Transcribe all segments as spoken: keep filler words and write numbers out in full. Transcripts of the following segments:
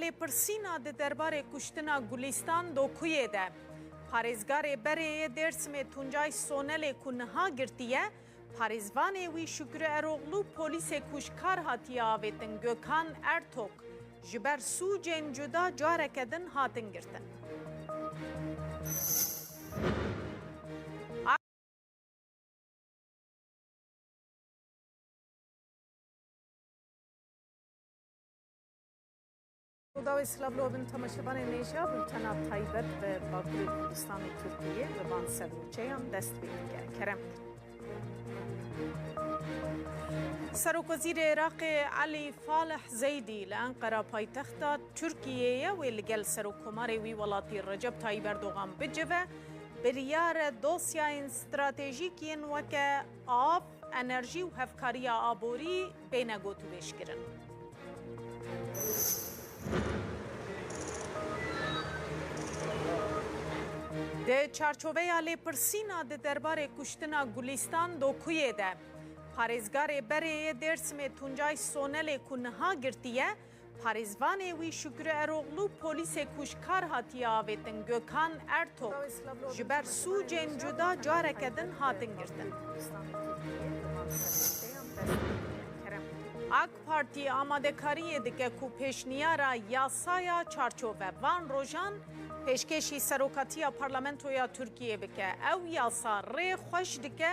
Lêpirsîna di derbarê kuştina Gulîstan Dokuyê de, parêzgarê berê yê Dêrsimê Tuncay Sonelê ku niha girtiye, parêzvanê wî Şükrü Eroglu, polîsê ku ji kar hatiye avêtin Gökhan Ertok, ji ber sûcên cuda careke din hatin girtin. Rûdawê silav li we bin temaşevanên hêja, bultena taybet bi Bakurê Kurdistanê Tirkiyê bi van sernûçeyan dest pê dike. Kerem. Serokwezîrê Iraqê Elî Falih Zeydî li Enqera paytexta Tirkiyê ye, wê li gel Serokkomarê wî welatî Recep Tayyip Erdogan bicive, biryar e dosyayên stratejîk yên weke av, enerjî û hevkariya aborî bêne gotûbêjkirin. Di çarçoveya lêpirsîna di derbarê kuştina Gulîstan Dokuyê de, parêzgarê berê yê Dêrsimê Tuncay Sonelê ku niha girtiye, parêzvanê wî Şükrü Eroglu, polîsê ku ji kar hatiye avêtin Gökhan Ertok, ji ber sûcên cuda careke din hatin girtin. AK Partî amadekariyê dike ku pêşniyara yasaya çarçove van rojan pêşkêşî serokatiya Parlamentoya Tirkiyê bike. Ew yasa rê xweş dike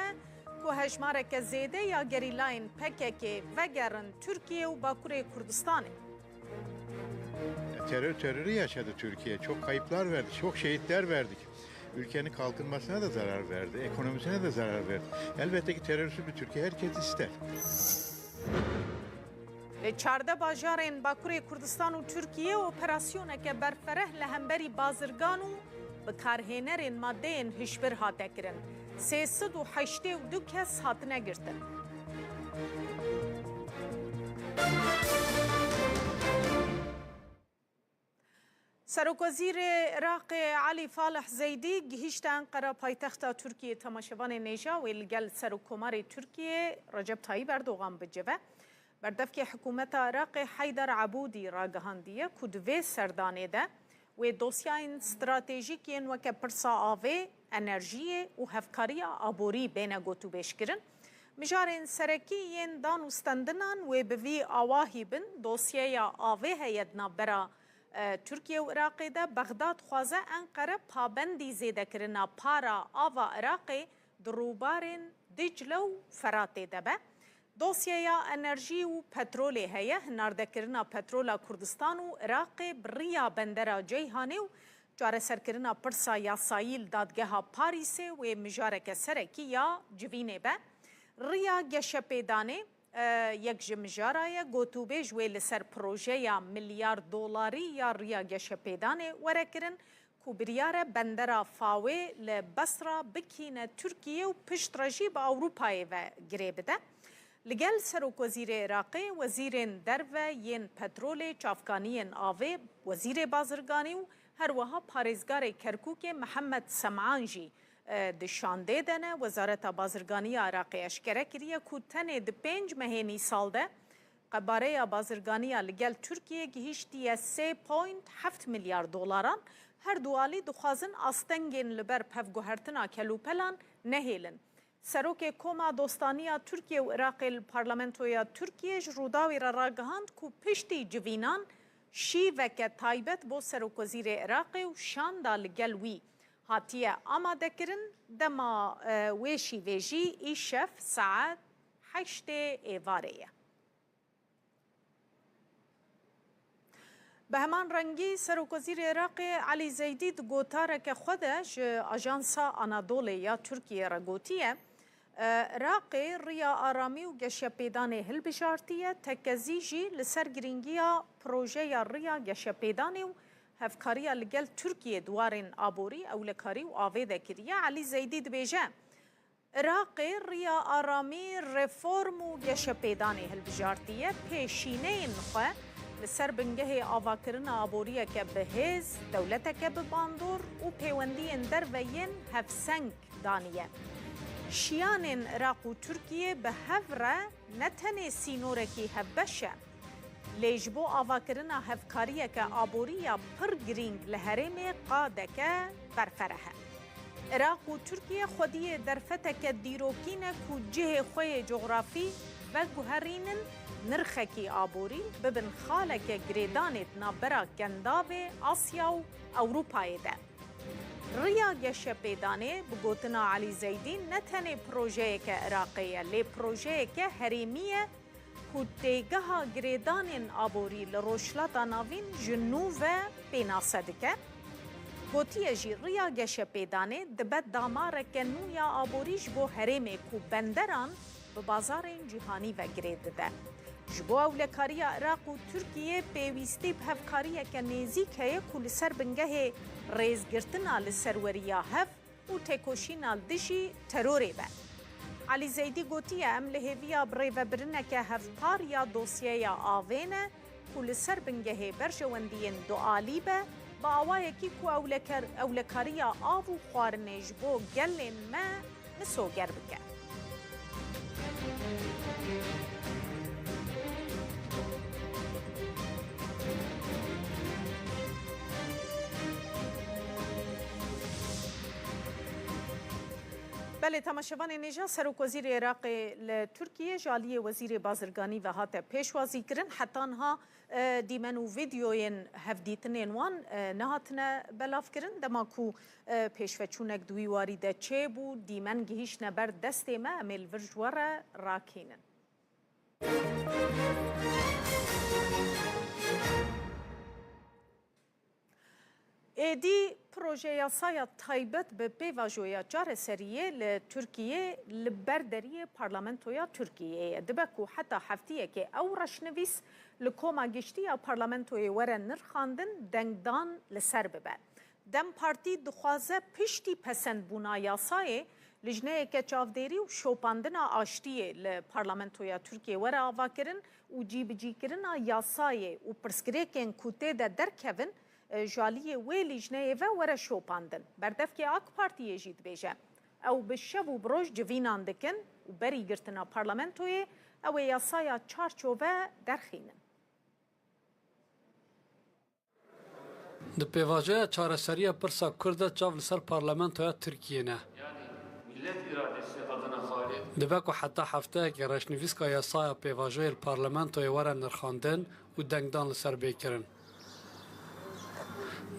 ku hejmareke zêde ya gerîlayên P K K vegerin Tirkiyê û Bakurê Kurdistanê. Terör terörü yaşadı Türkiye. Çok kayıplar verdi, çok şehitler verdik. Ülkenin kalkınmasına da zarar verdi, ekonomisine de zarar verdi. Elbette ki terörsüz bir Türkiye herkes ister. Li çardeh bajarên Bakurê Kurdistan û Tirkiyê operasyoneke berfereh li hemberî bazirgan û bikarhênerên madeyên hişbir hate kirin. Sê sed û heştê û du kes hatine girtin. Serokwezîrê Iraqê Elî Falih Zeydî gihîşte Enqera, paytexta Tirkiyê. Temaşevanên hêja, wê li gel Serokkomarê Tirkiyê Recep Tayyip Erdogan bicive. Berdevkê hikûmeta Iraqê Heyder Ebûdî ragihandiye ku di vê serdanê de wê dosyayên stratejîk yên weke pirsa avê, enerjiyê û hevkariya aborî bêne gotûbêjkirin. Mijarên serekî yên dan û stendinan wê bi vî awahî bin. Dosyeya avê heye di navbera, e, Tirkiye û Iraqê de. Bexdad dixwaze Enqere pabendî zêdekirina para ava Iraqê di rûbarên Dicle û Feratê de be. Dosyeya enerjî û petrolê heye, hinardekirina petrola Kurdistan û Iraqê bi riya bendera Ceyhanê û çareserkirina pirsa yasayî li dadgeha Parîsê wê mijareke serekî ya civînê be. Riya geşepêdanê, e, yek ji mijara ye. Gotûbêj wê li ser projeya milyar dolarî ya riya geşepêdanê were kirin, ku biryar e bendera Fawê li Besra bikîne Tirkiyê û piştre jî bi Ewropayê ve girê bide. Li gel Serokwezîrê Iraqê, wezîrên derve, yên petrolê, çavkaniyên avê, wezîrê bazirganî û her wiha parêzgarê Kerkûkê Mihemed Sem'an jî, e, di şandê de ne. Wezareta Bazirganî ya Iraqê eşkere kiriye ku tenê di pênc mehên îsal de Qebareya bazirganiya li gel Tirkiyê gihîştiye sê point heft milyar dolaran. Her du alî dixwazin astengên li ber pevguhertina kelûpelan nehêlin. Serokê Koma Dostaniya Tirkiye û Iraqê li Parlamentoya Tirkiyê ji Rûdawê re ragihand ku piştî civînan şîveke taybet bo Serokwezîrê Iraqê û şanda li gel wî hatiye amadekirin. Dema, e, wê şîvê jî îşev saet heştê êvarê ye. Bi heman rengî, Serokwezîrê Iraqê Elî Zeydî di gotareke xwe de ji Ajansa Anadolê ya Tirkiyê re gotiye, e, Iraqê riya aramî û geşepêdanê hilbijartiye, tekezî jî li ser girîngiya projeya riya geşepêdanê û hevkariya li gel Tirkiyê di warên aborî, ewlekarî û avê de kiriye. Elî Zeydî dibêje, Iraqê riya aramî, reform û geşepêdanê hilbijartiye, pêşîneyên xwe li ser bingehê avakirina aboriyeke bi hêz, dewleteke bi bandor û pêwendiyên derve yên hevseng daniye. Şiyanên Iraq û Tirkiyê bi hev re ne tenê sînorekî hevbeş e, Lê ji bo avakirina hevkariyeke aborî ya pir girîng li herêmê qadeke berfireh e. Iraq û Tirkiye xwediyê derfeteke dîrokî ne ku cihê xwe yê cografî veguherînin, nirxekî aborî bibin xaleke girêdanê di navbera Kendavê, Asya û Ewropayê de. Riya geşepêdanê, bi gotina Elî Zeydî, ne tenê projeyeke Iraqê ye, lê projeyeke herêmî ye ku têgeha girêdanên aborî li Rojhilata Navîn ji nû ve pênase dike. Gotiye jî, riya geşepêdanê dibe damareke nû ya aborî ji bo herêmê ku benderan bi bazarên cîhanî ve girê dide. Ji bo ewlekariya Iraq û Tirkiyê pêwîstî bi hevkariyeke nêzîk heye ku li ser bingehê rêzgirtina li serweriya hev û têkoşîna li dijî terorê be. Elî Zeydî gotiye, em li hêviya birêvebirineke hevpar ya dosyeya avê ne ku li ser bingehê berjewendiyên dualî be, bi awayekî ku ewleker-, ewlekariya av û xwarinê ji bo gelên me misoger bike. Belê, temaşevanên hêja, Serokwezîrê Iraqê li Tirkiyê ji aliyê Wezîrê Bazirganî ve hate pêşwazîkirin. Heta niha, e, dîmen û vîdyoyên hevdîtinên wan, e, nehatine belavkirin. Dema ku, e, pêşveçûnek di wî warî de çêbû, dîmen gihîştine ber destê me, em ê li vir ji we re rakînin. Êdî proje yasaya taybet bi pêvajoya çareseriyê li Tirkiyê li ber deriyê Parlamentoya Tirkiyê ye. Dibe ku heta heftiyekê ew reşnivîs li Koma Giştî ya Parlamentoyê were nirxandin, dengdan li ser bibe. DEM Partî dixwaze piştî pesendbûna yasayê, lijneyeke çavdêrî û şopandina aştiyê li Parlamentoya Tirkiyê were avakirin û cîbicîkirina yasayê û pirsgirêkên ku tê de derkevin, e, ji aliyê wê lijneyê ve were şopandin. Berdevkê AK Partiyê jî dibêje, ew bi şev û bi roj civînan dikin û berî girtina parlamentoyê ew ê yasaya çarçove derxînin. Di pêvajoya çareseriya pirsa Kurd de çav li ser parlamentoya Tirkiyê ne. Yani millet iradesi adına faaliyet Dibe ku heta hefteyekê reşnivîska yasaya pêvajoyê li parlamentoyê were nirxandin û dengdan li ser bê kirin.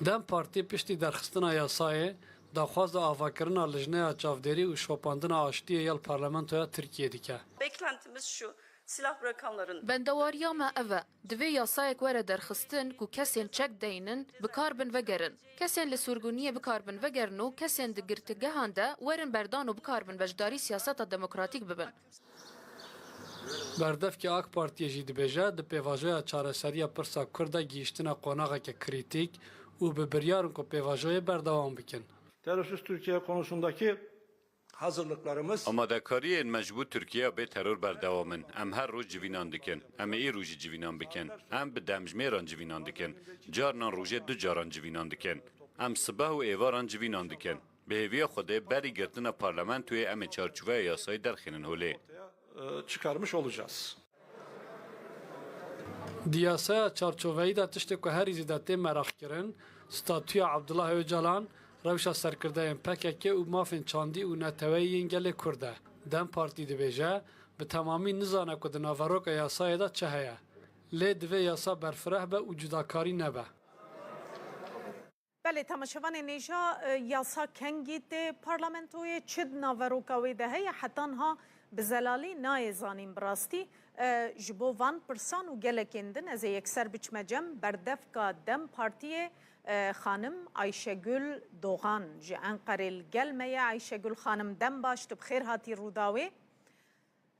DEM Partî piştî derxistina yasayê, daxwaza avakirina lijneya çavdêrî û şopandina aştiyê ya li parlamentoya Tirkiyê dike. Beklentimiz şu, silah bırakanların Bendewariya me ev e. Divê yasayek were derxistin ku kesên çek deynin, bi kar bin vegerin. Kesên li surguniyê bi kar bin vegerin û kesên di girtîgehan de werin berdan û bi kar bin beşdarî siyaseta demokratîk bibin. Berdevkê AK Partiyê jî dibêje, di pêvajoya çareseriya pirsa Kurd de gihîştine qonaxeke krîtîk û bi biryar in ku pêvajoyê berdewam bikin. Terörsüz Türkiye konusundaki hazırlıklarımız Amadekariyên me ji bo Tirkiyeya bê teror berdewam in. Em her roj civînan dikin. Em ê îro jî civînan bikin. Em bi demjimêran civînan dikin. Carinan rojê du caran civînan dikin. Em sibeh û êvaran civînan dikin. Bi hêviya Xwedê berî girtina parlamentoyê em ê çarçoveya yasayê derxînin holê. E, çıkarmış olacağız. Di yasaya çarçoveyî de tiştê ku herî zêde tê meraqkirin, statûya Abdullah Ocalan, rewşa serkirdeyên P K K û mafên çandî û neteweyî yên gelê Kurd e. DEM Partî dibêje, bi temamî nizane ku di naveroka yasayê de çi heye. Lê divê yasa berfireh be û cudakarî nebe. Belê, temaşevanên hêja, e, yasa kengî tê parlamentoyê, çi di naveroka wê de heye, heta niha bi zelalî nayê zanîn bi rastî. E, ji bo van pirsan û gelekên din ez ê yekser biçime cem berdevka DEM Partiyê, e, xanim Ayşegül Doğan ji Enqerê li gel me ye. Ayşegül xanim, dem baş, tu bi xêr hatî Rûdawê.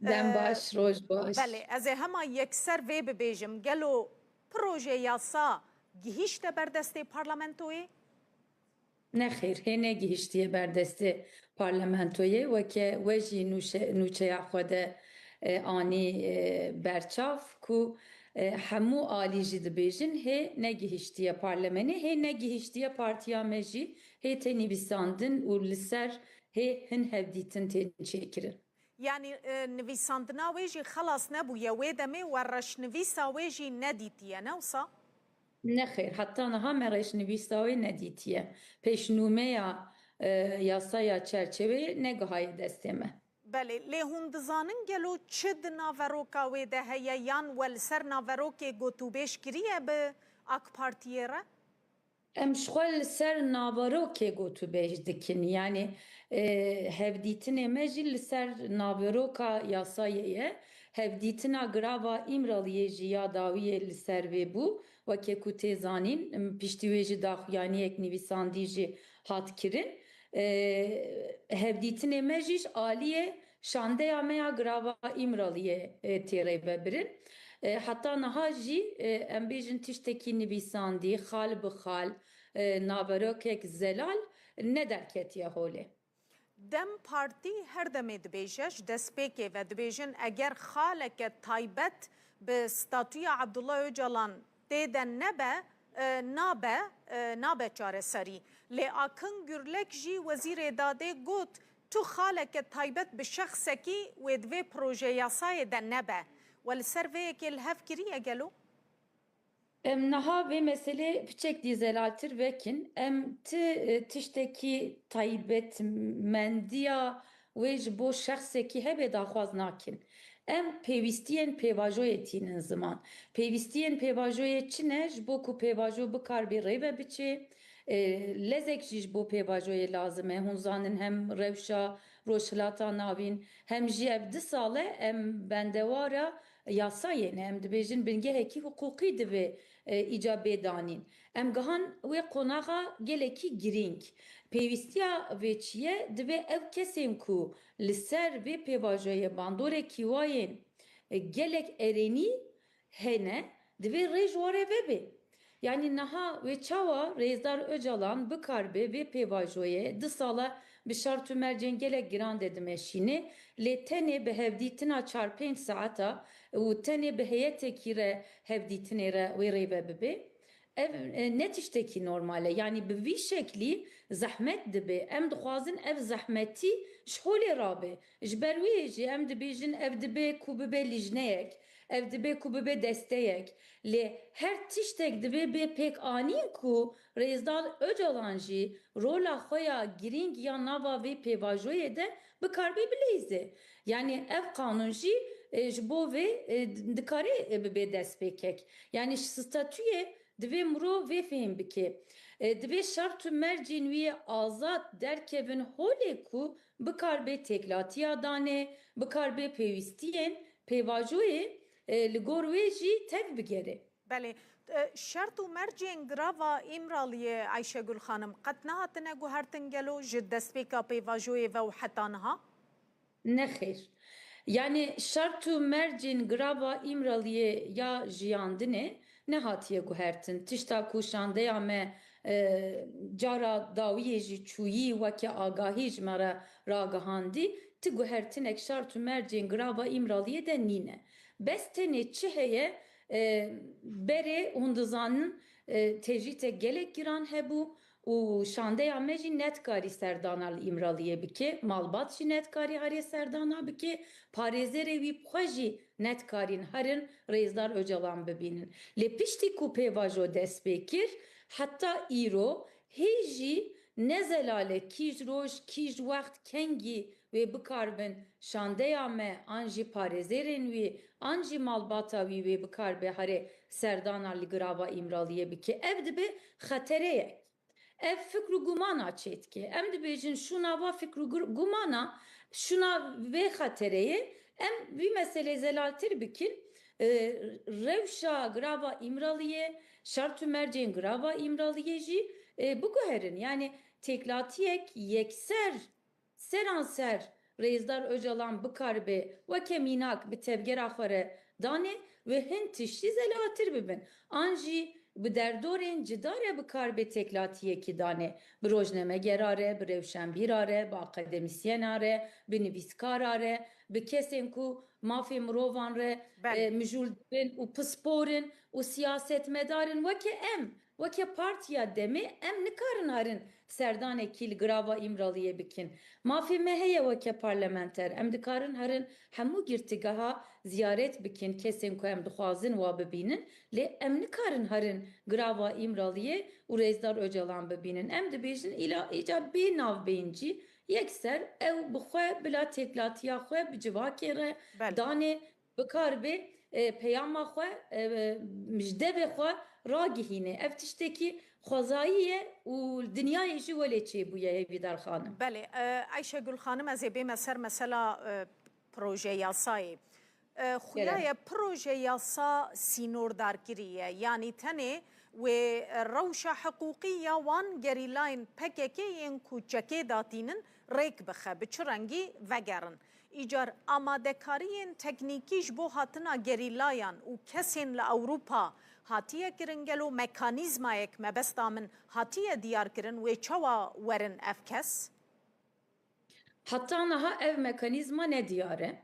Dem Ee, baş, roj baş. Belê, ez ê hema yekser vê bibêjim, gelo proje yasa gihîşte ber destê parlamentoyê? Nexêr, hê negihiştiye ber destê parlamentoyê, weke we jî nûşe-, nûçeya xwe de, e, anî, e, berçav ku, e, hemû alî jî dibêjin hê negihiştiye parlemenê, hê negihiştiye partiya me jî, hê tê nivîsandin û li ser hê hin hevdîtin tên çêkirin. Yanî, e, nivîsandina wê jî xelas nebûye. Wê demê we reşnivîsa wê jî nedîtiye, ne wisa? Nexêr, heta niha me reşnivîsa wê nedîtiye. Pêşnûmeya, e, yasaya çerçeveyê negihaye destê me. Belê, lê hûn dizanin gelo çi di naveroka wê de heye yan we li ser naverokê gotûbêj kiriye bi AK Partiyê re? Em ji xwe li ser naverokê gotûbêj dikin. Yanî, e, hevdîtinê me jî li ser naveroka yasayê ye. Hevdîtina girava Îmraliyê jî ya dawiyê li ser vê bû. Weke ku tê zanîn, em, piştî wê jî daxuyaniyek nivîsandî jî hat kirin. E, hevdîtinê me jî ji aliyê şandeya me ya girava Îmraliyê, e, tê rêvebirin. E, heta niha jî, e, em bêjin tiştekî nivîsandî, xal bi xal, e, naverokek zelal ne derketiye holê. DEM Partî her demê dibêje, ji destpêkê ve dibêjin, eger xaleke taybet bi statûya Abdullah Ocalan tê de nebe, e, nabe, e, nabe çareserî. Lê Akın Gürlek jî Wezîrê Dadê got, tu xaleke taybet bi şexsekî wê di vê projeyasayê de nebe. We li ser vê yekê li hev kiriye gelo? Em niha vê meselê piçek dî zelaltir vekin. Em ti, e, tiştekî taybetmendiya wê ji bo şexsekî hebe daxwaz nakin. Em pêwîstiyên pêvajoyê tînin ziman. Pêwîstiyên pêvajoyê çi ne? Ji bo ku pêvajo bikarbê rêve biçê, e, lezek jî ji bo pêvajoyê lazim e. Hûn zanin hem rewşa Rojhilata Navîn, hem jî ev du sal e em bendewara yasayê ne. Em dibêjin bingehekî hiqûqî divê, e, îca bê danîn. Em gihan wê qonaxa gelekî girîng. Pêwîstiya vê çi ye? Divê ew kesên ku li ser vê pêvajoyê bandorek hîwayên, e, gelek erênî hene, divê rê ji warê vebe. Yanî niha wê çawa Rêzdar Ocalan bikaribe vê pêvajoyê du sala bi şart û mercên gelek giran de dimeşîne, lê tenê bi hevdîtina çar pênc saeta û tenê bi heyetekî re hevdîtinê re wê rêve bibe? Ev, e, ne tiştekî normal e. Yanî bi vî şeklî zehmet dibe. Em dixwazin ev zehmetî ji holê rabe. Ji ber wê jî em dibêjin ev dibe ku bibe lîjneyek, ev dibe ku bibe desteyek. Lê her tiştek divê bê pêkanîn ku Rêzdar Ocalan jî rola xwe ya girîng ya nava vê pêvajoyê de bikaribe bileyze. Yanî ev qanûn jî, e, ji bo vê, e, dikare, e, bibe destpêkek. Yanî ji statûyê divê mirov vê fêm bike. E, divê şert û mercên wî azad derkevin holê ku bikaribe têklatiya danê, bikaribe pêwîstiyên pêvajoyê, e, li gor wê jî tev bigere. Belê. E, şert û mercên girava Îmraliyê, Ayşegul Xanim, qet nehatine guhertin gelo ji destpêka pêvajoyê ve û heta niha? Nexêr. Yanî şert û mercên girava Îmraliyê ya jiyandinê nehatiye guhertin. Tişta ku şandeya me, e, cara dawiyê jî çûyî weke agahî ji me re ragihandî, ti guhertinek şert û mercên girava Îmraliyê de nîne. Bes tenê çi heye, e, berê hûn dizanin, e, tecrîtek gelek giran hebû, û şandeya me jî nedikarî serdana li Îmraliyê bike, malbat jî nedikarî herê serdana bike, parêzerê wî bi xwe jî nedikarîn herin Rêzdar Ocalan bibînin. Lê piştî ku pêvajo dest pê kir, heta îro hê jî ne zelal e kîj roj, kîj wext, kengî wê bikaribin şandeya me an jî parêzerên wî an jî malbata wî wê bikaribe herê serdana li girava Îmraliyê bike. Ev dibe xetereyek. Ev fikr û gumana çêdike. Em dibêjin şûna va fikr û gur-, gumana, şûna vê xetereyê, em vî meselê zelaltir bikin. E, rewşa girava Îmraliyê, şert û mercên girava Îmraliyê jî, e, biguherin. Yanî têklatiyek yekser seranser Rêzdar Ocalan bikaribe weke mînak bi tevgera xwe re danê wê hin tişt jî zelaltir bibin. An jî bi derdorên cida re bikaribe têklatiyekî danê. Bi rojnamegera re, bi rewşenbîra re, bi akademîsyena re, bi nivîskara re, bi kesên ku mafê mirovan re, Belê. e, mijûl dibin û pispor in û siyasetmedar in weke em. Weke Partiya Demê em nikarin herin serdanekî li girava Îmraliyê bikin. Mafê me heye weke parlamenter. Em dikarin herin hemû girtîgeha ziyaret bikin, kesên ku em dixwazin wa bibînin. Lê em nikarin herin girava Îmraliyê û Rêzdar Ocalan bibînin. Em dibêjin îla îca bê navbeyncî yekser ew bi xwe bila têkilatiya xwe bi civakê re Belê. danê, bikar bê, e, peyama xwe, e, ji devê xwe ragihîne. Ev tiştekî xwezayî ye û dinyayê jî welê çêbûye, Hêvîdar xanim. Belê, e, Ayşegül xanim, ez ê bême ser mesela, e, proje yasayê. E, xuya Kerem. ye proje yasa sînordarkirî ye. Yanî tenê wê rewşa hiqûqî ya wan gerîlayên P K K yên ku çekê datînin rêk bixe, bi çi rengî vegerin. Îcar amadekariyên teknîkî ji bo hatina gerîlayan û kesên li Ewropa hatiye kirin? Gelo mekanîzmayek mebesta min hatiye diyar kirin, wê çawa werin ev kes? Heta niha ev mekanîzma nediyar e.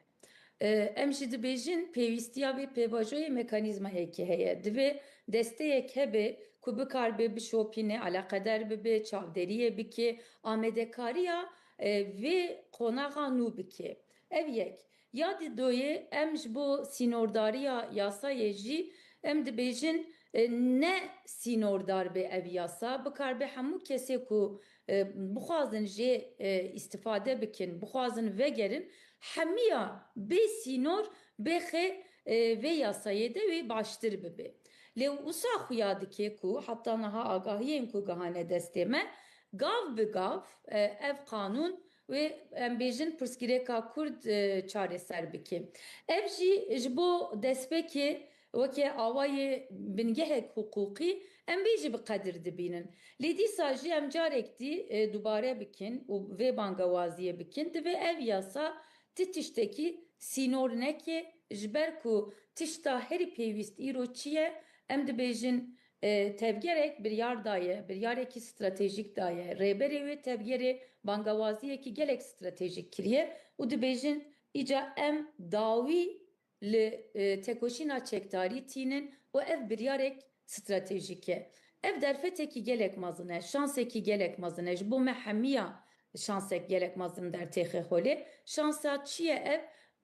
E, em jî dibêjin pêwîstiya vê pêvajoyê mekanîzmayekê heye. Divê desteyek hebe ku bikaribe bişopîne, eleqeder bibe, çavderiyê bike, amadekariya, e, vê qonaxa nû bike. Ev yek. Ya di doyê em ji bo sînordariya yasayê jî em dibêjin, e, ne sînordar be ev yasa, bikaribe hemû kesê ku, e, bixwazin jê, e, îstifade bikin, bixwazin vegerin, hemiya bê sînor, bê xê, e, vê yasayê de wê baştir bibe. Lê wisa xuya dike ku heta niha agahiyên ku gihane destê me, gav bi gav, e, ev qanûn wê, em bêjin, pirsgirêka Kurd, e, çareser bike. Ev jî ji bo destpêkê weke awayê bingehek hiqûqî, em vê jî bi qedir dibînin. Lê dîsa jî em carek dî, e, dubare bikin û vê bangewaziyê bikin, divê ev yasa ti tiştekî sînor neke, ji ber ku tişta herî pêwîst îro çi ye, em dibêjin, e, tevgerek biryar daye, biryarekî stratejîk daye. Rêberê wê tevgerê bangewaziyekî gelek stratejîk kiriye û dibêjin, îca em dawî li, e, tekoşîna çekdarî tînin û ev biryarek stratejîk e. Ev derfetekî gelek mezin e, şansekî gelek mezin e. Ji bo me hemiya şansek gelek mezin dertêxe holê. Şansa çi ye ev?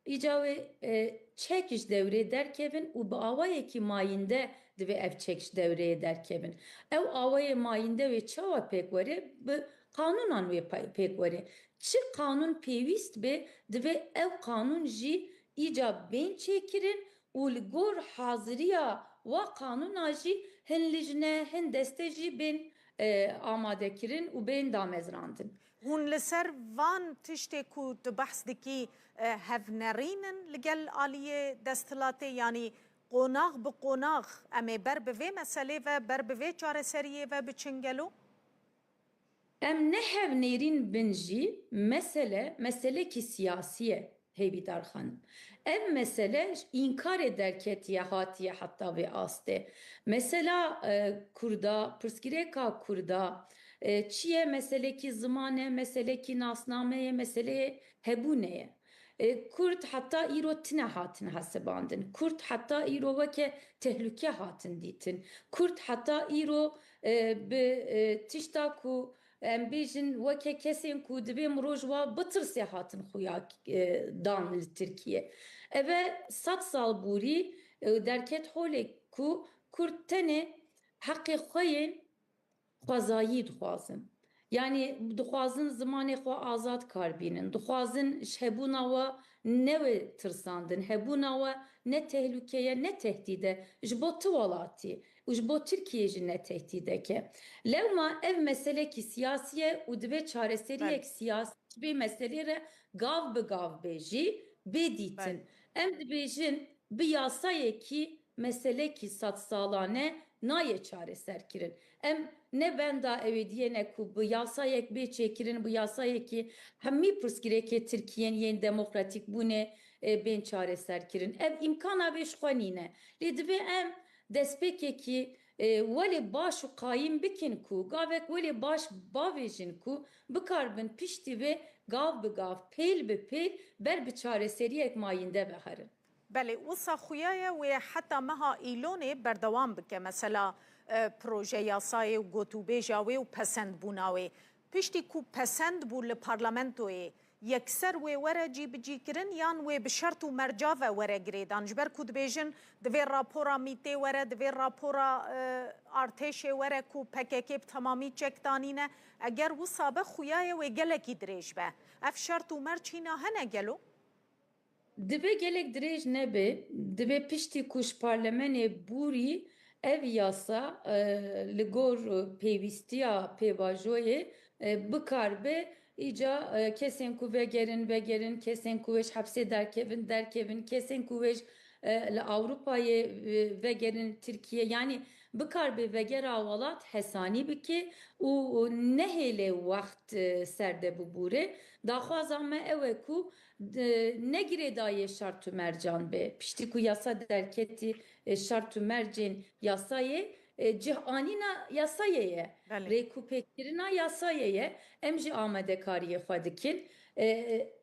Îca wê, e, çek ji dewrê derkevin û bi awayekî mayînde divê ev çek ji dewreyê derkevin. Ew awayê mayînde wê çawa pêk were? Bi qanûnan wê pay-, pêk were. Çi qanûn pêwîst be, divê ew qanûn jî îca bên çêkirin û li gor haziriya wa qanûna jî hin lijne, hin deste jî bên, e, amade kirin û bên damezrandin. Hûn li ser van tiştê ku tu behs dikî, e, hevnerîn in li gel aliyê desthilatê, yanî qonax bi qonax em ê ber bi vê meselê ve, ber bi vê çareseriyê ve biçin gelo? Em ne hevnêrîn bin jî, mesele, meselekî siyasî ye, Hêvîdar xanim. Ev mesele ji înkarê derketiye, hatiye heta vê astê. Mesela, e, Kurda, pirsgirêka Kurda, e, çi ye? Meselekî ziman e, meselekî nasname ye, meseleyê hebûnê ye. E, Kurd heta îro tine hatin hesibandin. Kurd heta îro weke tehlûke hatin dîtin. Kurd heta îro, e, bi, e, tişta ku em bêjin weke kesên ku divê mirov ji wa bitirsê hatin xuya, e, dan li Tirkiye. Eve sed sal borî, e, derket holê ku Kurd tenê heqê xwe yên xwezayî dixwazin. Yanî dixwazin zimanê xwe azad kar bînin. Dixwazin ji hebûna we newê tirsandin. Hebûna we ne tehlûke ye, ne tehdîd e. Ji bo tu welatî û ji bo Tirkiyê jî ne tehdîdek e. Lewma ev meselekî siyasî ye û divê çareseriyek Belê. siyasî ji vê meselê re gav bi gav bê jî bê dîtin. Belê. Em dibêjin bi yasayekî meselekî sedsalane nayê çareserkirin. Em ne benda ew ê diyê ne ku bi yasayek bê çêkirin, bi yasayekî hemî pirsgirêkê Tirkiyên yên demokratîkbûnê, e, bên çareserkirin. Ev îmkana vê ji xwe nîne. Lê divê em destpêkekî, e, welê baş û qayîm bikin ku gavek welê baş bavêjin ku bikaribin piştî vê gav bi gav, pêl bi pêl ber bi çareseriyek mayînde ve herin. Belê, wisa xuya ye wê heta meha Îlonê berdewam bike. Mesela, e, proje yasayê û gotûbêja wê û pesendbûna wê. Piştî ku pesend bû li parlamentoyê, yekser wê were cîbicîkirin yan wê bi şert û merca ve were girêdan? Ji ber ku dibêjin, divê rapora mîtê were, divê rapora, e, artêşê were ku P K K bi temamî çek danîne. Eger wisa be, xuya ye wê gelekî dirêj be. Ev şert û merc hîna hene gelo? Divê gelek dirêj nebe, divê piştî ku ji parlemenê bûrî ev yasa, e, li gor pêwîstiya pêvajoyê, e, bikar be, îca, e, kesên ku vegerin, vegerin, kesên ku wê ji hepsê derkevin, derkevin, kesên ku wê ji, e, li Ewropayê, e, vegerin Tirkiye. Yanî bikar be vegera welat hesanî bike û, û nehêle wext, e, ser de bibûre. Daxwaza me ew e ku d-, ne girêdayî şert û mercan be. Piştî ku yasa derketî, e, şert û mercên yasayê, e, cih anîna yasayê ye. Belê. Rêkûpêkkirina yasayê ye. Em jî amadekariyê xwe dikin. E,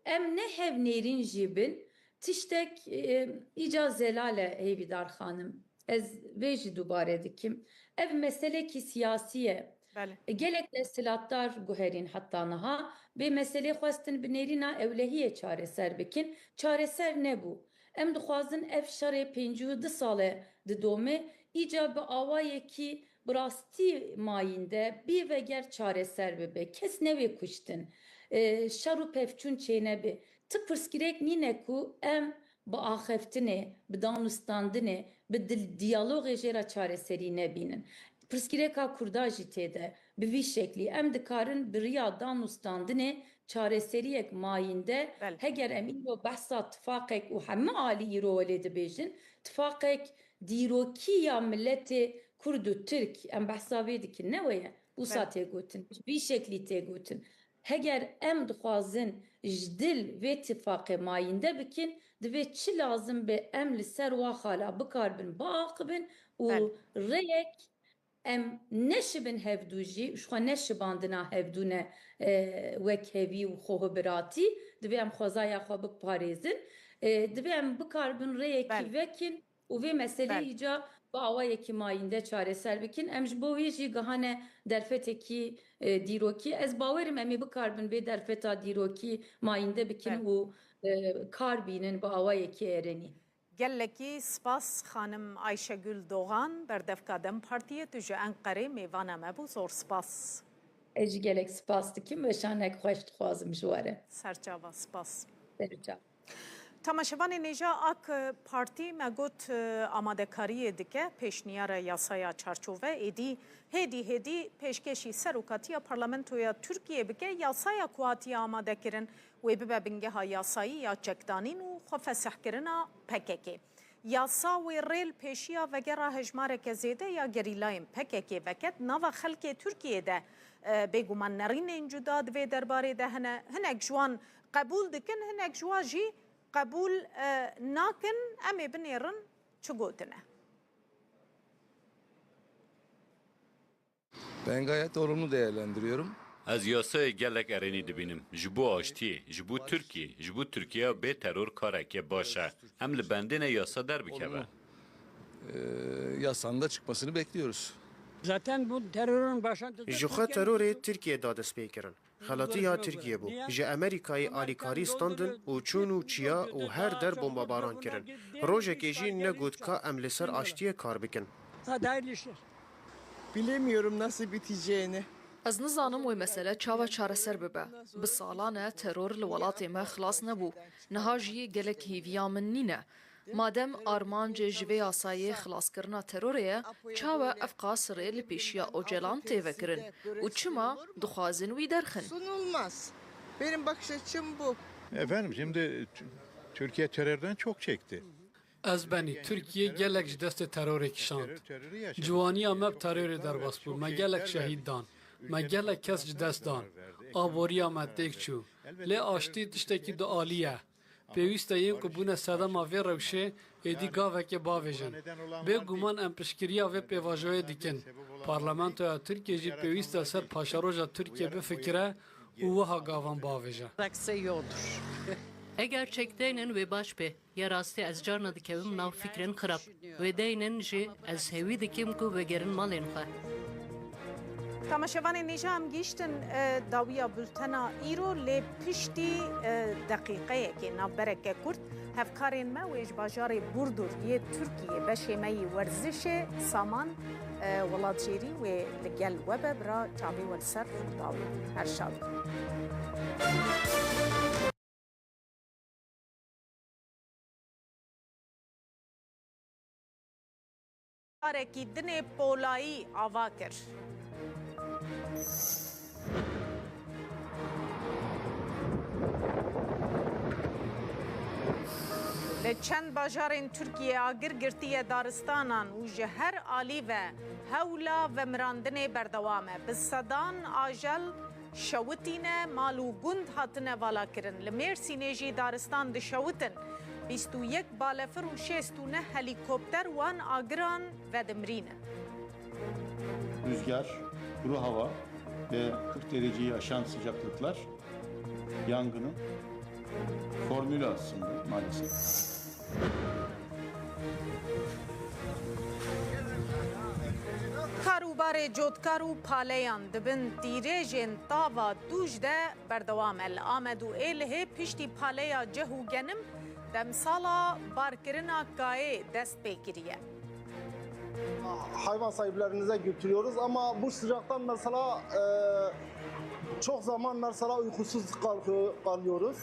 em ne hevnêrîn jî bin. Tiştek, e, îca zelal e, Hêvîdar xanim. Ez vê jî dubare dikim. Ev meselekî siyasî ye. Belê. Gelek desthilatdar guherîn heta niha vê meselê xwestin bi nêrîna ewlehiyê çareser bikin. Çareser nebû. Em dixwazin ev şerê pêncî û du sal e didome, îca bi awayekî bi rastî mayînde, bê veger çareser bibe. Kes newê kuştin. E, şer û pevçûn çênebe. Ti pirsgirêk nîne ku em bi axaftinê, bi danûstandinê, bi dil-, diyalogê jê re çareserî nebînin. Pirsgirêka Kurda jî tê de. Bi vî şeklî em dikarin bi riya danûstandinê çareseriyek mayînde, Belê. heger em îro behsa tifaqek û heme alî îro welê dibêjin, tifaqek dîrokî ya miletê Kurd û Tirk, em behsa vê dikin, ne weye? Wisa Belê. tê gotin, bi vî şeklî tê gotin. Heger em dixwazin ji dil vê tifaqê mayînde bikin, divê çi lazim be em li ser wa xala bikarbin biaxivin û Belê. rêyek em neşibin hevdû jî, ji xwe neşibandina hevdû ne, e, wekhevî û xwehibiratî, divê em xwezaya xwe biparêzin. E, divê em bikarbin rêyekî Belê. vekin û vê meseleyê Belê. îca bi awayekî mayînde çareser bikin. Em ji bo wê jî gihane derfetekî, e, dîrokî. Ez bawerim em ê bikarbin vê derfeta dîrokî mayînde bikin Belê. û, e, kar bînin bi awayekî erênî. Gelekî spas xanim Ayşegül Doğan, berdevka DEM Partiyê, tu ji Enqerê mêvana me bû. Zor spas. Ez jî gelek spas dikim, weşanek xweş dixwazim ji we re. Serçava, spas. Serçava. Temaşevanên hêja, AK Partî me got, e, amadekariyê dike pêşniyara yasaya çarçove, êdî hêdî hêdî pêşkêşî Serokatiya Parlamentoya Tirkiyê bike, yasaya ku hatiye amadekirin wê bibe bingeha yasayî ya çekdanîn û xwefesihkirina P K K. Yasa wê rê li pêşiya vegera hejmareke zêde ya gerîlayên P K K veket. Nava xelkê Tirkiyê de, e, bêguman nerînên cuda di vê derbarê de hene. Hinek ji wan qebûl dikin, hinek ji wan jî qebûl, e, nakin. Em ê binêrin çi gotine. Ben gayet olumlu değerlendiriyorum. Ez yasayê gelek erênî dibînim. Ji bo aştiyê, ji bo Tirkiyê, ji bo Tirkiyeya bê teror kareke baş e. Em li bendê ne yasa derbikeve. Olumlu. Ee, yasanın da çıkmasını bekliyoruz. Zaten bu terörün başlangıcı Ji xwe terorê Tirkiye da dest pê kirin. Xelatiya Tirkiye bû. Ji Amerîkayê alîkarî standin û çûn û çiya û her der bombabaran kirin. Rojekê jî negot ka em li ser aştiyê kar bikin. Hadi hayırlı işler. Bilemiyorum nasıl biteceğini. Ez nizanim wê mesele çawa çareser bibe. Bi salan e teror li welatê me xilas nebû. Niha jî gelek hêviya min nîne. Madem armanc ji vê yasayê xilaskirina terorê ye, çawa ev qas rê li pêşiya Ocalan tê vekirin û çima dixwazin wî derxin? Sunulmaz. Benim bakış açım bu. Efendim, şimdi Tü-, Türkiye terörden çok çekti. Ez benî, Tirkiye gelek ji destê terorê kişand. Ciwaniya me bi terorê derbas bû. Me gelek şehîd dan. Me gelek kes ji dest dan. Aboriya me têk çû. Lê aştî tiştekî dualî ye. Pêwîst e yên ku bûne sedema vê rewşê êdî gavekê bavêjin. Bêguman em piştgiriya vê pêvajoyê dikin. Parlamentoya Tirkiyê jî pêwîst e ser paşeroja Tirkiyê bifikire û wiha gavan bavêje. Akse yoktur. Eger çek deynin wê baş be. Ya rastî ez carna dikevim nav fikrên xirab. Wê deynin jî ez hêwî dikim ku vegerin malên xwe. Temaşevanên nêja em gihîştin, e, dawiya bultena îro, lê piştî, e, deqîqeyekê navbereke kurt hevkarên me wê ji bajarê Burdur yê Tirkiyê beşê me yî werzişê Saman, e, welatjêrî wê li gel we be, bira çavê we li ser Rûdaw. Her şad. Carekî dinê polayî ava kir. Li çend bajarên Tirkiyê agir girtiye daristanan û ji her alî ve hewla vemirandinê berdewam e. Bi sedan ajel şewitîne, mal û gund hatine valakirin. Li Mêrsînê jî daristan dişewitin. Bîst û yek balefir û şêst û neh helîkopter wan agiran vedimrînin. Rüzgar, kuru hava ve kırk dereceyi aşan sıcaklıklar yangının formülü aslında maalesef. Karûbarê cotkar û paleyan di bin tîrêjên tava dûj de berdewam e. Li Amed û Êlihê piştî paleya cih û genim demsala barkirina kayê dest pê kiriye. Hayvan sahiplerinize götürüyoruz ama bu sıcaktan mesela, e, çok zaman mesela uykusuz kalkıyor, kalıyoruz.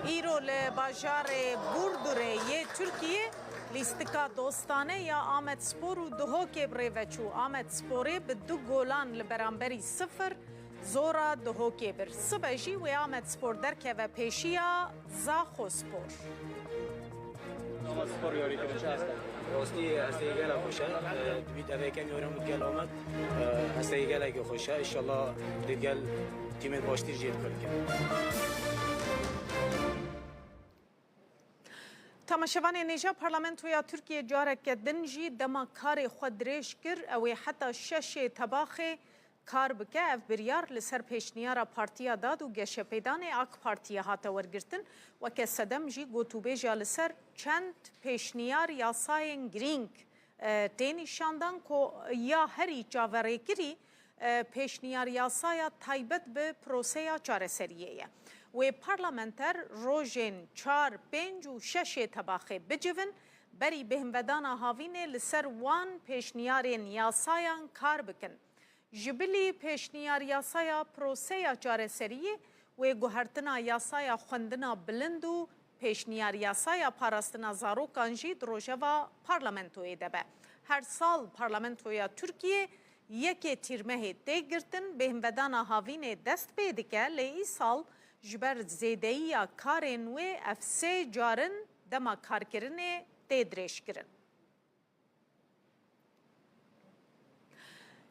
Îro li bajarê Burdurê yê Tirkiyê lîstika dostane ya Amedspor û Duhokê bi rê ve çû. Amedsporê bi du golan li beramberî sifir zora Duhokê bir. Sibe jî wê Amedspor derkeve pêşiya Zaxospor. Amedspor yarî kirin çi heste? Rastî hesteyê gela xweş e. E, dibî devê kem yarim û gel Amed. E, hesteyê gelekî xweş e. Înşallah di gel tîmên baştir jê dikirin. Temaşevanê nêja Parlamentoya Tirkiyê careke din jî dema karê xwe dirêj kir, ew ê heta şeşê Tebaxê kar bike. Ev biryar li ser pêşniyara Partiya Dad û Geşepêdanê AK Partiyê hate wergirtin. Weke sedem jî gotûbêja li ser çend pêşniyar yasayên girîng, e, tê nîşandan ku ya herî çaverêkirî, e, pêşniyar yasaya taybet bi proseya çareseriyê ye. Wê parlamenter rojên çar, pênc û şeşê Tebaxê bicivin, berî bêhnvedana havînê li ser wan pêşniyarên yasayan kar bikin. Ji bilî pêşniyar yasaya proseya çareseriyê wê guhertina yasaya xwendina bilind û pêşniyar yasaya parastina zarokan jî di rojeva parlamentoyê de be. Her sal parlamentoya Tirkiyê yekê Tîrmehê tê girtin, bêhnvedana havînê dest pê dike, lê îsal ji ber zêdeyiya karên wê ev sê carin dema karkirinê tê dirêjkirin.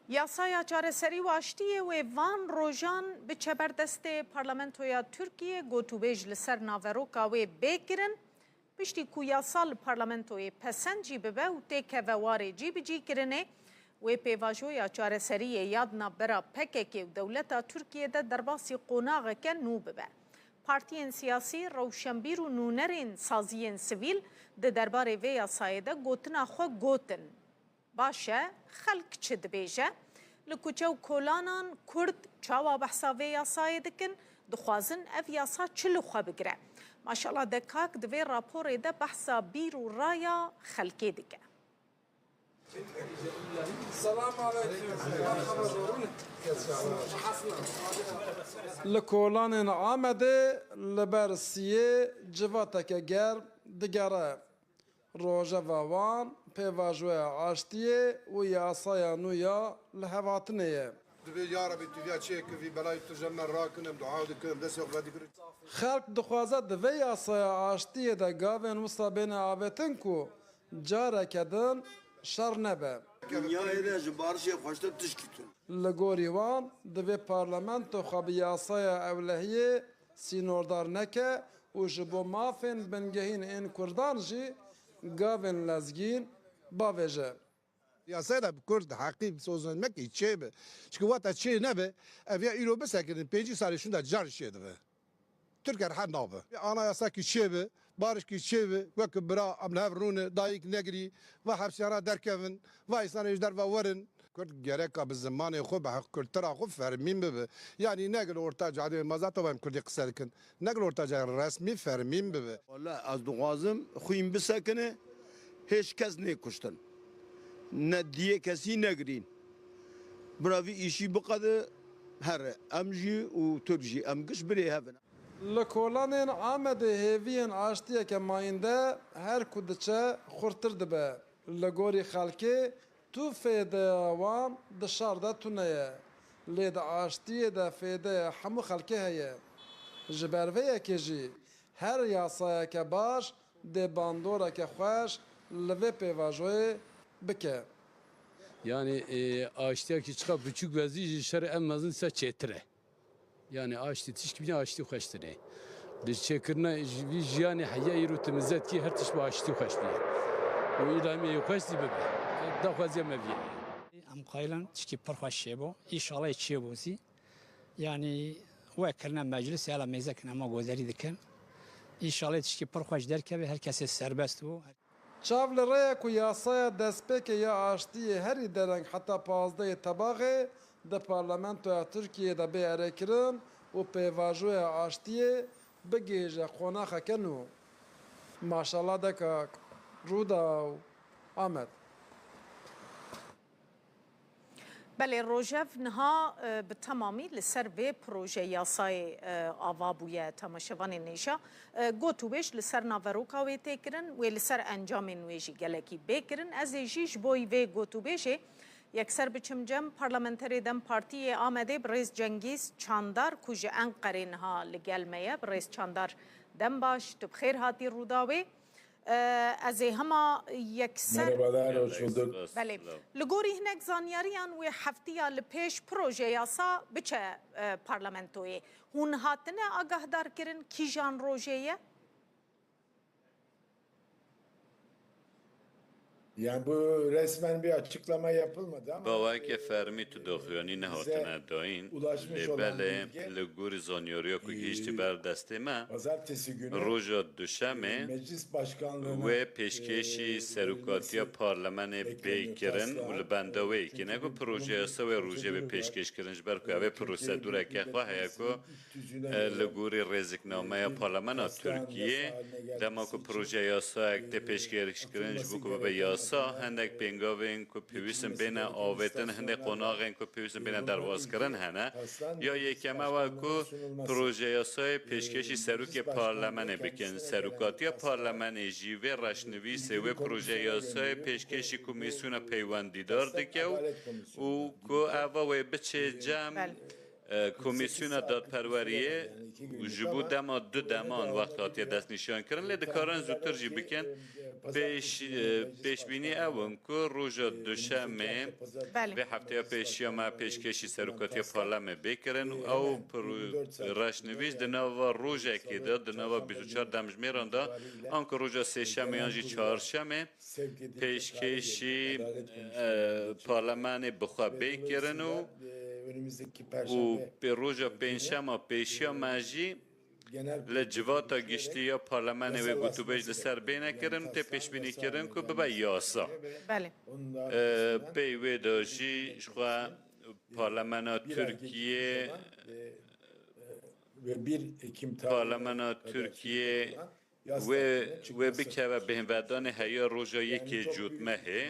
Yasaya çareserî û aştiyê wê van rojan biçe ber destê Parlamentoya Tirkiyê, gotûbêj li ser naveroka wê bê kirin. Piştî ku yasa li Parlamentoyê pesend jî bibe û têkeve warê cîbicîkirinê, wê pêvajoya çareseriyê ya di navbera P K K û dewleta Tirkiyê de derbasî qonaxeke nû bibe. Partiyên siyasî, rewşenbîr û nûnerên saziyên sivîl di derbarê vê yasayê de gotina xwe gotin. Baş e, xelk çi dibêje? Li kuçe û kolanan Kurd çawa behsa vê yasayê dikin? Dixwazin ev yasa çi li xwe bigire? Maşallah Dekak di vê raporê de behsa bîr û raya xelkê dike. Selam aleyküm. Merhaba, buyurun. Li kolanên Amedê li ber siyê civateke germ digere. Rojeva wan pêvajoya aştiyê û yasaya nû ya lihevatinê ye. Divê ya Rebî tu viya çêkivî, belayê tu ji me rakin, em dua dikin, em destê xwe vedigirin. Xelk dixwaze di vê yasaya aştiyê de gavên wisa bêne avêtin ku careke din şer nebe. Dinyayê de ji barişê xweştir tişkî tune. Li gorî wan, divê parlamento xwe bi yasaya ewlehiyê sînordar neke û ji bo mafên bingehîn ên Kurdan jî gavên lezgîn bavêje. Yasaya da bi Kurd heqî sozan mekî çê bi. Çiki wata çê nebe, ev ya îro bisekirin, pêncî salê şûnda car çê dibe. Tirk her her nabe. Anayasa ki çêbi, barış ki çêbi, wek bira em li hev rûne, dayik negirî, va hepsiyana derkevin, va îsanê ji derve werin. Kurd gereka bi zimanê xwe, bi kultura xwe fermîn bibe. Yanî ne gil orta cadê, ma zaten em kurdî qise dikin. Ne gil orta cadê resmî fermîn bibe. Wala ez dixwazim xwîn bisekine, hêç kes nêkuştin. Ne diyê kesî negirîn. Bira vî îşî biqede here. Em jî û Tirk jî em giş birê hev in. Li kolanên Amedê hêviyên aştiyeke mayînde her ku diçe xurttir dibe. Li gorî xelkê tu fêdeya wan di şer de tune ye. Lê di aştiyê de fêdeya hemû xelkê heye. Ji ber vê yekê jî her yasayeke baş dê bandoreke xweş li vê pêvajoyê bike. Yanî, e, aştiyekî çiqa biçûk be zî ji şerê ev mezin se çêtir e. Yanî aştî tişkî bîne aştî xweştir e. Di çêkirina ji vî jiyanê heya îro tu mize dikî her tişt bi aştî xweş bîye. Û îla em ê xweş zî bibe. Daxwaziya me vî ye. Em qayilin tişkî pir xweş çêbû. Îşallah çêbû zî. Yanî we kirine meclis ya la mêze kin ema gozerî dikin. Îşallah tişkî pir xweş derkeve her kesê serbest bû. Çav li rê ye ku yasaya destpêkê ya aştiyê herî dereng heta pazdehê Tebaxê di parlamentoya Tirkiyeyê de bê erêkirin û pêvajoya aştiyê bigihêje qonaxeke nû. Maşallah dekak. Rûdaw. Amed. Belê, Rojev niha, e, bi temamî li ser vê proje yasayê, e, ava bûye temaşevanên hêja. E, gotûbêj li ser naveroka wê tê kirin, wê li ser encamên wê jî gelekî bê kirin. Ez ê jî ji bo vê gotûbêjê yekser biçim cem parlamenterê DEM Partî yê Amedê birêz Cengîz Çandar ku ji Enqerê niha li gel me ye. Birêz Çandar, dem baş, tu bi xêr hatî Rûdawê. Ee, ez ê hema yekser Merhabalar, hoş bulduk. Belê. Li gorî hinek zanyariyan wê heftiya li pêş proje yasa biçe, e, parlamentoyê. Hûn hatine agahdarkirin kîjan rojê ye? Yani bu resmen bir açıklama yapılmadı ama, Baweke e, fermî tu doxuyanî nehatine dayîn. Lê belê li gorî zanyariya ku gihîştî ber destê me, roja Duşemê wê pêşkêşî serokatiya parlemenê bê kirin û li benda wê yekê ne ku projeya yasa wê rojê bê pêşkêş kirin, ji ber ku ev ê prosedûreke xwe heye ku, e, li gorî rêziknameya parlemena Tirkiyê, dema ku projeya yasayek tê pêşkêşkirin ji bo ku bibe yasa, hindek pêngavên ku pêwîst in bêne avêtin, hindek qonaxên ku pêwîst in bêne derbazkirin hene. Ya yekem ew e ku proje yasayê pêşkêşî serokê parlemenê bikin. Serokatiya parlemenê jî vê reşnivîsê wê proje yasayê pêşkêşî komîsyona peywendîdar dike û, û ku eva wê biçê cem, Belê. e, Komîsyona Dadperweriyê ji bo dema du deman wext hatiye destnîşankirin, lê dikarin zûtir jî bikin. Pêş, e, pêşbînî ew in ku roja Duşemê Belê. vê hefteya pêşiya me pêşkêşî serokatiya parlemê bê kirin û ew pro-, reşnivîs di nava rojekê de, di nava bîst û çar demjimêran de, anku roja Sêşemê yan jî Çarşemê, pêşkêşî, e, parlemenê bi xwe bê kirin û, û pê roja pêncşema pêşiya me jî li civata giştî ya parlemenê wê gotûbêj li ser bêne kirin û tê pêşbînî kirin ku bibe yasa. Belê. E, pey wê de jî ji xwe parlemena Tirkiyê, parlemena Tirkiyê wê, wê bikeve bêhnvedanê heya roja yekê Cotmehê.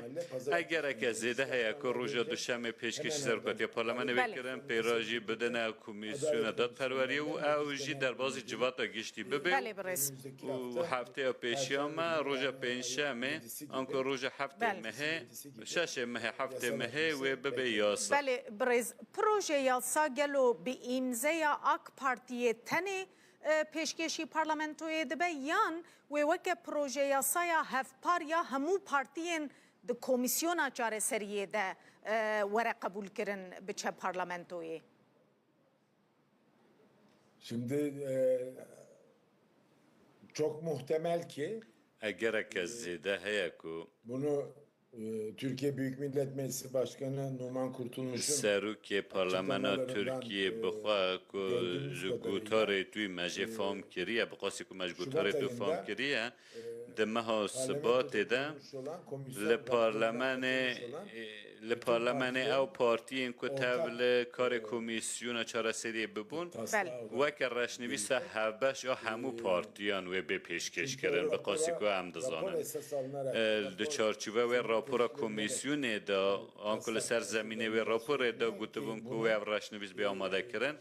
Ev gereke zêde heye ku roja Duşemê pêşkêşî serokatiya parlemenê wê Belê. kirin, pêra jî bidine Komîsyona Dadperweriyê û ew jî derbazî civata giştî bibe. Belê, birêz. Û hefteya pêşiya me roja Pêncşemê, anku roja heftê Belê. mehê, şeşê mehê, heftê mehê wê bibe yasa. Belê, birêz. Proje yasa gelo bi îmzeya AK Partiyê tenê e, pêşkêşî parlamentoyê dibe yan wê weke proje yasaya hevpar ya hemû partiyên di komîsyona çareseriyê de, e, were qebûlkirin biçe parlamentoyê? Şimdi, e, çok muhtemel ki, E, gereke zêde heye ku bunu Türkiye Büyük Millet Meclisi Başkanı Numan Kurtulmuş'un Serokê Parlamena açıklamalarından, Tirkiyê e, bi xwe ku gördüğümüz ji kadarıyla, gutarê tu me jê e, fam kiriye, bi qasî ku me ji Şubat gutarê tu fam ayında, kiriye, e, di meha parlamento Sibatê de toplamış olan komisyon li parlamenê, toplamış olan e, li bütün parlamenê partilerin ew partiyên ku tev ortak, li karê e, komîsyona çareseriyê bibûn, taslağı Belê. olarak weke reşnivîsa hevbeş a hemû partiyan wê bê pêşkêş kirin, bi qasî ku em dizanin. E, di çarçove wê rapora komîsyonê de, anku li ser zemînê wê raporê de gotibûn ku wê ev reşnivîs bê amade kirin.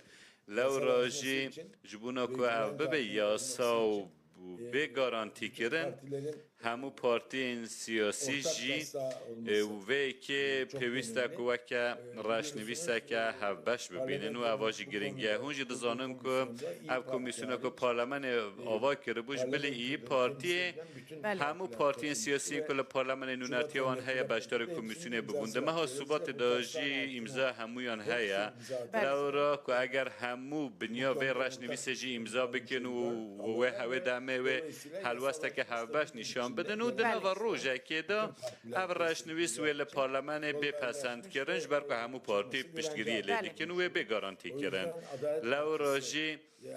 Lewra jî ji bona ku ev bibe yasa û bê garantî kirin, hemû partiyên siyasî jî, e, vê yekê pêwîst e ku weke reşnivîseke hevbeş bibînin û eva jî girîng e. Hûn jî dizanin ku ev komîsyona ku parlamenê ava kiribû, ji bilî î partiyê, Belê. hemû partiyên siyasî ku li parlamenê nûnertiya wan heye, beşdarê komîsyonê bibûn. Di meha Sibatê de jî îmza hemûyan heye. Belê. Lewra ku eger hemû binya vê reşnivîsê jî îmza bikin û wê hewê demê wê helwesteke hevbeş nîşan bidin û di Belê. nava rojekê de ev reşnivîs wê li parlamenê bê pesendkirin, ji ber ku hemû partî piştgiriyê lê Belê. dikin û wê bê garantî kirin. Lewra jî, e,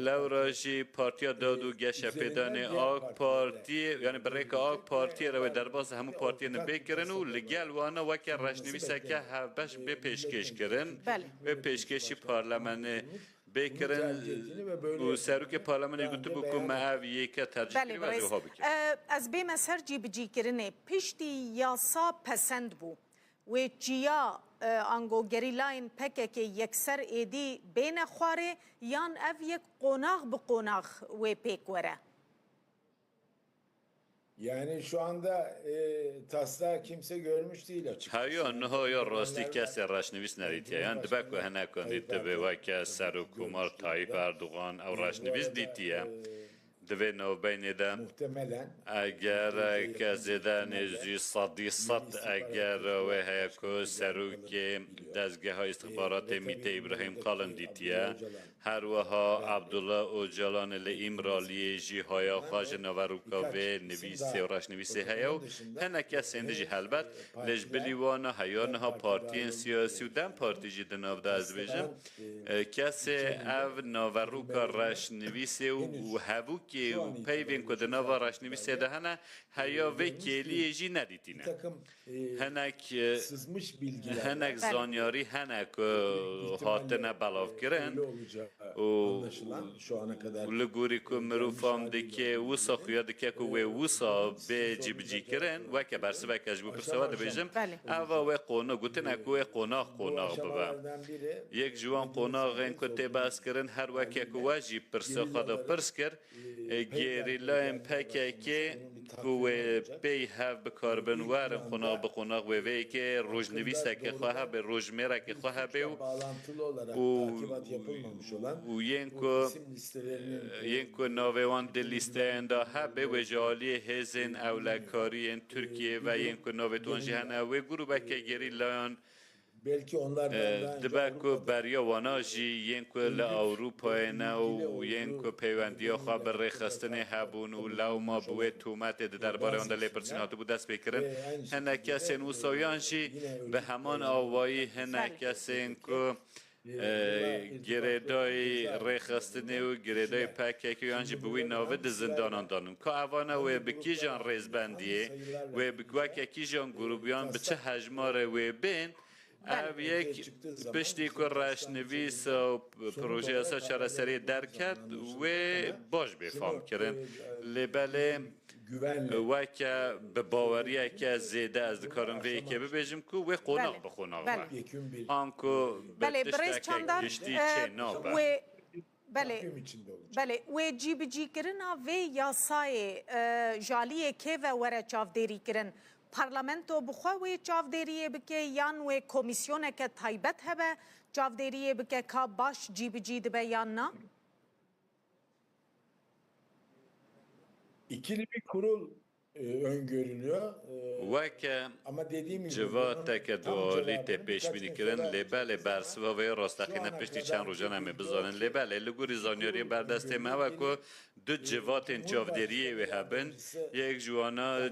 lewra jî Partiya Dad û Geşepêdanê AK Partiyê, yani bi rêka AK Partiyê re wê derbas hemû partiyên bê kirin û li gel wana weke reşnivîseke hevbeş bê pêşkêş kirin. Belê. Wê pêşkêşî parlamenê bê kirin û serokê parlamenê gotibû ku me ev yeke tercîh Belê, kiriye, ez birêz. wiha bikim. E, ez bême ser cîbicîkirinê. Piştî yasa pesend bû. Wê çiya, e, ango gerîlayên P K K yekser êdî bêne xwarê yan ev yek qonax bi qonax wê pêk were? Yani şu anda, e, taslağı kimse görmüş değil açıkçası. Heya niha ya rastî kesê reşnivîs nedîtiye. Yan dibe ku hinekan dîtibê weke Serokkomar Tayyip Erdogan ew reşnivîs dîtiye. Di vê navbeynê de, eger ke zêde nêzî sedî sed eger wê heye ku serokê dezgeha îstixbaratê MÎT'ê Îbrahîm Kalin dîtiye, her wiha Abdullah Ocalan li Îmraliyê jî haya xwe ji naveroka vê nivîsê û reşnivîsê heye û hinek kesên din jî helbet, lê ji bilî wana heya niha partiyên siyasî û DEM Partî jî di nav de, ez dibêjim, e, kesê ev naveroka reşnivîsê û, û hevûkê û peyvên ku di nava reşnivîsê de hene, heya vê kêliyê jî nedîtîne. Hinek, e, hinek zanyarî hene ku hatine belavkirin û, û li gorî ku mirov fam dike, wisa xuya dike ku wê wisa bê cîbicîkirin, weke bersiveke ji bo pirsa we dibêjim, Belê. eva wê qona-, gotine ku wê qonax qonax bibe. Yek ji wan qonaxên ku tê behs kirin, her weke ku we jî pirsa xwe de pirs kir, e, gerîlayên P K K ku wê pey hev bikaribin werin, qonax bi qonax wê vê yekê rojnivîsekê xwe hebe, rojmêrekê xwe hebe û, û, û yên ku, yên ku navê wan di lîsteyên de hebe, wê ji aliyê hêzên ewlekariyên Tirkiyê ve yên ku navê wan jî hene, wê grûbeke gerîlayan Belki onlardan daha önce Dibe ku beriya wana jî yên ku li Ewropayê ne û yên ku peywendiya xwe bi rêxistinê hebûn û lewma bi wê tometê di derbarê wan de lêpirsîn hatibû dest pê kirin, hinek kesên wisa yan jî bi heman awayî hinek kesên ku, e, girêdayî rêxistinê û girêdayî P K K yan jî bi wî navê di zindanan de ne. Ka evana wê bi kîjan rêzbendiyê, wê bi weke kîjan grûbiyan, bi çi hejmarê wê bên, Ev yek piştî ku reşnivîsa û projeya ser çareseriyê derket, wê baş bê fam kirin. Lê belê weke bi baweriyeke zêde ez dikarim vê yekê bibêjim ku wê qonax Belê. bi qonax be. Belê. Anku bi Belê, birêz tiştekek Çandar, giştî e, çê nabe. wê Belê. Takvim içinde olacak. Belê, wê cîbicîkirina vê yasayê, e, ji aliyê kê ve were çavdêrî kirin? Parlamento bi xwe wê çavdêriyê bike yan wê komîsyoneke taybet hebe çavdêriyê bike ka baş cîbicî dibe yan na? İkili bir kurul e, öngörülüyor. E, Weke ama dediğim gibi bunun civateke tam dualî tê cevabını pêşbînî birkaç gün kirin, sonra lê belê bersiva vê rasteqîne piştî çend rojan em ê bizanin. Lê belê li gorî zanyariyê berdestê me ew e ku du civatên çavdêriyê wê hebin. Yek ji wana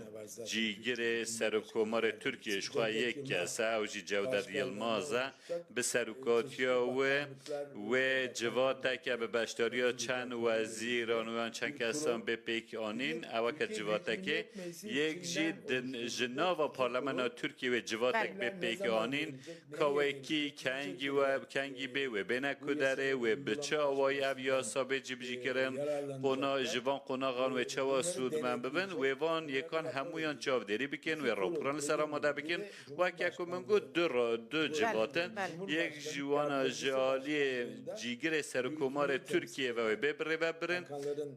cîgirê serokkomarê Tirkiyê ji xwe yek kes e, ew jî Cevdet Yilmaz e. Bi serokatiya wê, wê civateke bi beşdariya çend wezîran û yan çend kesan bê pêk anîn. Eweke civatekê yek jî din, ji nava parlamena Tirkiyê wê civatek bê pêk anîn. Ka wekî kengî we, kengî bê wê bêne ku derê, wê bi çi awayî ev yasa bê cîbicîkirin, qona-, ji van qonaxan wê çawa sûdmend bibin, wê van yêkan hemûyan çavdêrî bikin, wê raporan li ser amade bikin. Weke ku min got, du ra-, du civat in. Belê, belê. Yek ji wana ji aliyê cîgirê serokkomarê Tirkiyê ve wê bê birêvebirin,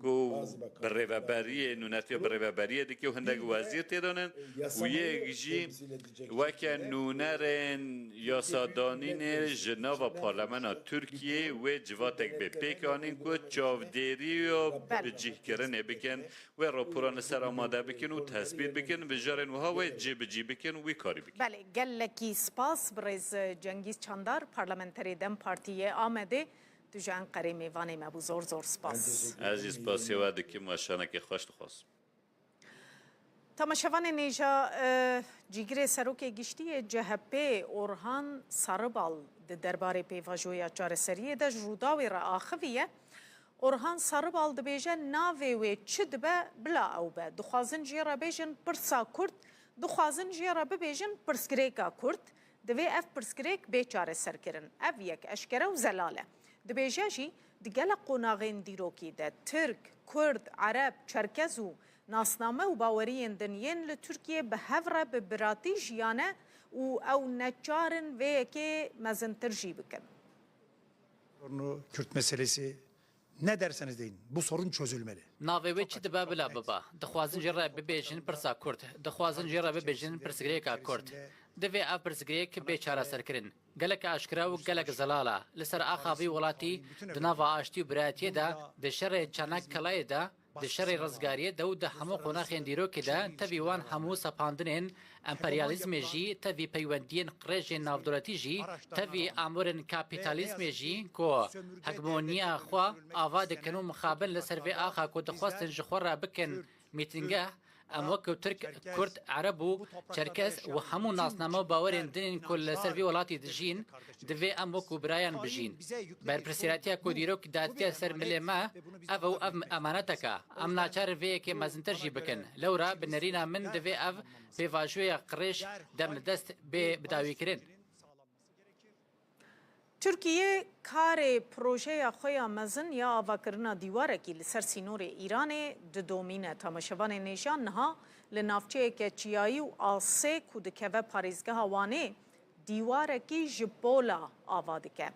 ku birêveberiyê, nûnetiya birêveberiyê dike û hindek wezîr tê de ne. Û yek jî weke nûnerên yasadanînê ji nava parlamena Tirkiyê wê civatek bê pêk anîn ku çavdêriya bicihkirinê bikin. Wê raporan li ser amade bikin û tesbît bikin, mijarên wiha wê cîbicî bikin, wî karî bikin. Belê, gelekî spas, birêz Cengîz Çandar, parlamenterê dem Partî yê Amedê, tu ji Enqerê mêvanê me bû. Zor zor spas. Ez jî spasê we dikim, we şanekê xweş dixwazim. Temaşevanên hêja, e, cîgirê serokê giştî yê C H P Orhan Sarıbal di derbarê pêvajoya çareseriyê de ji Rûdawê re axiviye. Orhan Sarıbal dibêje navê wê çi dibe bila ew be. Dixwazin jê re bêjin pirsa Kurd, dixwazin jê re bibêjin pirsgirêka Kurd. Divê ev pirsgirêk bê çareserkirin. Ev yek eşkere û zelal e. Dibêje jî, di gelek qonaxên dîrokî de Tirk, Kurd, Ereb, Çerkez û nasname û baweriyên din yên li Tirkiyê bi hev re bi biratî jiyane û ew neçar in vê yekê mezintir jî bikin. Sorunu Kürt meselesi ne derseniz deyin, bu sorun çözülmeli. Navê wê çi dibe bila bibe. Dixwazin jê re bibêjin pirsa Kurd. Dixwazin jê re bibêjin pirsgirêka Kurd. Divê ev pirsgirêk bê çareserkirin. Gelek aşkere û gelek zelal e. Li ser axa vî welatî di nava aştî û birayetiyê de, di şerê Çanakkalayê de, di şerê rizgariyê de û di hemû qonaxên dîrokê de tevî wan hemû sepandinên emperyalîzmê jî, tevî peywendiyên qirêjên navdewletî jî, tevî amûrên kapîtalîzmê jî ku hegemoniya xwe ava dikin û mixabin li ser vê axa ku dixwestin ji xwe re bikin mîtingeh, em wekî Tirk, Kurd, Ereb û Çerkez û hemû nasname û bawerên din ên ku li ser vî welatî dijîn, divê em wekî birayan bijîn. Berpirsiyaretiya ku dîrok datiye ser milê me, ev ew ev emanetek e. Em naçar in vê yekê mezintir jî bikin. Lewra bi nerîna min divê ev pêvajoya qirêj dem li dest bê bidawîkirin. Tirkiye karê projeya xwe ya mezin ya avakirina dîwarekî li ser sînorê Îranê didomîne. Temaşevanên hêja niha li navçeyeke çiyayî û asê ku dikeve parêzgeha Wanê dîwarekî ji pola ava dike.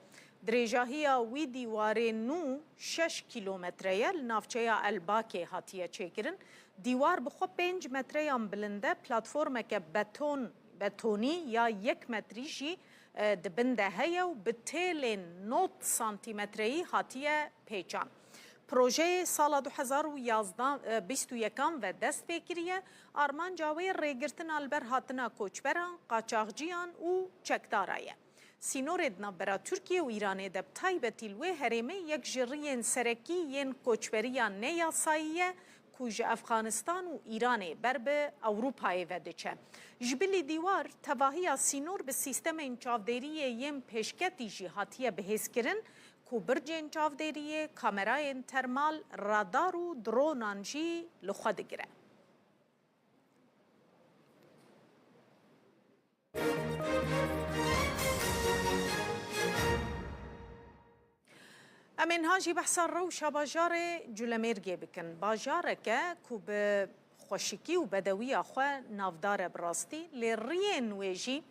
Dirêjahiya wî dîwarê nû şeş kîlometre ye, li navçeya Elbakê hatiye çêkirin. Dîwar bi xwe pênc metreyan bilind e, platformeke beton, betonî ya yek metrî jî e, di bin de heye û bi têlên nod santîmetreyî hatiye pêçan. Projeyê sala du hezar û yazdeh, e, bîst û yekan ve dest pê kiriye, armanca wê rêgirtina li ber hatina koçberan, qaçaxciyan û çekdara ye. Sînorê di navbera Tirkiye û Îranê de bi taybetî li wê herêmê yek ji riyên serekî yên koçberiya neyasayî ye, ku ji Efxanistan û Îranê ber bi Ewropayê ve diçe. Ji bilî dîwar, tevahiya sînor bi sîstemên çavdêriyê yên pêşketî jî hatiye bihêzkirin, ku bircên çavdêriyê, kamerayên termal, radar û dronan jî li xwe digire. Em ê niha jî behsa rewşa bajarê Culemêrgê bikin. Bajareke ku bi xweşikî û bedewiya xwe navdar e bi rastî, lê riyên wê jî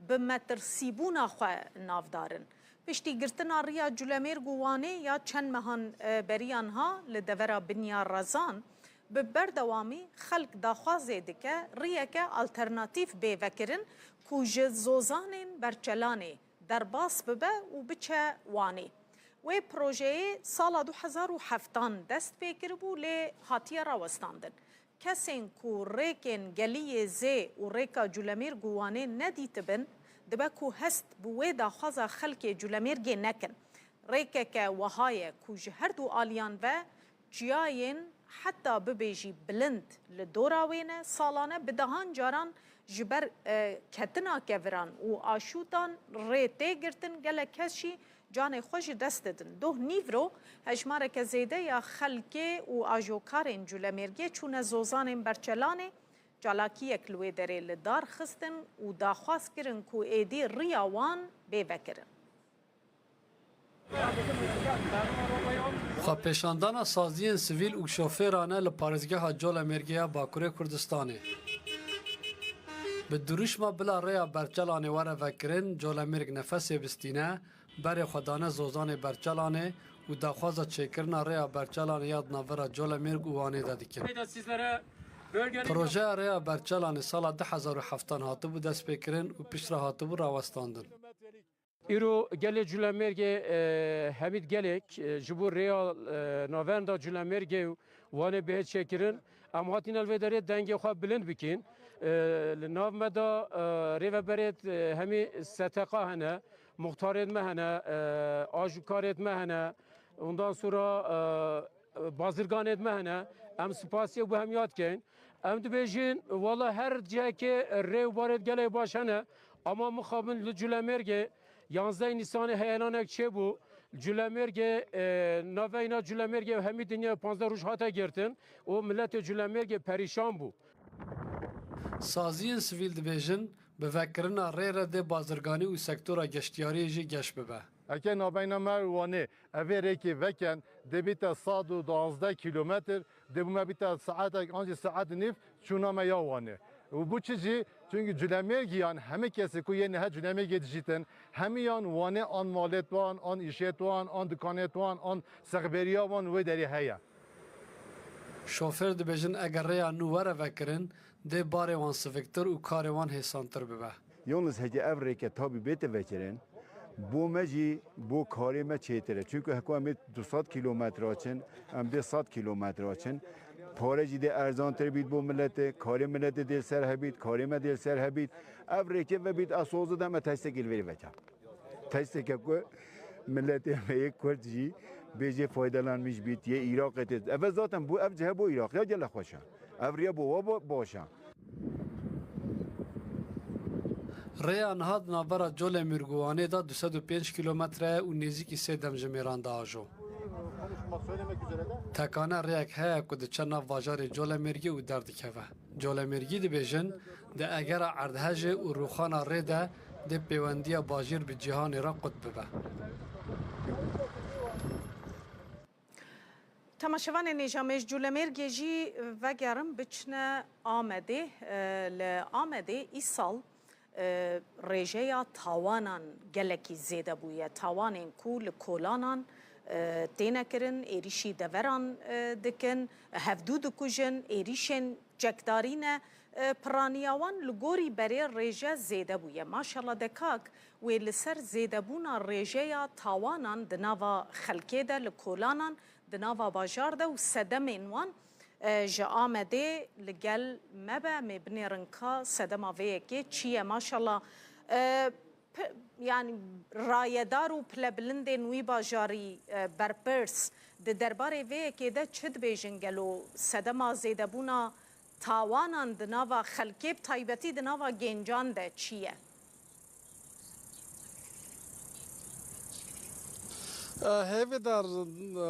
bi metirsîbûna xwe navdar in. Piştî girtina riya Culemêrg û Wanê ya çend mehan, e, beriya niha li devera Binya Rezan, bi berdewamî xelk daxwazê dike riyeke alternatîf bê vekirin ku ji zozanên Berçelanê derbas bibe û biçe Wanê. Wê projeyê sala du hezar û heftan dest pê kiribû, lê hatiye rawestandin. kesên ku rêkên Geliyê Zê û rêka Culemêrg û Wanê nedîtibin, dibe ku hest bi wê daxwaza xelkê Culemêrgê nekin. Rêkeke wiha ye ku ji her du aliyan ve çiyayên heta bibêjî bilind li dora wê ne, salane bi dehan caran ji ber, e, ketina keviran û aşûtan rê tê girtin, gelek kes jî canê xwe ji dest didin. Doh nîvro hejmareke zêde ya xelkê û ajokarên Culemêrgê çûne zozanên Berçelanê, çalakiyek li wê derê li dar xistin û daxwaz kirin ku êdî riya wan bê vekirin. Xwepêşandana saziyên sivîl û şofêran e li parêzgeha Colemêrgê ya Bakurê Kurdistanê. Bi dirûşma bila rêya Berçelanê were vekirin, Colemêrg nefesê bistîne, berê xwe dane zozanê Berçelanê û daxwaza çêkirina rêya Berçelanê ya di navbera Colemêrg û Wanê de dikin. Projeya rêya Berçelanê sala du hezar û heftan hatibû destpêkirin û piştre hatibû rawestandin. Îro gelê Culemêrgê, e, hemî gelek, e, ji bo rêya, e, navenda Culemêrgê û Wanê bihê çêkirin. Em hatîne li vê derê dengê xwe bilind bikin. E, li nav me de, e, rêveberê, e, hemî S T K hene, muxtarêt me hene, e, ajokarêt me hene, ondan sonra, e, bazirganêt me hene. Em spasiyê bo hemiya dikeyn. Em dibêjin, wela her cihekê rê û barêt gelê baş hene, ama mixabin li Culemêrgê yanzdeh Nîsanê heyelanek çêbû. Culemêrgê, e, naveyna Culemêrgê hemî dinya panzdeh roj hate girtin û miletê Culemêrgê perîşan bû. Saziyên sivîl dibêjin, bi vekirina rê re dê bazirganî û sektora geştiyariyê jî geş bibe. Eke navbeyna me û Wanê evê rêkê veken, dê bîte sed û duwazdeh kîlometr, dê bo me bîte saetek an jî saet û nîv çûna me ya Wanê. Û bo çi jî? Çunkî Culemêrgiyan hemî kesê ku yên niha Culemêrgê dijîtin, hemîyan Wanê an malêt wan, an îşêt wan, an dikanêt wan, an sexberiya wan wê derê heye. Şofêr dibêjin, eger rêya nû were vekirin, dê barê wan siviktir û karê wan hêsantir bibe. Yalnız heke ev rêke tabî bête vekirin, bo me jî, bo karê me çêtir e. Çunku heko em ê du sed kîlometre çin, em dê sed kîlometre çin. Pare jî dê erzantir bît bo miletê, karê miletê dê li ser hebît, karê me dê li ser hebît. Ev rêke vebît, ez soz didem, me testekê li vêrê veke. Testeke ku miletê me yê Kurd jî bêjê faydelanmîş bît, yê Iraqê tê. Eve zaten bo ev cihe bo Iraq ya gelek xweş e. Ev riya bo we bo-, baş e. Rêya niha di navbera Colemêrg û Wanê de du sed û pênc kîlometre ye û nêzîkî sê dem ji mêran diajo. Tekane rêyek heye ku diçe nav bajarê Colemêrgê û derdikeve. Colemêrgî dibêjin, di egera erdhejê û rûxana rê de dê pêwendiya bajêr bi cîhanê re qut bibe. Temaşevanên hêja, em ê ji Colemêrgê jî vegerin biçine Amedê. E, li Amedê îsal, e, rêjeya tawanan gelekî zêde bûye. Tawanên ku li kolanan, e, têne kirin, êrîşî deveran, e, dikin, hevdû dikujin, êrîşên çekdarî ne, e, piraniya wan li gorî berê rêje zêde bûye. Maşallah de kak, wê li ser zêdebûna rêjeya tawanan di nava xelkê de, li kolanan, di nava bajar de û sedemên wan, e, ji Amedê li gel me be, em ê binêrin ka sedema vê yekê çi ye. Maşallah, e, pi-, yanî rayedar û pilebilindên wî bajarî, e, berpirs di derbarê vê yekê de çi dibêjin? Gelo sedema zêdebûna tawanan di nava xelkê, bi taybetî di nava gencan de çi ye? Hêvîdar,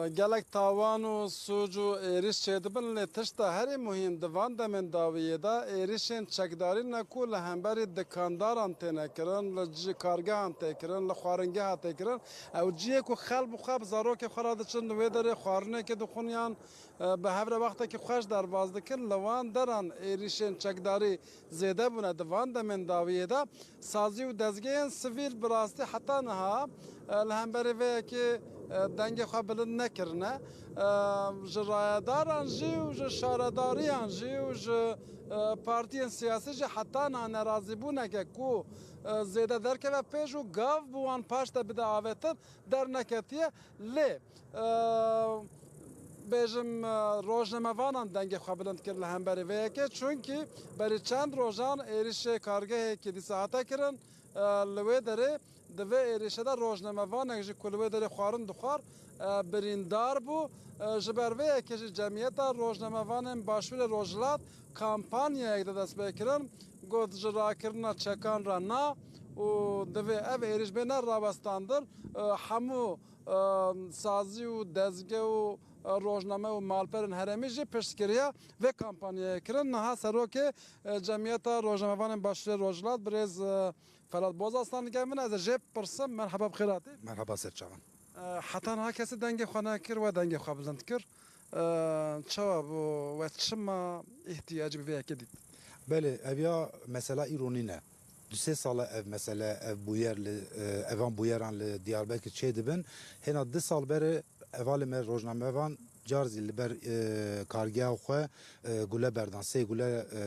gelek tawan û sûc û êrîş çêdibin, lê tişta herî muhîm di van demên dawiyê de êrîşên çekdarî ne ku li hemberî dikandaran têne kirin, li cî-, kargehan tê kirin, li xwaringeha tê kirin. Ew cihê ku xelk bi xwe bi zarokê xwe re diçin, li wê derê xwarinekê dixwin yan, e, bi hev re wextekî xweş derbas dikin, li wan deran êrîşên çekdarî zêde bûne di van demên dawiyê de. Sazî û dezgehên sivîl bi rastî heta niha, e, li hemberî vê yekê, e, dengê xwe bilind nekirine. E, ji rayedaran jî û ji şaredariyan jî û ji, e, partiyên siyasî jî heta niha nerazîbûneke ku, e, zêde derkeve pêş û gav bi wan paş de bide avêtin, derneketiye. Lê, e, Bêjim, e, rojnamevanan dengê xwe bilind kir li hemberî vê yekê, çunkî berî çend rojan êrişê kargehê ki dîsa hate kirin, e, li wê derê di vê êrişê de rojnamevanek jî ku li wê derê xwarin dixwar, e, birîndar bû. E, ji ber vê yekê jî Cemiyeta Rojnamevanên Başûrê Rojhilat kampanyayek de dest pê kirin, got, ji rakirina çekan re na û divê ev êriş bêne rawestandin. E, hemû, e, sazî û dezge û, e, rojname û malperên herêmî jî piştgiriya vê kampanyayê kirin. Niha serokê, e, Cemiyeta Rojnamevanên Başûrê Rojhilat, birêz, e, Felat Bozaslan li gel min e, ez ê jê bipirsim. Merheba, bi xêr hatî. Merheba, ser çavan. E, heta niha kesî dengê xwe nekir, we dengê xwe bilind kir. E, çawa bû, we çima îhtiyacî bi vê yekê dît? Belê, ev ya mesela îro nîne. Du sê sal e ev mesele, ev bûyer li, e, evan bûyeran li Diyarbekir çêdibin. Hêna du sal berê hevalê me rojnamevan car zî li ber, e, kargeha xwe, e, gule berdan, sê gule, e,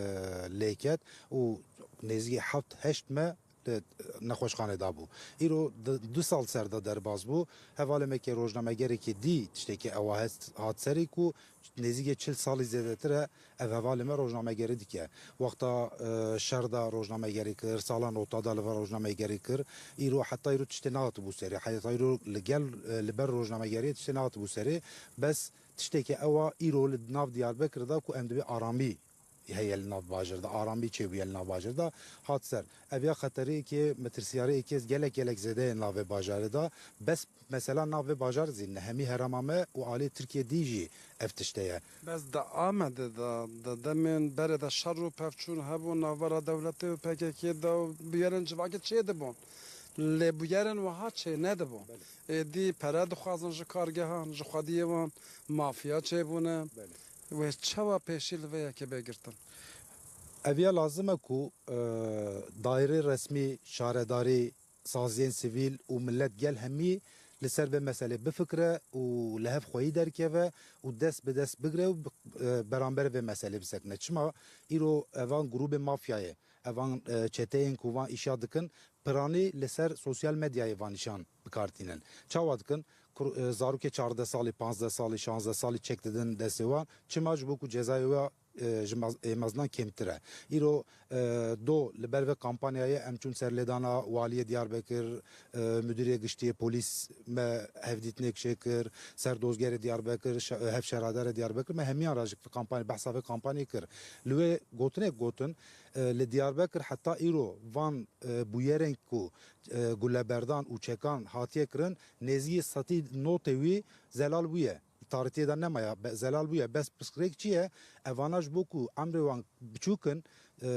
lê ket û nêzîkî heft heşt me di nexweşxanê de bû. Îro di, du sal ser de derbas bû. Hevalê me ke rojnamegerekî dî tiştekî ewa hest, hat serî ku nêzîkê çil salî zêdetir e ev hevalê me rojnamegerî dike. Wexta, e, şer de rojnamegerî kir, sala newta de li vir rojnamegerî kir. Îro, heta îro tiştê nehatibû serê. Heta îro li gel, e, li ber rojnamegeriyê tiştê nehatibû serê. Bes tiştekî ewa îro li nav Diyarbekir de ku em dibê aramî heye li nav bajêr de, aramî çêbûye li nav bajêr de, hat ser. Ev ya xeteriyekê, metirsiyariyekê gelek gelek zêde ye li nav vê bajarê de. Bes mesela nav vê bajar zî ne hemî herêma me û alî Tirkiye dî jî ev tişt heye. Bes di Amedê de, di demên berê de şer û pevçûn hebû navbera dewletê û P K K de û bûyerên civakî çêdibûn. Lê bûyerên wiha çênedibûn. Belê. Êdî pere dixwazin ji kargehan, ji xwediyê wan, mafya çêbûne. Belê. Wê çawa pêşî li vê yekê bê girtin? Ev ya lazim e ku, e, daîrê resmî, şaredarî, saziyên sivîl û milet gel hemî li ser vê meselê bifikire û li hev xweyî derkeve û dest bi dest bigire û bi, e, beramber vê meselê bisekine. Çima îro evan grûbê mafyayê, evan, e, çeteyên ku van îşa dikin, piranî li ser sosyal medyayê van îşan bi kar tînin. Çawa dikin? Kur-, e, zarokê çardeh salî, panzdeh salî, şanzdeh salî çek didin destê wan. Çima? Ji bo ku cezayê wê, e, ji mez-, ê meznan kêmtir e. Îro, e, do li ber vê kampanyayê em çûn serlêdana waliyê Diyarbekir, e, Müdürê Giştiyê Polîs me hevdîtinêk çêkir, ser dozgerê Diyarbekir, şe-, hevşeradara Diyarbekir, me hemiyan re ji kampanyê, behsa vê kampanyê kir. Li wê gotinek gotin, e, li Diyarbekir heta îro van, e, bûyerên ku, e, guleberdan û çekan hatiye kirin, nêzî sedî notê wî zelal bûye. Tarîtiyê de nemaye, be-, zelal bûye. Bes pirsgirêk çi ye? Evana ji bo ku emrê wan biçûk in, e,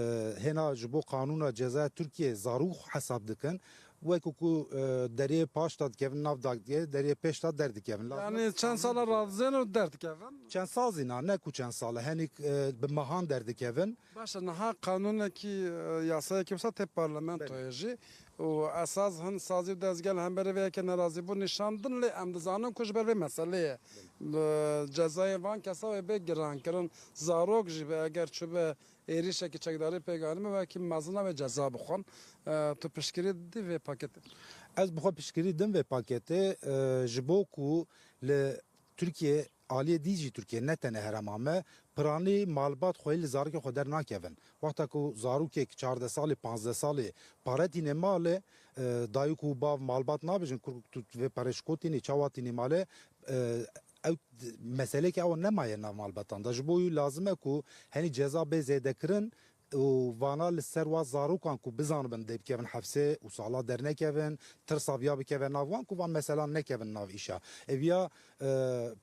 hêna ji bo qanûna cezaya Tirkiyê zarok hesab dikin. Wekî ku, e, deriyê paş de dikevin, nav de dike, deriyê pêş de derdikevin. Lazim e. Yanî çend sala radizên û derdikevin? Çend sal zî na, ne ku çend sal e, henî, e, bi mehan derdikevin. Baş e, niha qanûnekî, e, yasayekî wisa tê parlamentoyê jî û esas hin sazî û dezgeh li hemberî vê yekê nerazîbûn nîşan din, lê em dizanin ku ji ber vê meseleyê, e, cezayê van kesa wê bê girankirin. Zarok jî be eger çûbe êrîşekî çekdarî pêk anîbe, wekî mezina wê ceza bixwin. E, tu piştgirî didî vê paketê? Ez bi xwe piştgirî dim vê paketê, e, ji bo ku li Tirkiye, aliyê dî jî Tirkiye, ne tenê herêma me, piranî malbat xweyî li zarokê xwe dernakevin. Wexta ku zarokek çardeh salî, panzdeh salî pare tîne malê, e, dayik û bav malbat nabêjin, kur tu vê pere ji ku tînî, çawa tînî malê, e, ew d-, meseleke ew nemaye nav malbatan de. Ji bo wî lazim e ku henî ceza bê zêdekirin, û vana li ser wa zarokan ku bizanibin dê bikevin hefsê û sala dernekevin, tirsa viya bikeve nav wan ku van meselan nekevin nav îşa. Ev ya, e,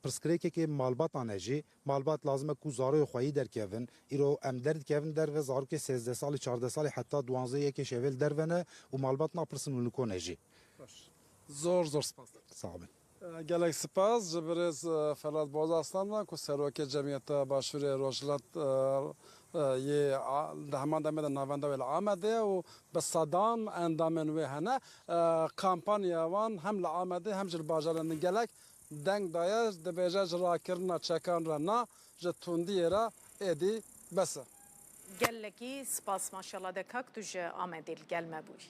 pirsgirêkekê malbatan e jî. Malbat lazim e ku zaroyê xweyî derkevin. Îro em derdikevin derve, zarokê sêzdeh salî, çardeh salî heta duwanzdeh yekê şevê li derve ne û malbat napirsin û li ko ne jî. Baş. Zor zor spas. Sağ olun. E, gelek spas ji birêz, e, Felat Bozaslan ve ku serokê Cemiyeta Başûrê Rojhilat, e, e, yê a-, di heman demê de navenda wê li Amedê ye û bi sedan endamên wê hene. E, kampanya wan hem li Amedê hem jî li bajarên din gelek deng daye, dibêje ji rakirina çekan re na, ji tundiyê re êdî bes e. Gelekî spas, maşallah de kak tu ji Amedê li gel me bûyî.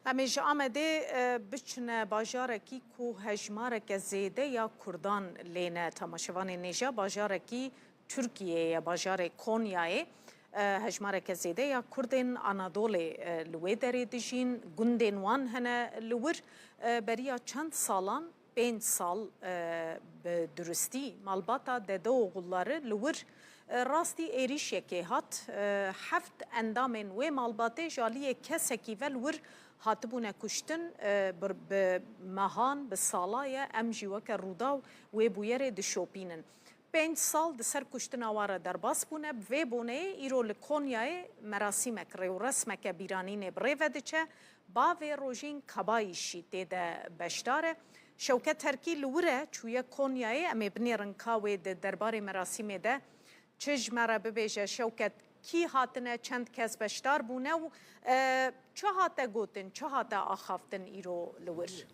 Em ê ji Amedê, e, biçine bajarekî ku hejmareke zêde ya Kurdan lê ne temaşevanên nêja, bajarekî Tirkiyeyê ye, bajarê Konyayê. E, hejmareke zêde ya Kurdên Anadolê, e, li wê derê dijîn, gundên wan hene li wir. E, beriya çend salan, pênc sal, e, bi duristî malbata Dedeoğulları li wir, e, rastî êrîşekê hat. E, heft endamên wê malbatê ji aliyê kesekî ve li wir hatibûne kuştin. E, bi, bi mehan, bi sala ye, em jî weke Rûdaw wê bûyerê dişopînin. Pênc sal di ser kuştina wan re derbas bûne. Bi vê boneyê îro li Konyayê merasîmek, rêwresmeke bîranînê bi rê ve diçe. Bavê Rojîn Kabayîş jî tê de beşdar e. Şewket Terkî li wir e, çûye Konyayê. Em ê binêrin ka wê di derbarê merasîmê de çi ji me re bibêje. Şewket, kî hatine, çend kes beşdar bûne û, e, çi hate gotin, çi hate axaftin îro li wir?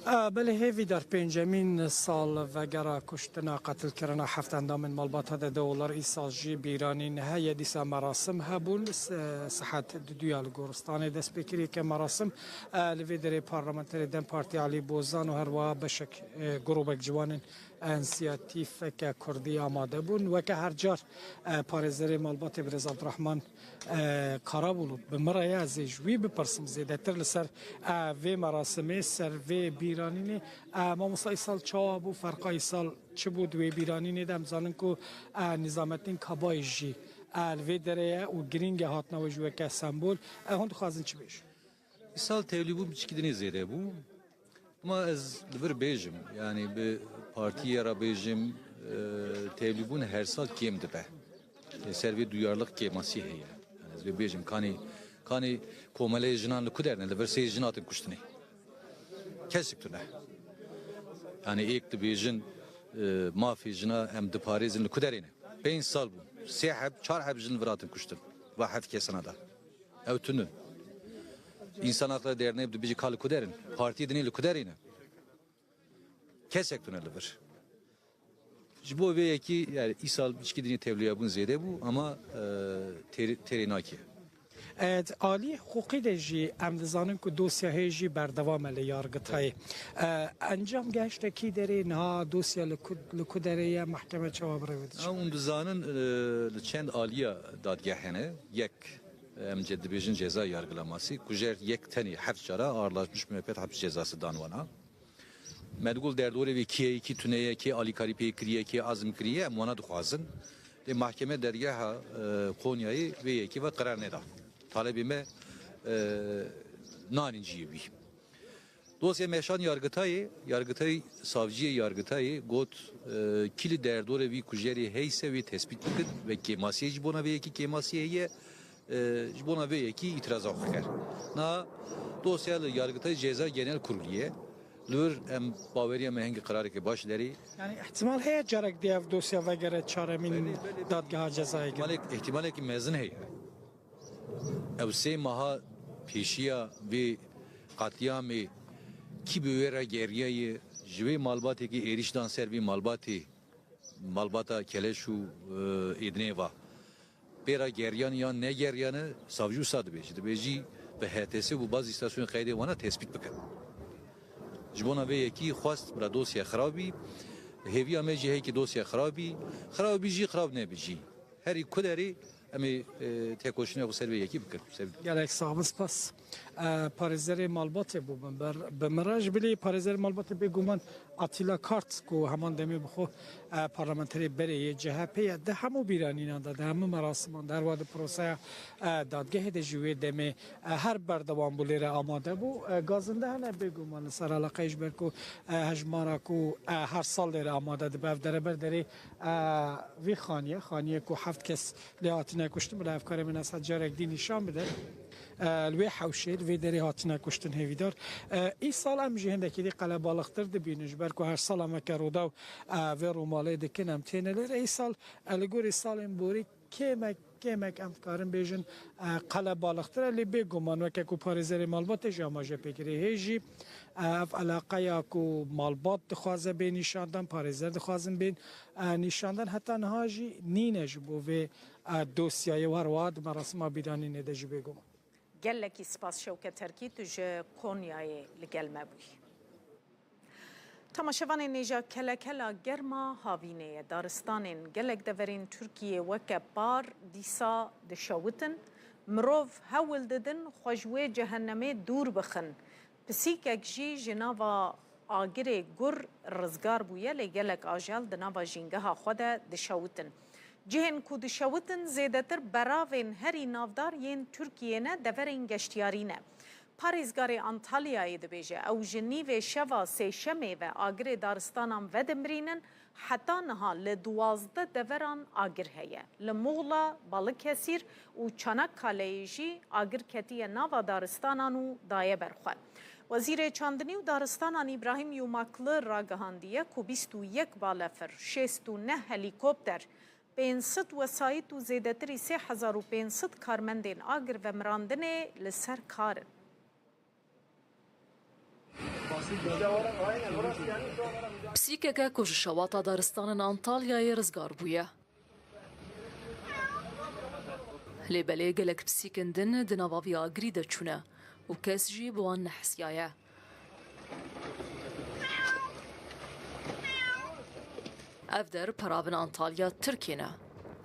E, belê Hêvîdar, pêncemîn sal vegera kuştina, qetilkirina heft endamên malbata Dedeoğulları îsal jî bîranîn heye. Dîsa merasim hebûn, se-, saet duduya li goristanê dest pê kiriye ke merasim, e, li vê derê parlamenterê DEM Partî Alî Bozan û herwiha beşek, e, grûbek ciwanên însiyatîfeke kurdî amade bûn. Weke her car, e, parêzerê malbatê birêz Abdurrahman, e, Karabulût bi min re ye, ez ê ji wî bipirsim zêdetir li ser, e, vê merasimê, ser vê bîranînê. E, mamosta, îsal çawa bû? Ferqa îsal çi bû di wê bîranînê de? Em zanin ku, e, Nîzamettin Kabayîş jî, e, li vê derê ye û girîng e hatina wê jî weke sembol. E, hûn dixwazin çi bêjin? Îsal tevlîbûn piçikî dinê zêde bû. Ama ez li vir bêjim, yanî bi partiyê re bêjim, e, tevlîbûn her sal kêm dibe. Li ser vê duyarlılık kêmasî heye. Yanî ez vê bêjim, kanî, kanî komeleyê jinan li ku der ne? Li vir sê jin hatin kuştinê. Kesek tune. Yanî êk dibêjin, e, mafê jina em diparêzin, li ku derê ne? Pênc sal bû. Sê heb, çar heb jin li vir hatin kuştin. Va heft kesana da. Ew tune. Însan Hakları Derneği dibêje ka li ku derin? Partiyê dinê li ku derê ne? Kesek tune li vir. Ji bo vê yekî, yani, îsal piçikî dinê tevliyabûn zêde bû, ama, e, têrê, têrê nake. E, di alî hiqûqî de jî em dizanin ku dosya hê jî berdewam e li yargitayê. E, encam gehişte kî derê, niha dosya li ku, li ku derê ye, mahkeme çawa bi rê ve diçe? Em dizanin, e, li çend aliya dadgehê ne, yek, em ce-, dibêjin ceza yargılaması, ku jer yek tenê heft cara ağırlaşmış müebbet hapis cezası dan wana. Me digul derdorê vê kî ye, kî tune ye, kî alîkarî pê kiriye, kî azm kiriye, em wana dixwazin. Lê mahkeme dergeha, e, Konyayê vê yekê ve qerar neda. Talebê me, e, nanîn ciyê wî. Dosya meşan yargitayê, yargitay, savciyê yargitayê got, e, kî li derdorê vî kujerê heyse wê tespît bikin ve kêmasiyê ji bona vê yekî kêmasiyê heye, e, ji bona vê yekî îtiraza xwe kir. Na dosya li Yargitay Ceza Genel Kurulu ye. Li wir em baweriya me hingî qerareke baş derê. Yani ihtimal heye carek diye ev dosya vegere çaremîn Belê, belê, belê. Dadgeha cezayê. Îhtimalek, îhtimalekî mezin heye. Ew sê meha pêşiya vê qetlîamê kî bi wê re geriyaye, ji wê malbatekî êrîş dan ser vê malbatê, malbata Keleş û, e, Êdinê va. Pê re geriyan yan negeriyane, savcî wisa dibêjî. Dibêjî bi H T S û bazî îstasyonên qeydê wana tespît bikin. Ji bona vê yekî xwest bira dosya xirab bî. Hêviya me jî heye ki dosya xirab bî. Xirab bî jî, xirab nebî jî. Herî ku derê em ê, e, têkoşîna xwe ser vê yekî bikin. Ser Gelek sax bin, spas. E, parêzerê malbatê bû bin ber, bi min re. Ji bilî parêzerê malbatê bêguman Atilla Kart ku heman demê bi xwe, e, parlamenterê berê yê C H P ye. Di hemû bîranînan de, di hemû merasiman de, herwa di proseya, e, dadgehê de jî wê demê, e, her berdewam bû, lê re amade bû. E, gazinde hene bêguman li ser eleqeyê ji ber ku, e, hejmara ku, e, her sal lê re amade dibe. Ev dereber derê, e, vî xaniyê, xaniyê ku heft kes lê hatine kuştin, bila ev karê min ez carek dî nîşan bide. E, li wê hewşê, li vê derê hatine kuştin hêvîdar. E, îsal em jî hindekî dî qelebalixtir dibînin, ji ber ku her sal em weke Rûdaw, e, vê rûmalê dikin, em têne lê re. Îsal, e, li gorî salên borî kêmek Kêmek em dikarin bêjin, e, qelebalixtir e, lê bêguman weke ku parêzerê malbatê jî amaje pê kirî. Hê jî, e, ev eleqeya ku malbat dixwaze bê nîşandan, parêzer dixwazin bên, e, nîşandan, heta niha jî nîne ji bo vê, e, dosyayê û herwiha di merasima bîranînê de jî bêguman. Gelekî spas Şewket Terkî, tu ji Konyayê li gel me bûyî. Temaşevanên nêja, kelekela germa havînê ye. Daristanên gelek deverên Tirkiyê weke par dîsa dişewitin. Mirov hewl didin xwe ji wê cehennemê dûr bixin. Pisîkek jî ji nava agirê gur rizgar bûye, lê gelek ajel di nava jîngeha xwe de dişewitin. Cihên ku dişewitin zêdetir beravên herî navdar yên Tirkiyê ne, deverên geştiyarî ne. Parêzgarê Antalyayê dibêje, ew ji nîvê şeva sêşemê ve agirê daristanan vedimirînin, heta niha li duwazdeh deveran agir heye. Li Muxla, Balıkesir û Çanakkaleyê jî agir ketiye nava daristanan û daye ber xwe. Wezîrê Çandinî û Daristanan Îbrahîm Yumaklı ragihandiye ku bîst û yek balefir, şêst û neh helîkopter, pênc sed wesayît û zêdetirî sê hezar û pênc sed karmendên agir vemirandinê li ser kar in. Pisîkeke ku ji şewata daristanên Antalyayê rizgar bûye. Lê belê gelek pisîkên din di nava vî agirî de çûne û kes jî bi wan nehisiyaye. Ev der peravin Antalya, Tirkiyê ne.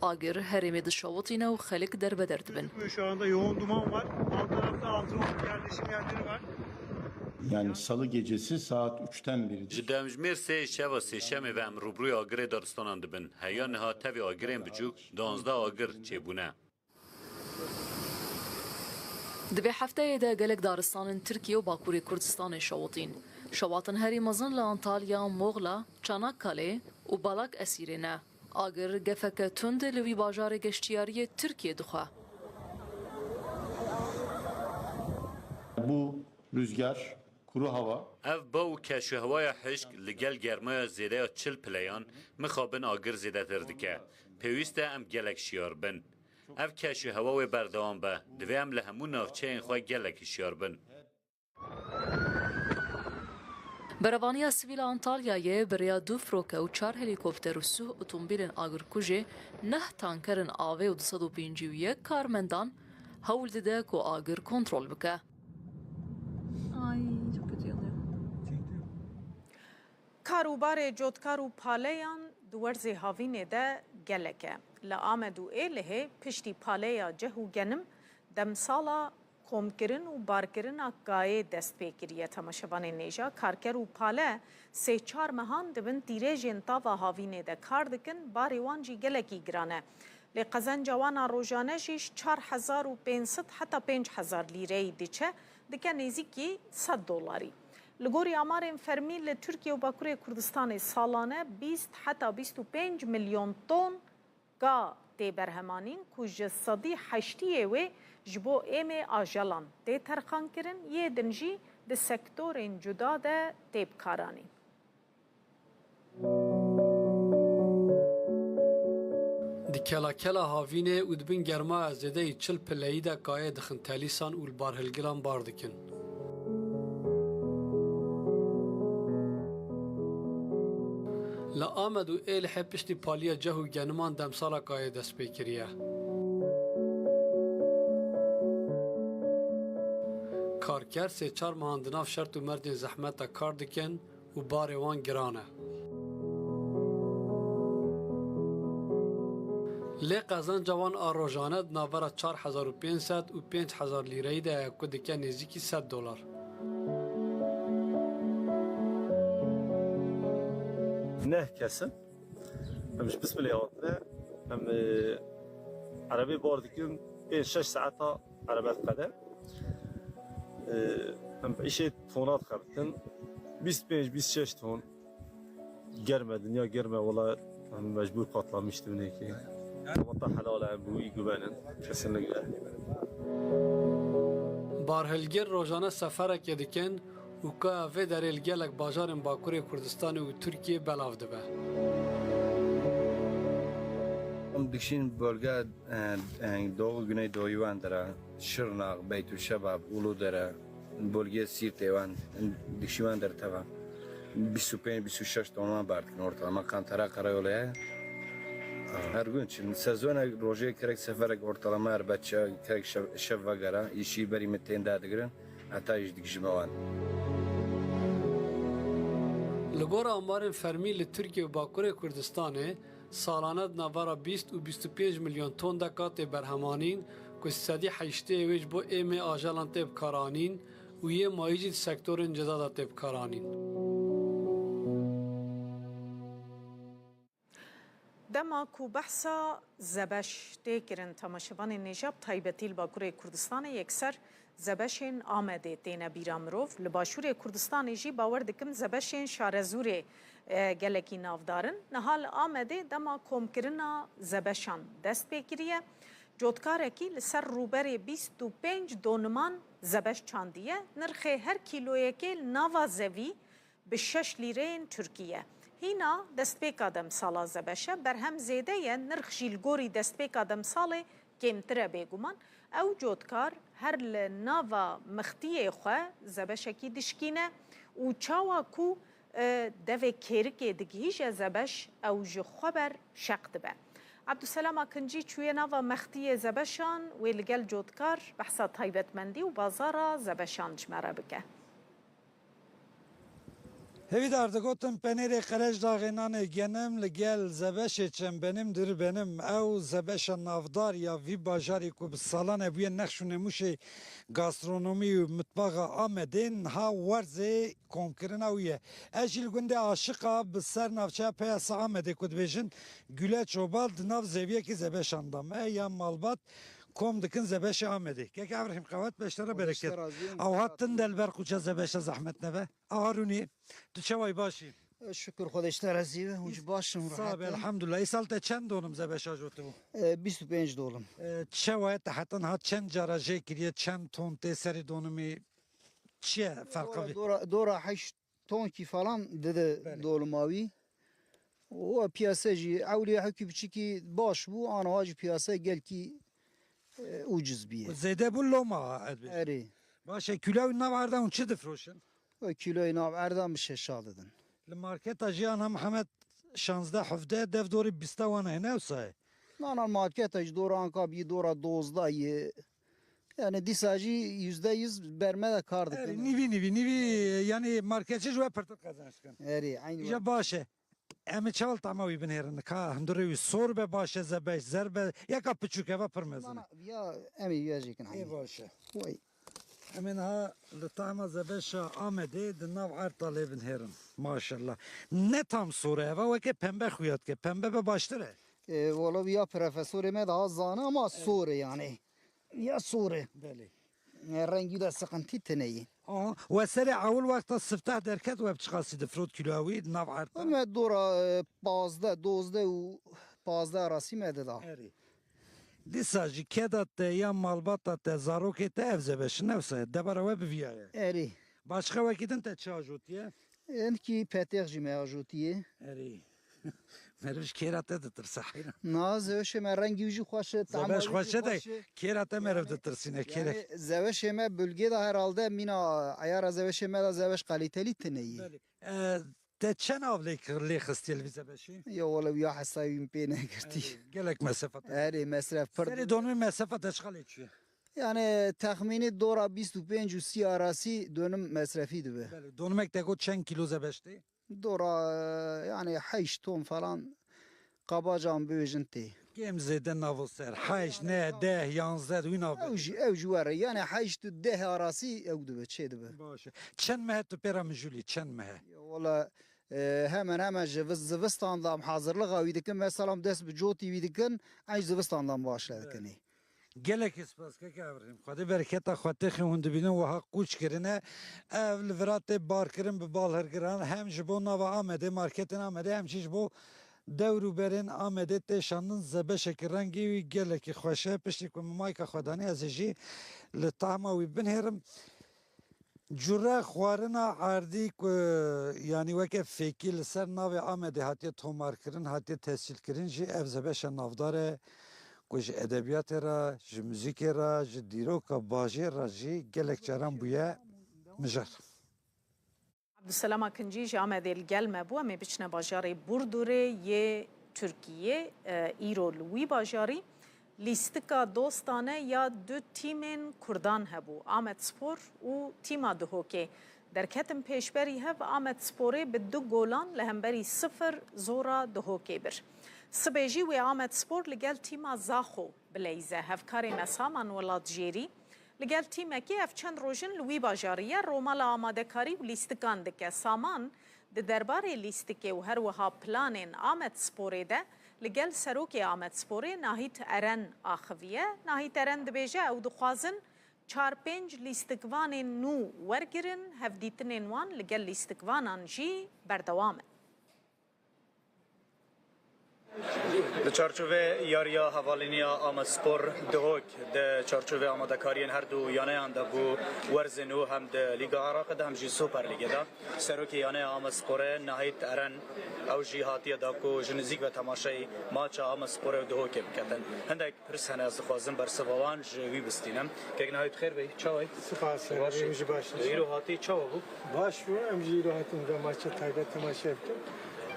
Agir herêmê dişewitîne û xelk derbeder dibin. Şu anda yoğun duman var. Alt tarafta altın yerleşim yerleri var. Yani salı gecesi saat üçten beri. Ji demjimêr sê şeva sêşemê ve em rûbirûyê agirê daristanan dibin. Heya niha tevî agirên biçûk duwazdeh agir çêbûne. Di vê hefteyê de gelek daristanên Tirkiye û Bakurê Kurdistanê şewitîn. Şewatin herî mezin li Antalya, Moxla, Çanakkale û Balıkesirê ne. Agir gefeke tund li wî bajarê geştiyariyê Tirkiye dixwe. Bu rüzgar, kuru hava. Ev ba û keşûhewaya hişk li gel germaya zêde ya çil pileyan mixabin agir zêdetir dike. Pêwîst e em gelek şiyar bin. Ev keşûhewa wê berdewam be. Divê em li hemû navçeyên xwe gelek hişyar bin. Berevaniya Sivîl a Antalyayê bi rêya du firoke û çar helîkopter û sih otomobîlên agirkujê, neh tankerên avê û du sed û pêncî û yek karmendan hewl dide ku agir kontrol bike. Ay, çok kötü yanıyor. Kar û barê cotkar û paleyan di werzê havînê de gelek e. Li Amed û Êlihê piştî paleya ceh û genim demsala komkirin û barkirina kayê dest pê kiriye. Temaşevanên nêja, karker û pale sê çar mehan di bin tîrêjên tava havînê de kar dikin, barê wan jî gelekî giran e. Lê qezenca wan a rojane jî ji çar hezar û pênc sed heta pênc hezar lîreyî diçe, dike nêzîkî sed dolarî. Li gorî amarên fermî, li Tirkiye û Bakurê Kurdistanê salane bîst heta bîst û pênc milyon ton ka tê berhemanîn, ku ji sedî heştiyê wê ji bo êmê ajelan tê terxankirin, yê din jî di sektorên cuda de tê bikaranîn. Di kelakela havînê û di bin germaya zêdeyî çil pileyî de kayê dixin telîsan û li barhilgiran bar dikin. Li Amed û Êlihê piştî paliya ceh û geniman demsala kayê dest pê kiriye. Karker sê çar mehan di nav şert û merdên zehmet de kar dikin û barê wan giran e. Lê qezenca wan a rojane di navbera çar hezar û pênc sed û pênc hezar lîreyî de ye, ku dike nêzîkî sed dolar. Neh kes in. Em ji Bismilê hatine. Em, e, erebê bar dikin, pênc şeş saeta erebe diqede. E, em bi îşê tona dixebitin. Bîst pênc, bîst şeş ton. Germ e, dinya germ e, wela em mecbûr patlamiştin wekî. Ama ta helal e, em bi wî guvenin. Kesinlikle. Barhilgir rojane seferekê dikin û kaya vê derê li gelek bajarên Bakurê Kurdistanê û Tirkiyê belav dibe. Em Dikişîn bölge, e, e, Doğu Güneydoğu wan dere, Şırnak, Beytüşşebab, Uludere, bölge Sîrtê wan, dikişî wan dere teva. Bîst û pênc, bîst û şeş ton wan bar dikin ortalama, kantara karayolê ye. Her gün çin. Sezona rojê kerek seferek ortalama her beçe kerek şev, şev vegera, îşî berî min tên dadigirin, heta îş dikişime wan. Li gor amarên fermî li Tirkiye û Bakurê Kurdistanê, salane di navbera bîst û bîst û pênc milyon ton de katê berhemanîn ku sedî heştê wê ji bo êmê ajelan tê bikaranîn û yê mayî jî di sektorên cida de tê bikaranîn. Dema ku behsa zebeş tê kirin, temaşevanên nêja bi taybetî li Bakurê Kurdistanê yekser zebeşên Amedê têne bîra mirov. Li Başûrê Kurdistanê jî bawer dikim zebeşên Şarezûrê, e, gelekî navdar in. Niha li Amedê dema komkirina zebeşan dest pê kiriye. Cotkarekî li ser rûberê bîst û pênc doniman zebeş çandiye. Nirxê her kîloyekê li nava zevî bi şeş lîreyên Tirkî ye. Hîna destpêka demsala zebeşe, berhem zêde ye, nirx jî li gorî destpêka demsalê kêmtir e bêguman. Ew cotkar her li nava mixtiyê xwe zebeşekî dişkîne û çawa ku, e, devê kêrikê digihîje zebeş, ew ji xwe ber şeq dibe. Ebduselam Akincî çûye nava mextiyê zebeşan, wê li gel cotkar behsa taybetmendî û bazara zebeşan ji me re bike. Hevîdar, digotin penêrê Qerejdaxê nanê genim li gel zebeşê çem benim dir benim. Ew zebeşa navdar ya vî bajarî ku bi salan e bûye nexş û nemûşê gastronomî û mitbaxa Amedê, niha werzê komkirina wî ye. Ez jî li gundê Aşiqa bi ser navçeya Peyasa Amedê ku dibêjin Güleç Obal di nav zeviyekî zebeşan de me ya malbat kom dikin zebeşê Amedê. Kek Ebrahîm, qewet beştera bereket. Ew hat tinde li ber quça zebeşa zehmet nebe. A Harûnî, tu çawa yî, baş î? E, şükür Xwedê ji te razî be, hûn jî baş in, rehet in. Sağ be, elhamdulillah. Îsal te çend dolim zebeşa jotibû? E, bîst û pênc dolim. E, çawa ye te heta niha çend cara jê kiriye, çend ton tê serî donimî? Çi ye ferqa vî? Dora, dora heşt tonkî falan dide dolima wî. Belê. Û piyase jî ewlî hekî biçikî baş bû, aniha jî piyase gelkî, e, ucuz bîye. Zêde bû loma, ez bêjim. Erê. Baş e, kîloyê nav erda hûn çi difroşin? O kîloyê nav erda min şeşa didin. Li marketa jî ana Mihemed şazdeh hevdeh dev dorî bîsta wan hene wisa ye? Na, na, marketa jî dora anka bî dora dozdeh ye. Yani dîsa jî yüzde yüz berme de kar dikin. Erê, nîvî, nîvî, nîvî, yani marketçi ji we pirtir qezenç dikin. Erê, aynî. Îja baş e. Em ê çawa li tahma wî binêrin? Ka hundirê wî sor be baş e, zebeş, zer be, yeka piçûk e, va pir mezin e. Na, na, ya em ê ya jêkin. Ê, aynî. Baş e. Way. Em ê niha li tahma zebeşa Amedê di nav erda lê binêrin. Maşallah. Ne tam sor e, eva weke pembe xuya dike. Pembe be baştir e. E, wala ya profesorê me daha zane ama sor e yani. Ya sor e. Belê. E, rengî de sıkıntı tine ye. Aha. We serê ewil wexta sifteh derket we bi çiqasî difrot kîloya wî di nav erda? Me dora, e, pazdeh, dozdeh û pazdeh arasî me dida. Erê. Dîsa jî keda te ya malbata te, zarokê te ev zebeş in, ne wisa ye? Debara we bi viya ye. Erê. Başqa wekî din te çi ajotiye? Enkî petêx jî me ajotiye. Erê. Meriv ji kêra te ditirse heyran. Na, zeweşê me rengî wî jî xweş e, tahma wî jî xweş e, de xweş e. Kêra te meriv ditirsîne, kêrek. Yani, zeweşê me bölgê de herhalde mîna eyara zeweşê me de zeweş kaliteli tine ye. Belê. E, te çend av lê, lê xistiye li vî zebeşî? Ya wele ya hesayî wî pê negirtî. Erê, gelek mesrefa te. Erê, mesref pir. Serê donimê mesrefa te çiqa lê çûye? Yani, texmînî dora bîst û pênc û sî arasî donim mesrefî dibe. Belê, donimek te got çend kîlo zebeş tê? Dora, e, yani heşt ton falan kabaca em bibêjin tê. Kêm zêde navo ser. Heşt, neh, deh, yanzdeh, wî nav. Ew jî, ew jî were. Yani heşt û deh arasî ew dibe, çê dibe. Baş e. Çend meh e tu pê re mijûlî, çend meh e? Ya wala, e, hemen hemen ji vi-, zivistan da em hazirlixa wî dikin. Mesela em dest bi cotî wî dikin, eyn zivistan da em başle dikin. Gelekî spas keke Ebrahîm. Xwedê bereketa xwe têxê hûn dibînin wiha qûç kirine. Ev li vira tê barkirin bi balhirgiran. Hem ji bo nava Amedê, marketên Amedê, hem jî ji bo dewr û berên Amedê tê şandin. Zebeşekî rengî wî gelekî xweş e. Piştî ku min mayka xwe danî, ez ê jî li tahma wî binêrim. Cure xwarina erdî ku, yanî weke fêkî li ser navê Amedê hatiye tomarkirin, hatiye tescîlkirin jî ev zebeşa navdar e ku ji edebiyatê re, ji muzîkê re, ji dîroka bajêr re jî gelek caran bûye mijar. Abdulselam Akincî ji Amedê li gel me bû. Em ê biçine bajarê Burdurê yê Tirkiyê. E, îro li wî bajarî lîstika dostane ya du tîmên Kurdan hebû, Amedspor û tîma Duhokê. Derketin pêşberî hev, Amedsporê bi du golan li hemberî sifir zora Duhokê bir. Sibê jî wê Amedspor li gel tîma Zaxo bileyze. Hevkarê me Saman Welatjêrî li gel tîmekê ev çend roj in li wî bajarî ye, romala amadekarî û lîstikan dike. Saman di derbarê lîstikê û her wiha planên Amedsporê de li gel serokê Amedsporê Nahît Eren axiviye. Nahît Eren dibêje, ew dixwazin çar pênc lîstikvanên nû wergirin, hevdîtinên wan li gel lîstikvanan jî berdewam in. Di çarçovê yariya hevalîniya Amedspor Duhok di çarçovê amadekariyên her du yaneyan de bû werzên nû hem di Lîga Iraqê de hem jî Super Lîgê de. Serokê yaneya Amedsporê Nahît Eren ew jî hatiye da ku ji nizîk ve temaşeyî maça Amedsporê û Duhokê biketin. Hindek pirs hene, ez dixwazim bersiva wan ji wî bistînim. Kek Nahît, bi xêr bêyî, çawa yî? Spas, em jî baş in. Îro hatî çawa bû? Baş bû, em jî îro hatin vê maçê taybet temaşe bikin.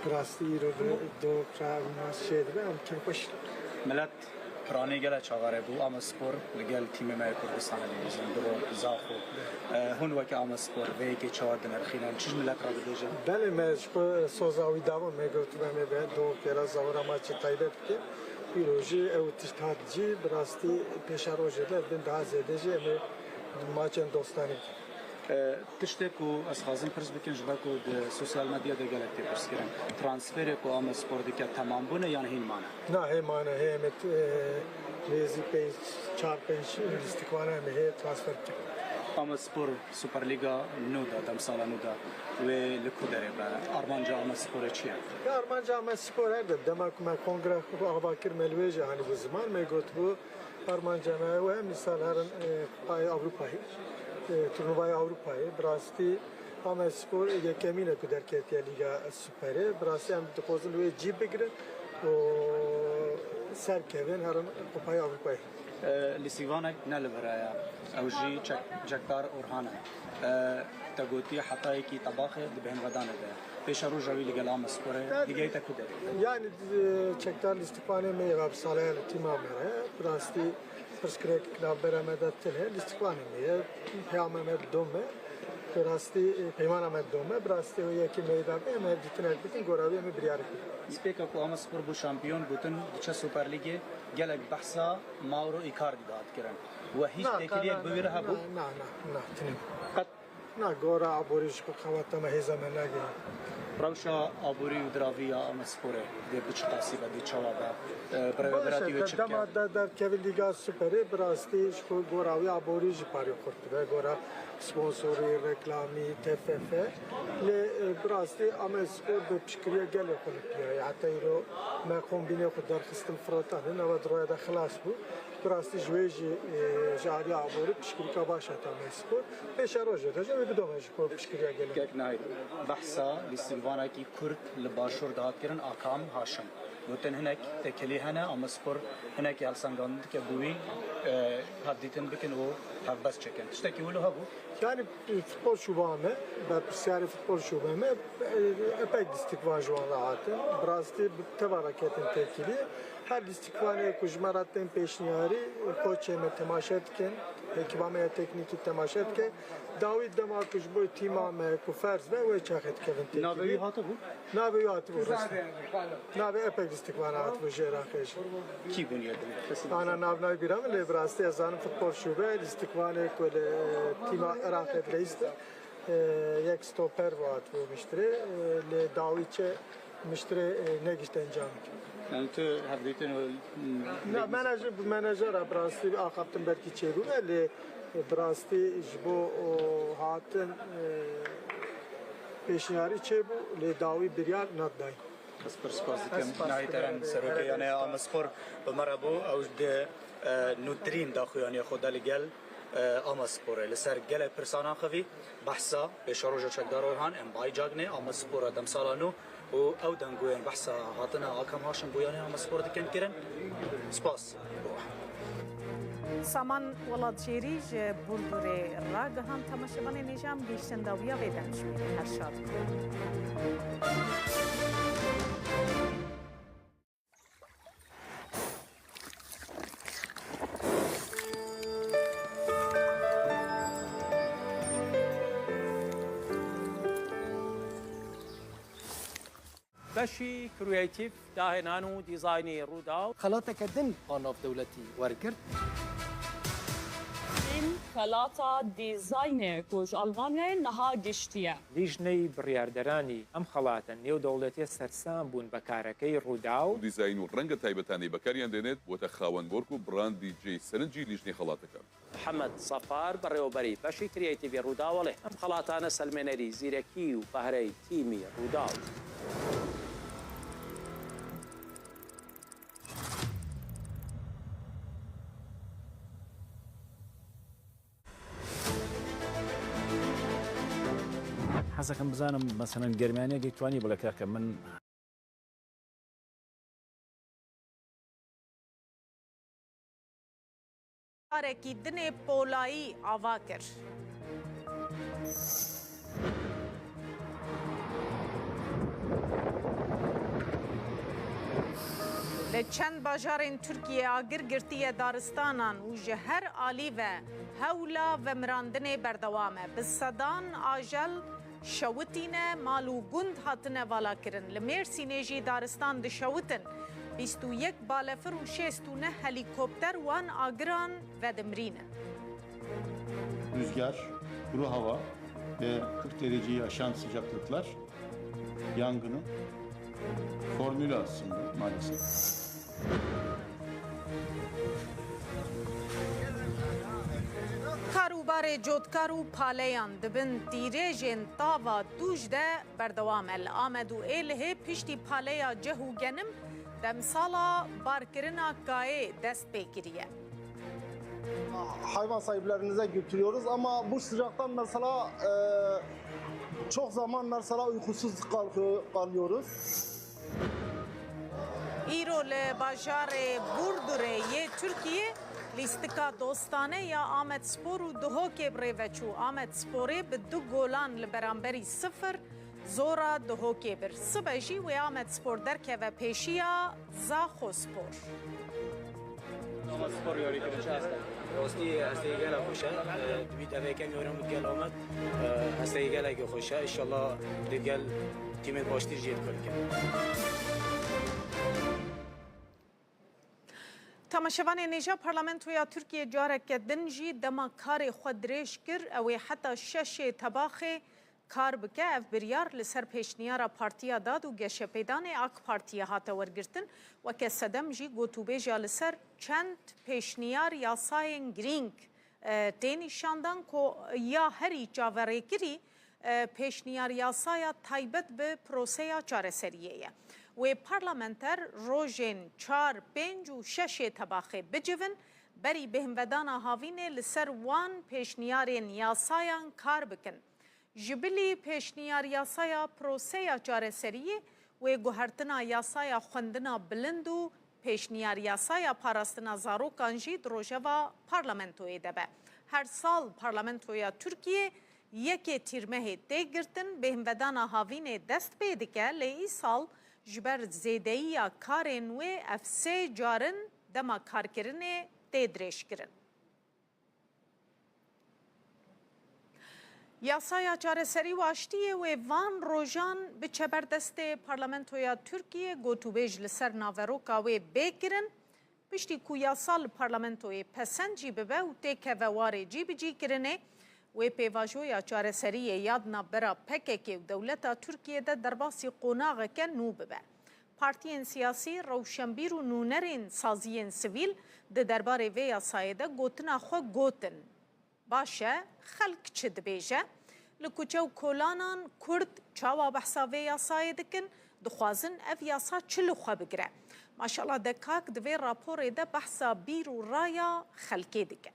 Bi rastî îro bi Duhok re maç çêdibe, em kêfxweş in. Milet piranî gelek çaverê bû, Amedspor li gel tîmê me yê Kurdistanê dibîzin, Duhok, Zaxo. E, hûn weke Amedspor vê yekê çawa dinirxînin, çi ji milet re dibêjin? Belê, me ji xwe soza wî dabû, me got, em ê bi Duhokê re, Zaxo re maçê taybet bikin. Îro jî ew tişt hat cî, bi rastî pêşerojê de bin daha zêde jî em ê maçên dostanî bikin. E, tiştê ku ez xwazim pirs bikim, ji ber ku di sosyal medya de gelek tê pirs kirin. Transferê ku Amedspor dike temam bûne yan hîn mane? Na, hê mane, hê em ê, e, nêzî pênc, çar pênc lîstikvana em ê hê transfer bikin. Amedspor Superlîga nû de, demsala nû de wê li ku derê be? Armanca Amedsporê çi ye? Ya, armanca Amedspor her dem, dema ku me kongre xwe ava kir, me li wê jî anîbû ziman, me gotibû, armanca me ew e, mîsal herin, e, Kupayê Ewropayê, e, turnuvayê Ewropayê. Bi rastî Amedspor yekemîn e ku derketiye Lîga Superê. Bi rastî em dixwazin wê cî bigirin û serkevin herin Kupayê Ewropayê. E, lîstikvanek ne li vir e. Ew jî çek-, çekdar Orhan e. E, te gotiye heta yekî tebaxê di bêhnvedanê de ye. Pêşeroja wî li gel Amedsporê digihîte ku derê? Yanî, e, çekdar lîstikvanê me ye, bi sala ye li tîma me re. Bi rastî pirsgirêk navbera me de tune ye. Lîstikvanê me ye. Peyama me bi dom e. Bi rastî, e, peymana me bi dom e. Bi rastî ew yekî meyda be, em hevdîtinek bikin, gora wî em ê biryarek bikin. Îspêka ku Amedspor bû şampiyon, gotin diçe Super Lîgê, gelek behsa Mauro Icardi dihat kirin. We hîç têkiliyek bi wî re hebû? Na, na, na, na, tune. Qet? Na, gora aborî ji xwe qeweta me, hêza me nagihî. Rewşa aborî û diravî ya Amedsporê dê bi çi qasî be, dê çawa be? E, bi rêveberatî wê çi bike? Dema de derkeve Lîga Superê, bi rastî ji xwe gora wî aborî jî parê xurt dibe. Gora sponsorî, reklamî, T F F. Lê, e, bi rastî Amedspor bi piştgiriya gelê xwe li piya ye. Heta îro me kombînê xwe derxistin firotanê, nava di roya de xilas bû. Bi rastî ji wê jî, e, ji alî aborî piştgirîka baş hate Amedspor. Pêşerojê de jî wê bidome ji xwe piştgiriya gelê. Kek Nahît, behsa lîstikvanekî Kurd li Başûr dihat kirin, Akam Haşim. Gotin hinek têkilî hene, Amedspor hinekî helsengandin dike bo wî, e, hevdîtin bikin û hevbest çêkin. Tiştekî wilo hebû? Yanî, e, futbol şûba me, berpirsyarê futbol şûbe me, e, epek lîstikvan ji wan re hatin. Bi rastî bi teva re ketin têkilî. Her lîstikvanê ku ji me re tên pêşniyarî, koçê me temaşe dikin, ekîba me ya teknîkî temaşe dike. Dawî dema ku ji bo tîma me ku ferz be, wê çaxê dikevin têkilî. Navê wî hatibû? Navê wî hatibû, rast e. Navê epek lîstikvana hatibû ji Iraqê jî. Kî bûn yê din? Ana nav nayê bîra min, lê bi rastî ez zanim futbol şûbe, lîstikvanê ku li tîma Iraqê dileyîst, e, yek stoper hatibû miştirê, e, lê dawî çi miştirê, e, negişt encamê. Yani tu hevdîtin û, mm, na, menajer, bi menajera bi rastî axaftin belkî çêbûbe, lê, e, bi rastî ji bo, o, hatin, e, pêşniyarî çêbû, lê dawî biryar nadayîn. Ez pir spas dikim. Ez spas Nahît Eren, serokê yaneya Amedspor bi me re bû. Ew di, e, nûtirîn daxuyaniya xwe de li gel Ama Sporê li ser gelek pirsan axivî, behsa pêşeroja çekdar Orhan, em baycagnê ama Spora demsala nû û ew dengûyên behsa hatina Akam Haşim bûyanê ama Spor dikin kirin. Spas. Saman Welatjêrî ji Burdurê ragihand. Temaşevanên hêja, em gihîştin dawiya vê demjimêrê. Her şad. Beşî kreatîf, dahênan û dîzaynê Rûdaw. Xelateke din a navdewletî wergirt. Em xelata dîzaynê ku ji Almanyayê niha giştiye. Lijney biryarderanî em xelata nêwdewletê sersam bûn bi karekey Rûdaw. Dîzayn û renge taybetanê bekaryan dênêt, bote xawen bork û brandî cê serinc jî lijnê xelateke. Mihemed Safar, berêwberî beşî kreatîfê Rûdaw, welê em xelatane selmênerî zîrekî û behrey tîmî Rûdaw. Hez dikim bizanim, meselen, germiyaniya gî tuanî bile keke min. Carekî dinê polayî ava kir. Li çend bajarên Tirkiyê agir girtiye daristanan û ji her alî ve hewla vemirandinê berdewam e. Bi sedan ajal şewitîne, mal û gund hatine valakirin. Li Mêrsînê jî daristan dişewitin. Bîst û yek balefir û şêst û neh helîkopter wan agiran vedimirînin. Rüzgar, kuru hava ve kırk dereceyi aşan sıcaklıklar yangının formülü aslında maalesef. Karûbarê cotkar û paleyan di bin tîrêjên tava tûj de berdewam e. Li Amed û Êlihê piştî paleya ceh û genim demsala barkirina kayê dest pê kiriye. Hayvan sahiplerimize götürüyoruz ama bu sıcaktan mesela, e, çok zaman mesela uykusuz kalkıyor, kalıyoruz. Îro li bajarê Burdurê yê Tirkiyê lîstika dostane ya Amedspor û Duhokê bi rê ve çû. Amedsporê bi du golan li beramberî sifir zora Duhokê bir. Sibe jî wê Amedspor derkeve pêşiya Zaxospor. Ama spor yarî kirin çi heste? Rastî hesteyî gelek xweş e. E, di wî devê kem yaran bi gel Amed. E, hesteyî gelekî xweş e. Înşallah di gel tîmên baştir jî dikar bikin. Temaşevanên hêja, Parlamentoya Tirkiyê careke din jî dema karê xwe dirêj kir. Ew ê heta şeşê Tebaxê kar bike. Ev biryar li ser pêşniyara Partiya Dad û Geşepêdanê AK Partiyê hate wergirtin. Weke sedem jî gotûbêja li ser çend pêşniyar yasayên girîng, e, tê nîşandan ku ya herî çaverêkirî, e, pêşniyar yasaya taybet bi proseya çareseriyê ye. Wê parlamenter rojên çar, pênc û şeşê Tebaxê bicivin, berî bêhnvedana havînê li ser wan pêşniyarên yasayan kar bikin. Ji bilî pêşniyar yasaya proseya çareseriyê wê guhertina yasaya xwendina bilind û pêşniyar yasaya parastina zarokan jî di rojeva parlamentoyê de be. Her sal parlamentoya Tirkiyê yekê Tîrmehê tê girtin, bêhnvedana havînê dest pê dike, lê îsal ji ber zêdeyiya karên wê ev sê carin dema karkirinê tê dirêjkirin. Yasaya çareserî û aştiyê wê van rojan biçe ber destê Parlamentoya Tirkiyê, gotûbêj li ser naveroka wê bê kirin. Piştî ku yasa li Parlamentoyê pesend jî bibe û têkeve warê cîbicîkirinê, wê pêvajoya çareseriyê ya di navbera P K K û dewleta Tirkiyê de derbasî qonaxeke nû bibe. Partiyên siyasî, rewşenbîr û nûnerên saziyên sivîl di derbarê vê yasayê de gotina xwe gotin. Baş e, xelk çi dibêje? Li kuçe û kolanan Kurd çawa behsa vê yasayê dikin? Dixwazin ev yasa çi li xwe bigire? Maşallah Dekak di vê raporê de behsa bîr û raya xelkê dike.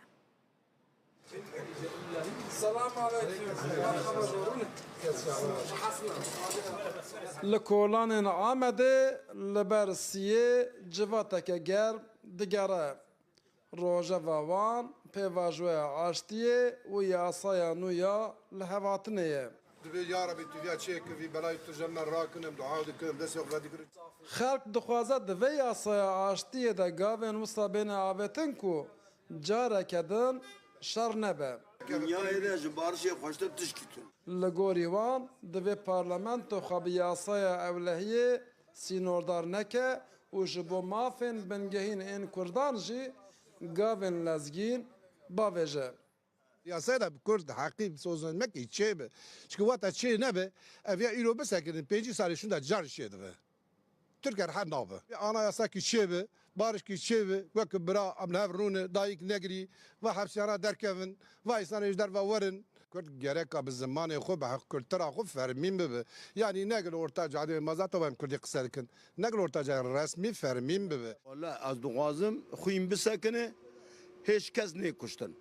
Li kolanên Amedê li ber siyê civateke germ digere. Rojeva wan pêvajoya aştiyê û yasaya nû ya lihevatinê ye. Divê ya Rebî tu viya çêkivî, belayê tu ji me rakin, em dua dikin, em destê xwe vedigirin. Xelk dixwaze di vê yasaya aştiyê de gavên wisa bêne avêtin ku careke din şer nebe. Dinyayê de ji barişê xweştir tişkî tune. Li gorî wan, divê parlamento xwe bi yasaya ewlehiyê sînordar neke û ji bo mafên bingehîn ên kurdan jî gavên lezgîn bavêje. Yasaya de bi kurd heqî sozlenmekî çêbe. Çike wata çê nebe, ev ya îro bisekinin, pêncî salê şûnde car çê dibe. Tirk her nabe. Anayasa kî çêbe, barış kî çêbe, wek bira em li hev rûne, dayik negirî, va hepsiyana derkevin, va însanê ji derve werin. Kurd gereka bi zimanê xwe, bi kultura xwe fermîn bibe. Yanî ne gil orta cadê, ma zaten em kurdî qise dikin. Ne gil orta cadê resmî fermîn bibe. Wala ez dixwazim xwîn bisekine, hêç kes nêkuştin.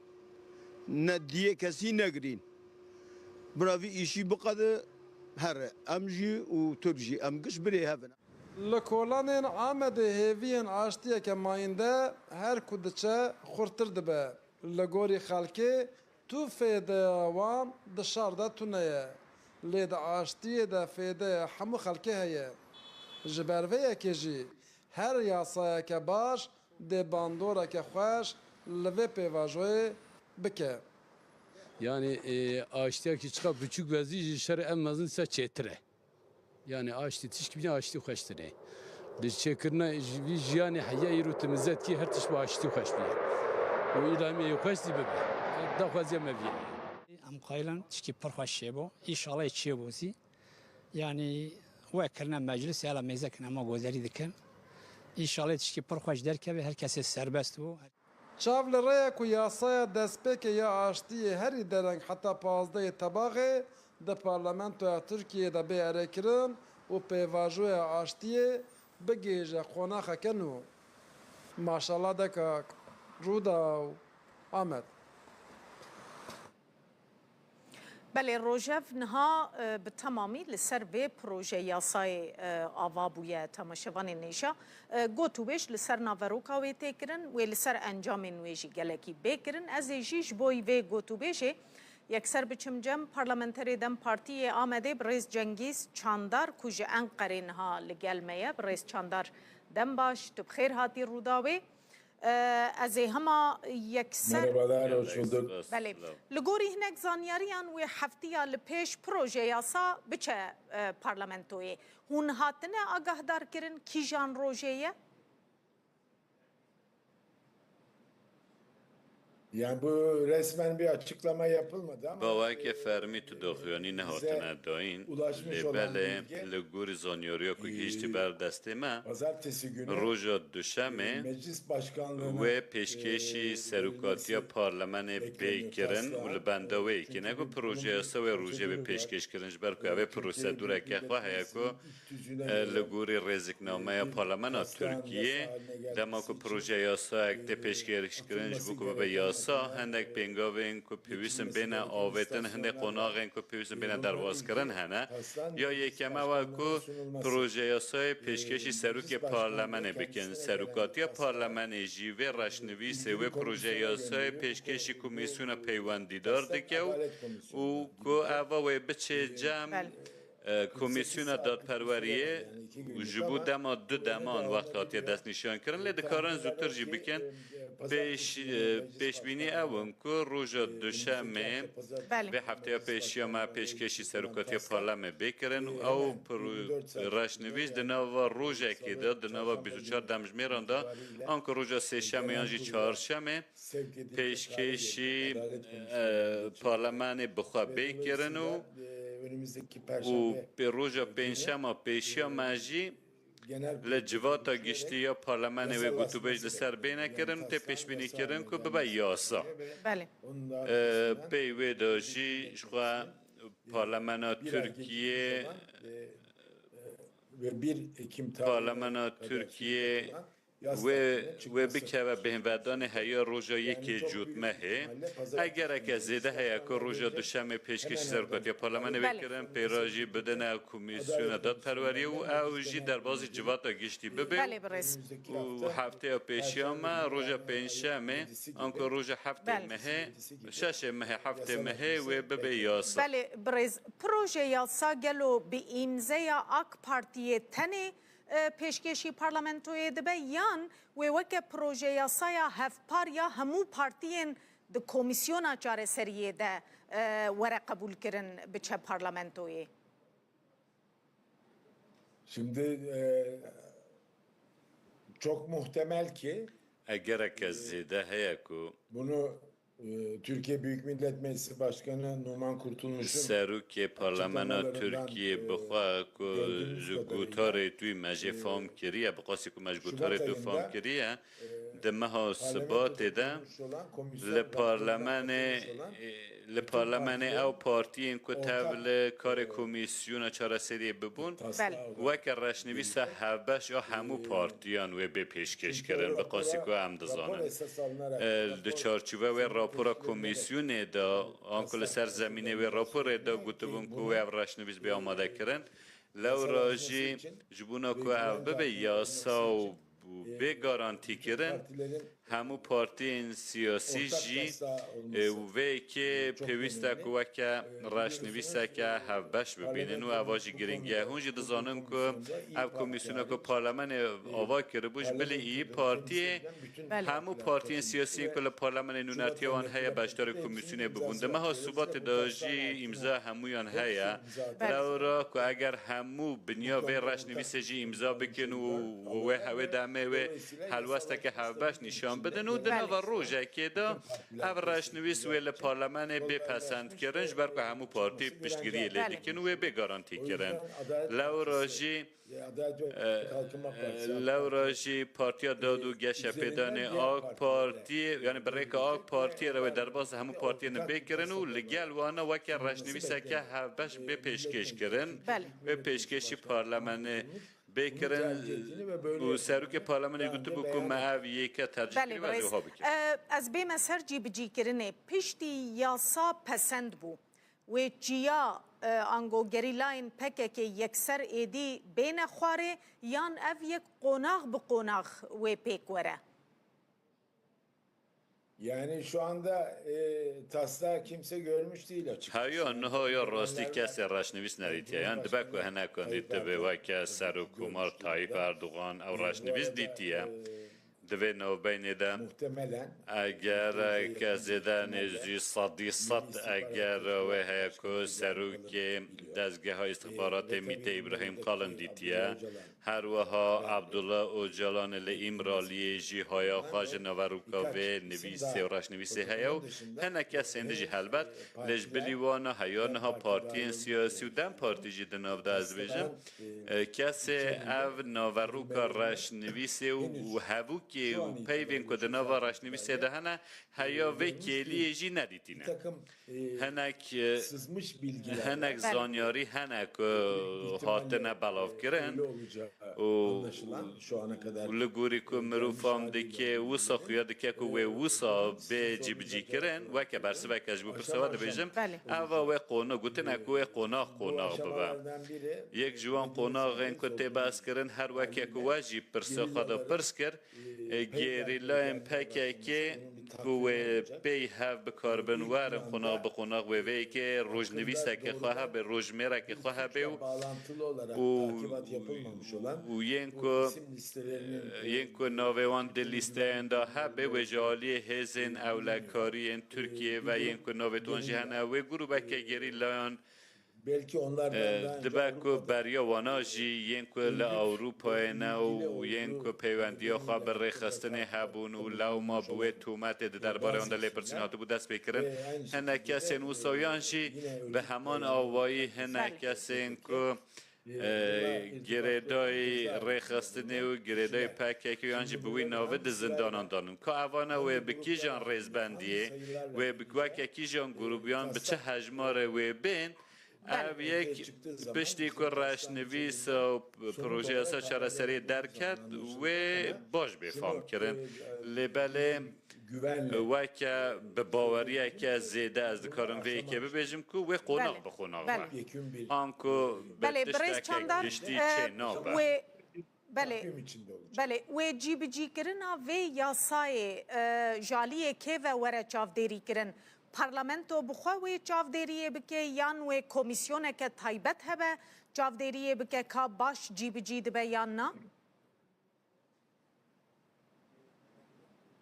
Ne diyê kesî negirîn. Bira vî îşî biqede, here. Em jî û Tirk jî, em giş birê hev in. Li kolanên Amedê hêviyên aştiyeke mayînde her ku diçe xurttir dibe. Li gorî xelkê tu fêdeya wan di şar de tune ye. Lê di aştiyê de fêdeya hemû xelkê heye. Ji ber vê yekê jî her yasayeke baş dê bandoreke xweş li vê pêvajoyê bike. Yanî, e, aştiyekî çiqa biçûk be zî ji şerê ev mezin se çêtir e. Yanî aştî tişkî bîne, aştî xweştir e. Li çêkirina ji vî jiyanê heya îro tu mize dikî her tişt bi aştî xweş bîye. Û îla em ê xweş zî bibe. Daxwaziya me vî ye. Em qayilin tişkî pir xweş çêbo. Înşallah çêbo zî. Yanî we kirine meclis ya la mêze kin ema gozerî dikin. Înşallah tişkî pir xweş derkeve, her kesê serbest bo. Çav li rê ye ku yasaya destpêkê ya aştiyê herî dereng heta pazdehê Tebaxê di parlamentoya Tirkiyeyê de bê erêkirin û pêvajoya aştiyê bigihêje qonaxeke nû. Maşallah dekak, Rûdaw, Amed. Belê, Rojev niha, e, bi temamî li ser vê proje yasayê, e, ava bûye temaşevanên hêja. E, got û bêj li ser naveroka wê tê kirin, wê li ser encamên wê jî gelekî bê kirin. Ez ê jî ji bo vê got û bêjê yekser biçim cem parlamenterê DEM Partî yê Amedê birêz Cengîz Çandar ku ji Enqerê niha li gel me ye. Birêz Çandar, dem baş, tu bi xêr hatî Rûdawê. Ee, ez ê hema yekser Merhabalar, hoş bulduk. Belê. Li gorî hinek zanyariyan wê heftiya li pêş proje yasa biçe, e, parlamentoyê. Hûn hatine agahdarkirin kîjan rojê ye? Yani bu resmen bir açıklama yapılmadı ama, Baweke e, fermî tu doxuyanî nehatine dayîn, lê belê li gorî zanyariya ku gihîştî ber destê me, roja Duşemê wê pêşkêşî serokatiya parlemenê bê kirin û li benda wê yekê ne ku proje yasa wê rojê bê pêşkêş kirin, ji ber ku ev ê prosedûreke xwe heye ku, e, li gorî rêziknameya parlemena Tirkiyê, dema ku proje yasayek tê pêşkêşkirin ji bo ku bibe yasa, hindek pêngavên ku pêwîst in bêne avêtin, hindek qonaxên ku pêwîst in bêne derbazkirin hene. Ya yekem ew e ku proje yasayê pêşkêşî serokê parlemenê bikin. Serokatiya parlemenê jî vê reşnivîsê wê proje yasayê pêşkêşî komîsyona peywendîdar dike û, û ku eva wê biçê cem, e, Komîsyona Dadperweriyê ji bo dema du deman wext hatiye destnîşankirin, lê dikarin zûtir jî bikin. Pêş, e, pêşbînî ew in ku roja Duşemê vê hefteya pêşiya me pêşkêşî serokatiya parlemê bê kirin û ew pro-, reşnivîs di nava rojekê de, di nava bîst û çar demjimêran de, anku roja sêşemê yan jî çarşemê, pêşkêşî, e, parlemenê bi xwe bê kirin û, û pê roja pêncşema pêşiya me jî li civata giştî ya parlemenê wê gotûbêj li ser bêne kirin û tê pêşbînî kirin ku bibe yasa. Belê. E, pey wê de jî ji xwe parlemena Tirkiyê, parlemena Tirkiyê Wê, wê bikeve bêhnvedanê heya roja yekê Cotmehê. Ev gereke zêde heye ku roja Duşemê pêşkêşî serokatiya parlamenê wê kirin, pê re jî bidine Komîsyona Dadperweriyê û ew jî derbazî civata giştî bibe. Belê, birêz. Û hefteya pêşiya me roja Pêncşemê, anku roja heftê mehê, şeşê mehê, heftê mehê wê bibe yasa. Belê, birêz. Proje yasa gelo bi îmzeya AK Partiyê tenê e, pêşkêşî parlamentoyê dibe, yan wê weke proje yasaya hevpar ya hemû partiyên di komîsyona çareseriyê de, e, were qebûlkirin, biçe parlamentoyê? Şimdi, e, çok muhtemel ki, e, gereke zêde heye ku bunu Ee, Türkiye Büyük Millet Meclisi Başkanı Numan Kurtulmuş'un Serokê Parlamena açıklamalarından, Tirkiyê e, bi xwe ku gördüğümüz ji kadarıyla, gutarê tu me jê, e, fam kiriye, bi qasî ku me ji gutarê tu fam kiriye, e, di meha Sibatê de li parlamenê, e, li parlamenê ew partiyên ku tev li karê komîsyona çareseriyê bibûn, weke reşnivîsa hevbeş ya hemû partiyan wê bê pêşkêş kirin, bi qasî ku em dizanin. E, di çarçoveya wê rapora komîsyonê de, anku li ser zemînê wê raporê de gotibûn ku wê ev reşnivîs bê amade kirin. Lewra jî ji bona ku ev bibe yasa û bê garantî kirin, hemû partiyên siyasî jî, e, vê yekê pêwîst e ku weke reşnivîseke hevbeş bibînin û eva jî girîng e. Hûn jî dizanin ku ev komîsyona ku parlamenê ava kiribû, ji bilî î partiyê, hemû partiyên siyasî ku li parlamenê nûnertiya wan heye, beşdarê komîsyonê bibûn. Di meha Sibatê de jî îmza hemûyan heye. Lewra ku eger hemû binya vê reşnivîsê jî îmza bikin û wê hewê demê wê helwesteke hevbeş nîşan bidin û di nava rojekê de ev reşnivîs wê li parlamenê bê pesendkirin, ji ber ku hemû partî piştgiriyê lê dikin û wê bê garantî kirin. Lewra jî, e, lewra jî Partiya Dad û Geşepêdanê, AK Partiyê, yani bi rêka AK Partiyê re wê derbas hemû partiyên bê kirin û li gel wana weke reşnivîseke hevbeş bê pêşkêş kirin. Belê. Wê pêşkêşî parlamenê bê kirin û serokê parlamenê gotibû ku me ev yeke tercîh kiriye, ez ê wiha bikim. Belê, birêz. E, ez bême ser cîbicîkirinê. Piştî yasa pesend bû, wê çiya, e, ango gerîlayên P K K yekser êdî bêne xwarê, yan ev yek qonax bi qonax wê pêk were? Yani şu anda, e, taslağı kimse görmüş değil açıkçası. Heya niha ya rastî kesê reşnivîs nedîtiye. Yan dibe ku hinekan dîtibê weke Serokkomar Tayyip Erdogan ew reşnivîs dîtiye. Di vê navbeynê de, eger ke zêde nêzî sedî sed eger wê heye ku serokê dezgeha îstixbaratê MÎT'ê Îbrahîm Kalin dîtiye. Her wiha Abdullah Ocalan li Îmraliyê jî haya xwe ji naveroka vê nivîsê û reşnivîsê heye û hinek kesên din jî helbet, lê ji bilî wana heya niha partiyên siyasî û DEM Partî jî di nav de, ez dibêjim, e, kesê ev naveroka reşnivîsê û, û hevûkê û peyvên ku di nava reşnivîsê de hene, heya vê kêliyê jî nedîtîne. Hinek, e, hinek zanyarî hene ku hatine belavkirin û, û li gorî ku mirov fam dike, wisa xuya dike ku wê wisa bê cîbicîkirin, weke bersiveke ji bo pirsa we dibêjim, eva wê qona-, gotine ku wê qonax qonax bibe. Yek ji wan qonaxên ku tê behs kirin, her weke ku we jî pirsa xwe de pirs kir, e, gerîlayên P K K ku wê pey hev bikaribin werin, qonax bi qonax wê vê yekê rojnivîsekê xwe hebe, rojmêrekê xwe hebe û, û, û yên ku, yên ku navê wan di lîsteyên de hebe, wê ji aliyê hêzên ewlekariyên Tirkiyê ve yên ku navê wan jî hene, wê grûbeke gerîlayan Belki onlardan, e, dibe ku beriya wana jî yên ku li Ewropayê ne û yên ku peywendiya xwe bi rêxistinê hebûn û lewma bi wê tometê di derbarê wan de lêpirsîn hatibû destpêkirin. Hinek kesên wisa yan jî bi heman awayî hinek kesên ku, e, girêdayî rêxistinê û girêdayî P K K yan jî bi wî navê di zindanan de ne. Ka evana wê bi kîjan rêzbendiyê, wê bi weke kîjan grûbiyan, bi çi hejmarê wê bên, Ev yek piştî ku reşnivîsa û projeya yasa çareseriyê derket, wê baş bê fam kirin. Lê belê weke bi baweriyeke zêde ez dikarim vê yekê bibêjim ku wê qonax Belê. bi qonax Belê. be. Anku bi Belê, birêz tişteke Çandar, giştî e, çê nabe. wê Belê, Takvim içinde olacak. belê, wê cîbicîkirina vê yasayê, e, ji aliyê kê ve were çavdêrîkirin? Parlamento bi xwe wê çavdêriyê bike yan wê komîsyoneke taybet hebe çavdêriyê bike ka baş cîbicî dibe yan na?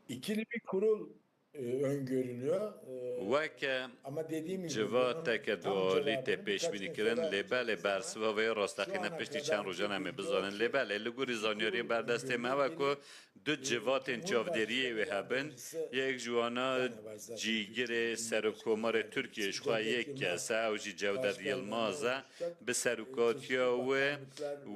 İkili bir kurul e, öngörülüyor. E, Weke ama dediğim gibi bunun civateke tam dualî tê cevabını pêşbînî birkaç gün kirin, sonra lê belê bersiva vê rastaqîne piştî çend rojan em ê bizanin. Lê belê li gorî zanyariyên berdestê me ew e ku du civatên çavdêriyê wê hebin. Yek ji wana cîgirê serokkomarê Tirkiyê ji xwe yek kes e, ew jî Cewdet Yilmaz e. Bi serokatiya wê,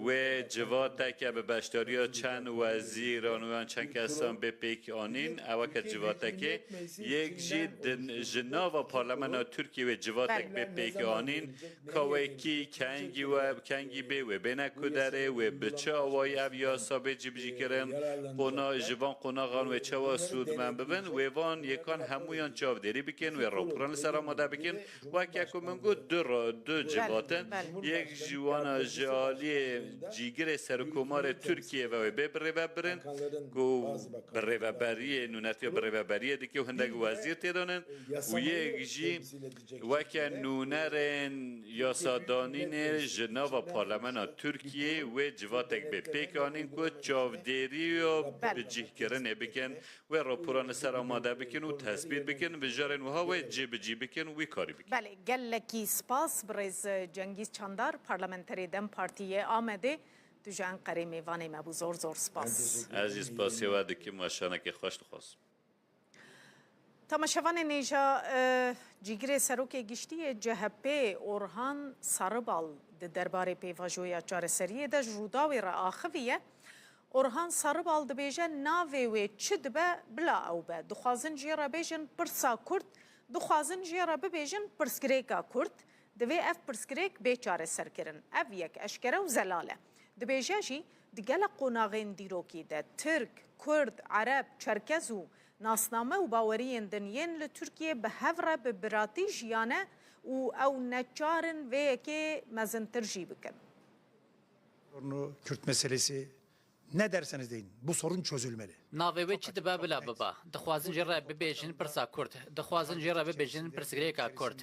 wê civateke bi beşdariya çend wezîran û yan çend kesan bê pêk anîn. Eweke civatekê yek jî din ji nava Parlamentoya Tirkiyê wê civatek bê pêk anîn. Ka wê kî kengî we, kengî bê wê bêne ku derê, wê bi çi awayî ev yasa bê cîbicîkirin, qona-, ji van qonaxan wê çawa sûdmend bibin, wê van yekan hemûyan çavdêrî bikin, wê raporan li ser amade bikin. Weke ku min got, du ra-, du civat in. Belê. Yek ji wana ji aliyê cîgirê serokkomarê Tirkiyê ve wê bê birêvebirin, ku birêveberiyê, nûnetiya birêveberiyê dike û hindek wezîr tê de nin. Û yek jî weke nûnerên yasadanînê ji nava Parlamentoya Tirkiyê wê civatek bê pêk anîn ku çavdêriya Belê. bicihkirinê bikin. Wê raporan li ser amade bikin û tesbît bikin, mijarên wiha wê cîbicî bikin, wî karî bikin. Belê, gelekî spas, birêz Cengîz Çandar, parlamenterê dem Partî yê Amedê, tu ji Enqerê mêvanê me bû, zor zor spas. Ez jî spasê we dikim, weşanekê xweş dixwazim. Temaşevanên hêja, e, cîgirê serokê giştî yê C H P Orhan Sarıbal di derbarê pêvajoya çareseriyê de ji Rûdawê re axiviye. Orhan Sarıbal dibêje navê wê çi dibe bila ew be. Dixwazin jê re bêjin pirsa Kurd, dixwazin jê re bibêjin pirsgirêka Kurd. Divê ev pirsgirêk bê çareserkirin. Ev yek eşkere û zelal e. Dibêje jî, di gelek qonaxên dîrokî de Tirk, Kurd, Ereb, Çerkez û nasname û baweriyên din yên li Tirkiyê bi hev re bi biratî jiyane û ew neçar in vê yekê mezintir jî bikin. Sorunu Kürt meselesi ne derseniz deyin, bu sorun çözülmeli. Navê wê çi dibe bila bibe. Dixwazin jê re bibêjin pirsa Kurd. Dixwazin jê re bibêjin pirsgirêka Kurd.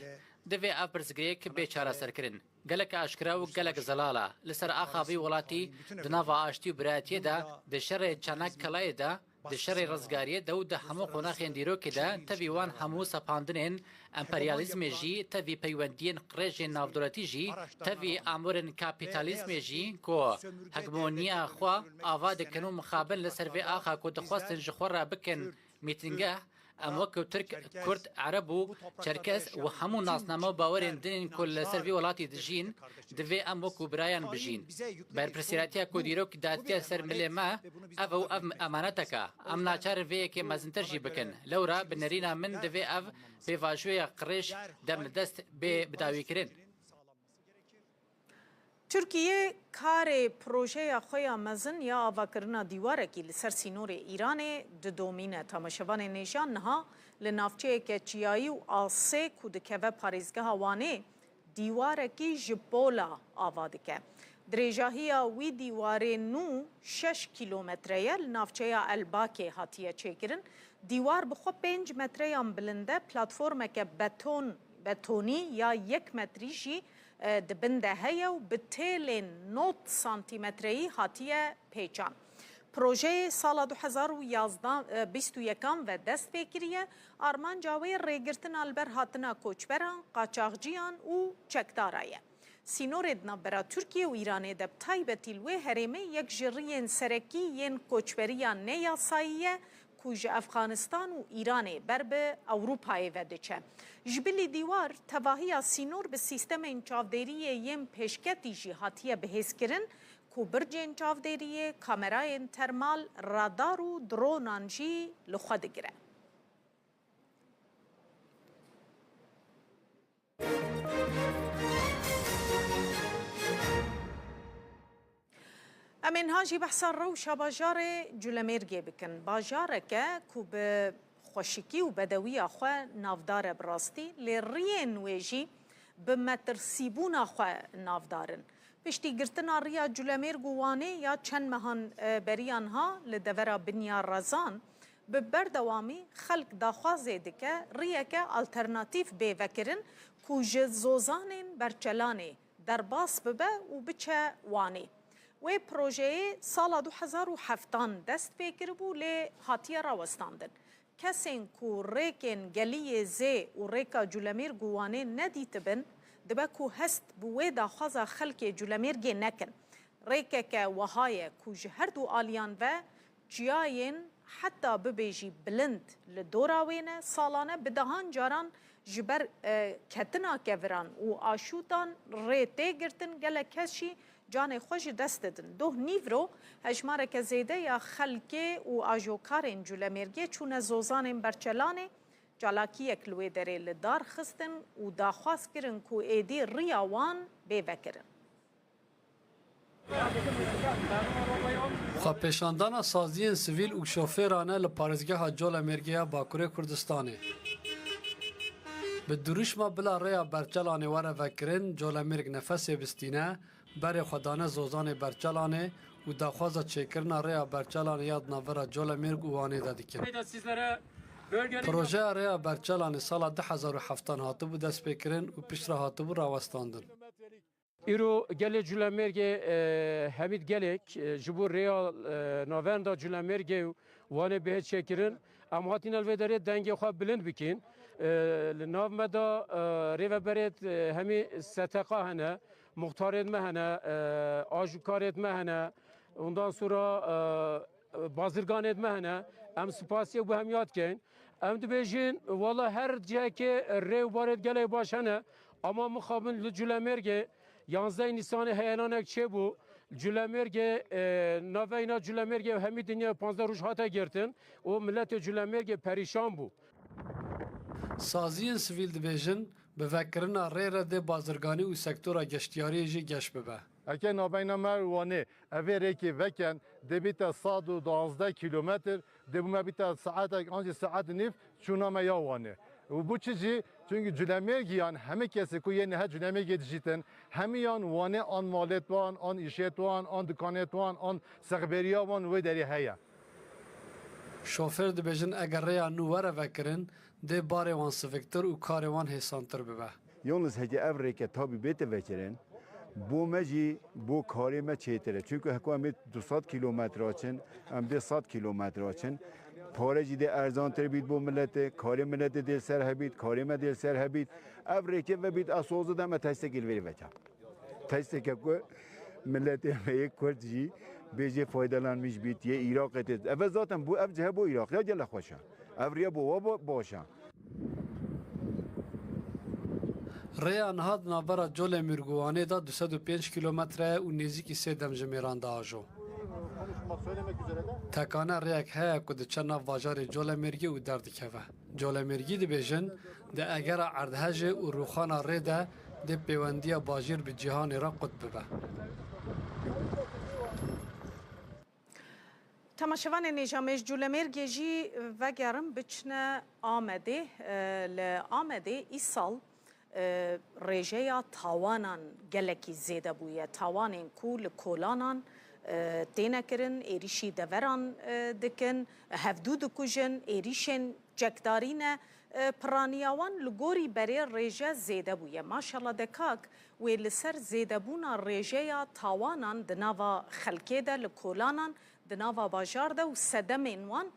Divê ev pirsgirêk bê çareserkirin. Gelek aşkere û gelek zelal e. Li ser axa vî welatî di nava aştî û birayetiyê de, di şerê Çanakkalayê de, di şerê rizgariyê de û di hemû qonaxên dîrokê de tevî wan hemû sepandinên emperyalîzmê jî, tevî peywendiyên qirêjên navdewletî jî, tevî amûrên kapîtalîzmê jî ku hegemoniya xwe ava dikin û mixabin li ser vê axa ku dixwestin ji xwe re bikin mîtingeh, em wekî Tirk, Kurd, Ereb û Çerkez û hemû nasname û bawerên din ên ku li ser vî welatî dijîn, divê em wekî birayan bijîn. Berpirsiyaretiya ku dîrok datiye ser milê me, ev ew ev emanetek e. Em naçar in vê yekê mezintir jî bikin. Lewra bi nerîna min divê ev pêvajoya qirêj dem li dest bê bidawîkirin. Tirkiye karê projeya xwe ya mezin ya avakirina dîwarekî li ser sînorê Îranê didomîne. Temaşevanên hêja, niha li navçeyeke çiyayî û asê ku dikeve parêzgeha Wanê dîwarekî ji pola ava dike. Dirêjahiya wî dîwarê nû şeş kîlometre ye, li navçeya Elbakê hatiye çêkirin. Dîwar bi xwe pênc metreyan bilind e, platformeke beton, betonî ya yek metrî jî, e, di bin de heye û bi têlên nod santîmetreyî hatiye pêçan. Projeyê sala du hezar û yazdeh, e, bîst û yekan ve dest pê kiriye. Armanca wê rêgirtina li ber hatina koçberan, qaçaxciyan û çekdara ye. Sînorê di navbera Tirkiye û Îranê de, bi taybetî li wê herêmê, yek ji riyên serekî yên koçberiya neyasayî ye ku ji Efxanistan û Îranê ber bi Ewropayê ve diçe. Ji bilî dîwar, tevahiya sînor bi sîstemên çavdêriyê yên pêşketî jî hatiye bihêzkirin ku bircên çavdêriyê, kamerayên termal, radar û dronan jî li xwe digire. Em ê niha jî behsa rewşa bajarê Culemêrgê bikin. Bajareke ku bi xweşikî û bedewiya xwe navdar e bi rastî, lê riyên wê jî bi metirsîbûna xwe navdar in. Piştî girtina riya Culemêrg û Wanê ya çend mehan, e, beriya niha li devera Binya Rezan, bi berdewamî xelk daxwazê dike riyeke alternatîf bê vekirin ku ji zozanên Berçelanê derbas bibe û biçe Wanê. Wê projeyê sala du hezar û heftan dest pê kiribû, lê hatiye rawestandin. Kesên ku rêkên Geliyê Zê û rêka Culemêrg û Wanê nedîtibin, dibe ku hest bi wê daxwaza xelkê Culemêrgê nekin. Rêkeke wiha ye ku ji her du aliyan ve çiyayên heta bibêjî bilind li dora wê ne, salane bi dehan caran ji ber, e, ketina keviran û aşûtan rê tê girtin, gelek kes jî canê xwe ji dest didin. Doh nîvro hejmareke zêde ya xelkê û ajokarên Culemêrgê çûne zozanên Berçelanê, çalakiyek li wê derê li dar xistin û daxwaz kirin ku êdî riya wan bê vekirin. Xwepêşandana saziyên sivîl û şofêran e li parêzgeha Colemêrgê ya Bakurê Kurdistanê. Bi dirûşma bila rêya Berçelanê were vekirin, Colemêrg nefesê bistîne, berê xwe dane zozanê Berçelanê û daxwaza çêkirina rêya Berçelanê ya di navbera Colemêrg û Wanê de dikin. Projeya rêya Berçelanê sala du hezar û heftan hatibû destpêkirin û piştre hatibû rawestandin. Îro gelê Culemêrgê, e, hemî gelek, e, ji bo rêya, e, navenda Culemêrgê û Wanê bihê çêkirin. Em hatine li vê derê dengê xwe bilind bikin. E, li nav me de, e, rêveberêt, e, hemî S T K hene, muxtarêt me hene, e, ajokarêt me hene. Ondan sonra, e, bazirganêt me hene, em spasiyê bo hemiya dikeyn. Em dibêjin, wala her cihekê rê û barêt gelek baş hene, ama mixabin li Culemêrgê yanzdeh Nîsanê heyelanek çêbû. Culemêrgê, e, naveyna Culemêrgê hemî dinya panzdeh roj hate girtin û miletê Culemêrgê perîşan bû. Saziyên sivîl dibêjin, bi vekirina rê re dê bazirganî û sektora geştiyariyê jî geş bibe. Eke navbeyna me û Wanê evê rêkê veken, dê bîte sed û duwazdeh kîlometr, dê bo me bîte saetek an jî saet û nîv çûna me ya Wanê. Û bo çi jî? Çunkî Culemêrgiyan hemî kesê ku yê niha Culemêrgê dijîtin, hemiyan Wanê an malêt wan, an îşêt wan, an dikanêt wan, an sexberiya wan wê derê heye. Şofêr dibêjin, eger rêya nû were vekirin, dê barê wan siviktir û karê wan hêsantir bibe. Yalnız heke ev rêke tabî bête vekirin, bo me jî, bo karê me çêtir e. Çunku heko em ê du sed kîlometre açin, em dê sed kîlometre açin. Pare jî dê erzantir bît bo milletê, karê milletê dê ser hebît, karê me dê ser hebît. Ev rêke vebît, ez sozi de me testekê li vê veke. Testeke ku milletê me yê Kurd jî bêjê faydalanmîş bît, yê Iraqê tê. Eve zaten bû, ev cihe bo Iraq ya gelek xweş e. Ev riya bo wa bo-, baş e. Rêya niha di navbera Colemêrg û Wanê de du sed û pênc kîlometre ye û nêzîkî sê demjimêran diajo. Tekane rêyek heye ku diçe nav bajarê Colemêrgê û derdikeve. Colemêrgî dibêjin, di egera erdhejê û rûxana rê de dê pêwendiya bajêr bi cîhanê re qut bibe. Temaşevanên hêja, em ê ji Colemêrgê jî vegerin biçine Amedê. E, li Amedê îsal, e, rêjeya tawanan gelekî zêde bûye. Tawanên ku li kolanan, e, têne kirin, êrîşî deveran, e, dikin, hevdû dikujin, êrîşên çekdarî ne, e, piraniya wan li gorî berê rêje zêde bûye. Maşallah dekak wê li ser zêdebûna rêjeya tawanan di nava xelkê de, li kolanan, di nava bajar de û sedemên wan,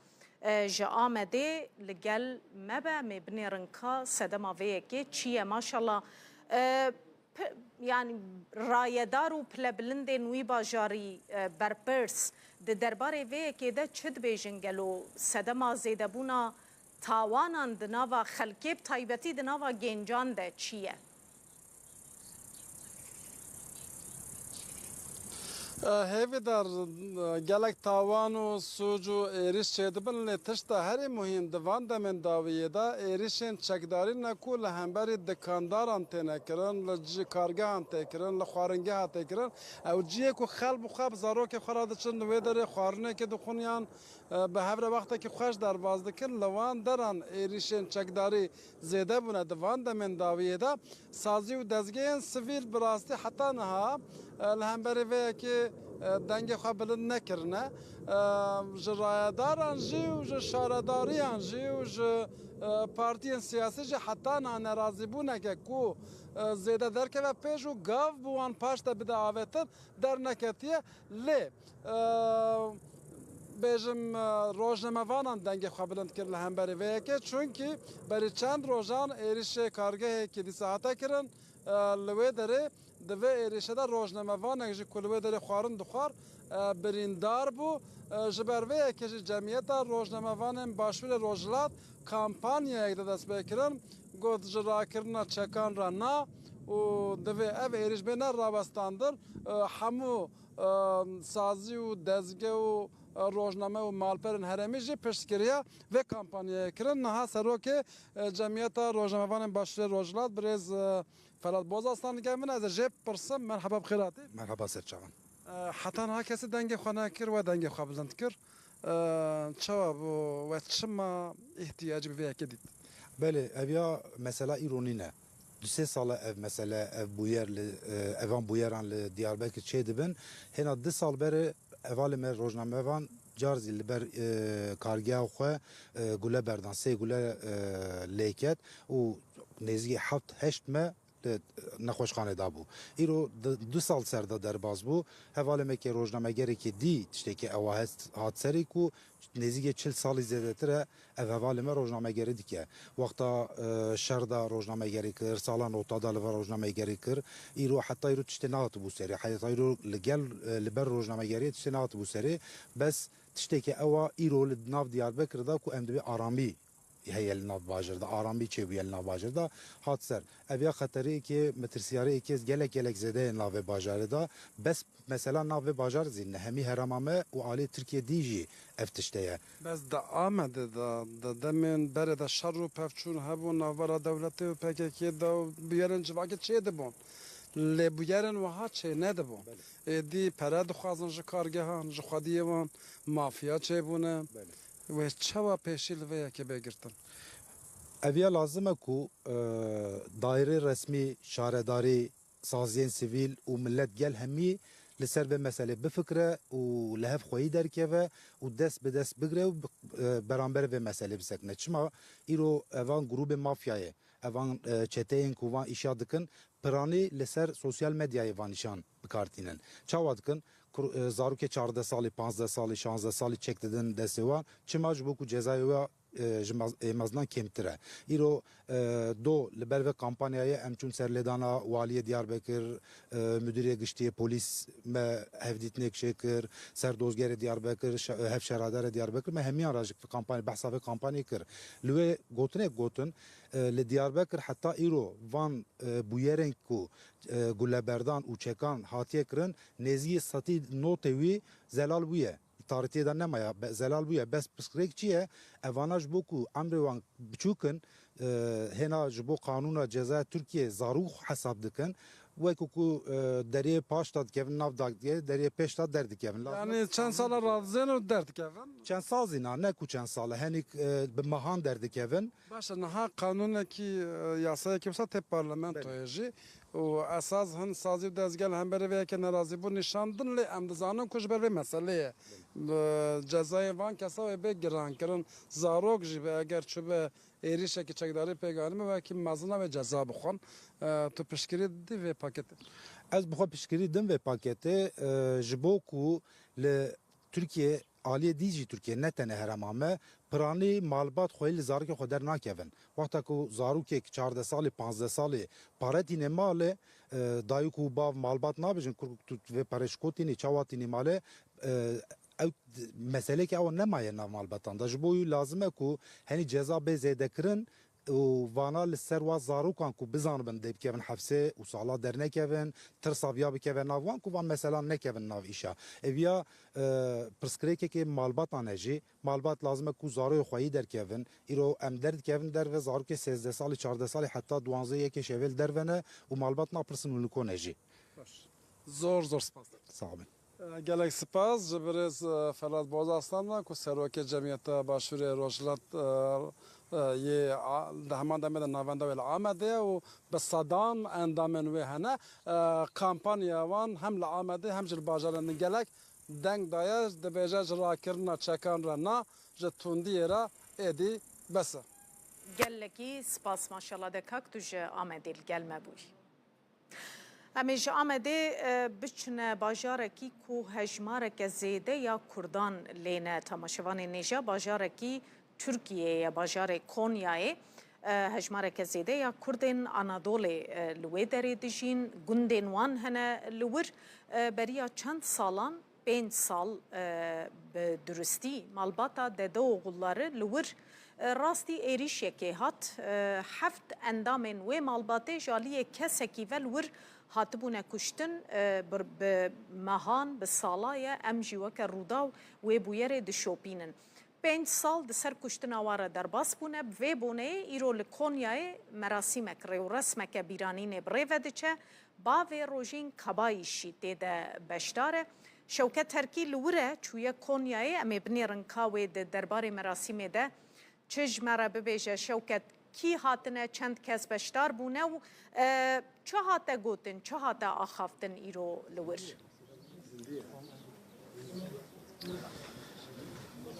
e, ji Amedê li gel me be, em ê binêrin ka sedema vê yekê çi ye. Maşallah, e, pi-, yanî rayedar û pilebilindên wî bajarî, e, berpirs di derbarê vê yekê de çi dibêjin? Gelo sedema zêdebûna tawanan di nava xelkê, bi taybetî di nava gencan de çi ye? E, hêvîdar, e, gelek tawan û sûc û êrîş çêdibin, lê tişta herî muhîm di van demên dawiyê de êrîşên çekdarî ne ku li hemberî dikandaran têne kirin, li cî kargehan tê kirin, li xwaringeha tê kirin. Ew cihê ku xelk bi xwe bi zarokê xwe re diçin, li wê derê xwarinekê dixwin yan, e, bi hev re wextekî xweş derbas dikin, li van deran êrîşên çekdarî zêde bûne di van demên dawiyê de. Sazî û dezgehên sivîl bi rastî heta niha, e, li hemberî vê yekê, e, dengê xwe bilind nekirine. E, ji rayedaran jî û ji şaredariyan jî û ji, e, partiyên siyasî jî heta niha nerazîbûneke ku, e, zêde derkeve pêş û gav bi wan paş de bide avêtin derneketiye. Lê, e, bêjim, e, rojnamevanan dengê xwe bilind kir li hemberî vê yekê, çunkî berî çend rojan êrîşê kargehekî dîsa hate kirin, e, li wê derê di vê êrîşê de rojnamevanek jî ku li wê derê xwarin dixwar, e, birîndar bû. E, ji ber vê yekê jî Cemiyeta Rojnamevanên Başûrê Rojhilat kampanyayek de dest pê kirin, got ji rakirina çekan re na û divê ev êrîş bêne rawestandin. E, hemû, e, sazî û dezge û, e, rojname û malperên herêmî jî piştgiriya vê kampanyayê kirin. Niha serokê, e, Cemiyeta Rojnamevanên Başûrê Rojhilat birêz, e, Felat Bozaslan li gel min e, ez ê jê bipirsim. Merheba, bi xêr hatî. Merhaba ser çavan. E, heta niha kesî dengê xwe nekir, we dengê xwe bilind kir. E, çawa bû, we çima îhtiyacî bi vê yekê dît? Belê, ev ya mesela îro nîne. Du sê sal e ev mesele, ev bûyer li, e, evan bûyeran li Diyarbekir çêdibin. Hêna du sal berê hevalê me rojnamevan car zî li ber, e, kargeha xwe, e, gule berdan, sê gule, e, lê ket û nêzîkî heft heşt me li nexweşxanê dabû. Îro di, du sal ser de derbas bû. Hevalê me ke rojnamegerekê dî tiştekî ewa hest, hat serê ku nêzîkê çil salî zêdetir e, ev hevalê me rojnamegerî dike. Wexta, e, şer de rojnamegerî kir, sala newta de li vir rojnamegerî kir. Îro, heta îro tiştê nehatibû serê. Heta îro li gel, e, li ber rojnamegeriyê tiştê nehatibû serê. Bes tiştekî ewa îro li nav Diyarbekir de ku em dibê aramî heye li nav bajêr de, aramî çêbûye li nav bajêr de, hat ser. Ev ya xeteriyekê, metirsiyariyekê gelek gelek zêde ye navê bajarê de. Bes mesela navê bajar zî ne hemî herêma me û alî Tirkiye dî jî ev tişte ye. Bes di Amedê de, di demên berê de şer û pevçûn hebû navbera dewletê û P K K de û bûyerên civakê çêdibûn. Lê bûyerên wiha çênedibûn. Belê. Êdî pere dixwazin ji kargehan, ji xwediyê wan mafya çêbûne. Belê. Wê çawa pêşî li vê yekê bê girtin? Ev ya lazim e ku, e, daîrê resmî, şaredarî, saziyên sivîl û milet gel hemî li ser vê meselê bifikire û li hev xweyî derkeve û dest bi dest bigire û bi, e, beramber vê meselê bisekine. Çima îro evan grûbê mafyayê, evan, e, çeteyên ku van îşa dikin, piranî li ser sosyal medyayê van îşan bi kar tînin. Çawa dikin? Kur-, e, zarokê çardeh salî, panzdeh salî, şanzdeh salî çek didin destê wan. Çima? Ji bo ku cezayê we, e, ji mez-, ê meznan kêmtir e. Îro, e, do li ber vê kampanyayê em çûn ser lêdana waliyê Diyarbekir, e, Müdürê Giştiyê Polîs me hevdîtinek çêkir, ser dozgerê Diyarbekir, şe-, hevşeredarê Diyarbekir, me hemiyan re ji kampanyê, behsa vê kampanyê kir. Li wê gotinek gotin, e, li Diyarbekir heta îro van, e, bûyerên ku, e, guleberdan û çekan hatiye kirin, nêzî sedî notê wî zelal bûye. Tarîtiyê de nemaye, be-, zelal bûye. Bes pirsgirêk çi ye? Evana ji bo ku emrê wan biçûk in, e, hêna ji bo qanûna cezaya Tirkiyê zarok hesab dikin. Wekî ku, e, deriyê paş de dikevin, nav de dikevin, deriyê pêş de derdikevin. Lazim e. Yanî çend sala radizên û derdikevin? Çend sal zî na, ne ku çend sal e, henî, e, bi mehan derdikevin. Baş e, niha qanûnekî, e, yasayekî wisa tê parlamentoyê jî û esas hin sazî û dezgeh li hemberî vê yekê nerazîbûn nîşan din, lê em dizanin ku ji ber vê meseleyê, e, cezayê van kesa wê bê girankirin. Zarok jî be eger çûbe êrîşekî çekdarî pêk anîbe, wekî mezina wê ceza bixwin. E, tu piştgirî didî vê paketê? Ez bi xwe piştgirî dim vê paketê, e, ji bo ku li Tirkiye, aliyê dî jî Tirkiye, ne tenê herêma me, piranî malbat xweyî li zarokê xwe dernakevin. Wexta ku zarokek çardeh salî, panzdeh salî pare tîne malê, e, dayik û bav malbat nabêjin, kur tu vê pere ji ku tînî, çawa tînî malê, e, ew d-, meseleke ew nemaye nav malbatan de. Ji bo wî lazim e ku henî ceza bê zêdekirin, û vana li ser wa zarokan ku bizanibin dê bikevin hefsê û sala dernekevin, tirsa viya bikeve nav wan ku van meselan nekevin nav îşa. Eviya, e, pirsgirêkekê malbatan e jî. Malbat lazim e ku zaroyê xweyî derkevin. Îro em derdikevin derve, zarokê sêzdeh salî, çardeh salî heta duwanzeh yekê şevê li derve ne û malbat napirsin û li ko ne jî. Baş. Zor zor spas. Sağ olun. Gelek spas ji birêz, e, Ferhat Boz Aslan ve ku serokê Cemiyeta Başûrê Rojhilat, e, e, yê a-, di heman demê de navenda wê li Amedê ye û bi sedan endamên wê hene. E, kampanya wan hem li Amedê hem jî li bajarên din gelek deng daye, dibêje ji rakirina çekan re na, ji tundiyê re êdî bes e. Gelekî spas, maşallah de kak tu ji Amedê li gel me bûyî. Em ê ji Amedê, e, biçine bajarekî ku hejmareke zêde ya Kurdan lê ne temaşevanên nêja, bajarekî Tirkiyeyê ye, bajarê Konyayê. E, hejmareke zêde ya Kurdên Anadolê, e, li wê derê dijîn, gundên wan hene li wir. E, beriya çend salan, pênc sal, e, bi duristî malbata Dedeoğulları li wir, e, rastî êrîşekê hat. E, heft endamên wê malbatê ji aliyê kesekî ve li wir hatibûne kuştin. E, bi, bi mehan, bi sala ye em jî weke Rûdaw wê bûyerê dişopînin. Pênc sal di ser kuştina wan re derbas bûne. Bi vê boneyê îro li Konyayê merasîmek, rêwresmeke bîranînê bi rê ve diçe. Bavê Rojîn Kabayîş jî tê de beşdar e. Şewket Terkî li wir e, çûye Konyayê. Em ê binêrin ka wê di derbarê merasîmê de çi ji me re bibêje. Şewket, kî hatine, çend kes beşdar bûne û, e, çi hate gotin, çi hate axaftin îro li wir?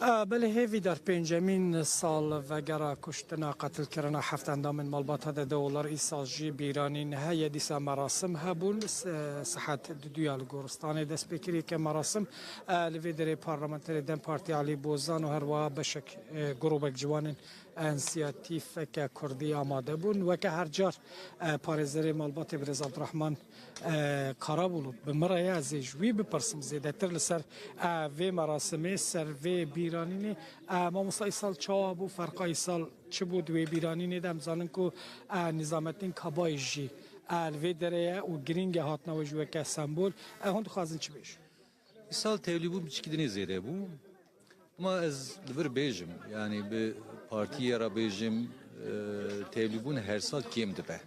E, belê hêvîdar, pêncemîn sal vegera kuştina, qetilkirina heft endamên malbata Dedeoğulları îsal jî bîranîn heye. Dîsa merasim hebûn, se-, saet duduya li goristanê dest pê kiriye ke merasim, e, li vê derê parlamenterê DEM Partî Alî Bozan û herwiha beşek, e, grûbek ciwanên însiyatîfeke kurdî amade bûn. Weke her car, e, parêzerê malbatê birêz Abdurrahman, e, Karabulût bi min re ye, ez ê ji wî bipirsim zêdetir li ser, e, vê merasimê, ser vê bîranînê. E, mamosta, îsal çawa bû? Ferqa îsal çi bû di wê bîranînê de? Em zanin ku, e, Nîzamettin Kabayîş jî, e, li vê derê ye û girîng e hatina wê jî weke sembol. E, hûn dixwazin çi bêjin? Îsal tevlîbûn piçikî dinê zêde bû. Ama ez li vir bêjim, yanî bi partiyê re bêjim, e, tevlîbûn her sal kêm dibe.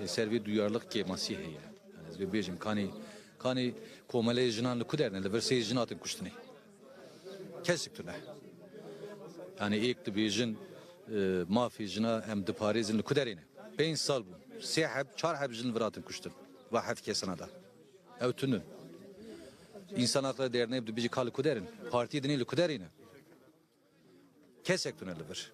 Li ser vê duyarlılık kêmasî heye. Yanî ez vê bêjim, kanî, kanî komeleyê jinan li ku derne, li vir sê jin hatin kuştinê. Kesek tune. Yanî êk dibêjin, e, mafê jina em diparêzin, li ku derê ne? Pênc sal bû. Sê heb, çar heb jin li vir hatin kuştin. Va heft kesana da. Ew tune. Însan Hakları Derneği dibêje ka li ku derin? Partiyê dinê li ku derê ne? Kesek tune li vir.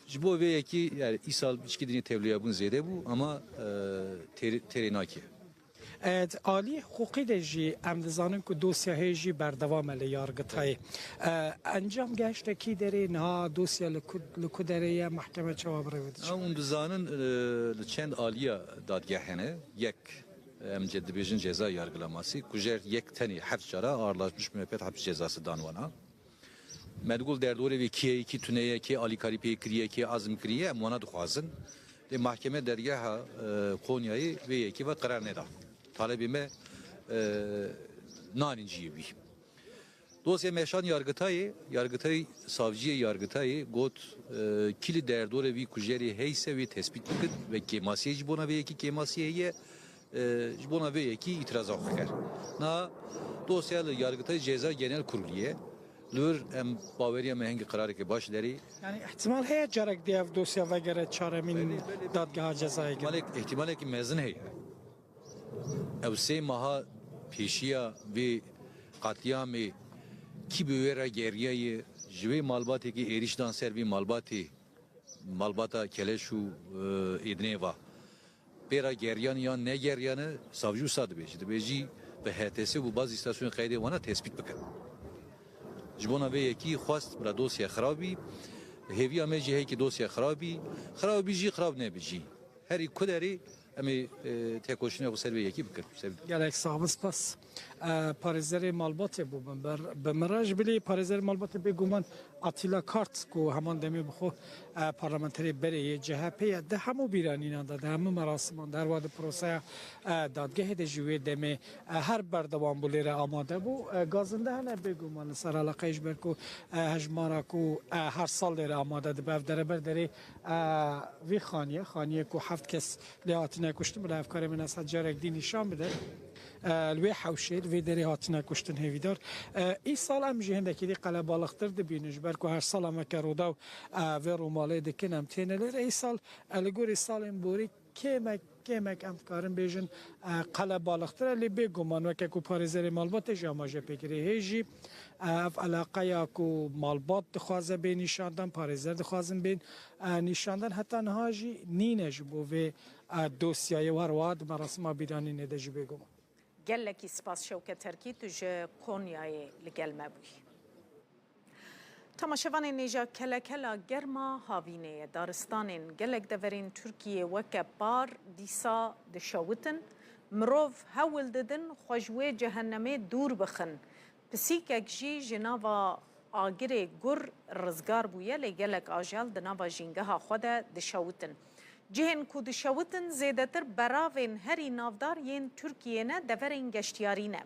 Ji bo vê yekî, yani, îsal piçikî dinê tevliyabûn zêde bû, ama, e, têr-, têrê nakê. E, di alî hiqûqî de jî em dizanin ku dosya hê jî berdewam e li yargitayê. E, encam gehişte kî derê, niha dosya li ku, li ku derê ye, mahkeme çawa bi rê ve diçe? Hûn dizanin, e, li çend aliya dadgeh hene. Yek, em ce-, dibêjin ceza yargılaması, ku jêr yek tenê heft cara ağırlaşmış müebbet hapis cezası dan wana. Me digul derdorê vê kî ye, kî tune ye, kî alîkarî pê kiriye, kî azm kiriye, em wana dixwazin. Lê mahkeme dergeha, e, Konyayê vê yekê ve qerar neda. Talebê me, e, nanîn cihê wî. Dosya meşan yargitayê, yargitayê, savciyê yargitayê got, e, kî li derdorê vî kujerê heyse wê tespît bikin ve kêmasiyê ji bona vê yekî kêmasiyê heye, e, ji bona vê yekî îtiraza xwe kir. Na dosya li Yargitay Ceza Genel Kurulu ye. Li wir em baweriya me hingî qerareke baş derê. Yani ihtimal heye carek diye ev dosya vegere çaremîn Belê, belê, belê. Dadgeha cezayê gere. Ihtimalek, ihtimalekî mezin heye. Ew sê meha pêşiya vê qetlîamê kî bi wê re geriyaye, ji wê malbatekî êrîş dan ser vî malbatê, malbata Keleş û, e, Êdinê va. Pê re geriyan yan negeriyane, savcî wisa dibêjî. Dibêjî bi H T S û bi bazî îstasyonên qeydê wana tespît bikin. Ji bona vê yekî xwest bila dosya xirab bî. Hêviya me jî heye ki dosya xirab bî. Xirab bî jî, xirab nebî jî. Herî ku derê em ê, e, têkoşîna xwe ser vê yekî bikin. Ser Gelek sax bin, spas. E, parêzerê malbatê bû bin ber, bi min re. Ji bilî parêzerê malbatê bêguman Attila Kart ku heman demê bi xwe, e, parlamenterê berê yê C H P ye, di hemû bîranînan de, di hemû merasiman de, her wa di proseya, e, dadgehê de jî wê demê, e, her berdewam bû lêre amade bû. E, gazinde hene bêguman li ser eleqeyê ji ber ku, e, hejmara ku, e, her sal lêre amade dibe, ev dereber derê, e, vî xaniyê, xaniyê ku heft kes lê hatine kuştin, bila hevkarê min ez carek dî nîşan bide. E, li wê hewşê, li vê derê hatine kuştin hêvîdar. E, îsal em jî hindekî dî qelebalixtir dibînin, ji ber ku her sal em weke Rûdaw, e, vê rûmalê dikin, em têne lêre. Îsal, e, li gorî salên borî kêmek, kêmek em dikarin bêjin, e, qelebalixtir e, lê bêguman weke ku parêzerê malbatê jî amaje pê kiriye. Hê jî, e, ev eleqeya ku malbat dixwaze bê nîşandan, parêzer dixwazin bên, e, nîşandan, heta niha jî nîne ji bo vê, e, dosyayê û her wiha di merasima bîranînê de jî bêguman. Gelekî spas Şewket Terkî, tu ji Konyayê li gel me bûyî. Temaşevanên hêja, kelekela germa havînê ye. Daristanên gelek deverên Tirkiyê weke par dîsa dişewitin. Mirov hewl didin xwe ji wê cehennemê dûr bixin. Pisîkek jî ji nava agirê gur rizgar bûye, lê gelek ajel di nava jîngeha xwe de dişewitin. Cihên ku dişewitin zêdetir beravên herî navdar yên Tirkiyê ne, deverên geştiyarî ne.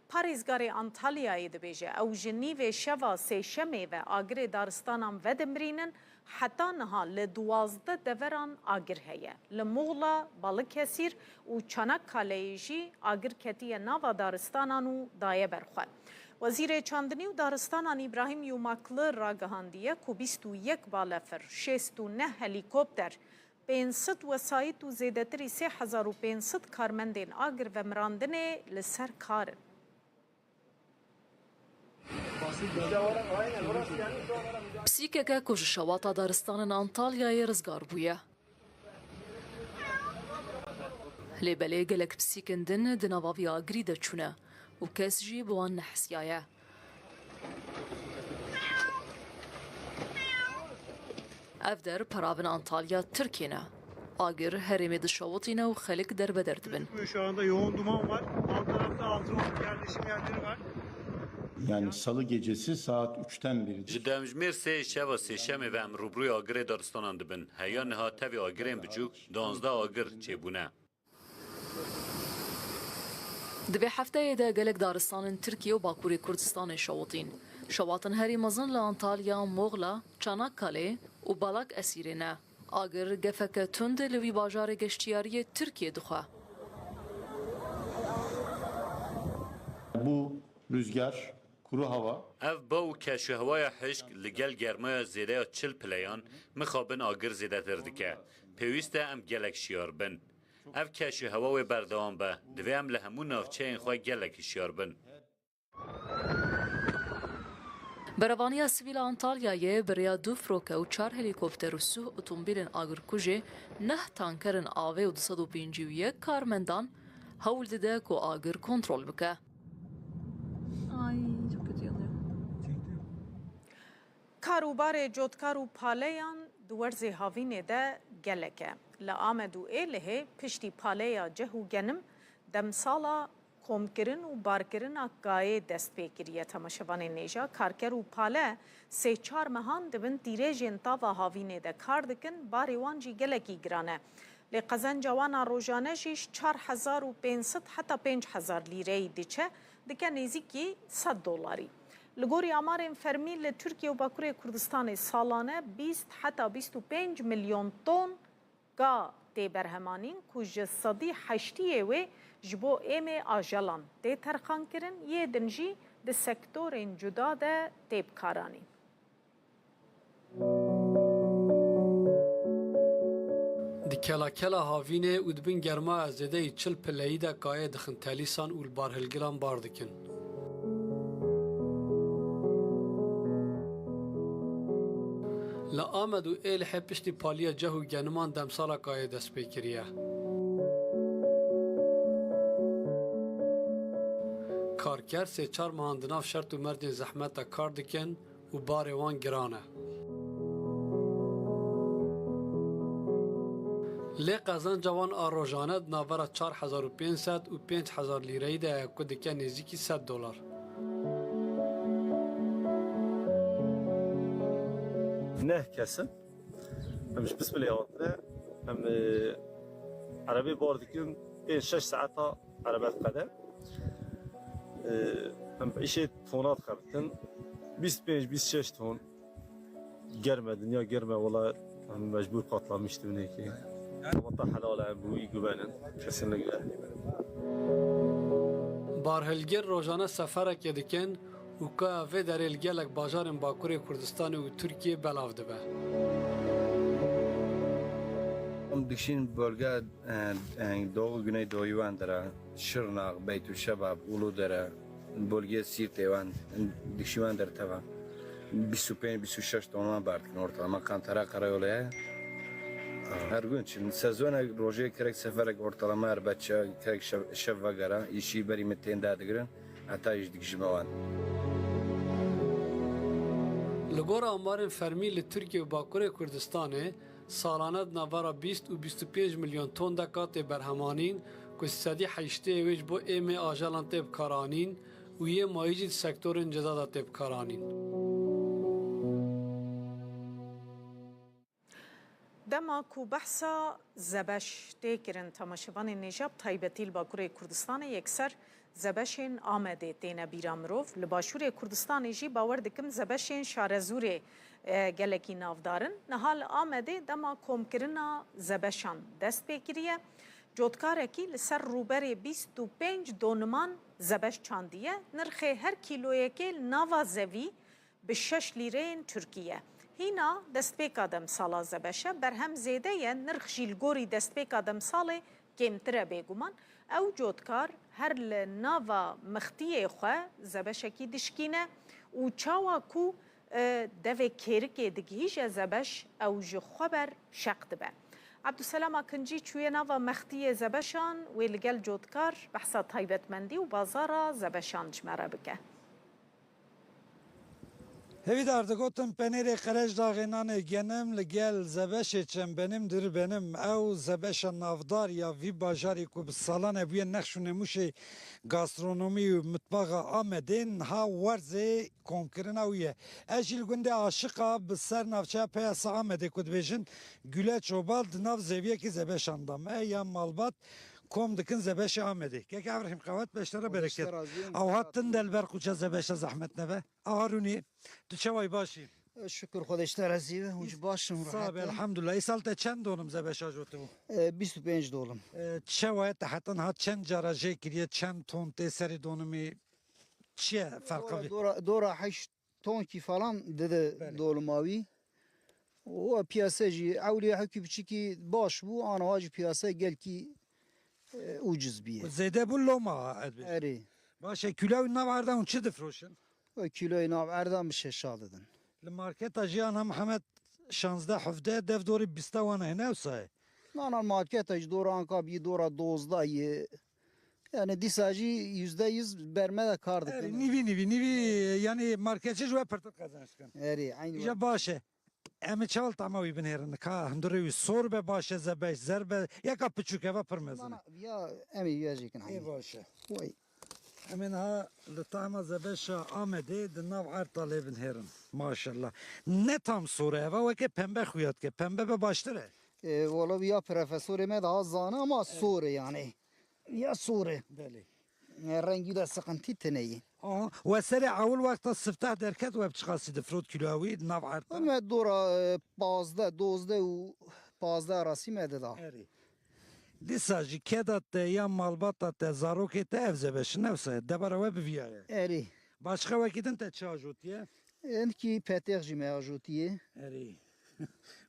Parêzgarê Antalyayê dibêje, ew ji nîvê şeva sêşemê ve agirê daristanan vedimirînin, heta niha li duwazdeh deveran agir heye. Li Muxla, Balıkesir û Çanakkaleyê jî agir ketiye nava daristanan û daye ber xwe. Wezîrê Çandinî û Daristanan Îbrahîm Yumaklı ragihandiye ku bîst û yek balefir, şêst û neh helîkopter, pênc sed wesayît û zêdetirî sê hezar û pênc sed karmendên agir vemirandinê li ser kar in. Pisîkeke ku ji şewata daristanên Antalyayê rizgar bûye. Lê belê gelek pisîkên din di nava vî agirî de çûne û kes jî bi wan nehesiyaye. Ev der peravin Antalya, Tirkiyê ne. Agir herêmê dişewitîne û xelk derbeder dibin. Şu anda yoğun duman var. Alt tarafta altın yerleşim yerleri var. Yani salı gecesi saat üçten beri. Ji demjimêr sê şeva sêşemê ve em rûbirûyê agirê daristanan dibin. Heya niha tevî agirên biçûk duwazdeh agir çêbûne. Di vê hefteyê de gelek daristanên Tirkiye û Bakurê Kurdistanê şewitîn. Şewatin herî mezin li Antalya, Moxla, Çanakkale û Balakesirê ne. Agir gefeke tund li wî bajarê geştiyariyê Tirkiye dixwe. Bu rüzgar, kuru hava. Ev ba û keşûhewaya hişk li gel germaya zêde ya çil pileyan mixabin agir zêdetir dike. Pêwîst e em gelek şiyar bin. Ev keşûhewa wê berdewam be. Divê em li hemû navçeyên xwe gelek hişyar bin. Berevaniya Sivîl a Antalyayê bi rêya du firoke û çar helîkopter û sih otomobîlên agirkujê, neh tankerên avê û du sed û pêncî û yek karmendan hewl dide ku agir kontrol bike. Ay, çok kötü yanıyor. Kar û barê cotkar û paleyan di werzê havînê de gelek e. Li Amed û Êlihê piştî paleya ceh û genim demsala komkirin û barkirina kayê dest pê kiriye. Temaşevanên hêja, karker û pale sê çar mehan di bin tîrêjên tava havînê de kar dikin, barê wan jî gelekî giran e. Lê qezenca wan a rojane jî ji çar hezar û pênc sed heta pênc hezar lîreyî diçe, dike nêzîkî sed dolarî. Li gorî amarên fermî, li Tirkiye û Bakurê Kurdistanê salane bîst heta bîst û pênc milyon ton ka tê berhemanîn, ku ji sedî heştiyê wê ji bo êmê ajelan tê terxankirin, yê din jî di sektorên cuda de tê bikaranîn. Di kelakela havînê û di bin germaya zêdeyî çil pileyî de kayê dixin telîsan û li barhilgiran bar dikin. Li Amed û Êlihê piştî paliya ceh û geniman demsala kayê dest pê kiriye. Karker sê çar mehan di nav şert û mercên zehmet de kar dikin û barê wan giran e. Lê qezenca wan a rojane di navbera çar hezar û pênc sed û pênc hezar lîreyî de ye, ku dike nêzîkî sed dolar. Neh kes in. Em ji Pismilê hatine. Em, e, erebê bar dikin, pênc şeş saeta erebe diqede. E, em îşê tona dixebitin. Bîst pênc, bîst şeş ton. Germe, dinya germe, wala em mecbûr qatlamiştin wekî. Wata helal e, em bi wî guvenin. Kesinlikle. Barhilgir rojane seferekê dikin û kaya vê derê li gelek bajarên Bakurê Kurdistanê û Tirkiyê belav dibe. Em dikişîn bölge, e, e, doğu güneydoğu Wendere, Şırnak, Beytüşebab, Uludere, bölge Sîrtê wan, dikişî Wendere teva. Bîst û pênc, bîst û şeş tonlan berdikin ortalama kantara karayolê ye. Her gün çin. Sezona rojê kerek seferek ortalama erbeçe, kerek şev, şev vegera, îşî berî min tên dadigirin. Heta jî dikişîme wan. Li gor amarên fermî li Tirkiye û Bakurê Kurdistanê salane di navbera bîst û bîst û pênc milyon ton de katê berhemanîn ku sedî heştê wê ji bo êmê ajelan tê bikaranîn û yê mayî jî di sektorên cida de tê bikaranîn. Dema ku behsa zebeş tê kirin, temaşevanên hêja, bi taybetî li Bakurê Kurdistanê yekser zebeşên Amedê têne bîra mirov. Li Başûrê Kurdistanê jî bawer dikim zebeşên Şarezûrê, e, gelekî navdar in. Niha li Amedê dema komkirina zebeşan dest pê kiriye, cotkarekî li ser rûberê bîst û pênc doniman zebeş çandiye. Nirxê her kîloyekê li nava zevî bi şeş lîreyên Tirkî ye. Hîna destpêka demsala zebeşe, berhem zêde ye, nirx jî li gorî destpêka demsalê kêmtir e bêguman. Ew cotkar her li nava mixtiyê xwe zebeşekî dişkîne û çawa ku, e, devê kêrikê digihîje zebeş, ew ji xwe ber şeq dibe. Ebdulselam Akincî çûye nava mextiyê zebeşan, wê li gel cotkar behsa taybetmendî û bazara zebeşan ji me re bike. Hêvîdar digotin, penêrê Qerejdaxê nanê genim li gel zebeşê çem benim dir benim. Ew zebeşa navdar ya vî bajarî ku bi salan e bûye nexş û nemûşê gastronomî û mitbaxa Amedê, niha werzê komkirina wî ye. Ez jî li gundê Aşiqa bi ser navçeya Peyasa Amedê ku dibêjin Güleç Obal di nav zeviyekî zebeşan de me ya malbat kom dikin zebeşê Amedê. Keke Ebrahîm, qewet beştera bereket. Ew hat tin de li ber quça zebeşa zehmet nebe. A Harûnî, tu çawa yî, baş î? E, şükür Xwedê ji te razî be, hûn jî baş in, rehet in. Sağ be, elhamdulillah. Îsal te çend dolim zebeşa jotibû? E, bîst û pênc dolim. E, çawa ye te heta niha çend cara jê kiriye, çend ton tê serê donimî? Çi ye ferqa vî? Dora, dora heşt tonkî falan dide dolima wî. Belê. Û piyase jî ewlî hekî biçikî baş bû, aniha jî piyase gelkî, e, ucuz bîye. Zêde bû loma ez bêjim. Erê. Baş e, kîloya wî nav erda hûn çi difroşin? Wê kîloyê nav erdan bi şeşa didin. Li marketa jî ana Mihemed şazdeh hevdeh dev dorî bîsta wan hene wisa ye? Na, na, marketa jî dora anka bî dora dozdeh ye. Yani dîsa jî yüzde yüz berme de kar dikin. Erê, nîvî, nîvî, nîvî, yani marketçi ji we pirtir qezenç dikin. Erê, eynî. Îja baş e. Em ê çawa li tama wî binêrin? Ka hundirê wî sor be baş e, zebeş, zer be, yeka piçûk e, va pir mezin e. Na, na, ya em ê ya jêkin. Ê, baş e. Way. Em ê niha li tama zebeşa Amedê di nav erta lê binhêrin. Maşallah. Ne tam sor e, eva weke pembe xuya dike. Pembe be baştir e. E, wala ya profesorê me daha zane ama sor e yani. Ya sor e. Belê. E, rengî de sıkıntı tine ye. Aha. We serê ewil wexta sifteh derket we bi çiqasî difrot kîloya wî di nav erta? Me dora, e, pazdeh, dozdeh û pazdeh arasî me dida. Erê. Dîsa jî keda te ya malbata te, zarokê te ev zebeş in, ne wisa ye? Debara we bi viya ye. Erê. Başqa wekî din te çi ajotiye? Enkî petêx jî me ajotiye. Erê.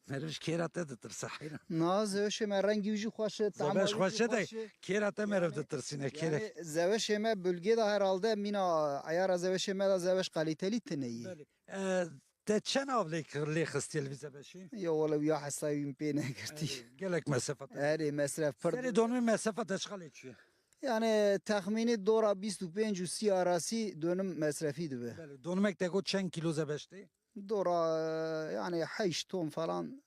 Meriv ji kêra te ditirse heyran. Na, zebeşê me rengî wî jî xweş e, tama wî jî xweş e de, xweş e. Kêra te meriv ditirsîne, kêrek. Yani zebeşê me bölgê de herhalde mîna eyara zebeşê me de zebeş kaliteli tine ye. Belê. E, te çend av lê, lê xistiye li vî zebeşî? Ya wele ya hesayî wî pê negirtî. Erê, gelek mesafet e. Erê, mesref pir. Serê donimê mesafet e çiqa lê çûye? Yani texmînî dora bîst û pênc û sî arasî donim mesrefî dibe. Belê, donimek te got çend kîlo zebeş tê? Dora, yani heşt ton falan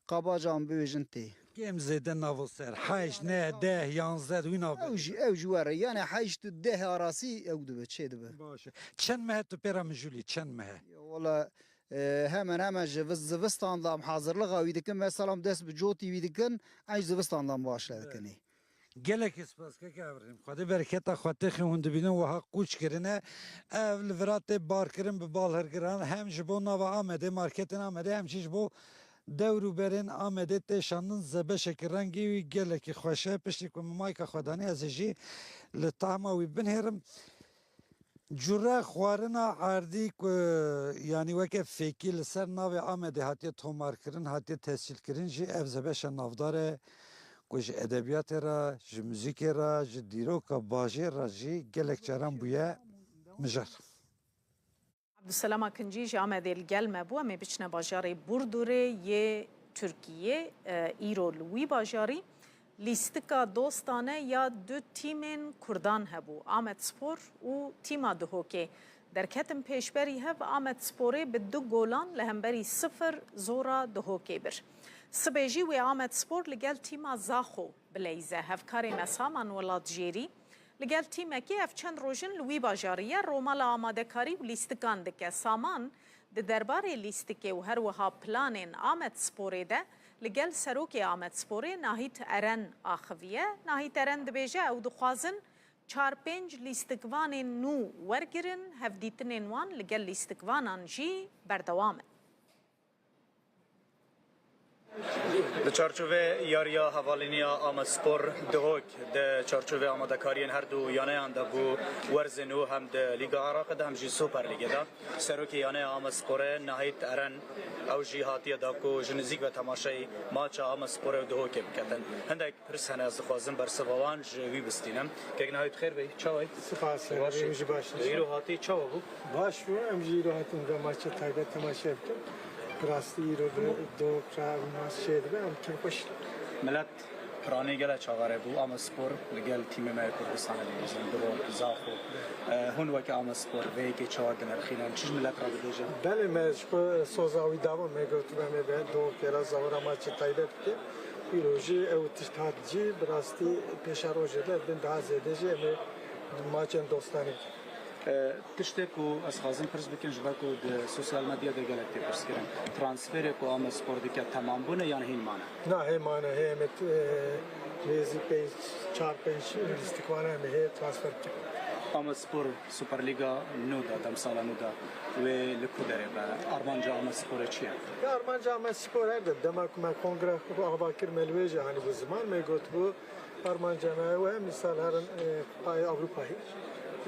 kabaca em bibêjin tê. Kêm zêde navo ser, heşt, neh, deh, yanzdeh, wî nav. Ew jî, ew jî were. Yani heşt û deh arasî ew dibe, çê dibe. Baş e. Çend meh e tu pê re mijûlî, çend meh e? Ya wala, E, hemen hemen ji vi-, zivistan de em hazirlixa wî dikin. Mesela em dest bi cotî wî dikin, em jî zivistan de em başle dikin. Gelekî spas keke Ebrahîm. Xwedê bereketa xwe têxin hûn dibînin wiha qûç kirine. Ev li vira tê barkirin bi balhirgiran. Hem ji bo nava Amedê, marketên Amedê, hem jî ji bo dewr û berên Amedê tê şandin. Zebeşekî rengê wî gelekî xweş e. Piştî ku min mayka xwe danî, ez ê jî li tahma wî binêrim. Cure xwarina erdî ku, yanî weke fêkî li ser navê Amedê hatiye tomarkirin, hatiye tescîlkirin jî ev zebeşa navdar e ku ji edebiyatê re, ji muzîkê re, ji dîroka bajêr re jî gelek caran bûye mijar. Abdulselam Akincî ji Amedê li gel me bû. Em ê biçine bajarê Burdurê yê Tirkiyê. E, îro li wî bajarî lîstika dostane ya du tîmên Kurdan hebû, Amedspor û tîma Duhokê. Derketin pêşberî hev, Amedsporê bi du golan li hemberî sifir zora Duhokê bir. Sibê jî wê Amedspor li gel tîma Zaxo bileyze. Hevkarê me Saman Welatjêrî li gel tîmekê ev çend roj in li wî bajarî ye, romala amadekarî û lîstikan dike. Saman di derbarê lîstikê û her wiha planên Amedsporê de li gel serokê Amedsporê Nahît Eren axiviye. Nahît Eren dibêje, ew dixwazin çar pênc lîstikvanên nû wergirin, hevdîtinên wan li gel lîstikvanan jî berdewam in. Di çarçovê yariya hevalîniya Amedspor Duhok, di çarçovê amadekariyên her du yaneyan de bû werzên nû hem di Lîga Iraqê de hem jî Super Lîgê de. Serokê yaneya Amedsporê Nahît Eren, ew jî hatiye da ku ji nizîk ve temaşeyî maça Amedsporê û Duhokê biketin. Hindek pirs hene, ez dixwazim bersiva wan ji wî bistînim. Kek Nahît, bi xêr bêyî, çawa yî? Spas, Baş em jî baş in. Îro hatî çawa bû? Baş bû, em jî îro hatin ve maçê taybet temaşe bikin. Bi rastî îro bi Duhok re ev nas çêdibe, em kêfxweş in. Milet piranî gele çaverê bû, Amedspor li gel tîmê me yê Kurdistanê dibîzin, Duhok, Zaxo. E, hûn weke Amedspor vê yekê çawa dinirxînin, çi ji milet re dibêjin? Belê, me ji xwe soza wî dabûn, me gotibe em ê bi Duhokê re zahora maçê taybet bikin. Îro jî ew tişt hat cî, bi rastî pêşerojê de bin daha zêde jî em ê maçên dostanî bikin. E, tiştê ku ez xwazim pirs bikim, ji ber ku di sosyal medya de gelek tê pirskirin, transferê ku Amedspor dike temam bûne yan hîn mane? Na, hê mane, hê em ê, e, nêzî pênc, çar pênc lîstikvana em ê hê transfer bikin. Amedspor Superlîga nû de, demsala nû de, wê li ku derê be? Armanca Amedsporê çi ye? Ya, armanca Amedspor her de, dema ku me kongre xwe ava kir, me li wê jî anîbû ziman, me gotibû, armanca me ew e, mîsal herin, e, Kupayê Ewropayê,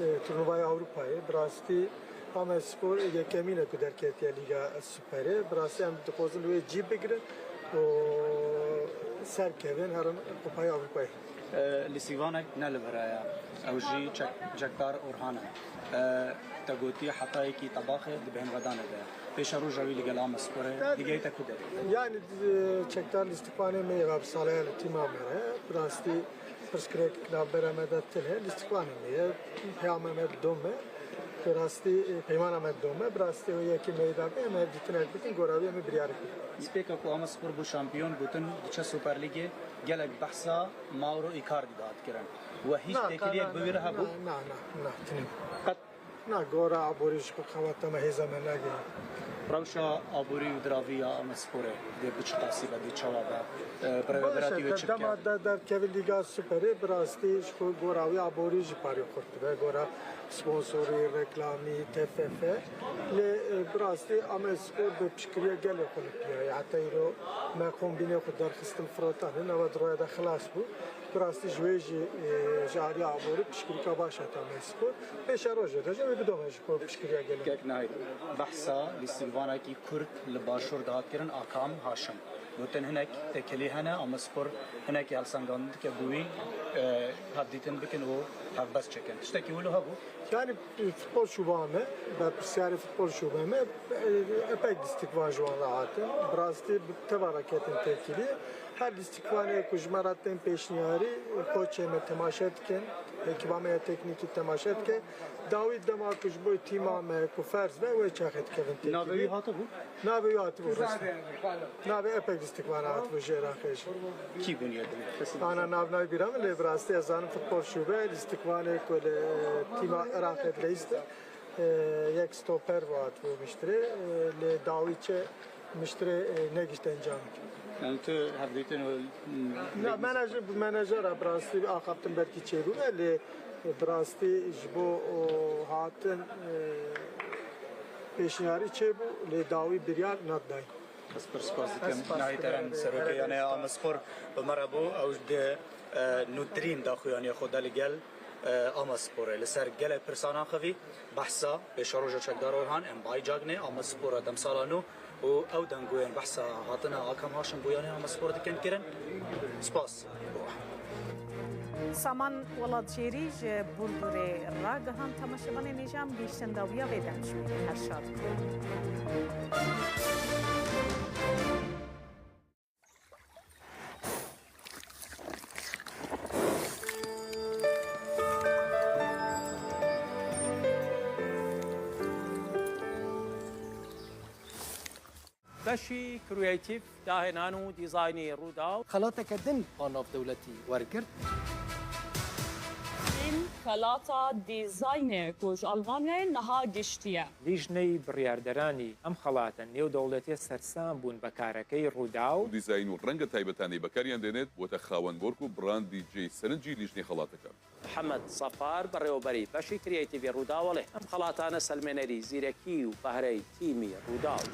e, turnuvayê Ewropayê. Bi rastî Amedspor yekemîn e ku derketiye Lîga Superê. Bi rastî em dixwazin wê cî bigirin û serkevin herin Kupayê Ewropayê. E, lîstikvanek ne li vir e. Ew jî çek-, çekdar Orhan e. E, te gotiye heta yekî tebaxê di bêhnvedanê de ye. Pêşeroja wî li gel Amedsporê digehîte ku derê? Yani, e, çekdar lîstikvanê me ya bi sala ya li tîma me re. Bi rastî pirsgirêk navbera me de tune. Lîstikvanê me ye. Peyama me dom e. Bi rastî, e, peymana me dom e. Bi rastî ew yekî meyda be, em hevdîtinek bikin, gora wî em ê biryarek bikin. Îspêka ku Amedspor bû şampiyon, gotin diçe Super Lîgê, gelek behsa Mauro Icardi dihat kirin. We hîç têkiliyek bi wî re hebû? Na, na, na, na, tune. Qet? Na, gora aborî ji xwe xewata me, hêza me nagihî. Rewşa aborî û diravî ya Amedsporê dê bi çi qasî be, dê çawa be? E, birêvebera wî çi bike? Dema de derkeve Lîga Superê, bi rastî ji xwe gora wî aborî jî parî xurt dibe. Gora sponsorî, reklamî, T F F. Lê, e, bi rastî Amedspor bi piştgiriya gelê xwe li piya ye. Heta îro me kombînê xwe derxistin firotanê, nava di roya de xilas bû. Bi rastî ji wê jî, e, ji alî aborî piştgirîka baş hate Amedspor. Pêşerojê de jî wê bidome ji xwe piştgiriya gelê. Kek Nahît, behsa lîstikvanekî Kurd li Başûr dihat kirin, Akam Haşim. Gotin hinek têkilî hene, Amedspor hinekî helsengandin dike bo wî, e, hevdîtin bikin û hevbest çekin. Tiştekî wilo hebû? Yani, e, futbol şuba me, berpirsyarê futbol şube me, e, epek lîstikvan ji wan re hatin. Bi rastî bi teva re ketin têkilî. Her lîstikvanê ku ji me re tên pêşniyarî, koçê me temaşe dikin, ekîba me ya teknîkî temaşe dike. Dawî dema ku ji bo tîma me ku ferz be, wê çaxê dikevin têkilî. Navê wî hatibû? Navê wî hatibû, rast e. Navê epek lîstikvana hatibû ji Iraqê jî. Kî bûn ye? Ana nav nayê bîra min, lê bi rastî ez zanim futbol şube, lîstikvanê ku li tîma Iraqê dileyîst e. E, yek stoper vat bo miştirê, e, lê dawî çi miştirê, e, negişt encam. Yani tu hevdîtin û, mm, Na, menajer, menajera bi rastî axaftin belkî çêbû, e, lê bi rastî ji bo o hatin, e, pêşniyarî çêbû, lê dawî biryar nadayî. Ez pir spas dikim. Ez spas Nahî dikim. Kerem, serokê yanê Amaspor bi me re bû. Ew di, e, nûtirîn daxuyaniya xwe de li gel, e, Amaspor e. Li ser gelek pirsan axivî, behsa pêşeroja çekdar Orhan, em baycagê Amaspor e demsala nû û ew dengûyên behsa hatina Akam Haşim bû yanê Amaspor dikin kirin. Spas. Saman Welatjêrî ji Burdurê ragihand. Temaşevanên hêja, em gihîştin dawiya vê demjimêrê. Her şad bin. Beşî kreatîf, dahênan û dîzaynê Rûdaw. Xelateke din a navdewletî wergirt. Em xelata dîzaynê ku ji Almanyayê niha giştiye. Lîjneyî biryarderanî em xelata nêwdewletî sersam bûn bekarekey Rûdaw. Dîzayn û renge taybetanê bekariyan dênêt, bote xawen bork û brandî cê serincî lîjnê xelateke. Mihemed Safar, berêweberiy beşî kreatîfî Rûdaw, welê em xelatane selmênerî zîrekî û behrey tîmî Rûdaw.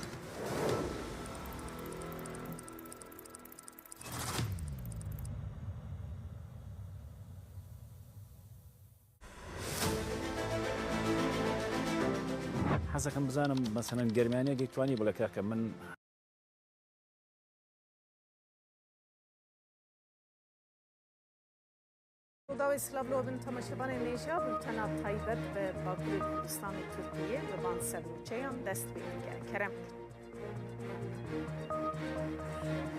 Hezekım bizanim, meselen, Germaniye gitwani bile kake min. Rûdawê silav li we bin temaşevanên hêja, bultena taybet bi Bakurê Kurdistan û Tirkiyê bi van sernûçeyan dest pê dike. Kerem.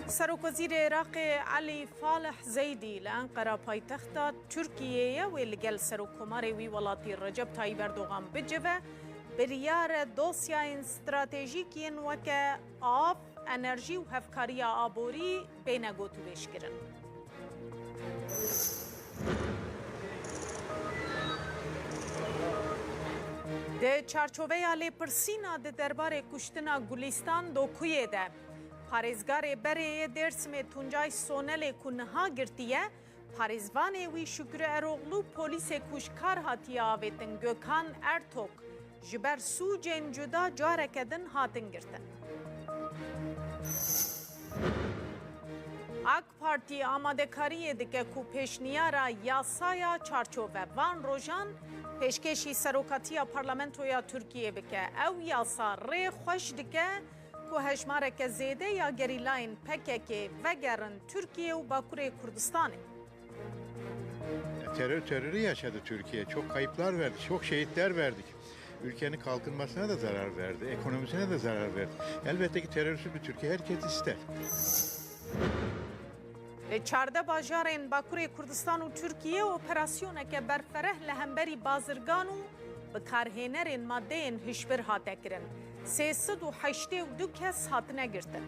Serokwezîrê Iraqê Elî Falih Zeydî li Enqera paytexta Tirkiyê ye, wê li gel Serokkomarê wî welatî Recep Tayyip Erdogan bicive, biryare dosyayên stratejîk yên weke av, enerjî û hevkariya aborî bêne gotûbêjkirin. Di çarçoveya lêpirsîna di derbarê kuştina Gulîstan Dokuyê de, parêzgarê berê yê Dêrsimê Tuncay Sonelê ku niha girtiye, parêzvanê wî Şükrü Eroglu, polîsê ku ji kar hatiye avêtin Gökhan Ertok, ji ber sûcên cuda careke din hatin girtin. AK Partî amadekariyê dike ku pêşniyara yasaya çarçove van rojan pêşkêşî serokatiya parlamentoya Tirkiyê bike. Ew yasa rê xweş dike ku hejmareke zêde ya gerîlayên P K K vegerin Tirkiye û Bakurê Kurdistanê. Terör terörü yaşadı Türkiye. Çok kayıplar verdi, çok şehitler verdik. Ülkenin kalkınmasına da zarar verdi, ekonomisine de zarar verdi. Elbette ki terörsüz bir Türkiye herkes ister. Li çardeh bajarên Bakurê Kurdistan û Tirkiyê operasyoneke berfereh li hemberî bazirgan û bikarhênerên madeyên hişbir hate kirin. Sê sed û heştê û du kes hatine girtin.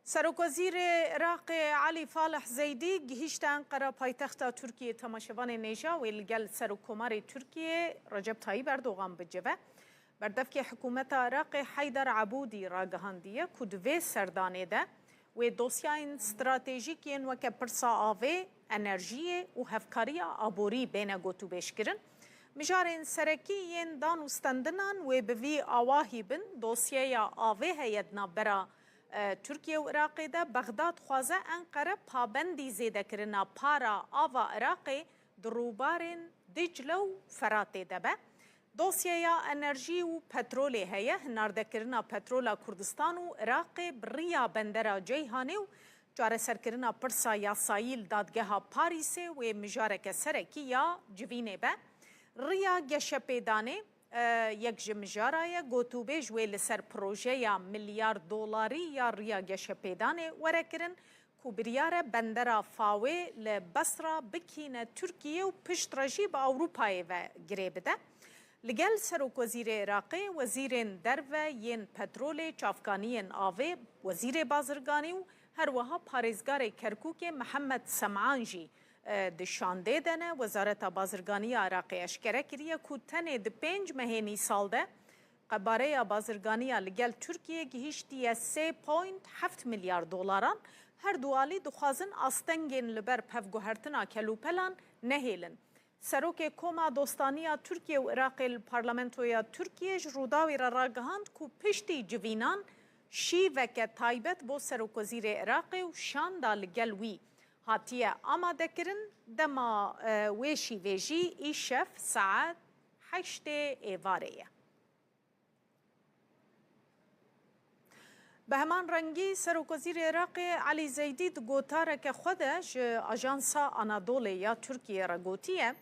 Serokwezîrê Iraqê Elî Falih Zeydî gihîşte Enqera, paytexta Tirkiyê. Temaşevanên hêja, wê li gel Serokkomarê Tirkiyê Recep Tayyip Erdogan bicive. Berdevkê hikûmeta Iraqê Heyder Ebûdî ragihandiye ku di vê serdanê de wê dosyayên stratejîk yên weke pirsa avê, enerjiyê û hevkariya aborî bêne gotûbêjkirin. Mijarên serekî yên dan û stendinan wê bi vî awahî bin: dosyeya avê heye di navbera, e, Tirkiye û Iraqê de. Bexdad dixwaze Enqere pabendî zêdekirina para ava Iraqê di rûbarên Dicle û Feratê de be. Dosyeya enerjî û petrolê heye, hinardekirina petrola Kurdistan û Iraqê bi riya bendera Ceyhanê û çareserkirina pirsa yasayî li dadgeha Parîsê wê mijareke serekî ya civînê be. Riya geşepêdanê, e, yek ji mijara ye, gotûbêj wê li ser projeya milyar dolarî ya riya geşepêdanê were kirin, ku biryar e bendera Fawê li Besra bikîne Tirkiye û piştre jî bi Ewropayê ve girê bide. Li gel Serokwezîrê Iraqê, wezîrên derve yên petrolê, çavkaniyên avê, wezîrê bazirganî û Her wiha parêzgarê Kerkûkê Mihemed Sem'an jî, e, di şandê de ne. Wezareta Bazirganiya Iraqê eşkere kiriye ku tenê di pênc mehên îsal de qebareya bazirganiya li gel Tirkiyê gihîştiye sê point heft milyar dolaran. Her du alî dixwazin astengên li ber pevguhertina kelûpelan nehêlin. Serokê Koma Dostaniya Tirkiye û Iraqê li Parlamentoya Tirkiye ji Rûdawê re ragihand ku piştî civînan şîveke taybet bo Serokwezîrê Iraqê û şanda li gel wî hatiye amadekirin. Dema, e, wê şîvê jî îşev saet heştê êvarê ye. Bi heman rengî, Serokwezîrê Iraqê Elî Zeydî di gotareke xwe de ji Ajansa Anadolê ya Tirkiyê re gotiye,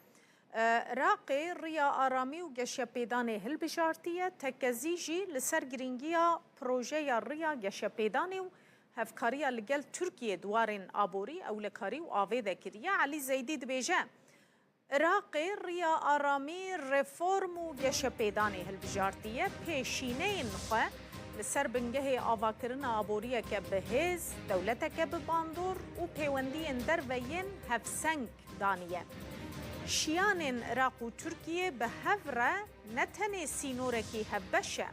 e, Iraqê riya aramî û geşepêdanê hilbijartiye, tekezî jî li ser girîngiya projeya riya geşepêdanê û hevkariya li gel Tirkiyê di warên aborî, ewlekarî û avê de kiriye. Elî Zeydî dibêje, Iraqê riya aramî, reform û geşepêdanê hilbijartiye, pêşîneyên xwe li ser bingehê avakirina aboriyeke bi hêz, dewleteke bi bandor û pêwendiyên derve yên hevseng daniye. Şiyanên Iraq û Tirkiyê bi hev re ne tenê sînorekî hevbeş e,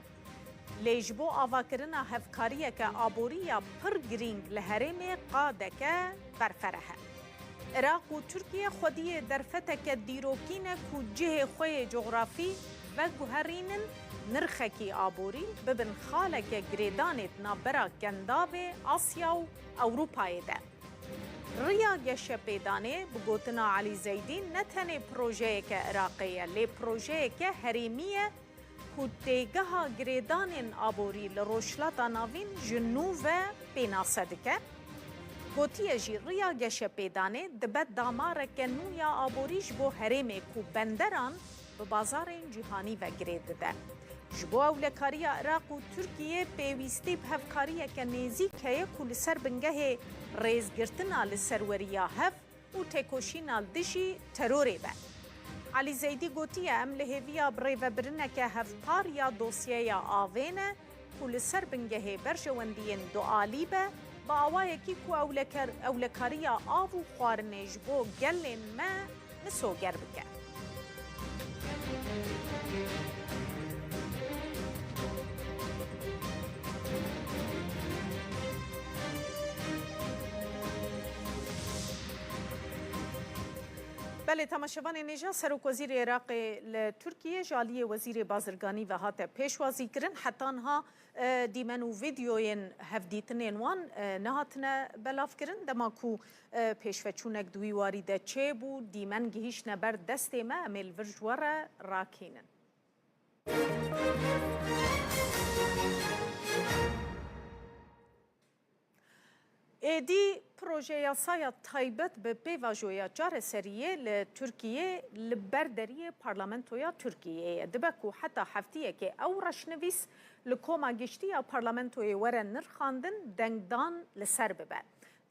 lê ji bo avakirina hevkariyeke aborî ya pir girîng li herêmê qadeke berfereh e. Iraq û Tirkiye xwediyê derfeteke dîrokî ne ku cihê xwe yê cografî veguherînin, nirxekî aborî, bibin xaleke girêdanê di navbera Kendavê, Asya û Ewropayê de. Riya geşepêdanê, bi gotina Elî Zeydî, ne tenê projeyeke Iraqê ye, lê projeyeke herêmî ye ku têgeha girêdanên aborî li Rojhilata Navîn ji nû ve pênase dike. Gotiye jî, riya geşepêdanê dibe damareke nû ya aborî ji bo herêmê ku benderan bi bazarên cîhanî ve girê dide. Ji bo ewlekariya Iraq û Tirkiyê pêwîstî bi hevkariyeke nêzîk heye ku li ser bingehê rêzgirtina li serweriya hev û têkoşîna li dijî terorê be. Elî Zeydî gotiye, em li hêviya birêvebirineke hevpar ya dosyeya avê ne ku li ser bingehê berjewendiyên dualî be, bi awayekî ku ewleker-, ewlekariya av û xwarinê ji bo gelên me misoger bike. Belê, temaşevanên hêja, Serokwezîrê Iraqê li Tirkiyê ji aliyê Wezîrê Bazirganî ve hate pêşwazîkirin. Heta niha, e, dîmen û vîdyoyên hevdîtinên wan, e, nehatine belavkirin. Dema ku, e, pêşveçûnek di wî warî de çêbû, dîmen gihîştine ber destê me, em ê li vir ji we re rakînin. Êdî projeyasaya taybet bi pêvajoya çareseriyê li Tirkiyê li ber deriyê Parlamentoya Tirkiyê ye. Dibe ku heta heftiyekê ew reşnivîs li Koma Giştî ya Parlamentoyê were nirxandin, dengdan li ser bibe.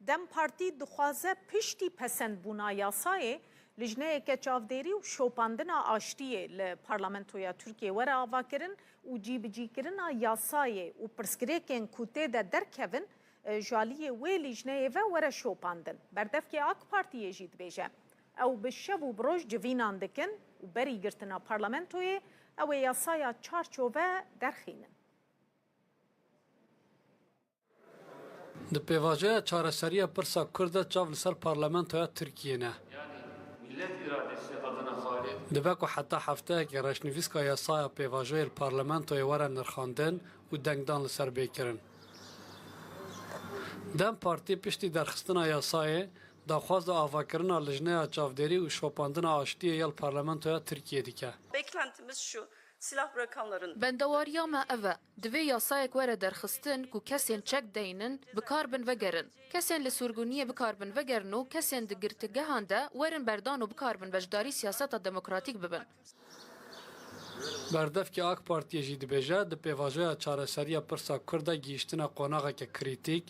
DEM Partî dixwaze piştî pesendbûna yasayê, lijneyeke çavdêrî û şopandina aştiyê li Parlamentoya Tirkiyê were avakirin û cîbicîkirina yasayê û pirsgirêkên ku tê de derkevin, e, ji aliyê wê lijneyê ve were şopandin. Berdevkê AK Partiyê jî dibêje, ew bi şev û bi roj civînan dikin û berî girtina parlamentoyê ew ê yasaya çarçove derxînin. Di pêvajoya çareseriya pirsa Kurd de çav li ser parlamentoya Tirkiyê ne. Millet iradesi adına faaliyet. Dibe ku heta hefteyekê reşnivîska yasaya pêvajoyê li parlamentoyê were nirxandin û dengdan li ser bê kirin. DEM Partî piştî derxistina yasayê, daxwaza avakirina lijneya çavdêrî û şopandina aştiyê ya li parlamentoya Tirkiyê dike. Beklentimiz şu, silah bırakanların Bendewariya me ev e, divê yasayek were derxistin ku kesên çek deynin, bi kar bin vegerin. Kesên li surguniyê bi kar bin vegerin û kesên di girtîgehan de werin berdan û bi kar bin beşdarî siyaseta demokratîk bibin. Berdevkê AK Partiyê jî dibêje, di pêvajoya çareseriya pirsa Kurd de gihîştine qonaxeke krîtîk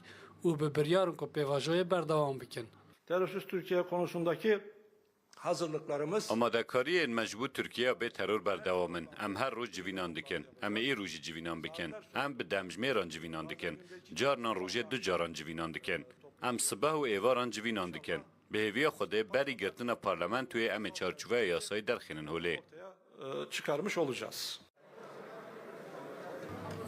û bi biryar in ku pêvajoyê berdewam bikin. Terörsüz Türkiye konusundaki hazırlıklarımız. Amadekariyên me ji bo Tirkiyeya bê teror berdewam in. Em her roj civînan dikin. Em ê îro jî civînan bikin. Em bi demjimêran civînan dikin. Carinan rojê du caran civînan dikin. Em sibeh û êvaran civînan dikin. Bi hêviya Xwedê berî girtina parlamentoyê em ê çarçoveya yasayê derxînin holê. E, çıkarmış olacağız.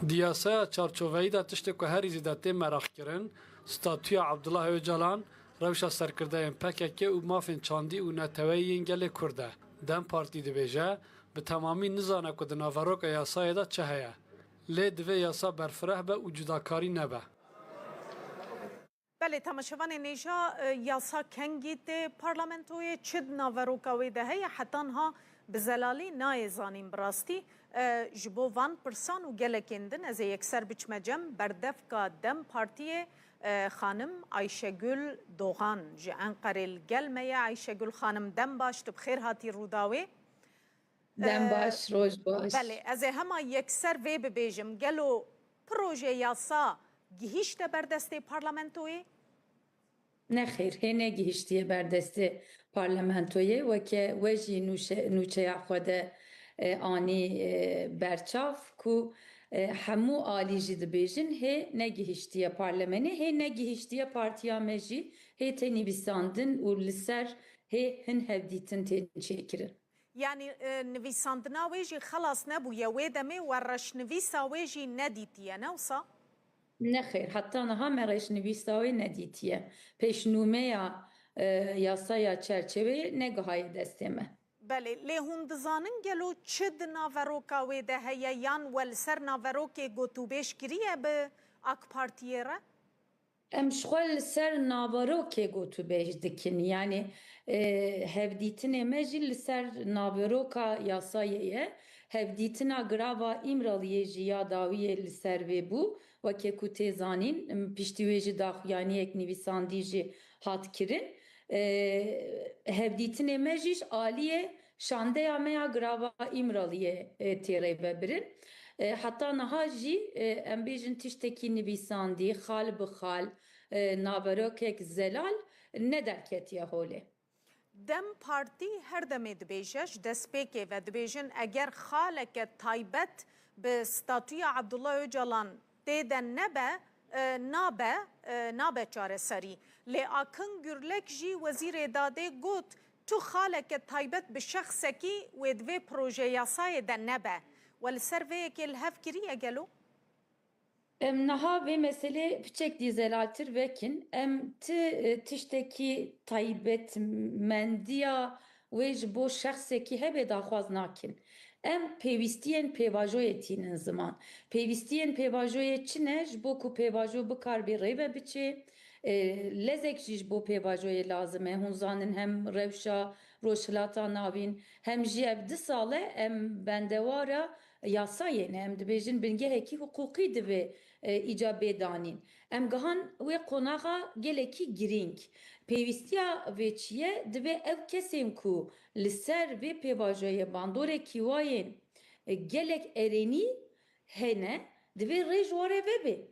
Di yasaya çarçoveyî de tiştê ku herî zêde tê meraqkirin, statûya Abdullah Ocalan, rewşa serkirdeyên P K K û mafên çandî û neteweyî yên gelê Kurd e. DEM Partî dibêje, bi temamî nizane ku di naveroka yasayê de çi heye. Lê divê yasa berfireh be û cudakarî nebe. Belê, temaşevanên hêja, e, yasa kengî tê parlamentoyê, çi di naveroka wê de heye, heta niha bi zelalî nayê zanîn. Bi rastî, e, ji bo van pirsan û gelekên din ez ê yekser biçime cem berdevka DEM Partiyê, e, xanim Ayşegül Doğan ji Enqerê li gel me ye. Ayşegül xanim, dem baş, tu bi xêr hatî Rûdawê. Dem Ee, baş, roj baş. Belê, ez ê hema yekser vê bibêjim. Gelo proje yasa gihîşte ber destê parlamentoyê? Nexêr, hê negihiştiye ber destê parlamentoyê. Weke we jî nûşe-, nûçeya xwe de, e, anî, e, berçav ku, e, hemû alî jî dibêjin hê negihiştiye parlamenê, hê negihiştiye partiya me jî hê tê nivîsandin û li ser hê hin hevdîtin tên çêkirin. Yanî, e, nivîsandina wê jî xelas nebûye. Wê demê we reşnivîsa wê jî nedîtiye, ne wisa? Nexêr, heta niha me reşnivîsa wê nedîtiye. Pêşnûmeya, e, yasaya çerçeveyê negihaye destê me. Belê, lê hûn dizanin gelo çi di naveroka wê de heye yan we li ser naverokê gotûbêj kiriye bi AK Partiyê re? Em ji xwe li ser naverokê gotûbêj dikin. Yanî, e, hevdîtinê me jî li ser naveroka yasayê ye. Hevdîtina Girava Îmraliyê jî ya dawiyê li ser vê bû. Weke ku tê zanîn, em piştî wê jî daxuyaniyek nivîsandî jî hat kirin. E, hevdîtinê me jî ji aliyê şandeya me ya Girava Îmraliyê, e, tê rêvebirin. E, heta niha jî, e, em bêjin tiştekî nivîsandî, xal bi xal, e, naverokek zelal nederketiye holê. DEM Partî her demê dibêje, ji destpêkê ve dibêjin, eger xaleke taybet bi statûya Abdullah Ocalan tê de nebe, e, nabe, e, nabe çareserî. Lê Akın Gürlek jî Wezîrê Dadê got, tu xaleke taybet bi şexsekî wê di vê proje yasayê de nebe. We li ser vê yekê li hev kiriye gelo? Em niha vê meselê piçek dî zelaltir vekin. Em ti, e, tiştekî taybetmendiya wê ji bo şexsekî hebe daxwaz nakin. Em pêwîstiyên pêvajoyê tînin ziman. Pêwîstiyên pêvajoyê çi ne? Ji bo ku pêvajo bikarbê rêve biçê, e, lezek jî ji bo pêvajoyê lazim e. Hûn zanin hem rewşa Rojhilata Navîn, hem jî ev du sal e em bendewara yasayê ne. Em dibêjin bingehekî hiqûqî divê, e, îca bê danîn. Em gihan wê qonaxa gelekî girîng. Pêwîstiya vê çi ye? Divê ew kesên ku li ser vê pêvajoyê bandorek hîwayên, e, gelek erênî hene, divê rê ji wan re vebe.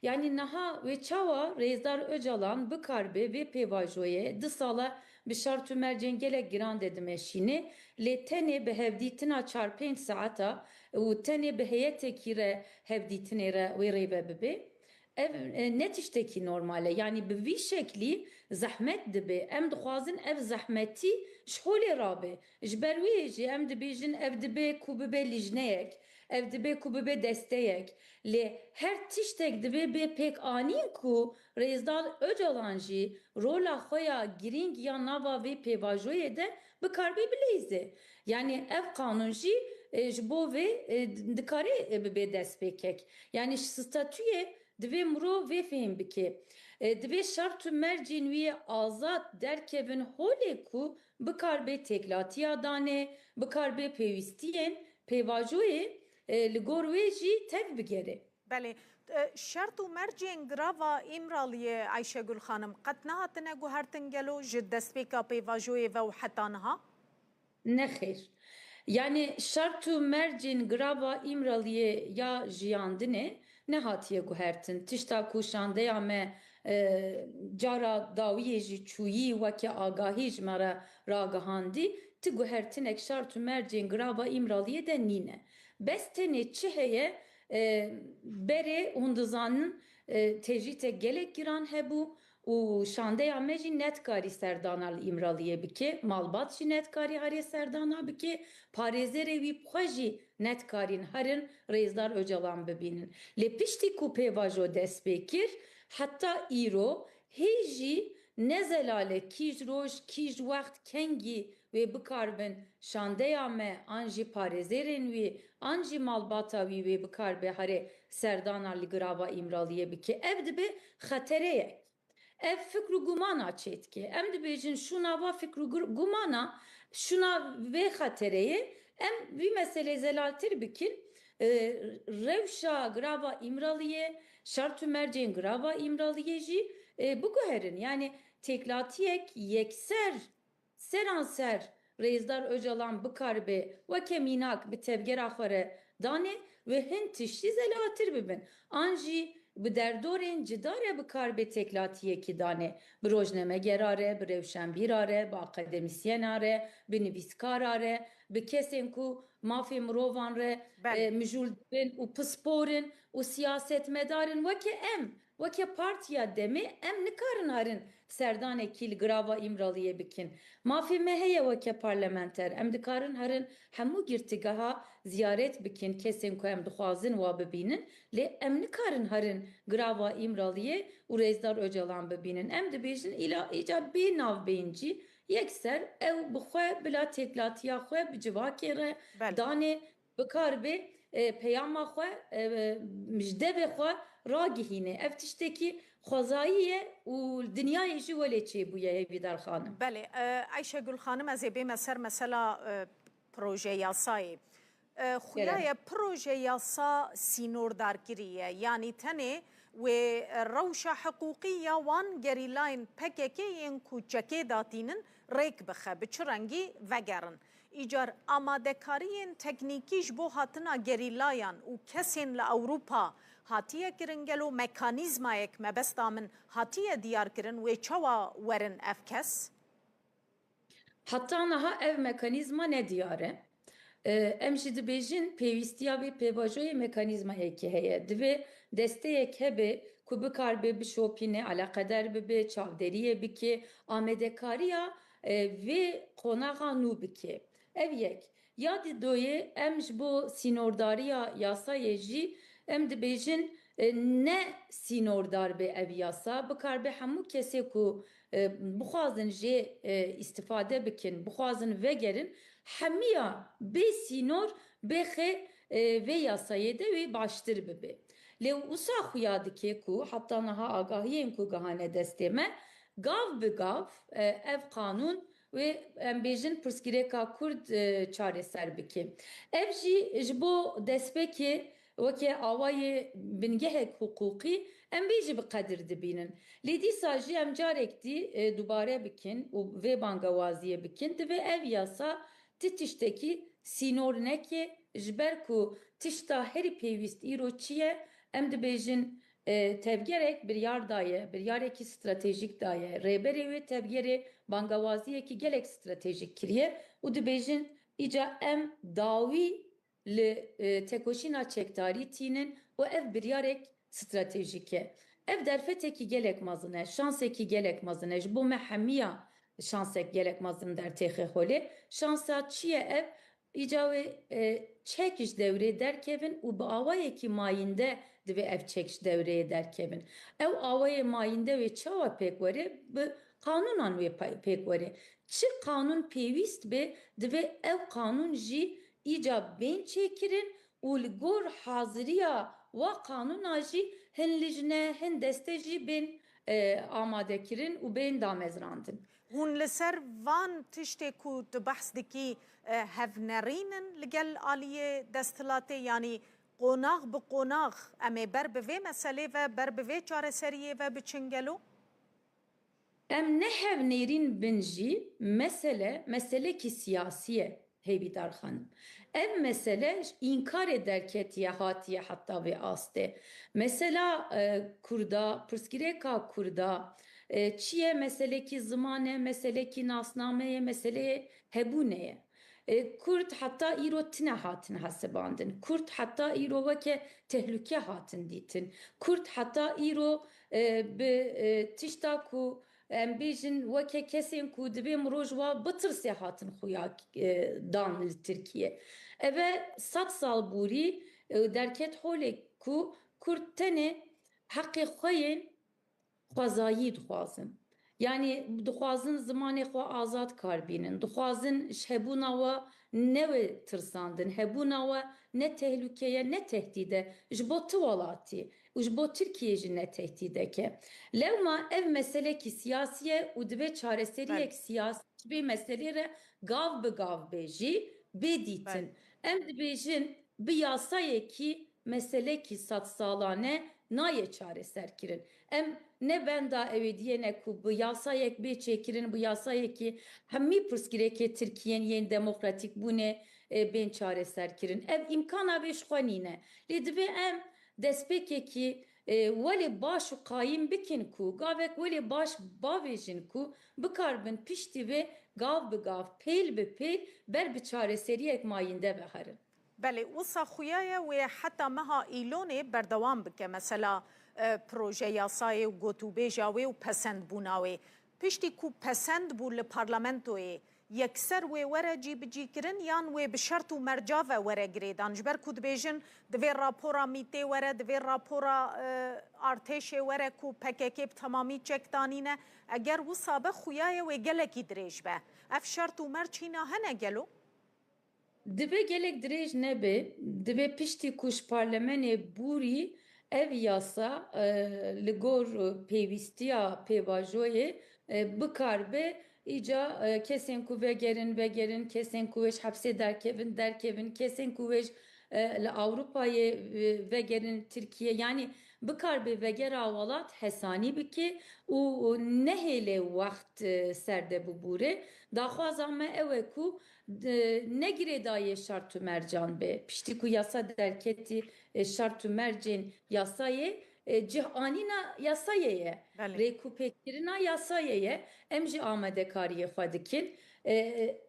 Yanî niha wê çawa Rêzdar Ocalan bikaribe vê pêvajoyê du sala bi şert û mercên gelek giran de dimeşîne, lê tenê bi hevdîtina çar pênc saeta û tenê bi heyetekî re hevdîtinê re wê rêve bibe? Ev, e, ne tiştekî normal e. Yanî bi vî şeklî zehmet dibe. Em dixwazin ev zehmetî ji holê rabe. Ji ber wê yê jî em dibêjin ev dibe ku bibe lijneyek, ev dibe ku bibe desteyek. Lê her tiştek dibe bê pêkanîn ku Rêzdar Ocalan jî rola xwe ya girîng ya nava vê pêvajoyê de bikaribe bileyze. Yanî ev qanûn jî, e, ji bo vê, e, dikare, e, bibe destpêkek. Yanî ji statûyê divê mirov vê fêm bike. E, divê şert û mercên wî azad derkevin holê ku bikaribe têkilatiya danê, bikaribe pêwîstiyên pêvajoyê, e, li gor wê jî tev bigere. Belê. E, şert û mercên girava Îmraliyê, Ayşegül Xanim, qet nehatine guhertin gelo ji destpêka pêvajoyê ve û heta niha? Nexêr. Yanî şert û mercên girava Îmraliyê ya jiyandinê nehatiye guhertin. Tişta ku şandeya me, e, cara dawiyê jî çûyî weke agahî ji me re ragihandî, ti guhertinek şart û mercên girava Îmraliyê de nîne. Bes tenê çi heye, e, berê hûn dizanin, e, tecrîtek gelek giran hebû û şandeya me jî nedikarî serdana li Îmraliyê bike, malbat jî nedikarî herê serdana bike, parêzerê wî bi xwe jî nedikarîn herin Rêzdar Ocalan bibînin. Lê piştî ku pêvajo dest pê kir, heta îro hê jî ne zelale kîj roj, kîj wext, kengî wê bikaribin şandeya me an jî parêzêrên wî an jî malbata wî wê bikaribe herê serdana li girava Îmraliyê bike. Ev dibe xetereyek. Ev fikr û gumana çêdike. Em dibêjin şûna va fikr û gur-, gumana, şûna vê xetereyê, em vî meselê zelaltir bikin. E, rewşa girava Îmraliyê, şert û mercên girava Îmraliyê jî, e, biguherin. Yani têklatiyek yekser seranser Rêzdar Ocalan bikaribe weke mînak bi tevgera xwe re danê wê hin tiştî zelaltir bibin. An jî bi derdorên cida re bikaribe têklatiyekî danê. Bi rojnamegera re, bi rewşenbîra re, bi akademisyena re, bi nivîskara re, bi kesên ku mafê mirovan re, Belê. e, mijûl dibin û pispor in û siyasetmedar in weke em. Weke partiya demê em nikarin herin serdanekî li girava Îmraliyê bikin. Mafê me heye weke parlamenter. Em dikarin herin hemû girtigeha ziyaret bikin, kesên ku em dixwazin wa bibînin. Lê em nikarin herin girava Îmraliyê û Rêzdar Ocalan bibînin. Em dibêjin îla îca bê navbeyncî yekser ew bi xwe bila têklatiya xwe bi civakê re Belê. danê bikaribe, e, peyama xwe, e, ji devê xwe ragihîne. Ev tiştekî xwezayî ye û dinyayê jî welê çêbûye, Hêvîdar xanim. Belê, e, Ayşegül xanim, ez ê bême ser mesela, e, proje yasayê. E, xuya ye proje yasa sînordarkirî ye, yanî tenê wê rewşa hiqûqî ya wan gerîlayên P K K yên ku çekê datînin rêk bixe, bi çi rengî vegerin. Îcar amadekariyên teknîkî ji bo hatina gerîlayan û kesên li Ewropa hatiye kirin? Gelo mekanîzmayek mebesta min hatiye diyar kirin, wê çawa werin ev kes? Heta niha ev mekanîzma nediyar e. E, em jî dibêjin pêwîstiya vê pêvajoyê mekanîzmayekê heye. Divê desteyek hebe ku bikaribe bişopîne, eleqeder bibe, çavderiyê bike, amadekariya, e, vê qonaxa nû bike. Ev yek. Ya di doyê em ji bo sînordariya yasayê jî em dibêjin, e, ne sînordar be ev yasa, bikaribe hemû kesê ku, e, bixwazin jê, e, îstifade bikin, bixwazin vegerin, hemiya bê sînor bêxe, e, vê yasayê de wê baştir bibe. Lê wisa xuya dike ku heta niha agahiyên ku gihane destê me, gav bi gav, e, ev qanûn wê, em bêjin, pirsgirêka Kurd, e, çareser bike. Ev jî ji bo destpêkê weke awayê bingehek hiqûqî em vê jî bi qedir dibînin. Lê dîsa jî em carek dî, e, dubare bikin û vê bangewaziyê bikin, divê ev yasa ti tiştekî sînor neke, ji ber ku tişta herî pêwîst îro çi ye? Em dibêjin, e, tevgerek biryar daye, biryarekî stratejîk daye. Rêberê wê tevgerê bangewaziyekî gelek stratejîk kiriye û dibêjin, îca em dawî li, e, tekoşîna çekdarî tînin û ev biryarek stratejîk e. Ev derfetekî gelek mezin e, şansekî gelek mezin e. Ji bo me hemiya şansek gelek mezin dertêxe holê. Şansa çi ye ev? Îca wê, e, çek ji dewrê derkevin û bi awayekî mayînde divê ev çek ji dewreyê derkevin. Ew awayê mayînde wê çawa pêk were? Bi qanûnan wê pe-, pêk were. Çi qanûn pêwîst be, divê ev qanûn jî îca bên çêkirin û li gor haziriya wa qanûna jî hin lijne, hin deste jî bên, e, amadekirin û bên damezrandin. Hûn li ser van tiştê ku tu behs dikî, e, hevnerîn in li gel aliyê desthilatê, yanî qonax bi qonax em ê ber bi vê meselê ve, ber bi vê çareseriyê ve biçin gelo? Em ne hevnêrîn bin jî mesele, meselekî siyasî ye, Hêvîdar xanim. Ev mesele înkarê derketiye hatiye heta vê astê. Mesela, e, Kurda, pirsgirêka Kurda, e, çi ye? Meselekî ziman e, meselekî nasname ye, meseleyê hebûnê ye. E, Kurd heta îro tine hatin hesibandin. Kurd heta îro weke tehlûke hatin dîtin. Kurd heta îro, e, bi, e, tişta ku em bêjin weke kesên ku divê mirov ji wa bitirsê hatin xuya, e, dan li Tirkiye. Eve sed sal bûrî, e, derket holê ku Kurd tenê heqê xwe yên xwezayî dixwazin. Yanî dixwazin zimanê xwe azad kar bînin. Dixwazin ji hebûna we newê tirsandin. Hebûna we ne tehlûke ye, ne tehdîd e ji bo tu welatî û ji bo Tirkiyê jî ne tehdîdek e. Lewma ev meselekî siyasî ye û divê çareseriyek Belê. siyasî ji vê meselê re gav bi gav bê jî bê dîtin. Belê. Em dibêjin bi yasayekî meselekî sedsalane nayê çareserkirin. Em ne benda ewêdiyê ne ku bi yasayek bê çêkirin, bi yasayekî hemî pirsgirêkê Tirkiyên yên demokratîk bûnê, e, bên çareserkirin. Ev îmkana vê ji xwe nîne. Lê divê em destpêkekî, e, welê baş û qayîm bikin ku gavek welê baş bavêjin ku bikaribin piştî vê gav bi gav, pêl bi pêl ber bi çareseriyek mayînde ve herin. Belê, wisa xuya ye wê heta meha Îlonê berdewam bike. Mesela, e, proje yasayê û gotûbêja wê û pesendbûna wê. Piştî ku pesend bû li parlamentoyê, yekser wê were cîbicîkirin yan wê bi şert û merca ve were girêdan? Ji ber ku dibêjin, divê rapora mîtê were, divê rapora, e, artêşê were ku P K K bi temamî çek danîne. Eger wisa be, xuya ye wê gelekî dirêj be. Ev şert û merc hîna hene gelo? Divê gelek dirêj nebe, divê piştî ku ji parlemenê bûrî ev yasa, e, li gor pêwîstiya pêvajoyê, e, bikarbe, îca, e, kesên ku vegerin, vegerin, kesên ku wê ji hepsê derkevin, derkevin, kesên ku wê ji, e, li Ewropayê, e, vegerin Tirkiye. Yanî bikarbe vegera welat hesanî bike û, û nehêle wext, e, ser de bibûre. Daxwaza me ew e ku d-, ne girêdayî şert û mercan be. Piştî ku yasa derketî, e, şert û mercên yasayê, e, cih anîna yasayê ye. Belê. Rêkûpêkirina yasayê ye. Em jî amadekariyê xwe dikin. E,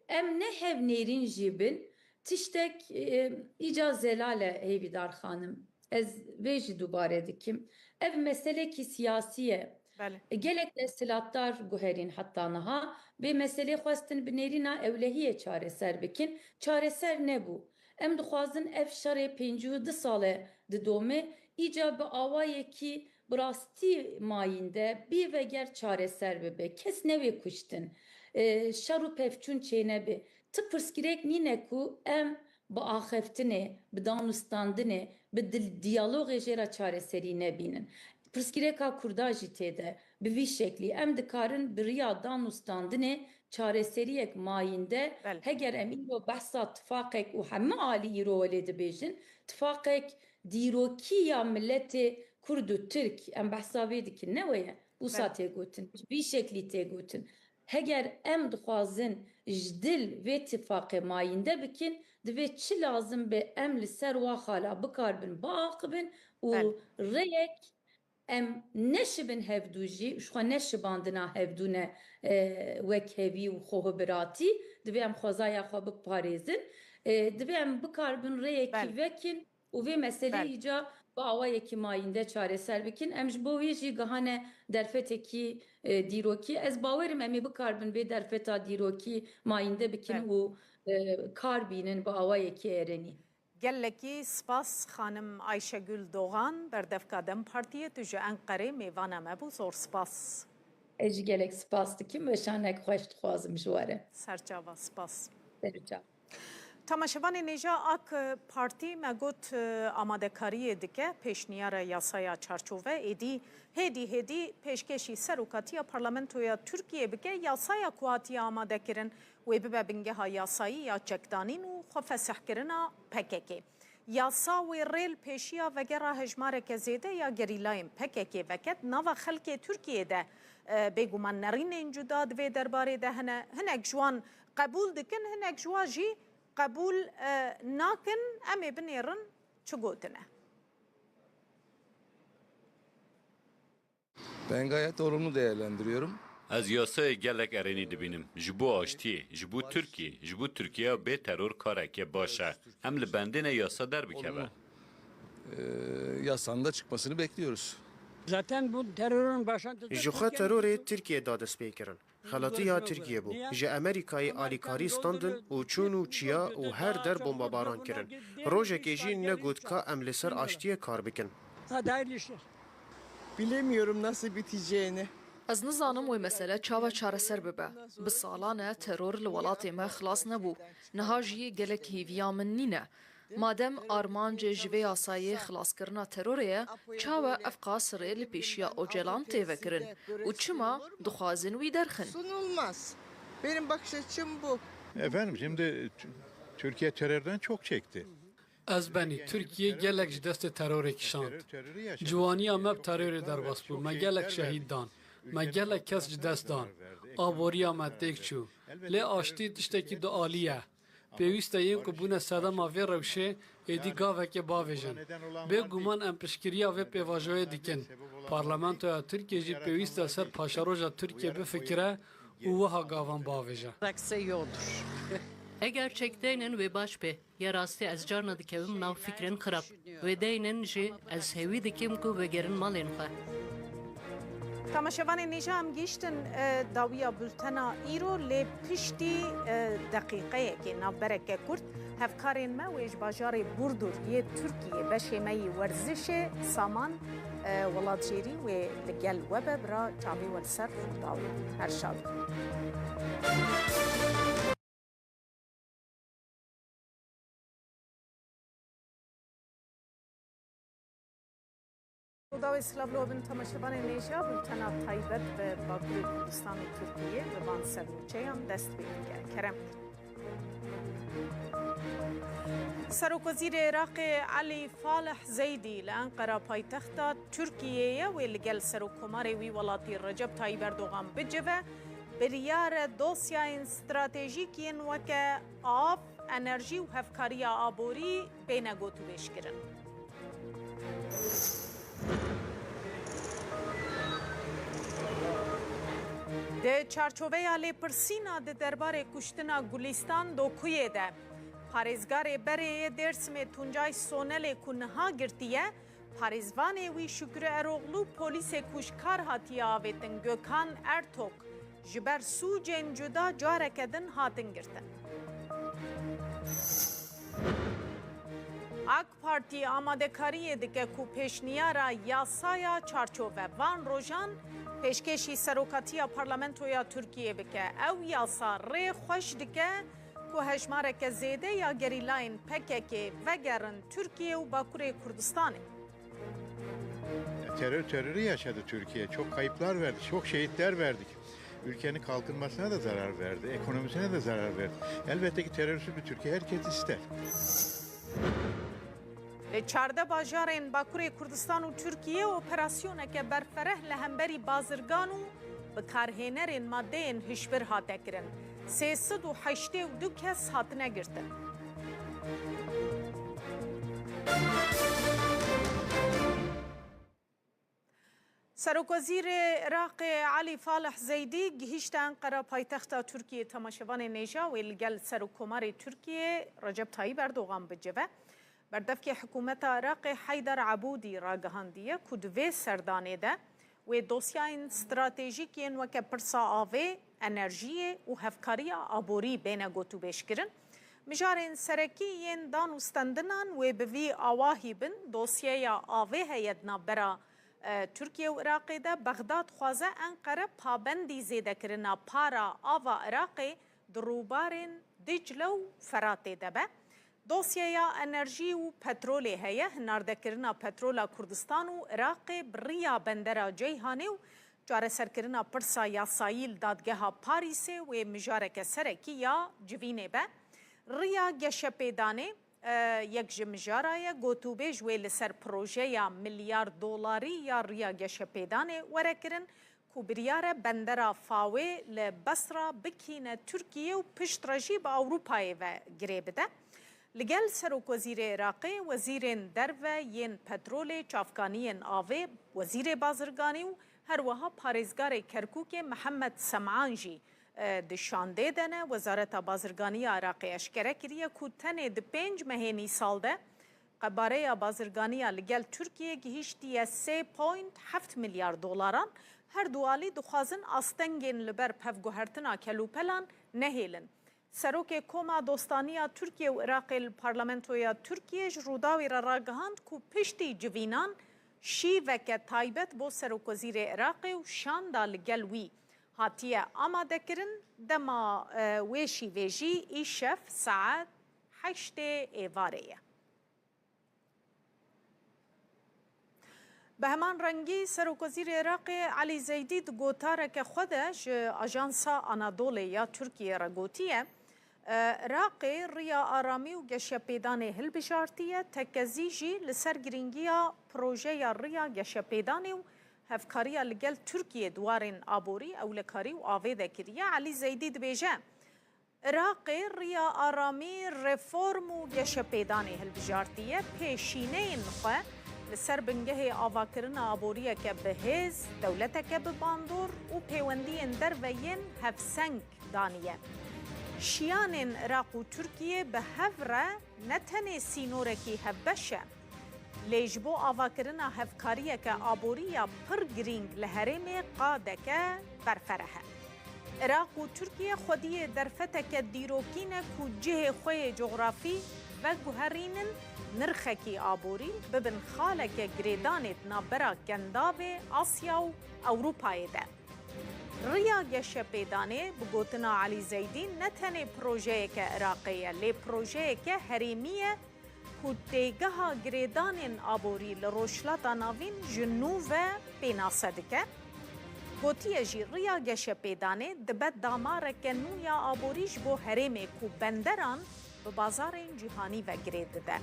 em ne hev nêrîn jî bin. Tiştek, e, îca zelal e hêvîdar xanim. Ez vê jî dubare dikim. Ev meselekî siyasî ye. Belê. Gelek desthilatdar guherîn heta niha vê meselê xwestin bi nêrîna ewlehiyê çareser bikin. Çareser nebû. Em dixwazin ev şerê pêncî û du sal e didome, îca bi awayekî bi rastî mayînde bê veger çareser bibe. Kes newê kuştin. E, şer û pevçûn çênebe. Ti pirsgirêk nîne ku em bi axaftinê, bi danûstandinê, bi dil-, diyalogê jê re çareserî nebînin. Pirsgirêka Kurda jî tê de. Bi vî şeklî em dikarin bi riya danûstandinê çareseriyek mayînde, Belê. heger em îro behsa tifaqek û hemî alî îro welê dibêjin, tifaqek dîrokî ya miletê Kurd û Tirk, em behsa vê dikin, ne wê ye? Wisa Belê. tê gotin, bi vî şeklî tê gotin. Heger em dixwazin ji dil vê tifaqê mayînde bikin, divê çi lazim be em li ser wa xala bikaribin biaxivin û Belê. rêyek em neşibin hevdû jî, ji xwe neşibandina hevdû ne, e, wekhevî û xwehibiratî, divê em xwezaya xwe biparêzin, e, divê em bikaribin rêyekî Belê. vekin û vê meseleyê Belê. îca bi awayekî mayînde çareser bikin. Em ji bo wê jî gihane derfetekî, e, dîrokî. Ez bawerim em ê bikaribin vê derfeta dîrokî mayînde bikin Belê. û, e, kar bînin bi awayekî erenî. Gelekî spas xanim Ayşegül Doğan, berdevka DEM Partiyê, tu ji Enqerê mêvana me bû, zor spas. Ez jî gelek spas dikim, weşanek xweş dixwazim ji we re. Serçava, spas. Serçava. Temaşevanên hêja, AK Partî me got, e, amadekariyê dike pêşniyara yasaya çarçove, êdî hêdî hêdî pêşkêşî serokatiya Parlamentoya Tirkiyê bike, yasaya ku hatiye amadekirin wê bibe bingeha yasayî ya çekdanîn û xwefesihkirina P K K. Yasa wê rê li pêşiya vegera hejmareke zêde ya gerîlayên P K K veke. Di nava xelkê Tirkiyê de, e, bêguman nerînên cuda di vê derbarê de hene. Hinek ji wan qebûl dikin, hinek ji wan jî qebûl, e, nakin, em ê binêrin çi gotine. Ben gayet olumlu değerlendiriyorum. Ez yasayê gelek erênî dibînim. Ji bo aştiyê, ji bo Tirkiyê, ji bo Tirkiyeya bê teror kareke baş e. Em li bendê ne yasa derbikeve. Olumlu. Ee, yasanın da çıkmasını bekliyoruz. Zaten bu terörün başlangıcı Ji xwe Türkiye'nin terorê Tirkiye da dest pê kirin. Xelatiya Tirkiye bû. Ji Amerîkayê alîkarî standin û çûn û çiya û her der bombabaran kirin. Rojekê jî negot ka em li ser aştiyê kar bikin. Hadi hayırlı işler. Bilemiyorum nasıl biteceğini. Ez nizanim wê mesele çawa çareser bibe. Bi salan e teror li welatê me xilas nebû. Niha jî gelek hêviya min nîne. Madem armanc ji vê yasayê xilaskirina terorê ye, çawa ev qas rê li pêşiya Ocalan tê vekirin û çima dixwazin wî derxin? Sunulmaz. Benim bakış açım bu. Efendim, şimdi T-, Türkiye terörden çok çekti. Ez benî, Tirkiye gelek ji destê terorê kişand. Ciwaniya me bi terorê derbas bû. Me gelek şehîd dan. Me gelek kes ji dest dan. Aboriya me têk çû. Lê aştî tiştekî dualî ye. Pêwîst e yên ku bûne sedema vê rewşê êdî gaveke bavêjin. Bêguman em piştgiriya vê pêvajoyê dikin. Parlamentoya Tirkiyê jî pêwîst e ser paşeroja Tirkiyê bifikire û wiha gavan bavêje. Eger çekdeynin wê baş bê. Ya rastî ez carna dikevim nav fikrên xirab. Wê deynin jî ez hêwî dikim ku vegerin malên xwe. Temaşevanên nêja em gihîştin, e, dawiya bultena îro, lê piştî, e, deqîqeyekê navbereke kurt hevkarên me wê ji bajarê Burdur yê Tirkiyê beşê me yî werzişê saman, e, welatjêrî wê li gel we be, bira çavê we li ser Rûdaw. Her şad. Rûdawê silav li we bin temaşevanên hêja, bultena taybet bi Bakurê Kurdistan û Tirkiyê bi van sernûçeyan dest pê dike. Kerem. Serokwezîrê Iraqê Elî Falih Zeydî li Enqera paytexta Tirkiyê ye, wê li gel Serokkomarê wî welatî Recep Tayyip Erdogan bicive. Biryar e dosyayên stratejîk yên weke av, enerjî û hevkariya aborî bêne gotûbêjkirin. Di çarçoveya lêpirsîna di derbarê kuştina Gulîstan Dokuyê de, parêzgarê berê yê Dêrsimê Tuncay Sonelê ku niha girtiye, parêzvanê wî Şükrü Eroglu, polîsê ku ji kar hatiye avêtin Gökhan Ertok ji ber sûcên cuda careke din hatin girtin. AK Partî amadekariyê dike ku pêşniyara yasaya çarçove van rojan pêşkêşî serokatiya parlamentoya Tirkiyê bike. Ew yasa rê xweş dike ku hejmareke zêde ya gerîlayên P K K vegerin Tirkiye û Bakurê Kurdistanê. Terör terörü yaşadı Türkiye. Çok kayıplar verdi, çok şehitler verdik. Ülkenin kalkınmasına da zarar verdi, ekonomisine de zarar verdi. Elbette ki terörsüz bir Türkiye herkes ister. Li çardeh bajarên Bakurê Kurdistan û Tirkiyê operasyoneke berfereh li hemberî bazirgan û bikarhênerên madeyên hişbir hate kirin. Sê sed û heştê û du kes hatine girtin. Serokwezîrê Iraqê Elî Falih Zeydî gihîşte Enqera, paytexta Tirkiyê. Temaşevanên hêja, wê li gel Serokkomarê Tirkiyê Recep Tayyip Erdogan bicive. Berdevkê hikûmeta Iraqê Heyder Ebûdî ragihandiye ku di vê serdanê de wê dosyayên stratejîk yên weke pirsa avê, enerjiyê û hevkariya aborî bêne gotûbêjkirin. Mijarên serekî yên dan û stendinan wê bi vî awahî bin. Dosyeya avê heye di navbera, e, Tirkiye û Iraqê de. Bexdad dixwaze Enqere pabendî zêdekirina para ava Iraqê di rûbarên Dicle û Feratê de be. Dosyeya enerjî û petrolê heye, hinardekirina petrola Kurdistan û Iraqê bi riya bendera Ceyhanê û çareserkirina pirsa yasayî li dadgeha Parîsê wê mijareke serekî ya civînê be. Riya geşepêdanê, e, yek ji mijara ye, gotûbêj wê li ser projeya milyar dolarî ya riya geşepêdanê were kirin. û biryar e bendera Fawê li Besra bikîne Tirkiye û piştre jî bi Ewropayê ve girê bide. Li gel Serokwezîrê Iraqê, wezîrên derve yên petrolê, çavkaniyên avê, wezîrê bazirganî û her wiha parêzgarê Kerkûkê Mihemed Sem'an jî, e, di şandê de ne. Wezareta Bazirganî ya Iraqê eşkere kiriye ku tenê di pênc mehên îsal de qebareya bazirganiya li gel Tirkiyê gihîştiye sê point heft milyar dolaran. Her du alî dixwazin astengên li ber pevguhertina kelûpelan nehêlin. Serokê Koma Dostaniya Tirkiye û Iraqê li Parlamentoya Tirkiye ji Rûdawî re ragihand ku piştî civînan şîveke taybet bo Serokwezîrê Iraqê û şanda li gel wî hatiye amadekirin, dema, e, wê şîvê jî îşev saet heştê êvarê ye. Bi heman rengî, Serokwezîrê Iraqê Elî Zeydî di gotareke xwe de ji Ajansa Anadolê ya Tirkiyê re gotiye, e, Iraqê riya aramî û geşepêdanê hilbijartiye, tekezî jî li ser girîngiya projeya riya geşepêdanê û hevkariya li gel Tirkiyê di warên aborî, ewlekarî û avê de kiriye. Elî Zeydî dibêje, Iraqê riya aramî, reform û geşepêdanê hilbijartiye, pêşîneyên xwe li ser bingehê avakirina aboriyeke bi hêz, dewleteke bi bandor û pêwendiyên derve yên hevseng daniye. Şiyanên Iraq û Tirkiyê bi hev re ne tenê sînorekî hevbeş e, lê ji bo avakirina hevkariyeke aborî ya pir girîng li herêmê qadeke berfereh e. Iraq û Tirkiye xwediyê derfeteke dîrokî ne ku cihê xwe yê cografî veguherînin, nirxekî aborî bibin xaleke girêdanê di navbera Kendavê, Asya û Ewropayê de. Riya geşepêdanê, bi gotina Elî Zeydî, ne tenê projeyeke Iraqê ye, lê projeyeke herêmî ye ku têgeha girêdanên aborî li Rojhilata Navîn ji nû ve pênase dike. Gotiye jî, riya geşepêdanê dibe damareke nû ya aborî ji bo herêmê ku benderan bi bazarên cîhanî ve girê dide.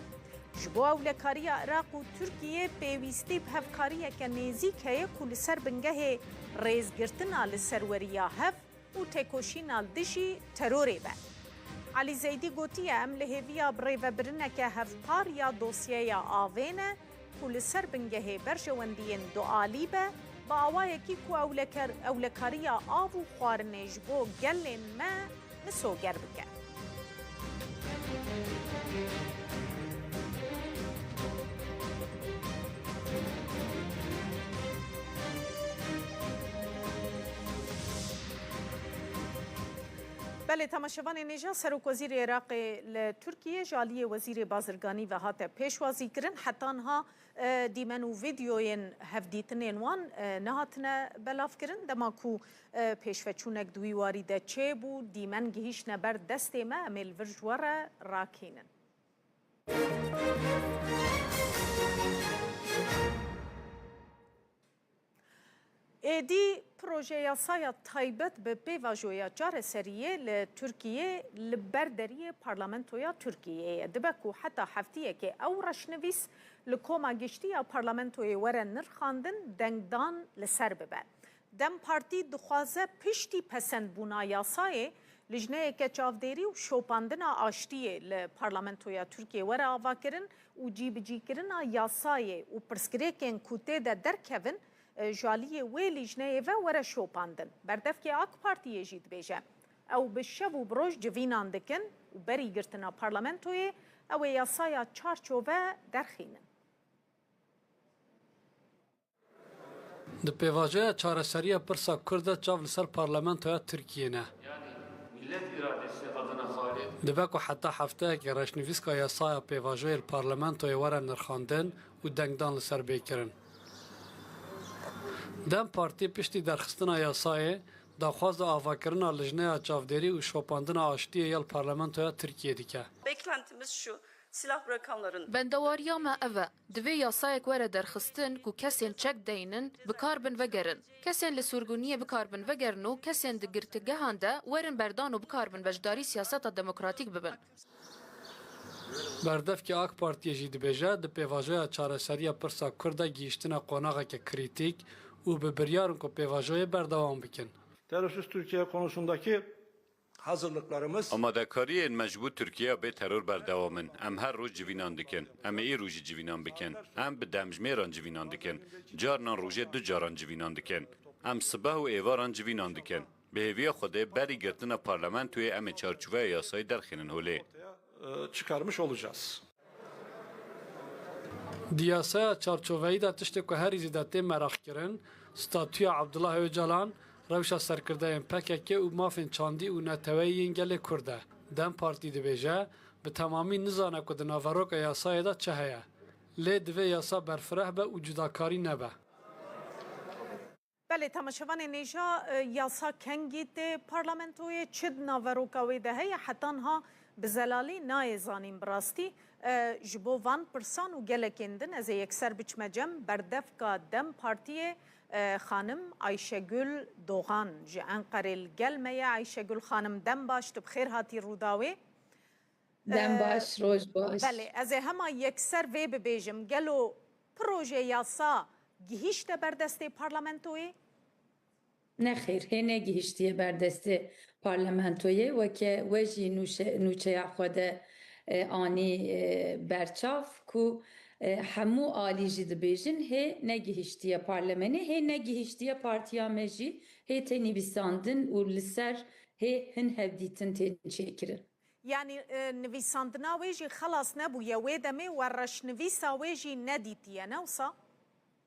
Ji bo ewlekariya Iraq û Tirkiyê pêwîstî bi hevkariyeke nêzîk heye ku li ser bingehê rêzgirtina li serweriya hev û têkoşîna dijî terorê be. Elî Zeydî gotiye, em li hêviya birêvebirineke hevpar ya dosyeya avê ne ku li ser bingehê berjewendiyên dualî be, bi awayekî ku ewleker-, ewlekariya av û xwarinê ji bo gelên me misoger bike. Belê, temaşevanên hêja, Serokwezîrê Iraqê li Tirkiyê ji aliyê Wezîrê Bazirganî ve hate pêşwazîkirin. Heta niha, e, dîmen û vîdyoyên hevdîtinên wan, e, nehatine belavkirin. Dema ku, e, pêşveçûnek di wî warî de çêbû, dîmen gihîştine ber destê me, em ê li vir ji we re rakînin. Êdî projeyasaya taybet bi pêvajoya çareseriyê li Tirkiyê li ber deriyê Parlamentoya Tirkiyê ye. Dibe ku heta heftiyekê ew reşnivîs li Koma Giştî ya Parlamentoyê were nirxandin, dengdan li ser bibe. DEM Partî dixwaze piştî pesendbûna yasayê, lijneyeke çavdêrî û şopandina aştiyê li Parlamentoya Tirkiyê were avakirin û cîbicîkirina yasayê û pirsgirêkên ku tê de derkevin, e, ji aliyê wê lijneyê ve were şopandin. Berdevkê AK Partiyê jî dibêje, ew bi şev û bi roj civînan dikin û berî girtina parlamentoyê ew ê yasaya çarçove derxînin. Di pêvajoya çareseriya pirsa Kurd de çav li ser parlamentoya Tirkiyê ne. Yani millet iradesi adına faaliyet Dibe ku heta hefteyekê reşnivîska yasaya pêvajoyê li parlamentoyê were nirxandin û dengdan li ser bê kirin. DEM Partî piştî derxistina yasayê, daxwaza avakirina lijneya çavdêrî û şopandina aştiyê ya li parlamentoya Tirkiyê dike. Beklentimiz şu, silah bırakanların Bendewariya me ev e. Divê yasayek were derxistin ku kesên çek deynin, bi kar bin vegerin. Kesên li surguniyê bi kar bin vegerin û kesên di girtîgehan de werin berdan û bi kar bin beşdarî siyaseta demokratîk bibin. Berdevkê AK Partiyê jî dibêje, di pêvajoya çareseriya pirsa Kurd de gihîştine qonaxeke krîtîk û bi biryar in ku pêvajoyê berdewam bikin. Terörsüz Türkiye konusundaki hazırlıklarımız Amadekariyên me ji bo Tirkiyeya bê teror berdewam in. Em her roj civînan dikin. Em ê îro jî civînan bikin. Em bi demjimêran civînan dikin. Carinan rojê du caran civînan dikin. Em sibeh û êvaran civînan dikin. Bi hêviya Xwedê berî girtina parlamentoyê em ê çarçoveya yasayê derxînin holê. e, çıkarmış olacağız. Di yasaya çarçoveyî de tiştê ku herî zêde tê meraqkirin, statûya Abdullah Ocalan, rewşa serkirdeyên P K K û mafên çandî û neteweyî yên gelê Kurd e. DEM Partî dibêje, bi temamî nizane ku di naveroka yasayê de çi heye. Lê divê yasa berfireh be û cudakarî nebe. Belê, temaşevanên hêja, e, yasa kengî tê parlamentoyê, çi di naveroka wê de heye, heta niha bi zelalî nayê zanîn. Bi rastî, e, ji bo van pirsan û gelekên din ez ê yekser biçime cem berdevka DEM Partiyê, e, xanim Ayşegül Doğan ji Enqerê li gel me ye. Ayşegül xanim, dem baş, tu bi xêr hatî Rûdawê. Dem baş, roj baş. Belê, ez ê hema yekser vê bibêjim. Gelo proje yasa gihîşte ber destê parlamentoyê? Nexêr, hê negihiştiye ber destê parlamentoyê, weke we jî nûşe-, nûçeya xwe de, e, anî, e, berçav ku, e, hemû alî jî dibêjin hê negihiştiye parlemenê, hê negihiştiye partiya me jî, hê tê nivîsandin û li ser hê hin hevdîtin tên çêkirin. Yanî, e, nivîsandina wê jî xelas nebûye. Wê demê we reşnivîsa wê jî nedîtiye, ne wisa?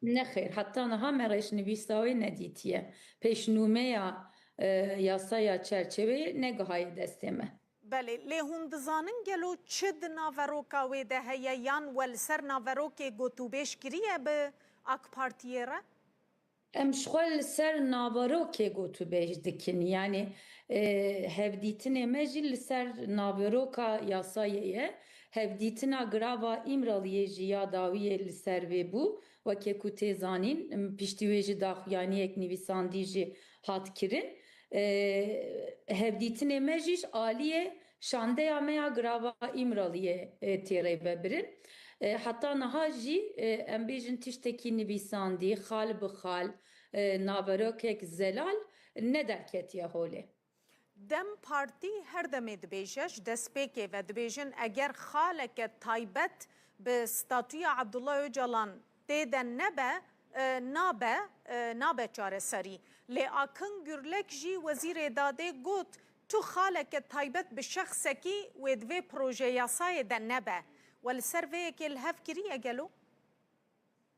Nexêr, heta niha me reşnivîsa wê nedîtiye. Pêşnûmeya, e, yasaya çerçeveyê negihaye destê me. Belê, lê hûn dizanin gelo çi di naveroka wê de heye, yan we li ser naverokê gotûbêj kiriye bi AK Partiyê re? Em ji xwe li ser naverokê gotûbêj dikin. Yanî, e, hevdîtinê me jî li ser naveroka yasayê ye. Hevdîtina Girava Îmraliyê jî ya dawiyê li ser vê bû. Weke ku tê zanîn, piştî wê jî daxuyaniyek nivîsandî jî hat kirin. E, hevdîtinê me jî ji aliyê şandeya me ya Girava Îmraliyê, e, tê rêvebirin. E, heta niha jî, e, em bêjin tiştekî nivîsandî, xal bi xal, e, naverokek zelal nederketiye holê. DEM Partî her demê dibêje, ji destpêkê ve dibêjin, eger xaleke taybet bi statûya Abdullah Ocalan tê de nebe, e, nabe, e, nabe çareserî. Lê Akın Gürlek jî Wezîrê Dadê got, tu xaleke taybet bi şexsekî wê di vê proje yasayê de nebe. We li ser vê yekê li hev kiriye gelo?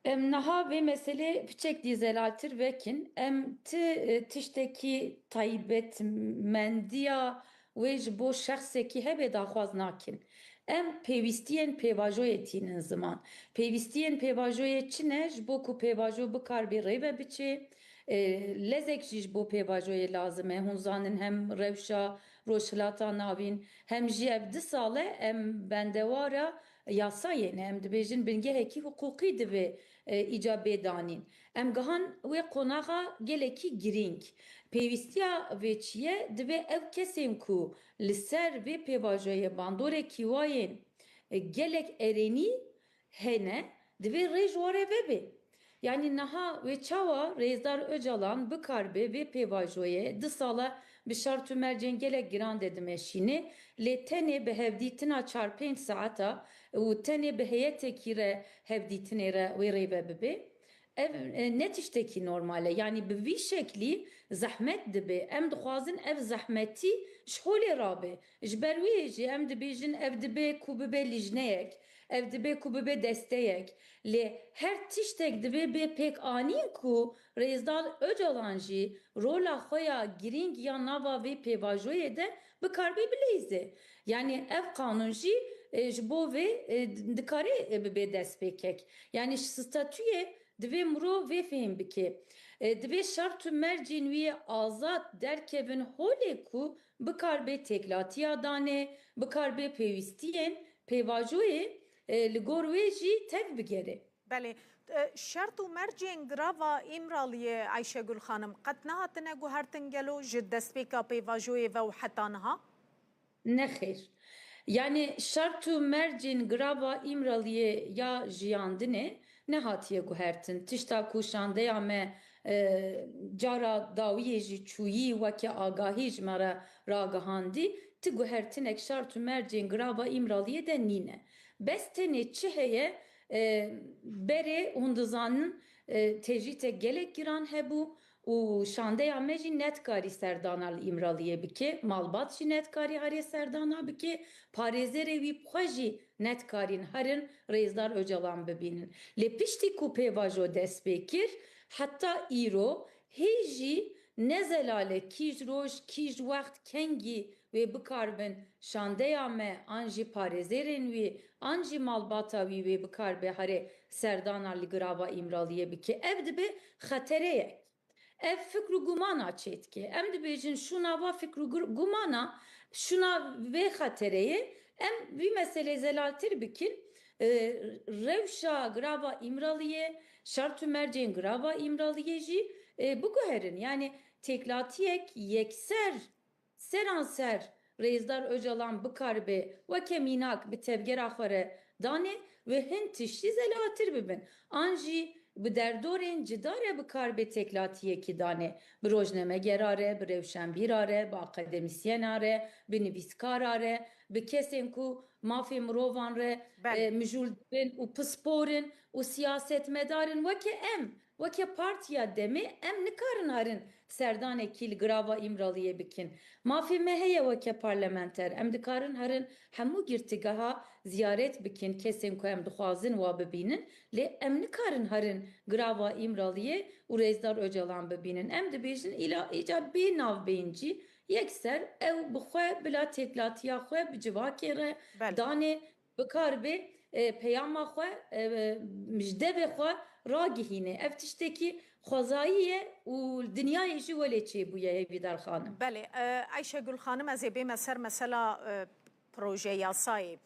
Em niha vê meselê piçek dî zelaltir vekin. Em ti, e, tiştekî taybetmendiya wê ji bo şexsekî hebe daxwaz nakin. Em pêwîstiyên pêvajoyê tînin ziman. Pêwîstiyên pêvajoyê çi ne? Ji bo ku pêvajo bikarbê rêve biçê, e, lezek jî ji bo pêvajoyê lazim e. Hûn zanin hem rewşa Rojhilata Navîn, hem jî ev du sal e em bendewara yasayê ne. Em dibêjin bingehekî hiqûqî divê, e, îca bê danîn. Em gihan wê qonaxa gelekî girîng. Pêwîstiya vê çi ye? Divê ew kesên ku li ser vê pêvajoyê bandorek hîwayên, e, gelek erênî hene, divê rê ji we re vebe. Yanî niha wê çawa Rêzdar Ocalan bikaribe vê pêvajoyê du sala bi şert û mercên gelek giran de dimeşîne, lê tenê bi hevdîtina çar pênc saeta û tenê bi heyetekî re hevdîtinê re wê rêve bibe? Ev, e, ne tiştekî normal e. Yanî bi vî şeklî zehmet dibe. Em dixwazin ev zehmetî ji holê rabe. Ji ber wê jî em dibêjin ev dibe ku bibe lîjneyek, ev dibe ku bibe desteyek. Lê her tiştek divê bê pêkanîn ku Rêzdar Ocalan jî rola xwe ya girîng ya nava vê pêvajoyê de bikaribe bileyze. Yanî ev qanûn jî, e, ji bo vê, e, dikare, e, bibe destpêkek. Yanî ji statûyê divê mirov vê fêm bike. E, divê şert û mercên wî yê azad derkevin holê ku bikaribe têkilatiya danê, bikaribe pêwîstiyên pêvajoyê, e, li gor wê jî tev bigere. Belê. E, şert û mercên girava Îmraliyê Ayşegul Xanim qet nehatine guhertin gelo ji destpêka pêvajoyê ve û heta niha? Nexêr. Yanî şert û mercên girava Îmraliyê ya jiyandinê nehatiye guhertin. Tişta ku şandeya me E, cara dawiyê jî çûyî weke agahî ji me re ragihandî, ti guhertinek şart û mercên girava Îmraliyê de nîne. Bes tenê çi heye, e, berê hûn dizanin, e, tecrîtek gelek giran hebû û şandeya me jî nedikarî serdana li Îmraliyê bike, malbat jî nedikarî herê serdana bike, parêzerê wî bi xwe jî nedikarîn herin Rêzdar Ocalan bibînin. Lê piştî ku pêvajo dest pê kir, heta îro hê jî ne zelal e kîj roj, kîj wext, kengî wê bikaribin şandeya me, an jî parêzêrên wî, an jî malbata wî wê bikaribe herê serdana li girava Îmraliyê bike. Ev dibe xetereyek. Ev fikr û gumana çêdike. Em dibêjin şûna va fikr û gur-, gumana, şûna vê xetereyê, em vî meselê zelaltir bikin. E, rewşa girava Îmraliyê, şert û mercên girava Îmraliyê jî, e, biguherin. Yani têklatiyek yekser seranser Rêzdar Ocalan bikaribe weke mînak bi tevgera xwe re danê, wê hin tiştî zelaltir bibin. An jî bi derdorên cida re bikaribe têklatiyekî danê. Bi rojnamegera re, bi rewşenbîra re, bi akademisyena re, bi nivîskara re, bi kesên ku mafê mirovan re, Belê. e, mijûl dibin û pispor in û siyasetmedar in. Weke em, weke Partiya Demê, em nikarin herin serdanekî li girava Îmraliyê bikin. Mafê me heye weke parlamenter. Em dikarin herin hemû girtîgeha ziyaret bikin, kesên ku em dixwazin wa bibînin. Lê em nikarin herin girava Îmraliyê û Rêzdar Ocalan bibînin. Em dibêjin îla îca bê navbeyncî yekser ew bi xwe bila têklatiya xwe bi civakê re Belê. danê, bikaribe, e, peyama xwe, e, ji devê xwe ragihîne. Ev tiştekî xwezayî ye û dinyayê jî welê çêbûye, Hêvîdar xanim. Belê, e, Ayşegül xanim, ez ê bême ser mesela, e, proje yasayê.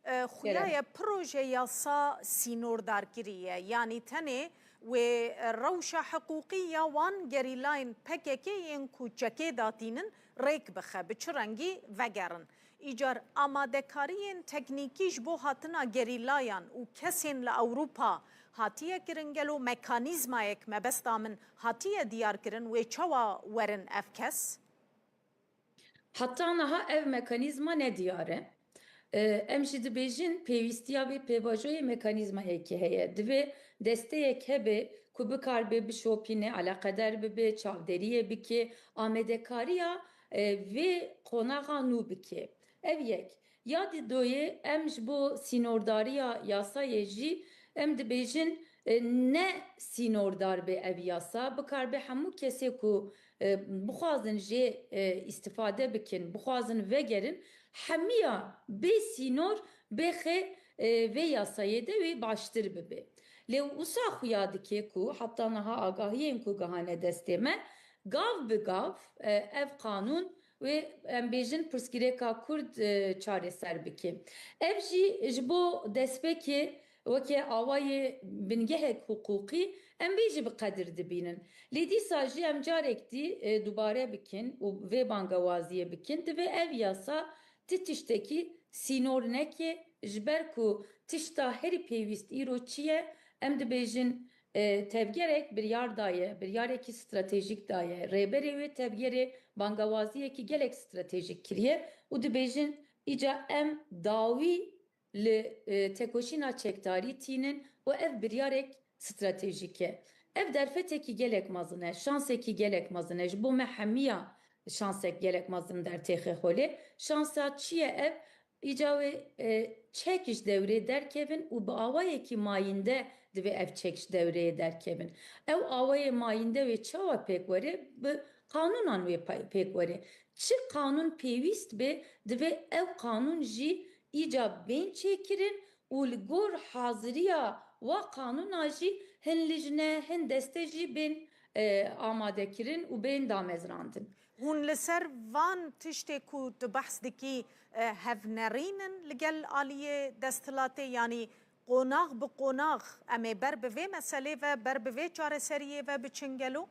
E, xuya Kerem. ye proje yasa sînordarkirî ye. Yanî tenê wê rewşa hiqûqî ya wan gerîlayên P K K yên ku çekê datînin rêk bixe, bi çi rengî vegerin. Îcar amadekariyên teknîkî ji bo hatina gerîlayan û kesên li Ewropa hatiye kirin? Gelo mekanîzmayek, mebesta min, hatiye diyar kirin, wê çawa werin ev kes? Heta niha ev mekanîzma nediyar e. E, em jî dibêjin pêwîstiya vê pêvajoyê mekanîzmayekê heye. Divê desteyek hebe ku bikaribe bişopîne, eleqedar bibe, çavderiyê bike, amadekariya, e, vê qonaxa nû bike. Ev yek. Ya didoyê em ji bo sînordariya yasayê jî em dibêjin, e, ne sînordar be ev yasa, bikaribe hemû kesê ku, e, bixwazin jê, e, îstifade bikin, bixwazin vegerin, hemiya bê sînor bêxe, e, vê yasayê de wê baştir bibe. Lê wisa xuya dike ku heta niha agahiyên ku gihane destê me, gav bi gav, e, ev qanûn wê, em bêjin, pirsgirêka Kurd, e, çareser bike. Ev jî ji bo destpêkê weke awayê bingehek hiqûqî em vê jî bi qedir dibînin. Lê dîsa jî em carek dî, e, dubare bikin û vê bangewaziyê bikin, divê ev yasa ti tiştekî sînor neke, ji ber ku tişta herî pêwîst îro çi ye? Em dibêjin, e, tevgerek biryar daye, biryarekî stratejîk daye. Rêberê wê tevgerê bangewaziyekî gelek stratejîk kiriye û dibêjin, îca em dawî li, e, tekoşîna çekdarî tînin û ev biryarek stratejîk e. Ev derfetekî gelek mezin e, şansekî gelek mezin e. Ji bo me hemiya şansek gelek mezin dertêxe holê. Şansa çi ye ev? Îca wê, e, çek ji dewrê derkevin û bi awayekî mayînde divê ev çek ji dewreyê derkevin. Ew awayê mayînde wê çawa pêk were? Bi qanûnan wê pay-, pêk were. Çi qanûn pêwîst be, divê ev qanûn jî îca bên çêkirin û li gor haziriya wa qanûna jî hin lijne, hin deste jî bên, e, amadekirin û bên damezrandin. Hûn li ser van tiştê ku tu behs dikî, e, hevnerîn in li gel aliyê desthilatê, yanî qonax bi qonax em ê ber bi vê meselê ve, ber bi vê çareseriyê ve biçin gelo?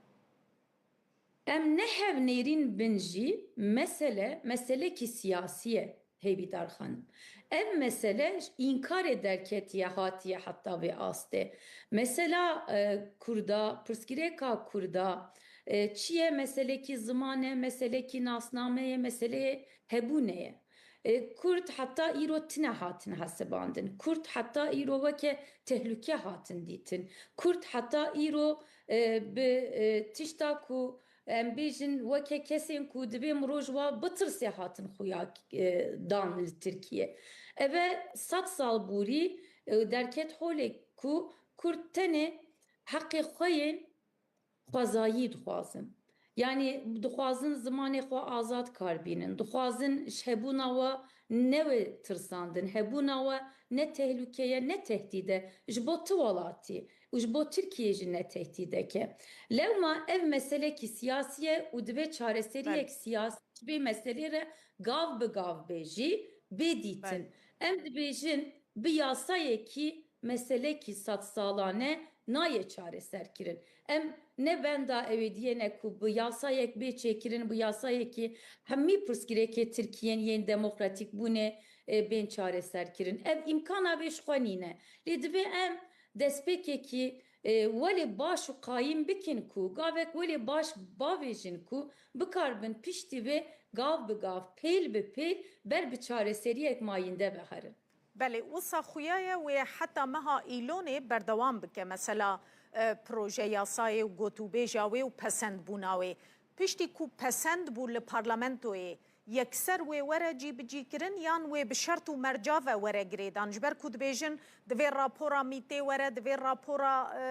Em ne hevnêrîn bin jî, mesele, meselekî siyasî ye. Hêvîdar Xanim. Ev mesele ji înkarê derketiye hatiye heta vê astê. Mesela, e, Kurda, pirsgirêka Kurda, e, çi ye? Meselekî ziman e, meselekî nasname ye, meseleyê hebûnê ye. E, Kurd heta îro tine hatin hesibandin. Kurd heta îro weke tehlûke hatin dîtin. Kurd heta îro, e, bi, e, tişta ku em bêjin weke kesên ku divê mirov ji wa bitirsê hatin xuya, e, dan li Tirkiye. Eve sed sal borî, e, derket holê ku Kurd tenê heqê xwe yên xwezayî dixwazin. Yanî dixwazin zimanê xwe azad kar bînin. Dixwazin ji hebûna we newê tirsandin. Hebûna we ne tehlûke ye, ne tehdîd e. Ji bo tu welatî û ji bo Tirkiyê jî ne tehdîdek e. Lewma ev meselekî siyasî ye û divê çareseriyek Belê. siyasî ji vê meselê re gav bi gav bê jî bê dîtin. Belê. Em dibêjin bi yasayekî meselekî sedsalane nayê çareserkirin. Em ne benda ew ê diyê ne ku bi yasayek bê çêkirin, bi yasayekî hemî pirsgirêkê Tirkiyên yên demokratîk bûnê, e, bên çareserkirin. Ev îmkana vê ji xwe nîne. Lê divê em destpêkekî, e, welê baş û qayîm bikin ku gavek welê baş bavêjin ku bikaribin piştî vê gav bi gav, pêl bi pêl ber bi çareseriyek mayînde ve herin. Belê, wisa xuya ye wê heta meha Îlonê berdewam bike. Mesela, e, proje yasayê û gotûbêja wê û pesendbûna wê. Piştî ku pesend bû li parlamentoyê, yekser wê were cîbicîkirin yan wê bi şert û merca ve were girêdan? Ji ber ku dibêjin, divê rapora mîtê were, divê rapora, e,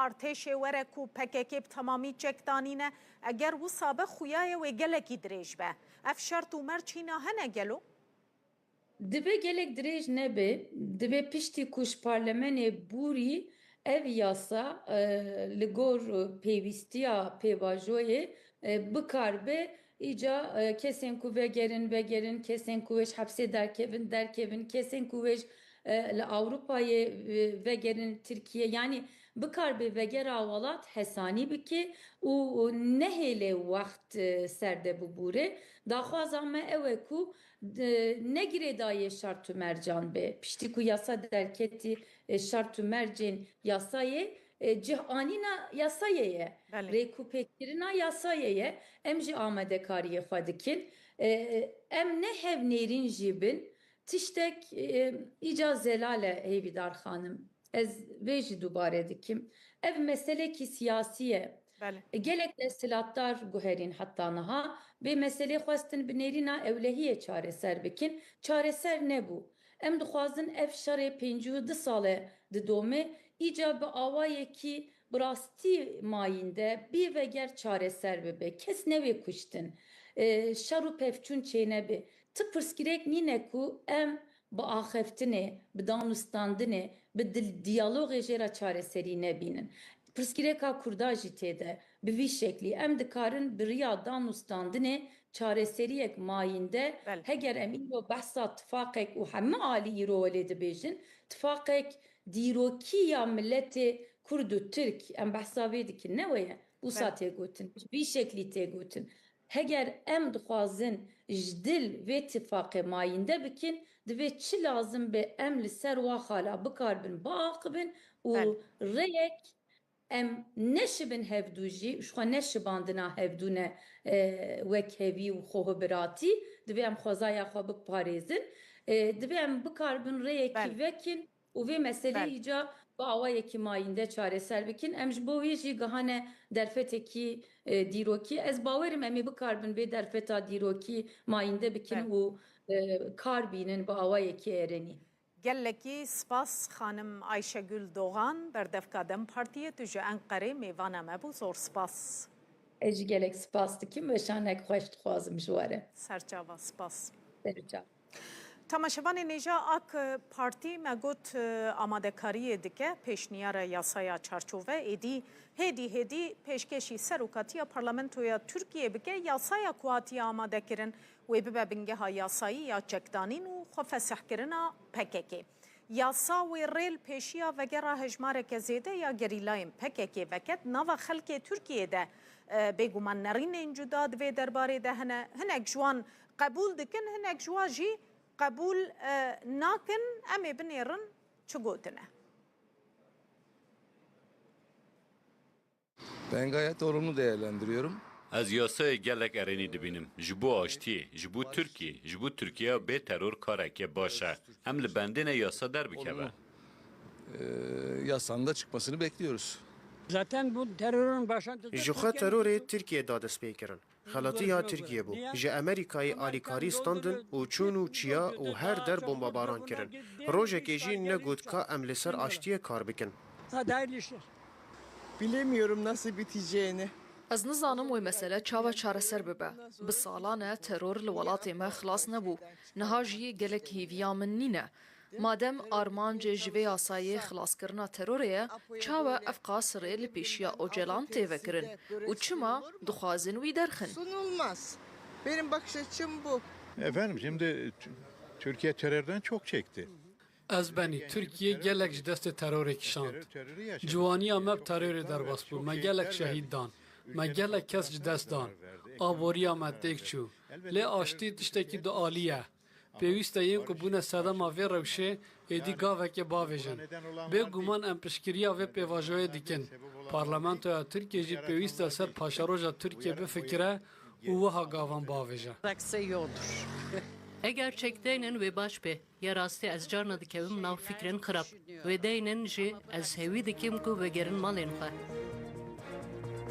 artêşê were ku P K K bi temamî çek danîne. Eger wisa be, xuya ye wê gelekî dirêj be. Ev şert û merc hîna hene gelo? Divê gelek dirêj nebe, divê piştî ku ji parlemenê bûrî ev yasa, e, li gor pêwîstiya pêvajoyê, e, bikaribe, îca, e, kesên ku vegerin, vegerin, kesên ku wê ji hepsê derkevin, derkevin, kesên ku wê ji, e, li Ewropayê, e, vegerin Tirkiye. Yanî bikaribe vegera welat hesanî bike û, û nehêle wext, e, ser de bibûre. Daxwaza me ew e ku d-, ne girêdayî şert û mercan be. Piştî ku yasa derketî, e, şert û mercên yasayê, e, cih anîna yasayê ye. Belê. Rêkûpêkkirina yasayê ye. Em jî amadekariyê xwe dikin. E, em ne hevnêrîn jî bin. Tiştek, e, îca zelal e Hêvîdar Xanim. Ez vê jî dubare dikim. Ev meselekî siyasî ye. Belê. Gelek desthilatdar guherîn heta niha vê meselê xwestin bi nêrîna ewlehiyê çareser bikin. Çareser nebû. Em dixwazin ev şerê pêncî û du sal e didome, îca bi awayekî bi rastî mayînde bê veger çareser bibe. Kes newê kuştin. E, şer û pevçûn çênebe. Ti pirsgirêk nîne ku em bi axaftinê, bi danûstandinê, bi dil-, diyalogê jê re çareserî nebînin. Pirsgirêka Kurda jî tê de. Bi vî şeklî em dikarin bi riya danûstandinê çareseriyek mayînde, Belê. heger em îro behsa tifaqek û hemî alî îro welê dibêjin, tifaqek dîrokî ya miletê Kurd û Tirk, em behsa vê dikin, ne wê ye? Wisa Belê. tê gotin, vî şeklî tê gotin. Heger em dixwazin ji dil vê tifaqê mayînde bikin, divê çi lazim be em li ser wa xala bikaribin biaxivin û Belê. rêyek em neşibin hevdû jî, ji xwe neşibandina hevdû ne, e, wekhevî û xwehibiratî, divê em xwezaya xwe biparêzin. E, divê em bikaribin rêyekî Belê. vekin û vê meseleyê Belê. îca bi awayekî mayînde çareser bikin. Em ji bo wê jî gihane derfetekî, e, dîrokî. Ez bawerim em ê bikaribin vê derfeta dîrokî mayînde bikin Belê. û, e, kar bînin bi awayekî erenî. Gelekî spas xanim Ayşegül Doğan, berdevka DEM Partiyê, tu ji Enqerê mêvana me bû, zor spas. Ez jî gelek spas dikim, weşanek xweş dixwazim ji we re. Serçava, spas. Serçava. Temaşevanên hêja, AK Partî me got, e, amadekariyê dike pêşniyara yasaya çarçove, êdî hêdî hêdî pêşkêşî serokatiya Parlamentoya Tirkiyê bike, yasaya ku hatiye amadekirin wê bibe bingeha yasayî ya çekdanîn û xwefesihkirina P K K. Yasa wê rê li pêşiya vegera hejmareke zêde ya gerîlayên P K K veket, nava xelkê Tirkiyê de, e, bêguman nerînên cuda di vê derbarê de hene. Hinek ji wan qebûl dikin, hinek ji wan jî Qebûl, e, nakin, em ê binêrin çi gotine. Ben gayet olumlu değerlendiriyorum. Ez yasayê gelek erênî dibînim. Ji bo aştiyê, ji bo Tirkiyê, ji bo Tirkiyeya bê teror kareke baş e. Em li bendê ne yasa derbikeve. Olumlu. Ee, yasanın da çıkmasını bekliyoruz. Zaten bu terörün başlangıcı Ji xwe terorê Tirkiye da dest pê kirin. Xelatiya Tirkiye bû. Ji Amerîkayê alîkarî standin û çûn û çiya û her der bombabaran kirin. Rojekê jî negot ka em li ser aştiyê kar bikin. Hadi hayırlı işler. Bilemiyorum nasıl biteceğini. Ez nizanim wê mesele çawa çareser bibe. Bi salan e teror li welatê me xilas nebû. Niha jî gelek hêviya min nîne. Madem armanc ji vê yasayê xilaskirina terorê ye, çawa ev qas rê li pêşiya Ocalan tê vekirin û çima dixwazin wî derxin? Sunulmaz. Benim bakış açım bu. Efendim, şimdi T-, Türkiye terörden çok çekti. Ez benî, Tirkiye gelek ji destê terorê kişand. Ciwaniya me bi terorê derbas bû. Me gelek şehîd dan. Me gelek kes ji dest dan. Aboriya me têk çû. Lê aştî tiştekî dualî ye. Pêwîst e yên ku bûne sedema vê rewşê êdî gavekê bavêjin. Bêguman em piştgiriya vê pêvajoyê dikin. Parlamentoya Tirkiyê jî pêwîst e ser paşeroja Tirkiyê bifikire û wiha gavan bavêje. Eger çek deynin wê baş be. Ya rastî ez carna dikevim nav fikrên xirab. Wê deynin jî ez hêwî dikim ku vegerin malên xwe.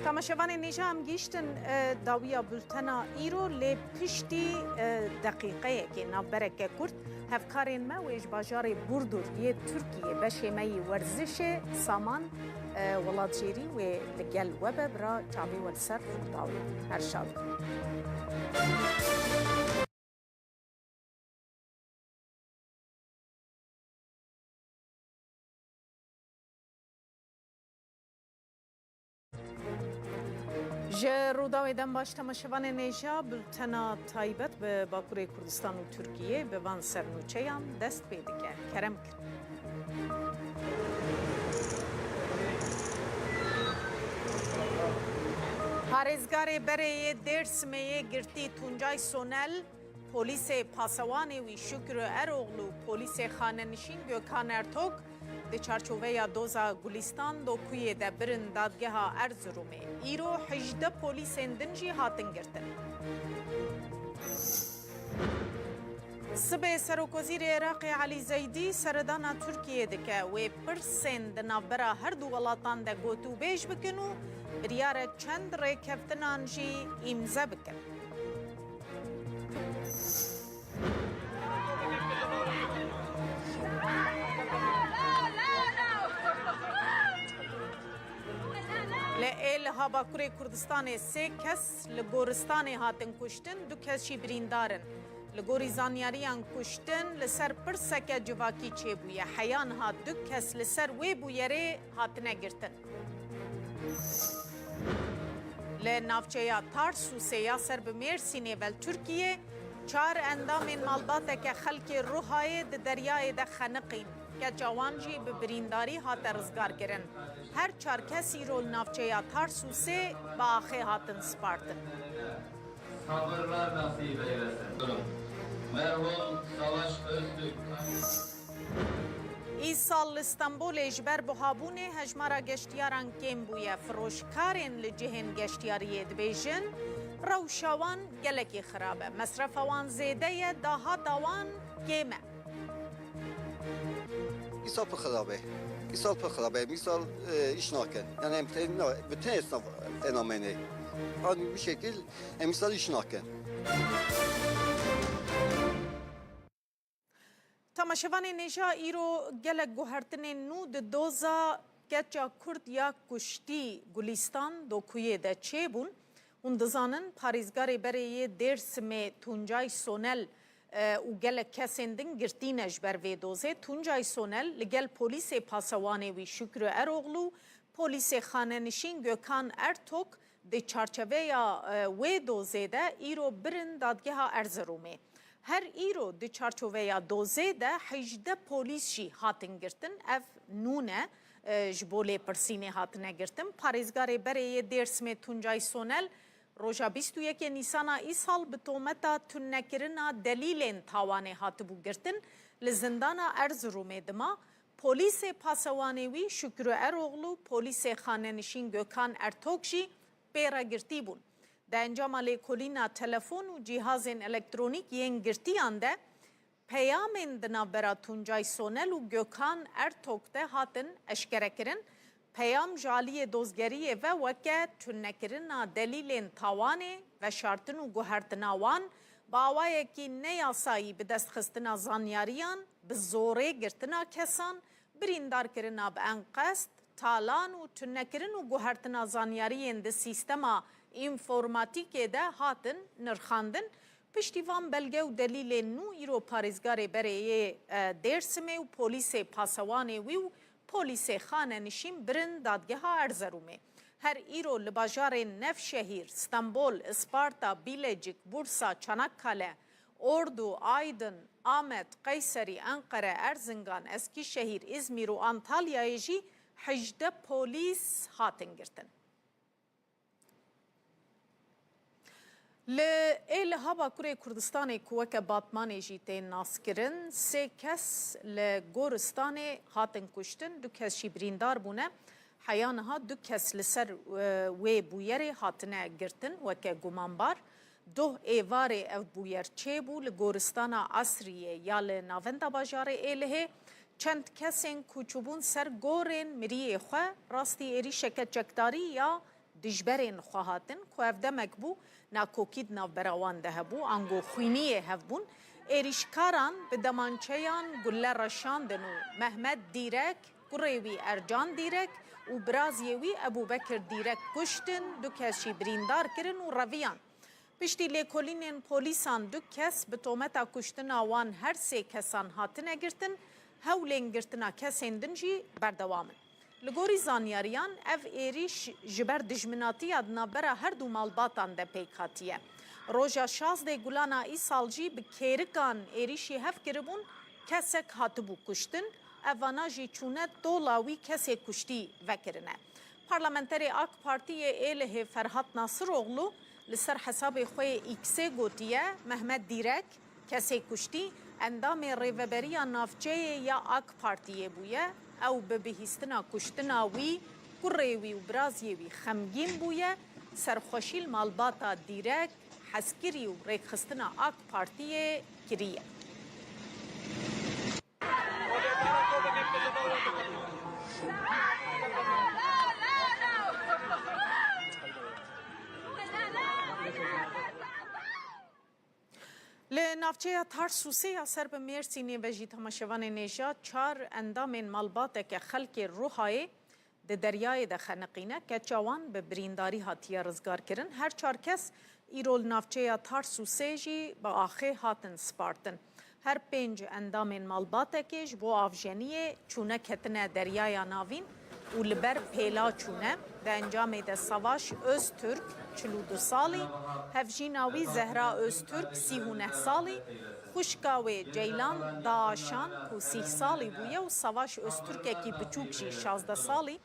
Tamaşevanên nêja em gihîştin, e, dawiya bultena îro, lê piştî, e, deqîqeyekê navbereke kurt hevkarên me wê ji bajarê Burdur yê Tirkiyê beşê me yî werzişê Saman, e, welatjêrî wê li gel we be, bira çavê we li ser Rûdawê. Her şad. Ji Rûdawê dem baş temaşevanên hêja, bultena taybet bi Bakurê Kurdistan û Tirkiyê bi van sernûçeyan dest pê dike. Kerem kin. Parêzgarê berê yê Dêrsimê yê girtî Tuncay Sonel, polîsê pasewanê wî Şükrü Eroglu û polîsê xanenişîn Gökhan Ertok di çarçoveya doza Gulistan Dokuyê de birin dadgeha Erzurumê. Îro hejdeh polîsên din jî hatin girtin. Sibê Serokwezîrê Iraqê Elî Zeydî seredana Tirkiyê dike. Wê pirsên di navbera her du welatan de gotûbêj bikin û biryarek çend rêkeftinan jî îmze bikin. Li Êliha Bakurê Kurdistanê sê kes li goristanê hatin kuştin, du kes jî birîndar in. Li gorî zanyariyan kuştin li ser pirseke civakî çêbûye. Heya niha du kes li ser wê bûyerê hatine girtin. Li navçeya Tarsusê ya ser bi Mêrsînê ve li Tirkiyê çar endamên malbateke xelkê Ruhayê di deryayê de xeniqîn. Keça wan jî bi birîndarî hate rizgarkirin. Her çar kes îro li navçeya Tarsusê bi axê hatin spartin. Sabırlar nasip eylesin. Merhum Savaş Öztürk. Îsal li Stenbolê ji ber buhabûnê hejmara geştiyaran kêm bûye. Firoşkarên li cihên geştiyariyê dibêjin, rewşa wan gelekî xirab e. Mesrefa wan zêde ye, dahata wan kêm e. Îsal pir xirab e. Îsal pir xirab e. Îsal, e, îş nakin. Yani em te-, na-, bütün esnaf ena menê. Ani bu şekil em îsal îş nakin. Tamaşevanên hêja, îro gelek guhertinên nû di doza keça Kurd ya kuştî Gulistan Dokuyê de çêbûn. Hûn dizanin, parêzgarê berê yê Dêrsimê Tuncay Sonel, e, û gelek kesên din girtîne ji ber vê dozê. Tuncay Sonel li gel polîsê pasewanê wî Şükrü Eroglu, polîsê xanenişîn Gökhan Ertok di çarçeveya, e, wê dozê de îro birin dadgeha Erziromê. Her îro di çarçoveya dozê de hejdeh polîs jî hatin girtin. Ev nû ne, e, ji bo lêpirsînê hatine girtin. Parêzgarê berê yê Dêrsimê Tuncay Sonel Roja bîst û yekê Nîsana îsal bi tometa tunekirina delîlên tawanê hatibû girtin, li zindana Erzirûmê dima. Polîsê pasewanê wî Şükrü Eroglu, polîsê xanenişîn Gökhan Ertok jî pê re girtî bûn. Di encama lêkolîna telefon û cîhazên elektronîk yên girtiyan de, peyamên di navbera Tuncay Sonel û Gökhan Ertok de hatin eşkerekirin. Peyam ji aliyê dozgeriyê ve weke tunekirina delîlên tawanê, veşartin û guhertina wan, bi awayekî neyasayî bidestxistina zanyariyan, bi zorê girtina kesan, birîndarkirina bi enqest, talan û tunekirin û guhertina zanyariyên di sîstema înformatîkê de hatin nirxandin. Piştî van belge û delîlên nû îro parêzgarê berê yê, e, Dêrsimê û polîsê pasewanê wî û polîsê xanenişîn birin dadgeha Erzerûmê. Her îro li bajarên Nevşehîr, Stenbol, Isparta, Bîlecik, Bursa, Çanakkale, Ordu, Aydin, Amed, Qeyserî, Enqere, Erzingan, Eskîşehîr, Îzmîr û Antalyayê jî hejdeh polîs hatin girtin. Li Êliha Bakurê Kurdistanê ku weke Batmanê jî tên naskirin, sê kes li goristanê hatin kuştin, du kes jî birîndar bûne. Heya niha du kes li ser, e, wê bûyerê hatine girtin weke gumanbar. Doh êvarê ev bûyer çêbû li goristana Esriyê ya li navenda bajarê Êlihê. Çend kesên ku çûbûn ser gorên miriyê xwe, rastî êrîşeke çekdarî ya dijberên xwe hatin, ku ev demek bû nakokî di navbera wan de hebû, ango xwîniyê hev bûn. Êrîşkaran bi demançeyan gulle reşandin û Mehmet Dîrek, kurê wî Ercan Dîrek û biraziyê wî Ebûbekir Dîrek kuştin, du kes jî birîndar kirin û reviyan. Piştî lêkolînên polîsan du kes bi tometa kuştina wan her sê kesan hatine girtin, hewlên girtina kesên din jî berdewam in. Li gorî zanyariyan, ev êrîş ji ber dijminatiya di navbera her du malbatan de pêk hatiye. Roja şazdeh Gulana îsal jî bi kêrikan êrîşî hev kiribûn, kesek hatibû kuştin, evana jî çûne tola wî kesê kuştî vekirine. Parlamenterê AK Partiyê Êlihê Ferhat Nasiroglu li ser hesabê xwe yê X-ê gotiye, Mehmet Dîrek, kesê kuştî, endamê rêveberiya navçeyê ya AK Partiyê bûye. Ew bi bihîstina kuştina wî, kurê wî û biraziyê wî xemgîn bûye. Serxweşî li malbata Dîrek, hezkirî û rêkxistina AK Partiyê kiriye. Li navçeya Tarsûsê ya ser bi Mêrsînê ve jî temaşevanên hêja çar endamên malbateke xelkê Ruhayê di deryayê de xeniqîne. Keça wan bi birîndarî hatiye rizgarkirin. Her çar kes îro li navçeya Tarsûsê jî bi axê hatin spartin. Her pênc endamên malbatekê ji bo avjeniyê çûne ketine Deryaya Navîn û li ber pêla çûne. Di encamê de Savaş Öztürk, çil û du salî, hevjîna wî Zehra Öztürk, sî û neh salî, xwişka wê Ceylan Daaşan ku sîh salî bûye û Savaş Öztürkekî biçûk jî şazdeh salî,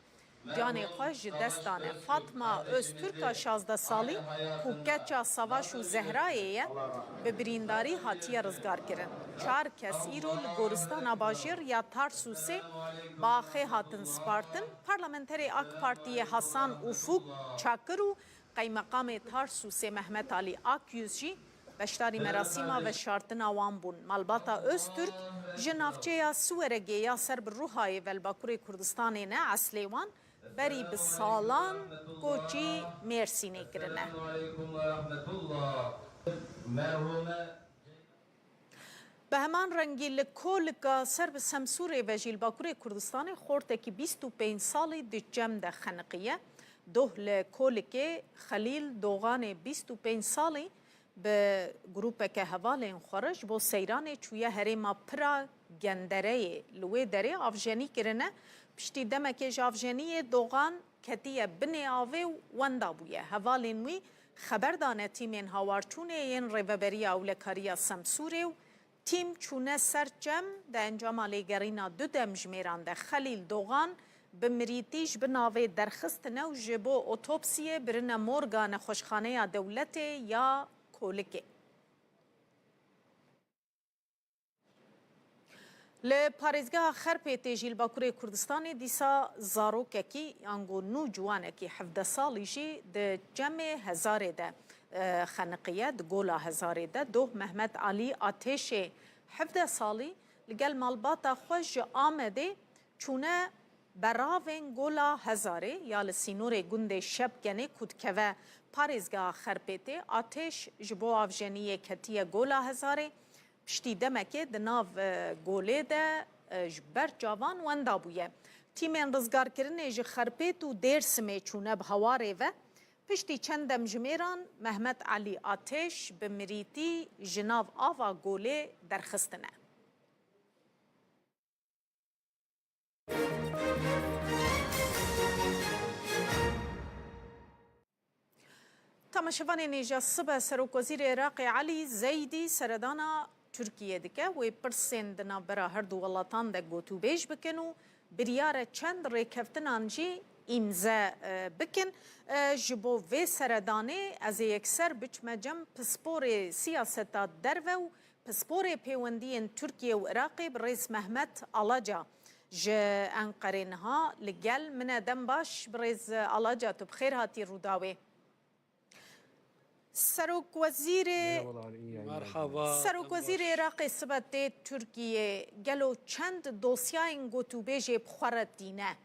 canê xwe ji dest dane. Fatma Öztürk a şazdeh salî ku keça Savaş û Zehrayê ye, bi birîndarî hatiye rizgarkirin. Çar kes îro li goristana bajêr ya Tarsûsê bi axê hatin spartin. Parlamenterê AK Partiyê Hasan Ufuk Çakir û Qeymeqamê Tarsûsê Mehmet Alî Akyüz jî beşdarî merasîma veşartina wan bûn. Malbata Öztürk ji navçeya Siweregê ya ser bi Ruhayê ve li Bakurê Kurdistanê ne, eslê wan berî bi salan koçî Mêrsînê kirine. Bi heman rengî li Kolika ser bi Semsûrê ve jî li Bakurê Kurdistanê xortekî bîst û pênc salî di çem de xeniqiye. Doh li Kolikê Xelîl Doganê bîst û pênc salî bi grûpeke hevalên xwe re ji bo seyranê çûye herêma Pira Gendereyê. Li wê derê avjenî kirine. Piştî demekê ji avjeniyê Dogan ketiye binê avê û wenda bûye. Hevalên wî xeber dane tîmên hawarçûnê yên Rêveberiya Ewlekariya Semsûrê û tîm çûne ser çem. Di encama lêgerîna du demjimêran de Xelîl Dogan bi mirîtî ji bi navê derxistine û ji bo otopsiyê birine morga Nexweşxaneya Dewletê ya Kolikê. Li parêzgeha Xerpêtê jî li Bakurê Kurdistanê dîsa zarokekî, yango nû ciwanekî hevdeh salî jî di Çemê Hezarê de, e, xeniqiye. Di Gola Hezarê de doh Mehmet Alî Atêşê hevdeh salî li gel malbata xwe ji Amedê çûne beravên Gola Hezarê ya li sînorê gundê Şebkenê ku dikeve parêzgeha Xerpêtê. Atêş ji bo avjeniyê ketiye Gola Hezarê. Piştî demekê di nav, e, golê de, e, ji ber çavan wenda bûye. Tîmên rizgarkirinê ji Xerpêt û Dêrsimê çûne bi hewarê ve. Piştî çend demjimêran Mehmet Alî Atêş bi mirîtî ji nav ava golê derxistine. Temaşevanên hêja sibe, Serokwezîrê Iraqê Elî Zeydî seredana Tirkiyê dike. Wê pirsên di navbera her du welatan de gotûbêj bikin û biryar e çend rêkeftinan jî îmze, e, bikin. E, ji bo vê seredanê ez ê yekser biçime cem pisporê siyaseta derve û pisporê pêwendiyên Tirkiye û Iraqê birêz Mehmet Alaca ji Enqerê niha li gel min e. Dem baş birêz Alaca, tu bi xêr hatî Rûdawê. Serokwezîrê Merhaba. Serokwezîrê Iraqê sibe tê Tirkiyê. Gelo çend dosyayên gotûbêjê bi xwe re tîne?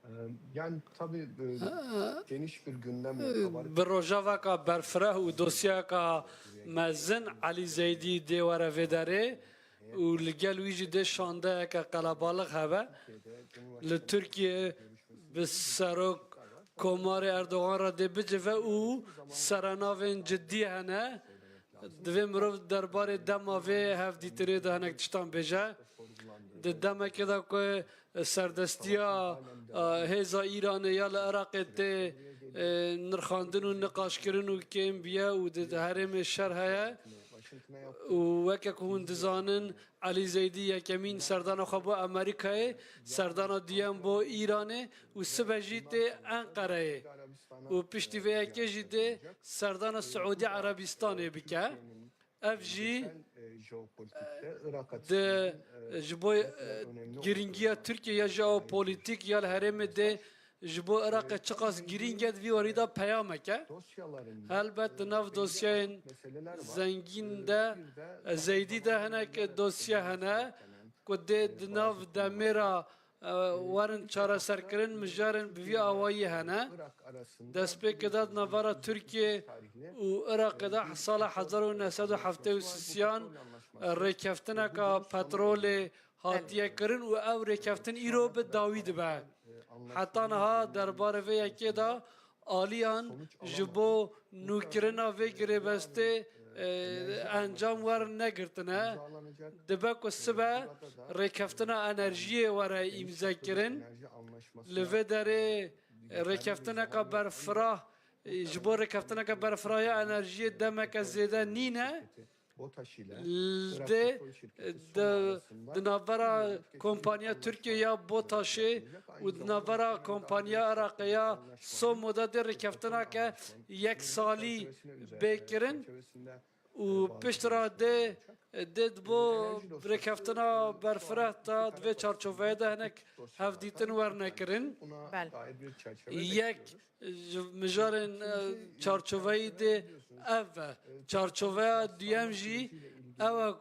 Ee, yani tabii, e, Ha. geniş bir gündem, e, kabarık. Bi rojaveka berfireh û dosyayeka mezin Elî Zeydî dê were vê derê û li gel wî jî dê şandeyeke qelebalix hebe. Li Tirkiye bi Serok Komarê Erdogan re dê bicive û serenavên cidî hene. Divê mirov derbarê dema vê hevdîtinê de hinek tiştan bêje. Di demekê de ku serdestiya, e, hêza Îranê ya li Iraqê tê, e, nirxandin û niqaşkirin û kêm biye û di herêmê şer heye û weke ku hûn dizanin, Elî Zeydî yekemîn serdana xwe bo Amerîkayê, serdana duyem bo Îranê û sibe jî tê Enqereyê û piştî vê yekê jî dê serdana Siûdî Erebistanê bike. Ev jî di, ji bo, e, girîngiya Tirkiye ya jeopolitîk ya li herêmê dê ji bo Iraqê çiqas girîng e, di vî warî de peyamek e. Helbet di nav dosyayên zengîn de, e, Zeydî de hinek dosya hene ku dê di nav demê re, e, werin çareserkirin, mijarên bi vî awayî hene. Destpêkê de di navbera Tirkiye û Iraqê de sala hezar û neh sed û heftê û sisiyan, e, rêkeftineka petrolê hatiye kirin û ew rêkeftin îro bi dawî dibe. Heta niha derbarê vê yekê de aliyan ji bo nûkirina vê girêbestê, e, encam wernegirtine. Dibe ku sibe rêkeftina enerjiyê were îmzekirin. Li vê derê rêkeftineka berfirah, e, ji bo rêkeftineke berfirah ya enerjiyê demeke zêde nîne. L-, dê, e, di, di navbera kompanya Tirkiye ya BOTAŞê û di navbera kompanya Iraqê ya SOMO de dê rêkeftineke yek salî bê kirin û pişt re dê, dê di bo rêkeftina berfireh de di vê çarçoveyê de hinek hevdîtin werne kirin. Bel. Yek ji mijarên, e, çarçoveyî dê ev e. Çarçoveya duyem jî ew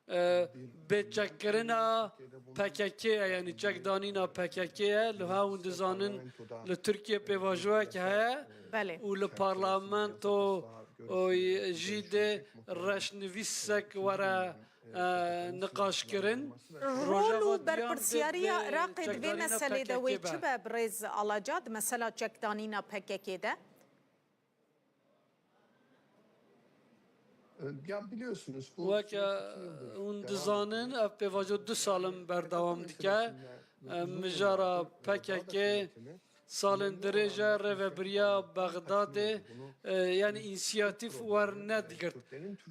e, e, bêçekkirina P K K ye, yanî çekdanîna P K K ye. Li ha hûn dizanin li Tirkiye pêvajoyek heye Belê. û li parlamento, o, jî dê reşnivîsek were, e, niqaşkirin. Rol û Rojava duyem berpirsiyariya dê Iraqê di vê çekdanîna meselê de wê P K K be. Çi be birêz Alaca di mesela çekdanîna P K K de? E, ya biliyorsunuz, bu Weke süreç iki yıldır hûn devam dizanin, ediyor. Ev pêvajo du sal in berdewam dike. E, mijara P K K salên dirêj e, rêvebiriya Bexdadê, e, yanî însiyatîf wernedigrt.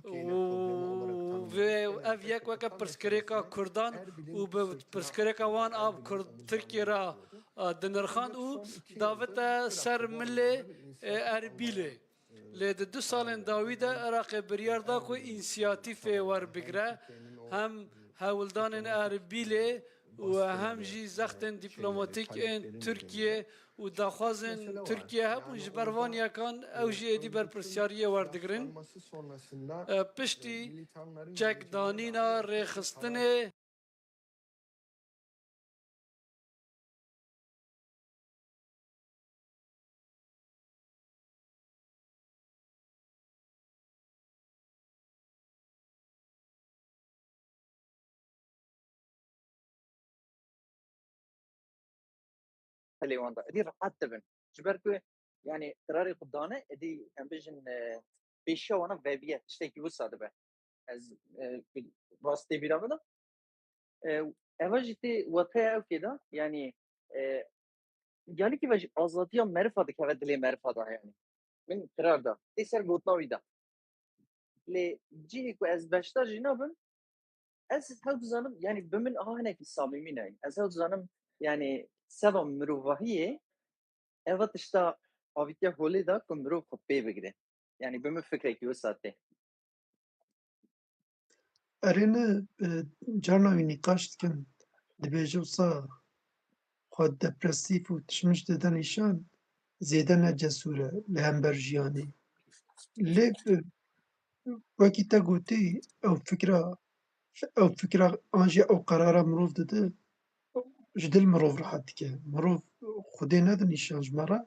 Û Vê ev yek weke pirsgirêka Kurdan û bi pirsgirêka wan a Kurd Tirkiye re, e, dinirxand û davite ser milê, e, Erbîlê. Lê di du salên dawî de Iraqê biryar da ku însiyatîfê werbigire, hem hewldanên Erbîlê û hem jî zextên dîplomatîk ên Tirkiye û daxwazên Tirkiye hebûn, ji ber van yekan ew jî êdî berpirsyariyê werdigirin. E, piştî çekdanîna rêxistinê Belê wan da. Êdî rehet dibin. Ji ber ku, yani, qirarê xwe dane, êdî em bêjin, e, pêşiya wana veviye, tiştekî wisa dibe. Ez, e, rastê bîra min da. E, eva jî tê wateya ew kê da, yani, e, yalikî ve jî azadiya merifa dikeve dilê merifa da, yani. Min qirar da. Tê ser gotina wî da. Lê cihê ku ez beşdar jî nabim, ez hew dizanim, yani bi min aha hinekî samîmî nayîn. Ez hew dizanim, yani seba mirovahiyê, eva tişta avîtiya holê da ku mirov xwe pê bigire. Yani bi min fikrekî wisa tê. Erê ne, e, carna wî nîqaş dikin. Dibêje wisa xwe depresîf û tişmiş dide nîşan, zêde ne cesûr e li hember jiyanê. Lê, e, wekî te gotî, ew fikra, ew fikra an jî ew qerara mirov dide, ji dil mirov rehet dike. Mirov Xwedê nede nîşan ji me re.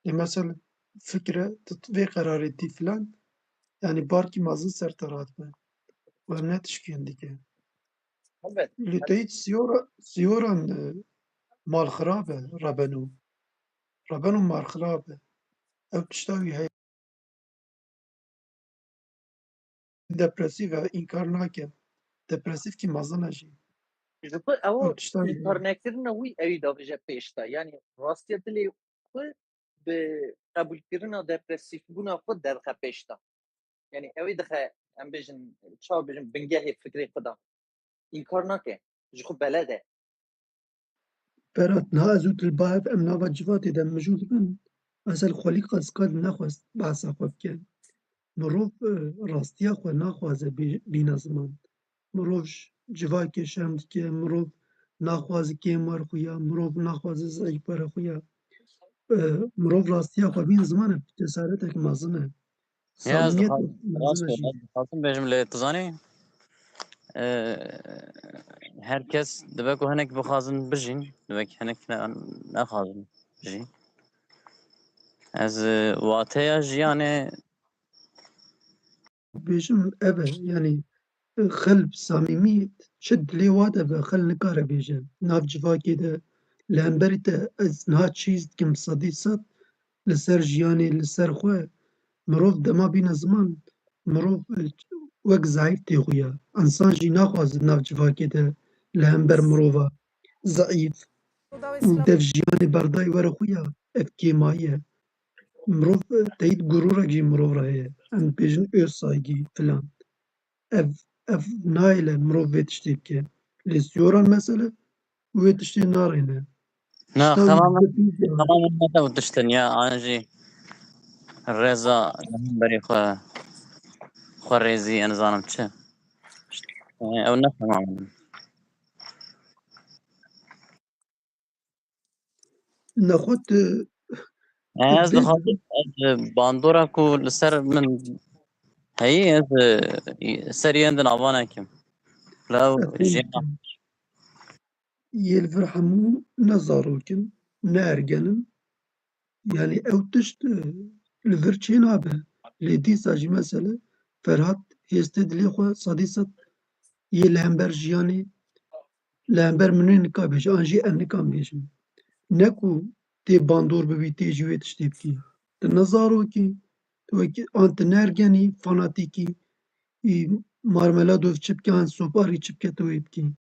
Lê mesela fikre, tu vê qerarê tî filan, yani barkî mezin ser te radibe. Û em ne tişkên dike. Elbet. Lê te yî siyora-, siyoran, e, mal xirab e, rebeno. Rebeno mal xirab e. Ew tişta wî heye. Depresîf e, înkar nake. Depresîfkî mezin e jî. Ji xwe ew Ew tişta wî heye. Înkarnekirina wî ewî davêje pêş de. Yani rastiya dilê xwe bi qebûlkirina depresîfbûna xwe derxe pêş de. Yani ew ê dixe, em bêjin, çawa bêjin, bingehê fikrê xwe de. Înkar nake. Ji xwe beled e. Berat, niha ez û Dilbayev em nava civatê de mijûl bin. Mesela xwelî qas qet nexwest behsa xwe bike. Mirov, e, rastiya xwe naxwaze bî-, bîne ziman. Mirov ji civakê şerm dike, mirov naxwaze kêm were xuya, mirov naxwaze zeîf were xuya. E, mirov rastiya xwe bîne ziman e, cesaretek mezin e. Ya, ez Samimiyet dixwazim, mezin rast e be, jî. Ez dixwazim bêjim lê tu zanî, e, her kes dibe ku hinek bixwazin bijîn, dibe ku hinek ne-, nexwazin bijîn. Ez, e, wateya jiyanê Bêjim ev e, yani, xil samîmî çi dilê wa de be, xil nikare bêje. Nav civakê de, li hemberî te ez niha çîz dikim sedî sed, li ser jiyanê, li ser xwe. Mirov dema bîne ziman, mirov, e, wek zeîf tê xuya. Însan jî naxwaze nav civakê de li hember mirova zeîf û dev jiyanê berdayî were xuya. Ev kêmayî ye. Mirov, e, teyîd gurûrek jî mirov re heye. Em dibêjin öz saygı filan. Ev, ev nayêle mirov vê tiştê bike. Lê siyoran mesele wê tiştê narêne. Na, Tişta wî temamen, dide pî de. Temamen ne ew tiştin ya, an jî rêza li hemberî xwe, xwe rêzî, ez nizanim çi. Ew ne temamen. Nexwe tu, tu Ez bê dixwazim, ez bandora ku li ser min heyî, ez, e, serî yên din ava nekim. Lew Ez jê fêm dikim. Yê li vir hemû ne zarok in, ne ergen in. Yani ew tişt, e, li vir çênabe. Lê dîsa jî mesele Ferhat hêstê dilê xwe sedî sed yê li hember jiyanê, li hember min ê nika bêje, an jî ez nikan bêjim. Ne ku tê bandor bibî, tê jî wê tiştê bikî. Tu ne zarokî, tu wekî, an tu ne ergenî, fanatîkî, î Marmeladov çi bike, an Soparî çi bike, tu wê bikî.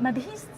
Me bihîst.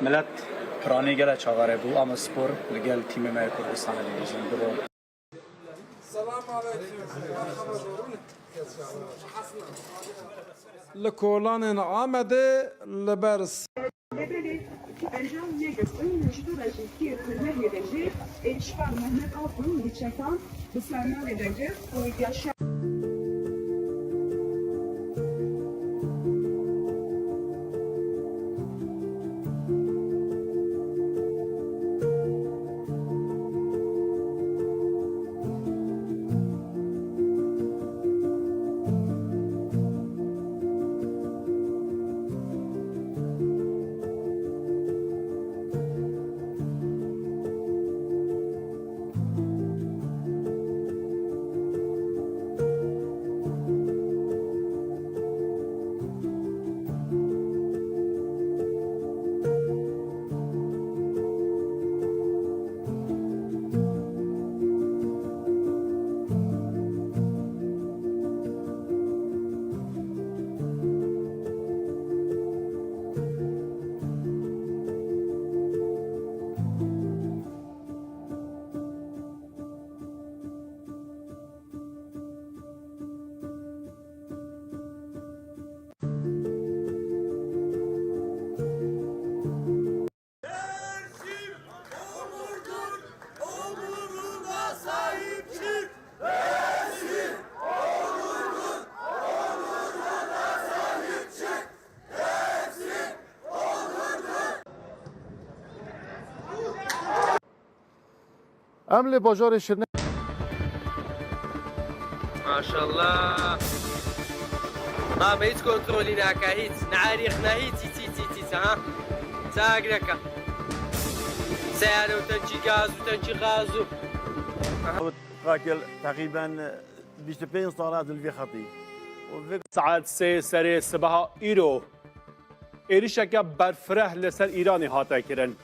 Milet piranî gele çavare bû, ama spor li gel tîmê me yê Kurdistanê dibîzin. Biro. Li kolanên Amedê li ber Berjam negirtin, ji xwe re ji Kîr Kurmehê de jî êrişkar Mehmet Altun li çekan bi ser navê de girt û yaşa. Em li bajarê Şirne. Maşallah. Ha, me hiç kontrolî nake, hiç. Ne erîx, ne hiç, hiç, hiç, hiç, hiç, ha. Çak neke. Seyare û tenkî gaz û tenkî gaz û. Aha. Rakel, teqrîben bîst û pênc sal ez li vê xetî. Û vê Saet sê serê sibeha îro êrişeke berfireh li ser Îranê hate kirin.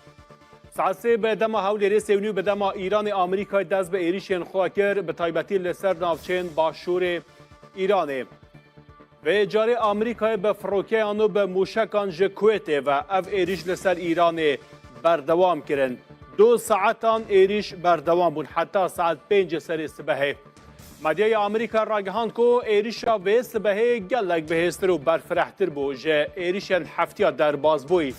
Saet sê bi dema Hewlêrê, sê û nî bi dema Îranê, Amerîkayê dest bi êrişên xwe kir, bi taybetî li ser navçeyên başûrê Îranê. Vê carê Amerîkayê bi firokeyan û bi mûşekan ji Kuwêtê ve ev êriş li ser Îranê berdewam kirin. Du saetan êrîş berdewam bûn, heta saet pêncê serê sibehê. Medyaya Amerîka ragihand ku êrişa vê sibehê gelek bihêztir û berfirehtir bû ji êrişên heftiya derbasbûyî.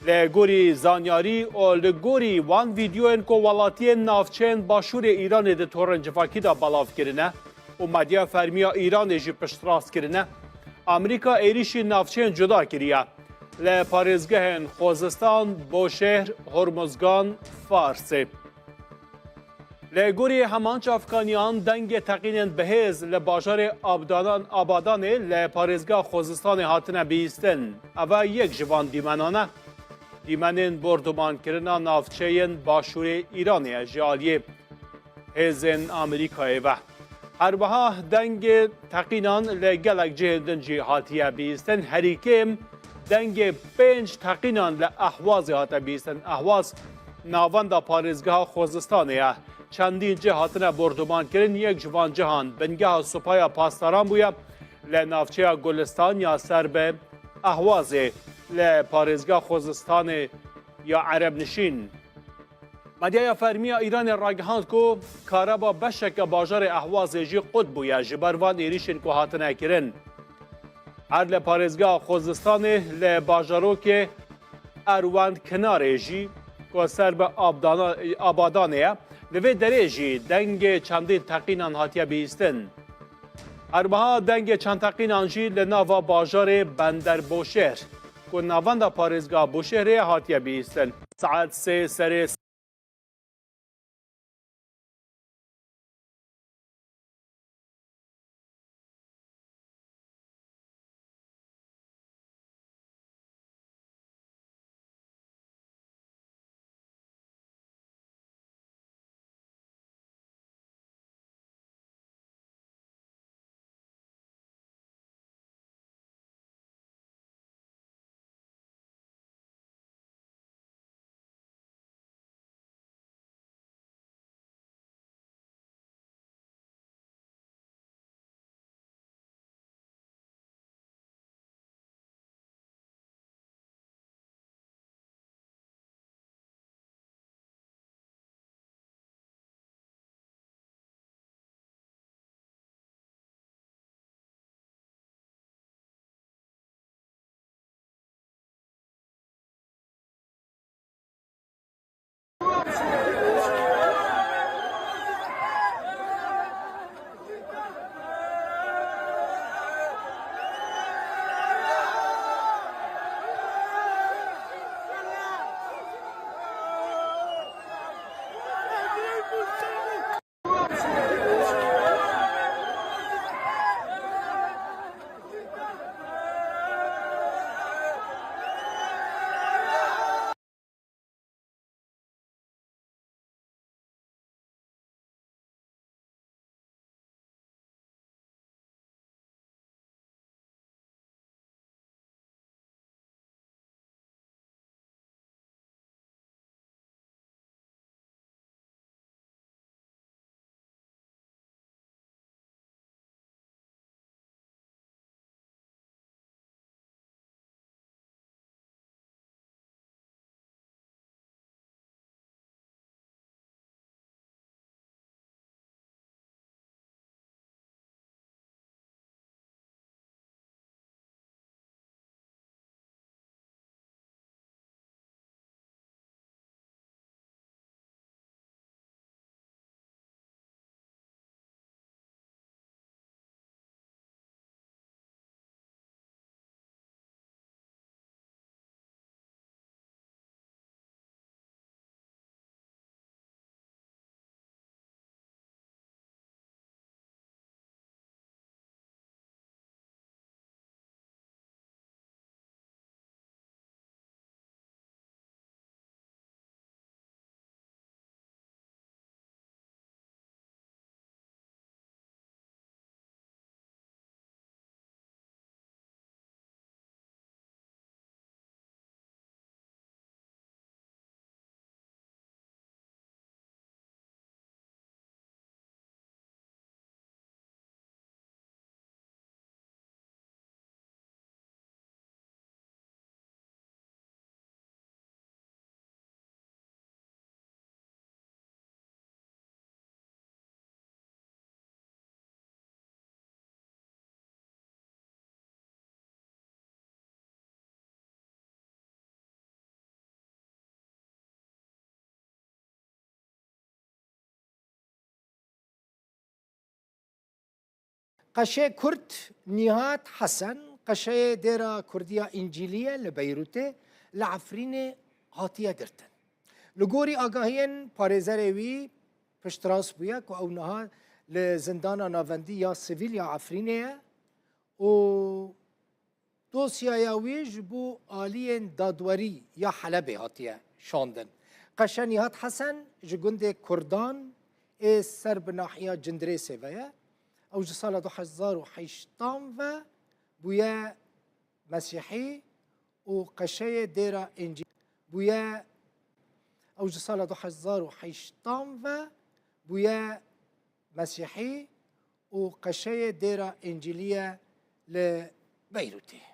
Li gorî zanyarî û li gorî wan vîdyoyên ku welatiyên navçeyên başûrê Îranê di torên civakî de belav kirine û medya fermî ya Îranê jî piştrast kirine, Amerîka êrîşî navçeyên cuda kiriye, li parêzgehên Xozistan, Boşêhr, Hormuzgan, Farsê. Li gorî heman çavkaniyan, dengê teqînên bihêz li bajarê Abdanan-, Abadanê li parêzgeha Xozistanê hatine bihîstin. Eve yek ji van dîmenan e. Dîmenên bordumankirina navçeyên başûrê Îranê ye ji aliyê hêzên Amerîkayê ve. Her wiha dengê teqînan li gelek cihên din jî hatiye bihîstin. Herî kêm dengê pênc teqînan li Ehwazê hate bihîstin. Ehwaz navenda parêzgeha Xozistanê ye. Çendîn cih hatine bordumankirin, yek ji van cihan bingeha Supaya Pasdaran bûye, li navçeya Gulistan ya ser bi Ehwazê, li parêzgeha Xozistanê ya Erebnişîn. Medyaya fermî ya Îranê ragihand ku kareba beşeke bajarê Ehwazê jî qut bûye ji ber van êrîşên ku hatine kirin. Her li parêzgeha Xozistanê li bajarokê Erwend Kinarê jî ku ser bi Abdana-, Abadanê ye, li vê derê jî dengê çendîn teqînan hatiye bihîstin. Her wiha dengê çend teqînan jî li nava bajarê Bender Boşêhr, ku navenda parêzgeha Boşêhrê ye, hatiye bihîstin. Saet sê serê Qeşê Kurd Nîhat Hesen, qeşeyê dêra Kurdiya Încîlî ye li Beyrûtê, li Efrînê hatiye girtin. Li gorî agahiyên parêzerê wî, piştrast bûye ku ew niha li zindana navendî ya sivîl ya Efrînê ye û dosyaya wî ji bo aliyên dadwerî ya Helebê hatiye şandin. Qeşe Nîhat Hesen ji gundê Kurdan ê ser bi nahiya Cindirêsê ve ye. Ew ji sala du hezar û heştan ve bûye Mesîhî û qeşeyê dêra Încî bûye. Ew ji sala du hezar û heştan ve bûye Mesîhî û qeşeyê dêra Încîlî ye li Beyrûtê.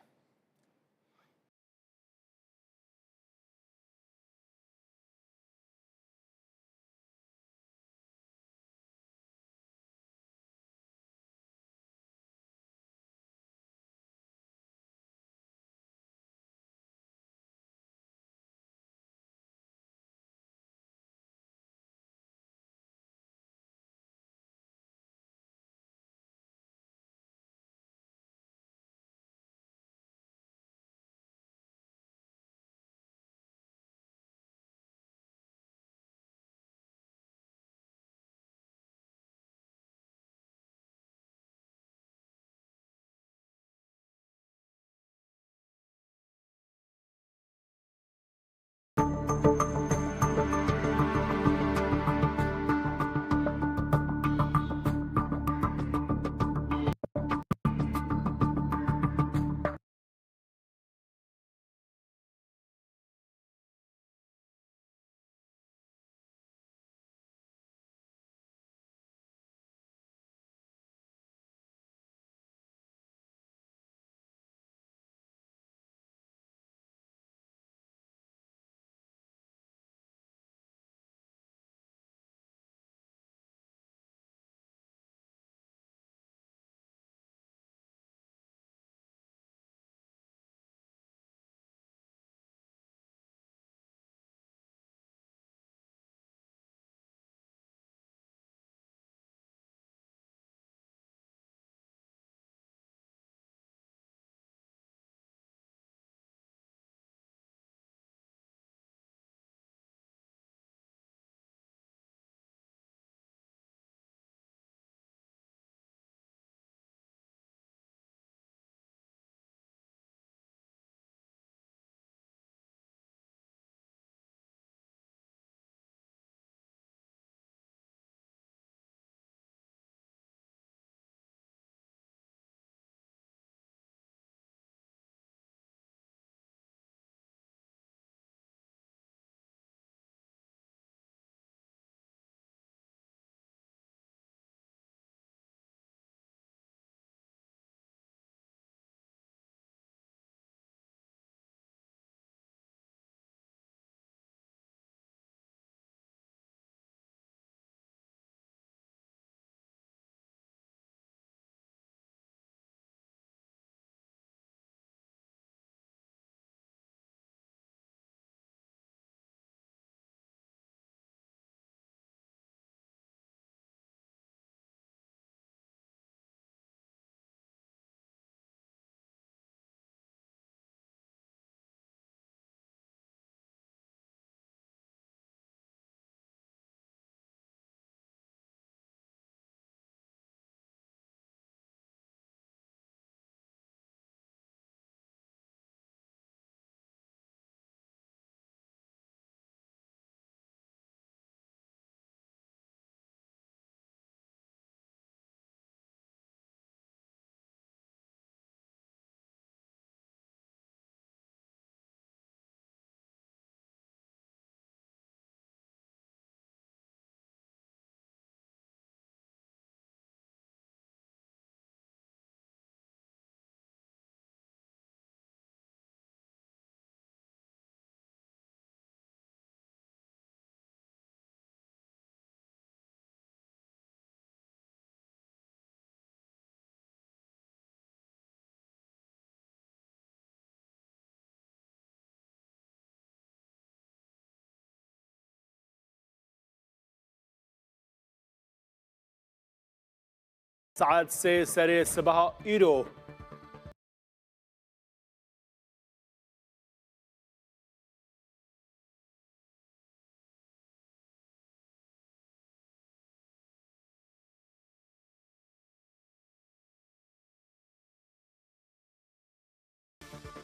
Saet sê serê sibeha îro.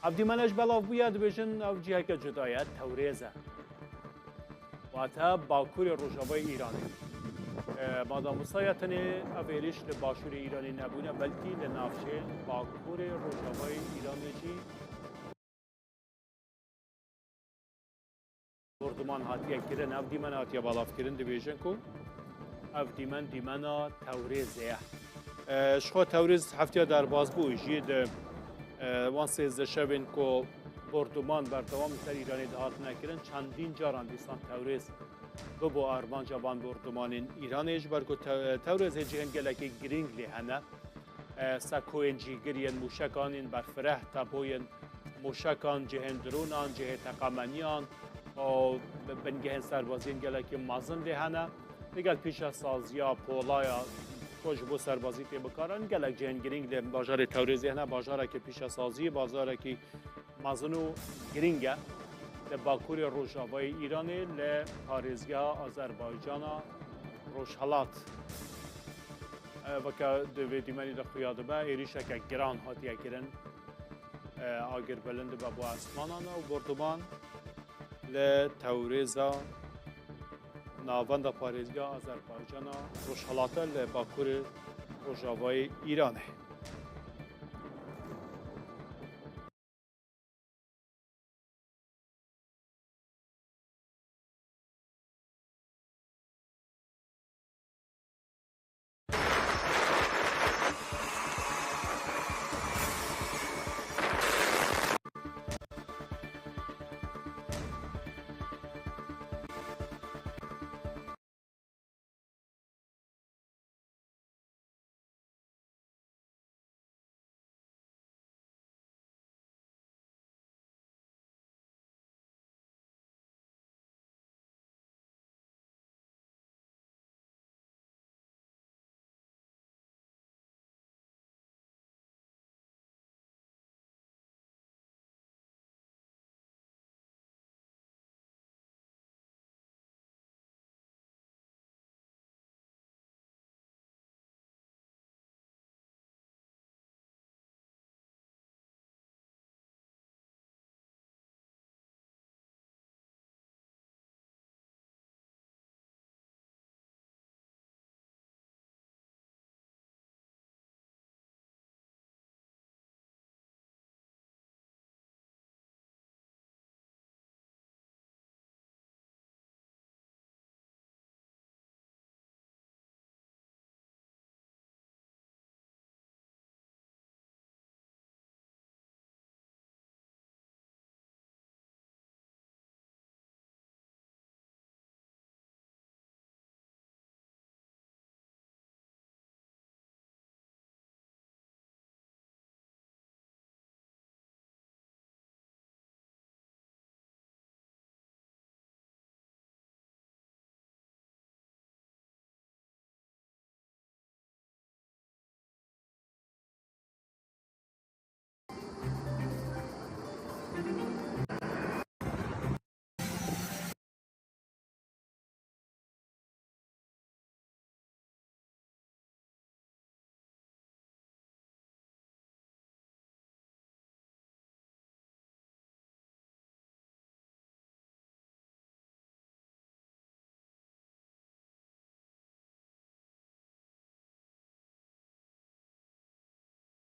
Ev dîmene ji belav bûye, dibêjin ev ciheke cuda ye, Tewrêz e. Wate Bakurê Rojavayê Îranê. E, Madam Wisa ya tenê ev êrîş li başûrê Îranê nebûne, belkî li navçeyên Bakurê Rojavayê Îranê jî Borduman hatiye kirin, ev dîmen hatiye belavkirin, dibêjin ku ev dîmen dîmena Tewrêzê ye. E, ji xwe Tewrêz heftiya derbas bû, jî di, e, wan sêzdeh şevên ku borduman berdewam li ser Îranê dihatine kirin, çendîn caran dîsan Tewrêz bibû armanca van bordumanên Îranê, ji ber ku Te-, Tewrêz hê cihên gelekî girîng lê hene. E, sekoyên cîgir yên mûşekan yên berfireh, teboyên mûşekan, cihên dronan, cihê teqemeniyan û bingehên serbazî yên gelekî mezin lê hene. Digel pîşesaziya polaya ku ji bo serbazî tê bikaran, gelek cihên girîng li bajarê Tewrêzê hene. Bajarekî pîşesazî, bajarekî mezin û girîng e. Li bakurê rojavayê Îranê, li parêzgeha Azerbaycana Rojhelat. E, weke di vê dîmenî de xuya dibe, êrîşeke giran hatiye kirin. E, agir bilind dibe bo esmanan û borduman li Tewrêza navenda parêzgeha Azerbaycana Rojhelate li bakurê rojavayê Îranê.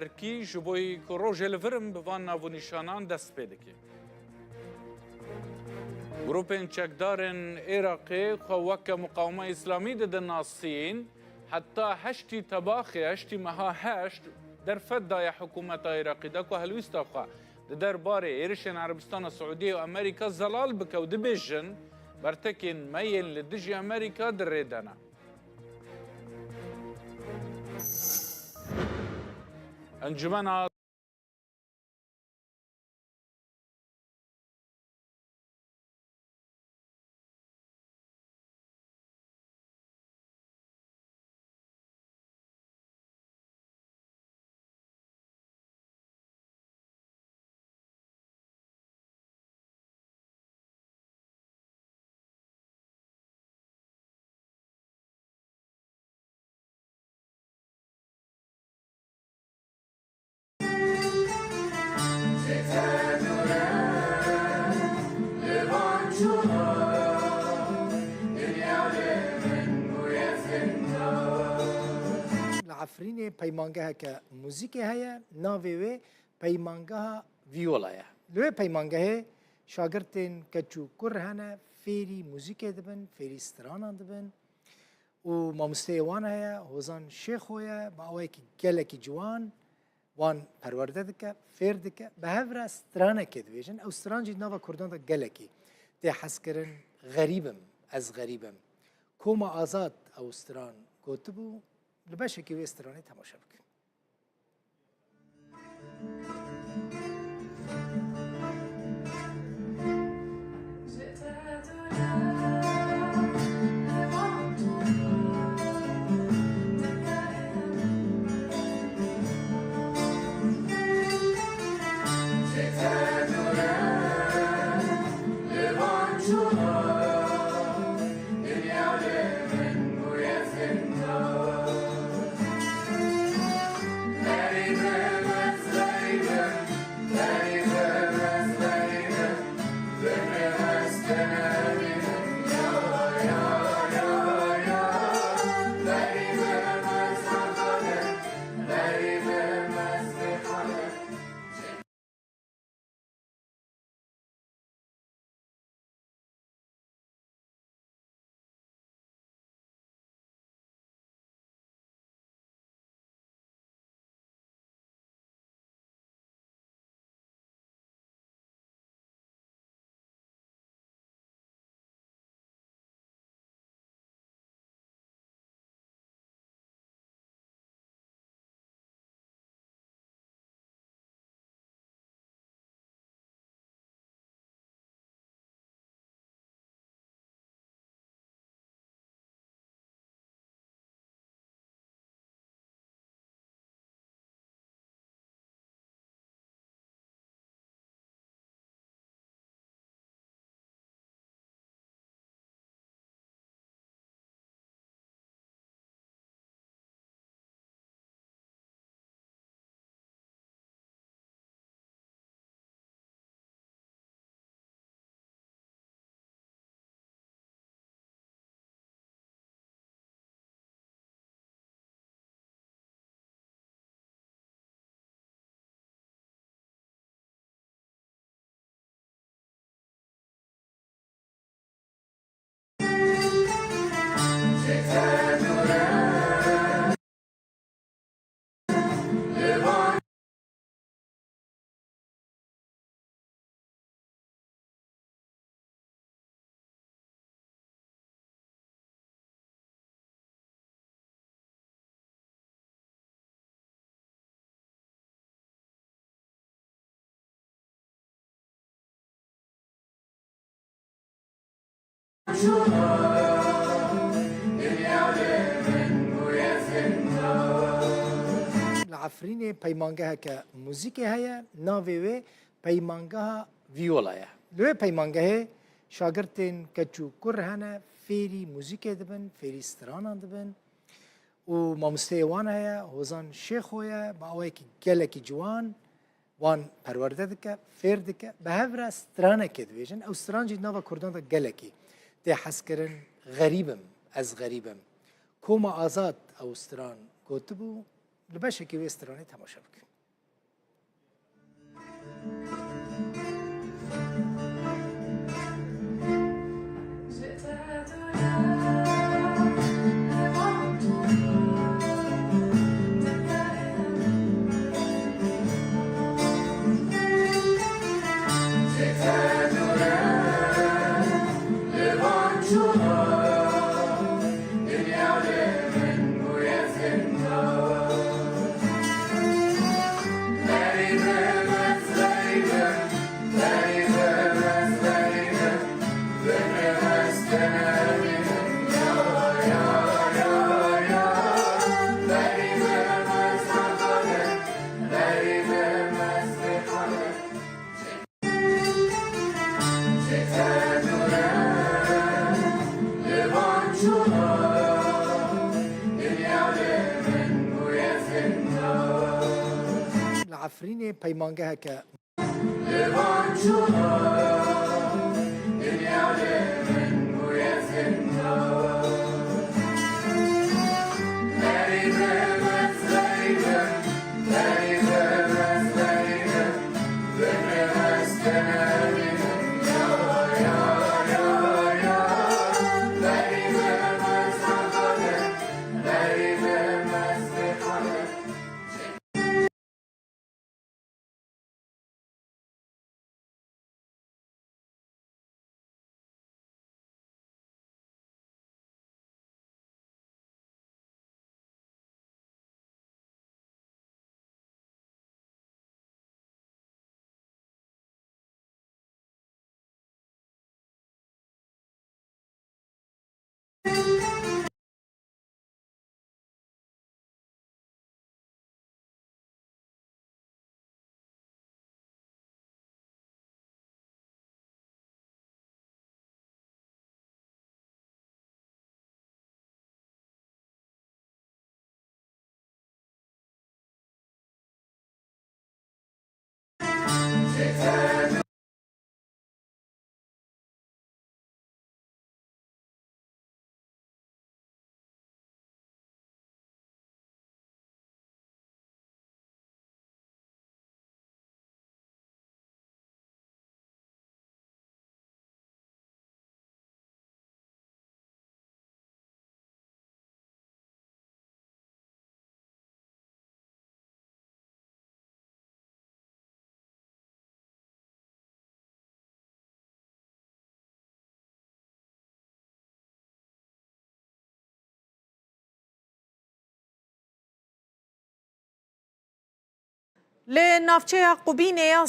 Tirkî ji bo ku rojê li vir in bi van nav û nîşanan dest pê dike. Grûpên çekdarên Iraqê xwe weke Muqawema Îslamî didin nasîn, heta heştî Tebaxê, heştî meha heşt, derfet daye hikûmeta Iraqî de ku helwîsta xwe di derbarê êrişên Erebistana Siûdiyê û Amerîka zelal bike û dibêjin, bertekên me yên li dijî Amerîka di rê de ne. Encûmena Efrînê peymangeheke muzîkê heye, navê wê Peymangeha Vîyola ye. Li wê peymangehê şagirtên keç û kur hene, fêrî muzîkê dibin, fêrî stranan dibin û mamosteyê wan heye, Hozan Şêxo ye, bi awayekî gelekî ciwan wan perwerde dike, fêr dike. Bi hev re stranekê dibêjin. Ew stran jî di nava kurdan de gelekî tê hezkirin, Xerîb im, ez xerîb im. Koma Azad ew stran gotibû, li beşekî wê stranê temaşe bikin. Li Efrînê peymangeheke muzîkê heye, navê wê Peymangeha Vîyola ye. Li wê peymangehê şagirtên keç û kur hene, fêrî muzîkê dibin, fêrî stranan dibin û mamosteyê wan heye, Hozan Şêxo ye, bi awayekî gelekî ciwan wan perwerde dike, fêr dike. Bi hev re stranekê dibêjin. Ew stran jî di nava kurdan de gelekî tê hezkirin, Xerîb im, ez xerîb im. Koma Azad ew stran gotibû, li beşekî wê stranê temaşe bikin. Li Efrînê peymangeheke Li navçeya Qubînê ya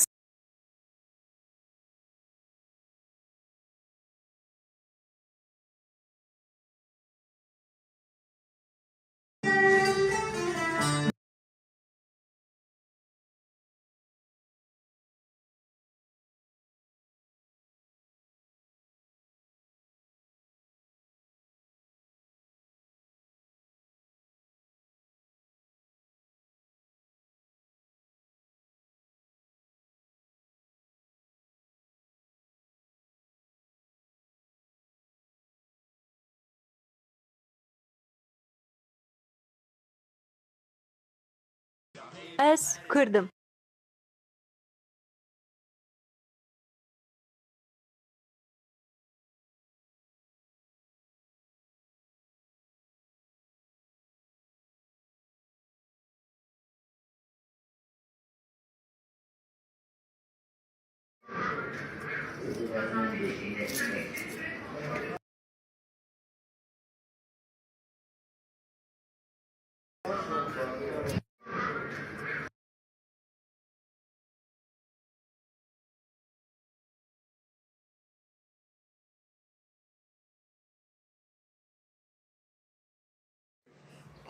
Ez Kurd im.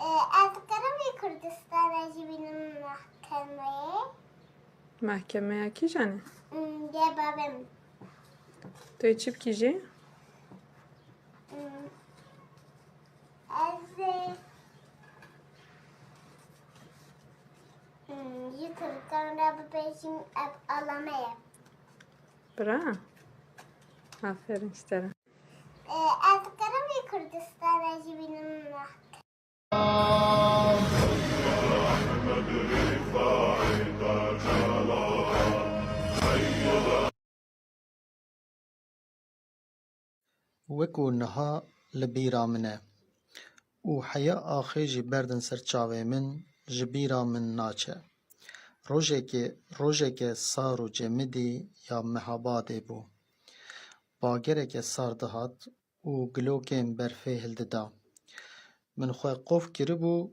Ee, ez dikarim vê Kurdistana jî bînim mehkemeyê? Mehkemeya kîjan e? Hmm, yê bavê min. Tu yê çi bikî jî? Hmm, ez ê, hmm, ji Tirkan re bibêjim, ev alame ye. Bira. Aferin ji te re. Ee, ez dikarim vê Kurdistana jî bînim mehkemeyê? Wekû niha li bîra min e û heya axê jî berdin ser çavê min, ji bîra min naçe. Rojekê, rojeke sar û cemidî ya mehabadê bû. Bagereke sar dihat û gilokên berfê hildida. Min xwe qof kiribû.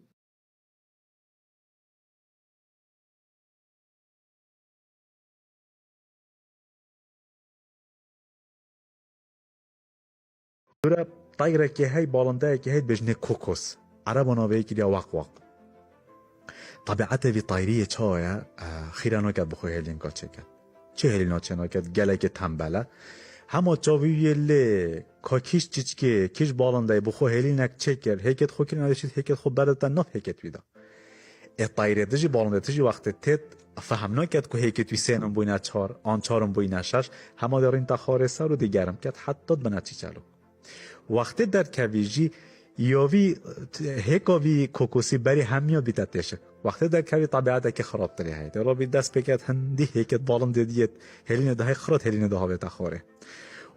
Dûre tayrekê hey, balindeyekê hey, dibêjinê kokos. Ereba navê yê kiriya waq waq. Tabietê vî tayriyê çawa ye? Eh, xîra naket bi xwe hêlînka çêket. Çi hêlîna çênaket? Gelekê tembel e. Hema çavî wî yê lê ka kîj çiçkê, kîj balindeyê bi xwe hêlînek çêkir, hêkêt xwe kirin, ew ê şît hêkêt xwe berdite nav hêkêt wî de. Ê tayrê dijî balindê tijî wextê têt, fehm naket ku hêkêt wî sênin bûyne çar, an çarin bûyne şeş, hema dê rînte xarê ser û dê germ ket, heta dibine çîçelo. Wextê derkevî jî ya vî, hêka vî kokosî berî hemiya bîte têşik. Wextê derkevî tebiatekî xirabtirî heye. Dê rabî dest pê ket hindî hêket balindê diyêt hêlînê de hey xirat hêlînê de havête xwarê.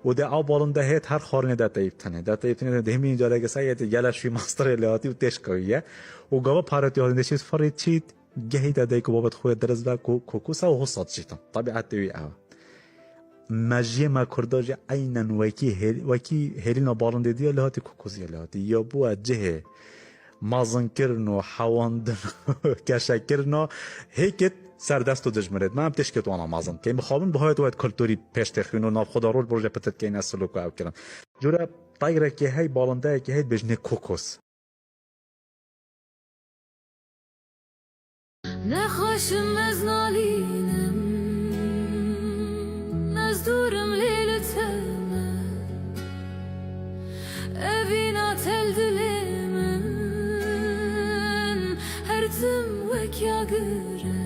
Û dê ew balinde hêt her xwarinê de teyîb tenê. De teyîb tenê de hemî careke seyetê gele şûî mastirê lê hatî û têşka wî ye. Û gava paretî hatî dê şît firî çît. Gehî te dayik û babet xwe dirist ve ku kokusa û hosat jî tam. Tabietê wî ew e. Mejiyê me Kurda jî eynen wekî hêl-, wekî hêlîna balindê diya lê hatî kokusiya lê hatî. Ya bûye cihê mezinkirin û hewandin û keşekirina hêkit serdest û dijminêt. Me em têşkêt wana mezin dikeyn. Mixabin bi hayat wayet kulturî pêş têxîn û nav xwe de roj bi rojê pitir dikeyne silûk û ew kirin. Cure tayrekê hey, balindeyekê hey dibêjinê kokos. Nexweş im, ez nalînim, ez dûr im lê li te me. Evîna te li dilê min, her tim wek yagir e.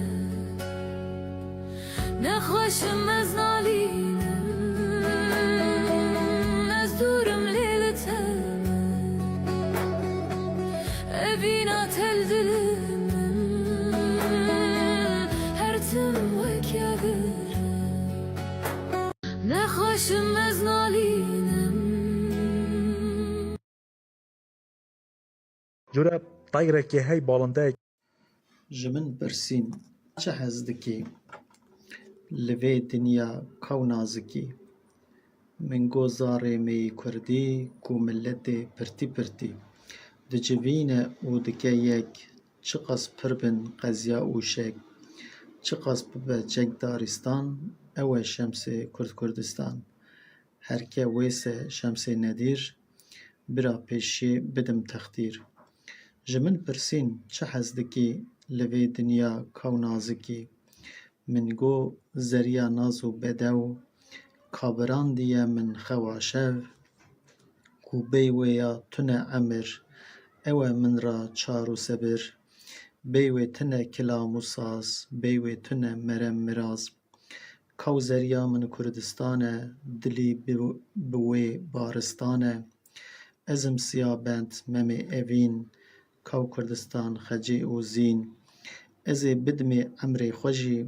Nex- Xweşim ez nalînim, ez dûrim lê li te me. Evîna tel dilim, her tim wek ya vir e. Nexweşim ez nalînim. Jûre tayrekê hey balindek. Ji min pirsîn, çi hez dikî? Li vê dinya kaw nazikî. Min got zarê me yê kurdî ku miletê pirtî pirtî dicivîne û dike yek, çiqas pir bin qeziya û şek, çiqas bibe çek daristan, ew e şemsê Kurd Kurdistan. Herke wêse şemsê nedîr, bira pêşiyê bidim textîr. Ji min pirsîn, çi hez dikî li vê dinya kaw nazikî? Min got, zeriya naz û bedew, kabirandiye min xewa şev, ku bey wê ya tune emir, ew e min ra çar û sebir. Bey wê tune kilam û saz, bey wê tune merem miraz. Kaw zeriya min Kurdistan e, dilî bi, bi wê baristan e. Ez im siya bend, memê evîn, kaw Kurdistan xecê û zîn. Ez ê bidimê emrê xwe jî,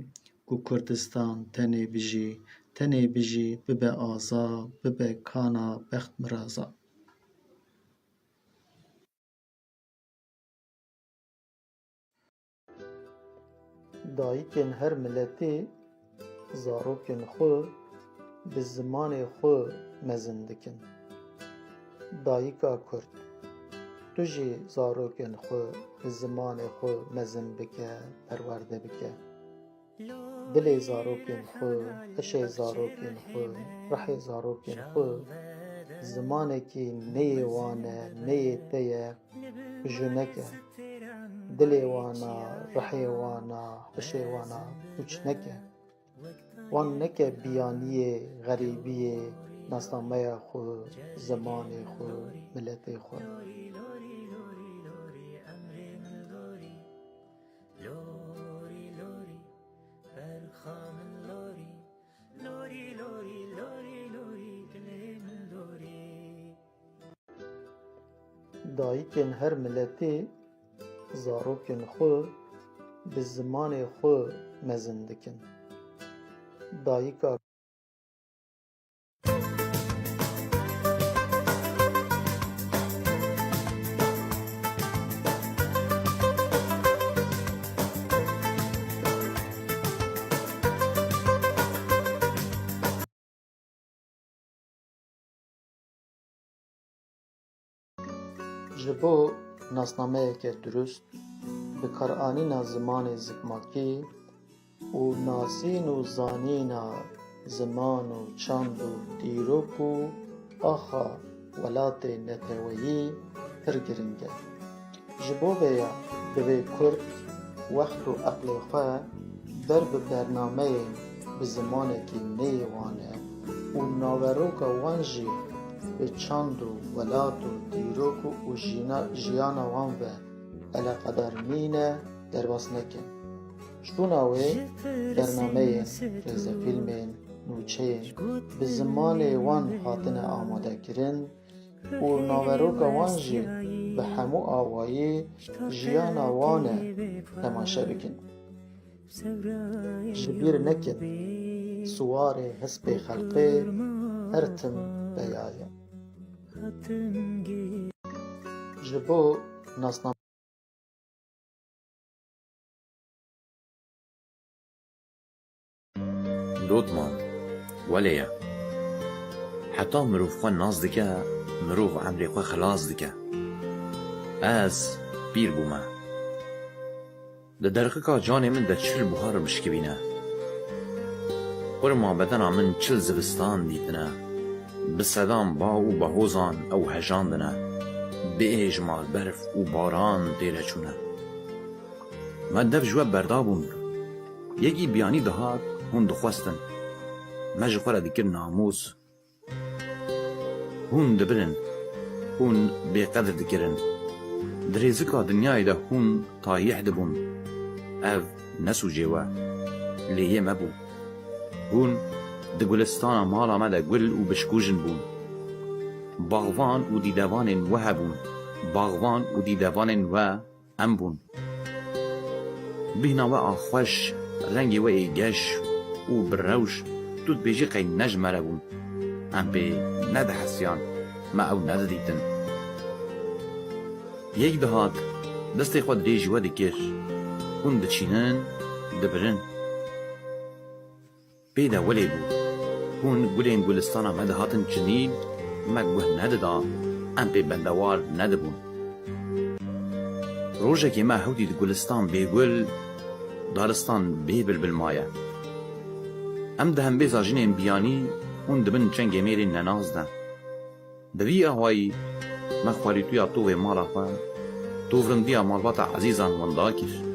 ku Kurdistan tenê bijî, tenê bijî, bibe aza, bibe kana bext miraza. Dayikên her miletê zarokên xwe bi zimanê xwe mezin dikin. Dayika Kurd, tu jî zarokên xwe bi zimanê xwe mezin bike, perwerde bike. Dilê zarokên xwe, hişê zarokên xwe, rihê zarokên xwe, zimanekî neyê wan e, neyê te ye, pijû neke. Dilê wan a, rihê wan a, hişê wan a pûç neke. Wan neke biyaniyê, xerîbiyê, nasnameya xwe, zimanê xwe, miletê xwe. Dayikên her miletê zarokên xwe bi zimanê xwe mezin dikin. Dayika Ji bo nasnameyeke durust, bikaranîna zimanê zikmakî û nasîn û zanîna ziman û çand û dîrok û axa welatê neteweyî pir giring e. Ji bo vê ya divê Kurd wext û eqlê xwe ber bi bernameyên bi zimanekî neyê wan e û naveroka wan jî bi çand û welat û dîrok û jîna-, jiyana wan ve eleqedar nîne, derbas nekin. Şûna wê bernameyên, rêzefîlmên, nûçeyên bi zimanê wan hatine amadekirin û naveroka wan jî bi hemû awayî jiyana wan e temaşe bikin. Ji bîr nekin, siwarê hespê xelqê her tim peya ye. Ji bo nasna- Dotman, welê ye. Heta mirov xwe nas dike, mirov emrê xwe xilas dike. Ez pîr bûme. Di derxika canê min de çil buhar bişkivîne. Qurma bedena min çil zivistan dîtine. Bi sedan ba û bahozan ew hejandine. Bi êjmar berf û baran têre çûne. Me dev ji we berdabûn. Yekî biyanî dihat, hûn dixwestin. Me ji xwe re dikir namûs. Hûn dibirin, hûn bêqedir dikirin. Di rêzika dinyayê de hûn tayîh dibûn. Ev ne sûcê we, lê yê me bû. Hûn di gulistana mala me de gul û bişkûjin bûn. Baxvan û dîdevanên we hebûn. Baxvan û dîdevanên we em bûn. Bîhna we a xweş, rengê we ê geş û bi rewş, tu dibêjî qey ne ji me re bûn. Em pê nedihesiyan, me ew nedidîtin. Yek dihat, destê xwe dirêj ji we dikir. Hûn diçînin, dibirin. Pê de welê bû. Hûn gulên gulistana me dihatin çinîn, me guh nedida, em pê bendewar nedibûn. Rojekê me hewtî di gulistan bê gul, daristan bê bilbil maye. Em di hembêza jinên biyanî hûn di bin çengê mêrên nenas de. Bi vî awayî me xwarîtûya tovê mala xwe, tovrindiya malbata ezîzan winda kir.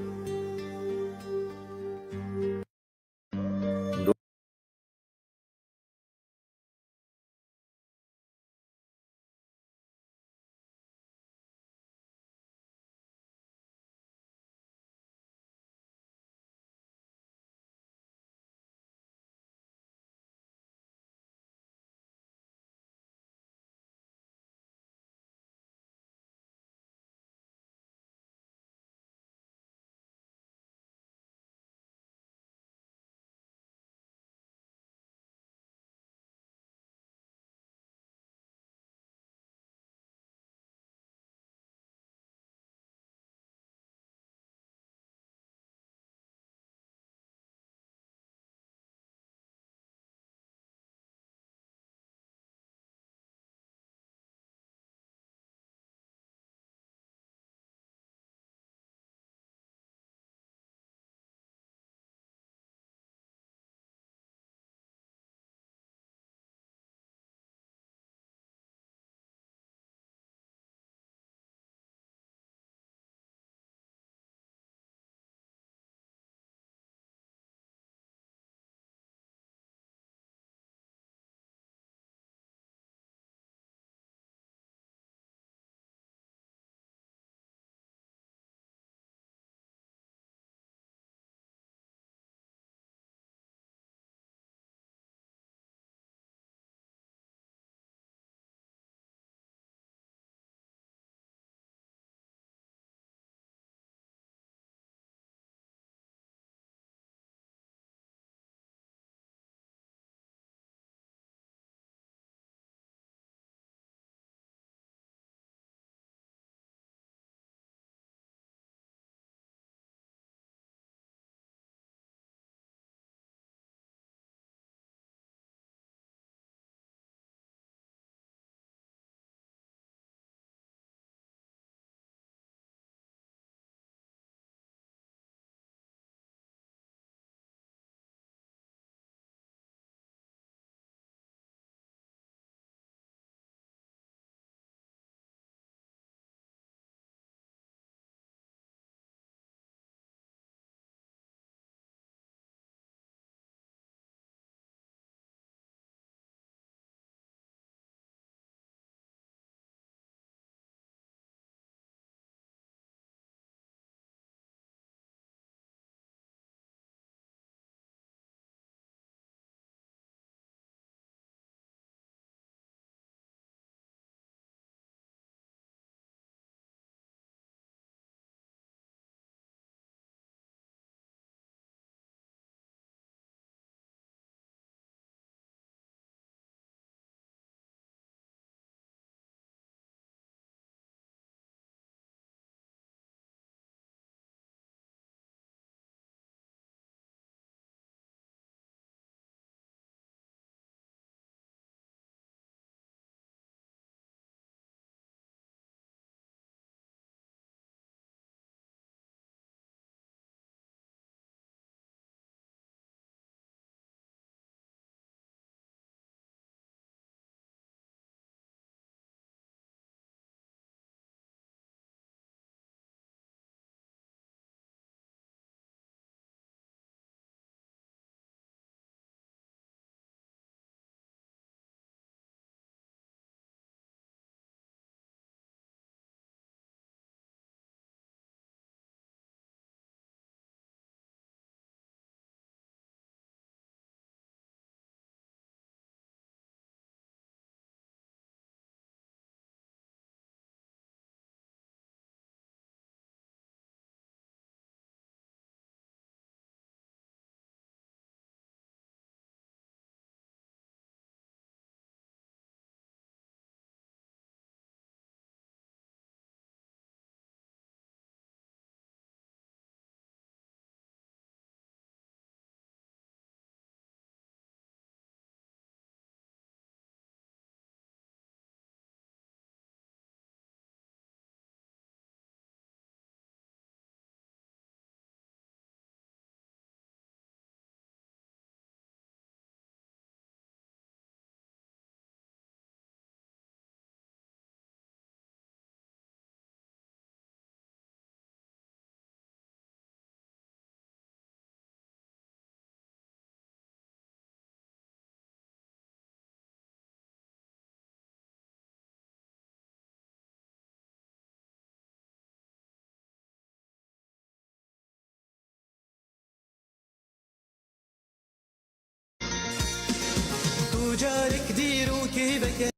Carek dîrokê veke.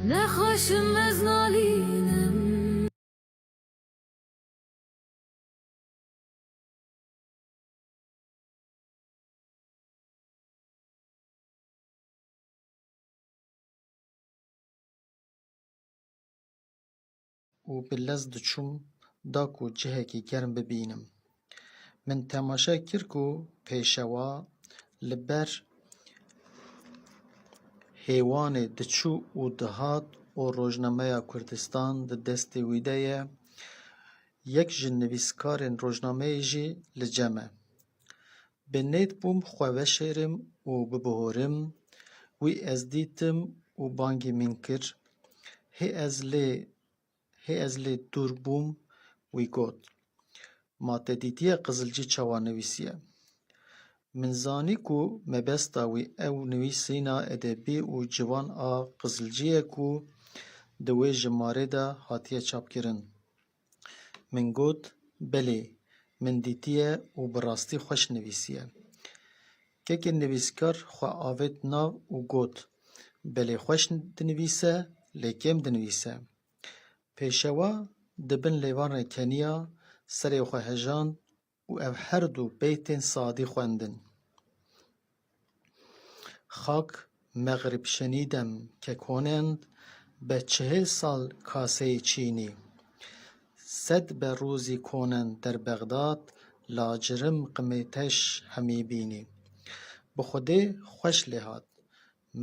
Nexweş im ez nalînim. Û bi lez diçûm da ku cihekî germ bibînim. Min temaşe kir ku pêşewa li ber hêwanê diçû û dihat û rojnameya Kurdistan di destê wî de ye. Yek ji nivîskarên rojnameyê jî li cem e. Bi nêt bûm xwe veşêrim û bibihorim. Wî ez dîtim û bangî min kir. Hê ez lê, hê ez lê dûr bûm, wî got. Ma te dîtiye Qizilcî çawa nivîsiye? Min zanî ku mebesta wî ew nivîsîna edebî û ciwan a Qizilcî ye ku di wê jimarê de hatiye çapkirin. Min got, belê, min dîtiye û bi rastî xweş nivîsiye. Kekê nivîskar xwe avêt nav û got, belê xweş dinivîse, lê kêm dinivîse. Pêşewa di bin lêvanê keniya, serê xwe hejand û ev her du beytên Sadî xwendin. Xak mexrib şenîdem ke konend, be çihê sal kaseyê çînî. Sed be rûzî konend der Bexdad, lacirim qimêteş hemî bînî. Bi Xwedê xweş lê hat.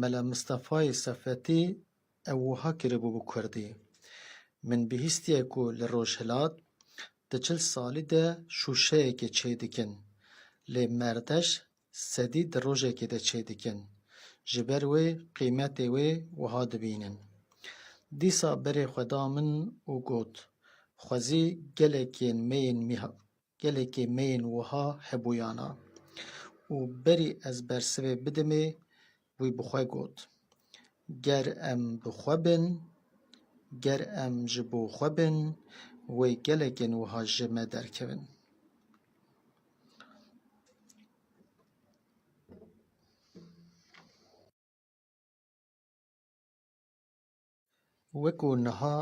Mela Mistefayê Sefetî ew wiha kiribû bi kurdî. Min bihîstiye ku li Rojhilat di çil salî de şûşeyekê çêdikin. Lê Merdeş sedî di rojekê de çêdikin. Ji ber wê qîmetê wê wiha dibînin. Dîsa berê xwe da min û got, xwezî gelekên me yên mîha-, gelekê me yên wiha hebûyana. Û berî ez bersivê bidimê, wî bi xwe got, ger em bi xwe bin, ger em ji bo xwe bin, wê gelekên wiha ji me derkevin. Wek ku niha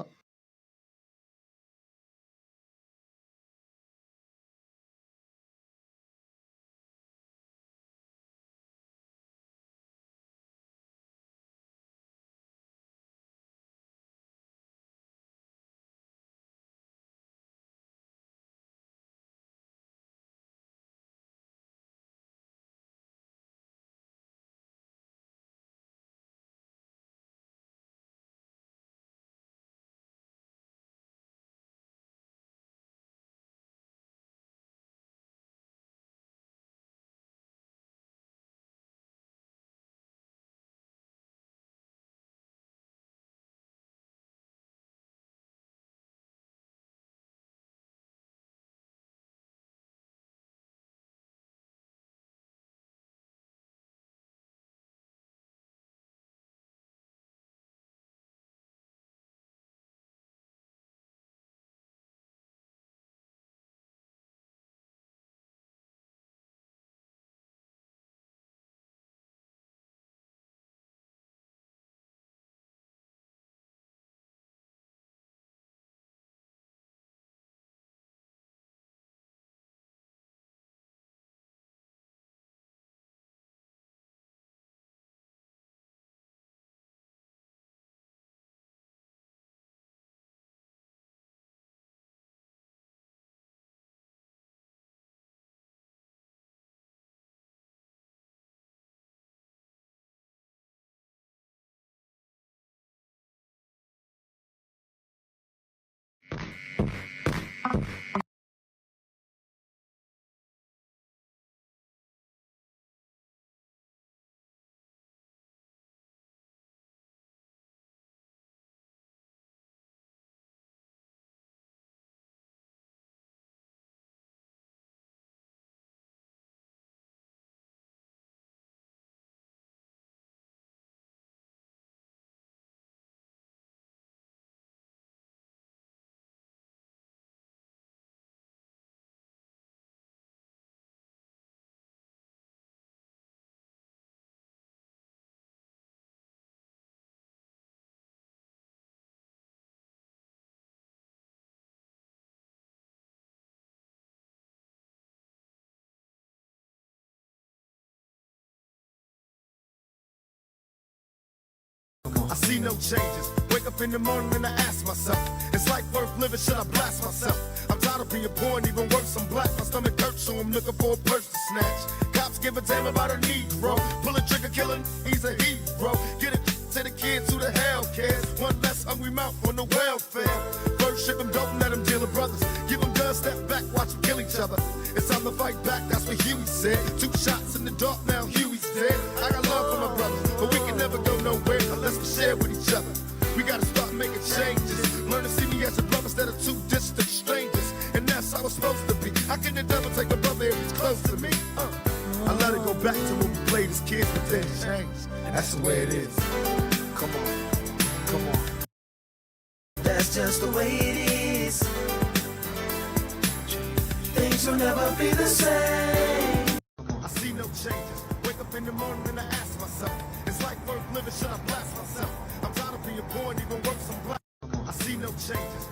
I see no changes. Wake up in the morning and I ask myself, is life worth living? Should I blast myself? I'm tired of being poor and even worse, I'm black. My stomach hurts, so I'm looking for a purse to snatch. Cops give a damn about a Negro. Pull a trigger, kill him, he's a hero. Get it to the kids, who the hell cares? One less hungry mouth on the welfare. First ship 'em, don't let 'em deal with brothers. Give 'em guns, step back, watch 'em kill each other. It's time to fight back, that's what Huey said. Two shots in the dark, now Huey's dead. I got love for my brothers, but we can never go nowhere unless we share with each other. We gotta start making changes. Learn to see me as a brother instead of two distant strangers. And that's how it's supposed to be. I can never take a brother if he's close to me. Uh, I let it go back to when we played as kids, but then changed. That's the way it is. Come on, come on. That's just the way it is. Things will never be the same. I see no changes. Wake up in the morning and I ask myself, is life worth living? Should I blast myself? I'm tired of being poor and even worse, I'm black. I see no changes.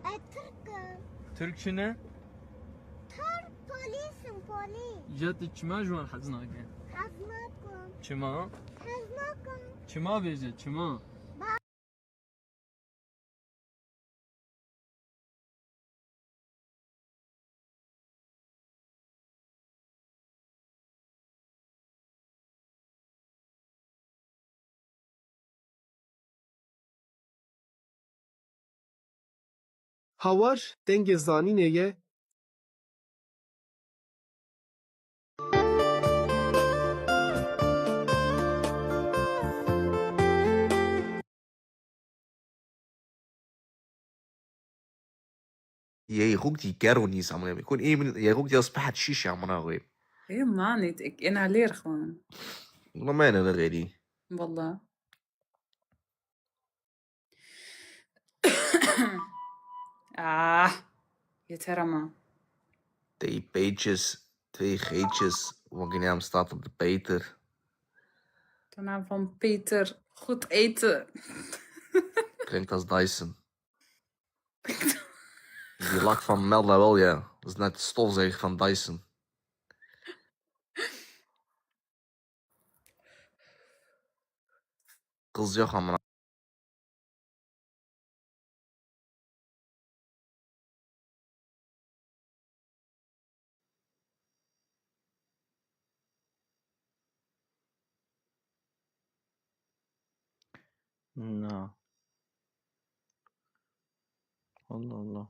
E, Tirk e. Tirk çi ne? Tirk polîs in, polîs. Ya tu çima ji wan hez nake? Hez nakim. Çima? Hez nakim. Çima bêje, çima? Hawar dengê zanînê ye. Yê xwe dî ger û nîz amine. Kun ê min yê xwe dî spehd şîş amına koyayım. Ê manî, tek ena lêr xwe. Buna mene ne geri. Valla. Ah, yeter ama. Twee peetjes, twee geetjes. We gaan hem staat op de peter. Toen van Peter goed eten. Klinkt als Dyson. Die lak van Melda wel, ja. Dat is net de stofzuiger van Dyson. Kız yok amına. Na. Allah Allah.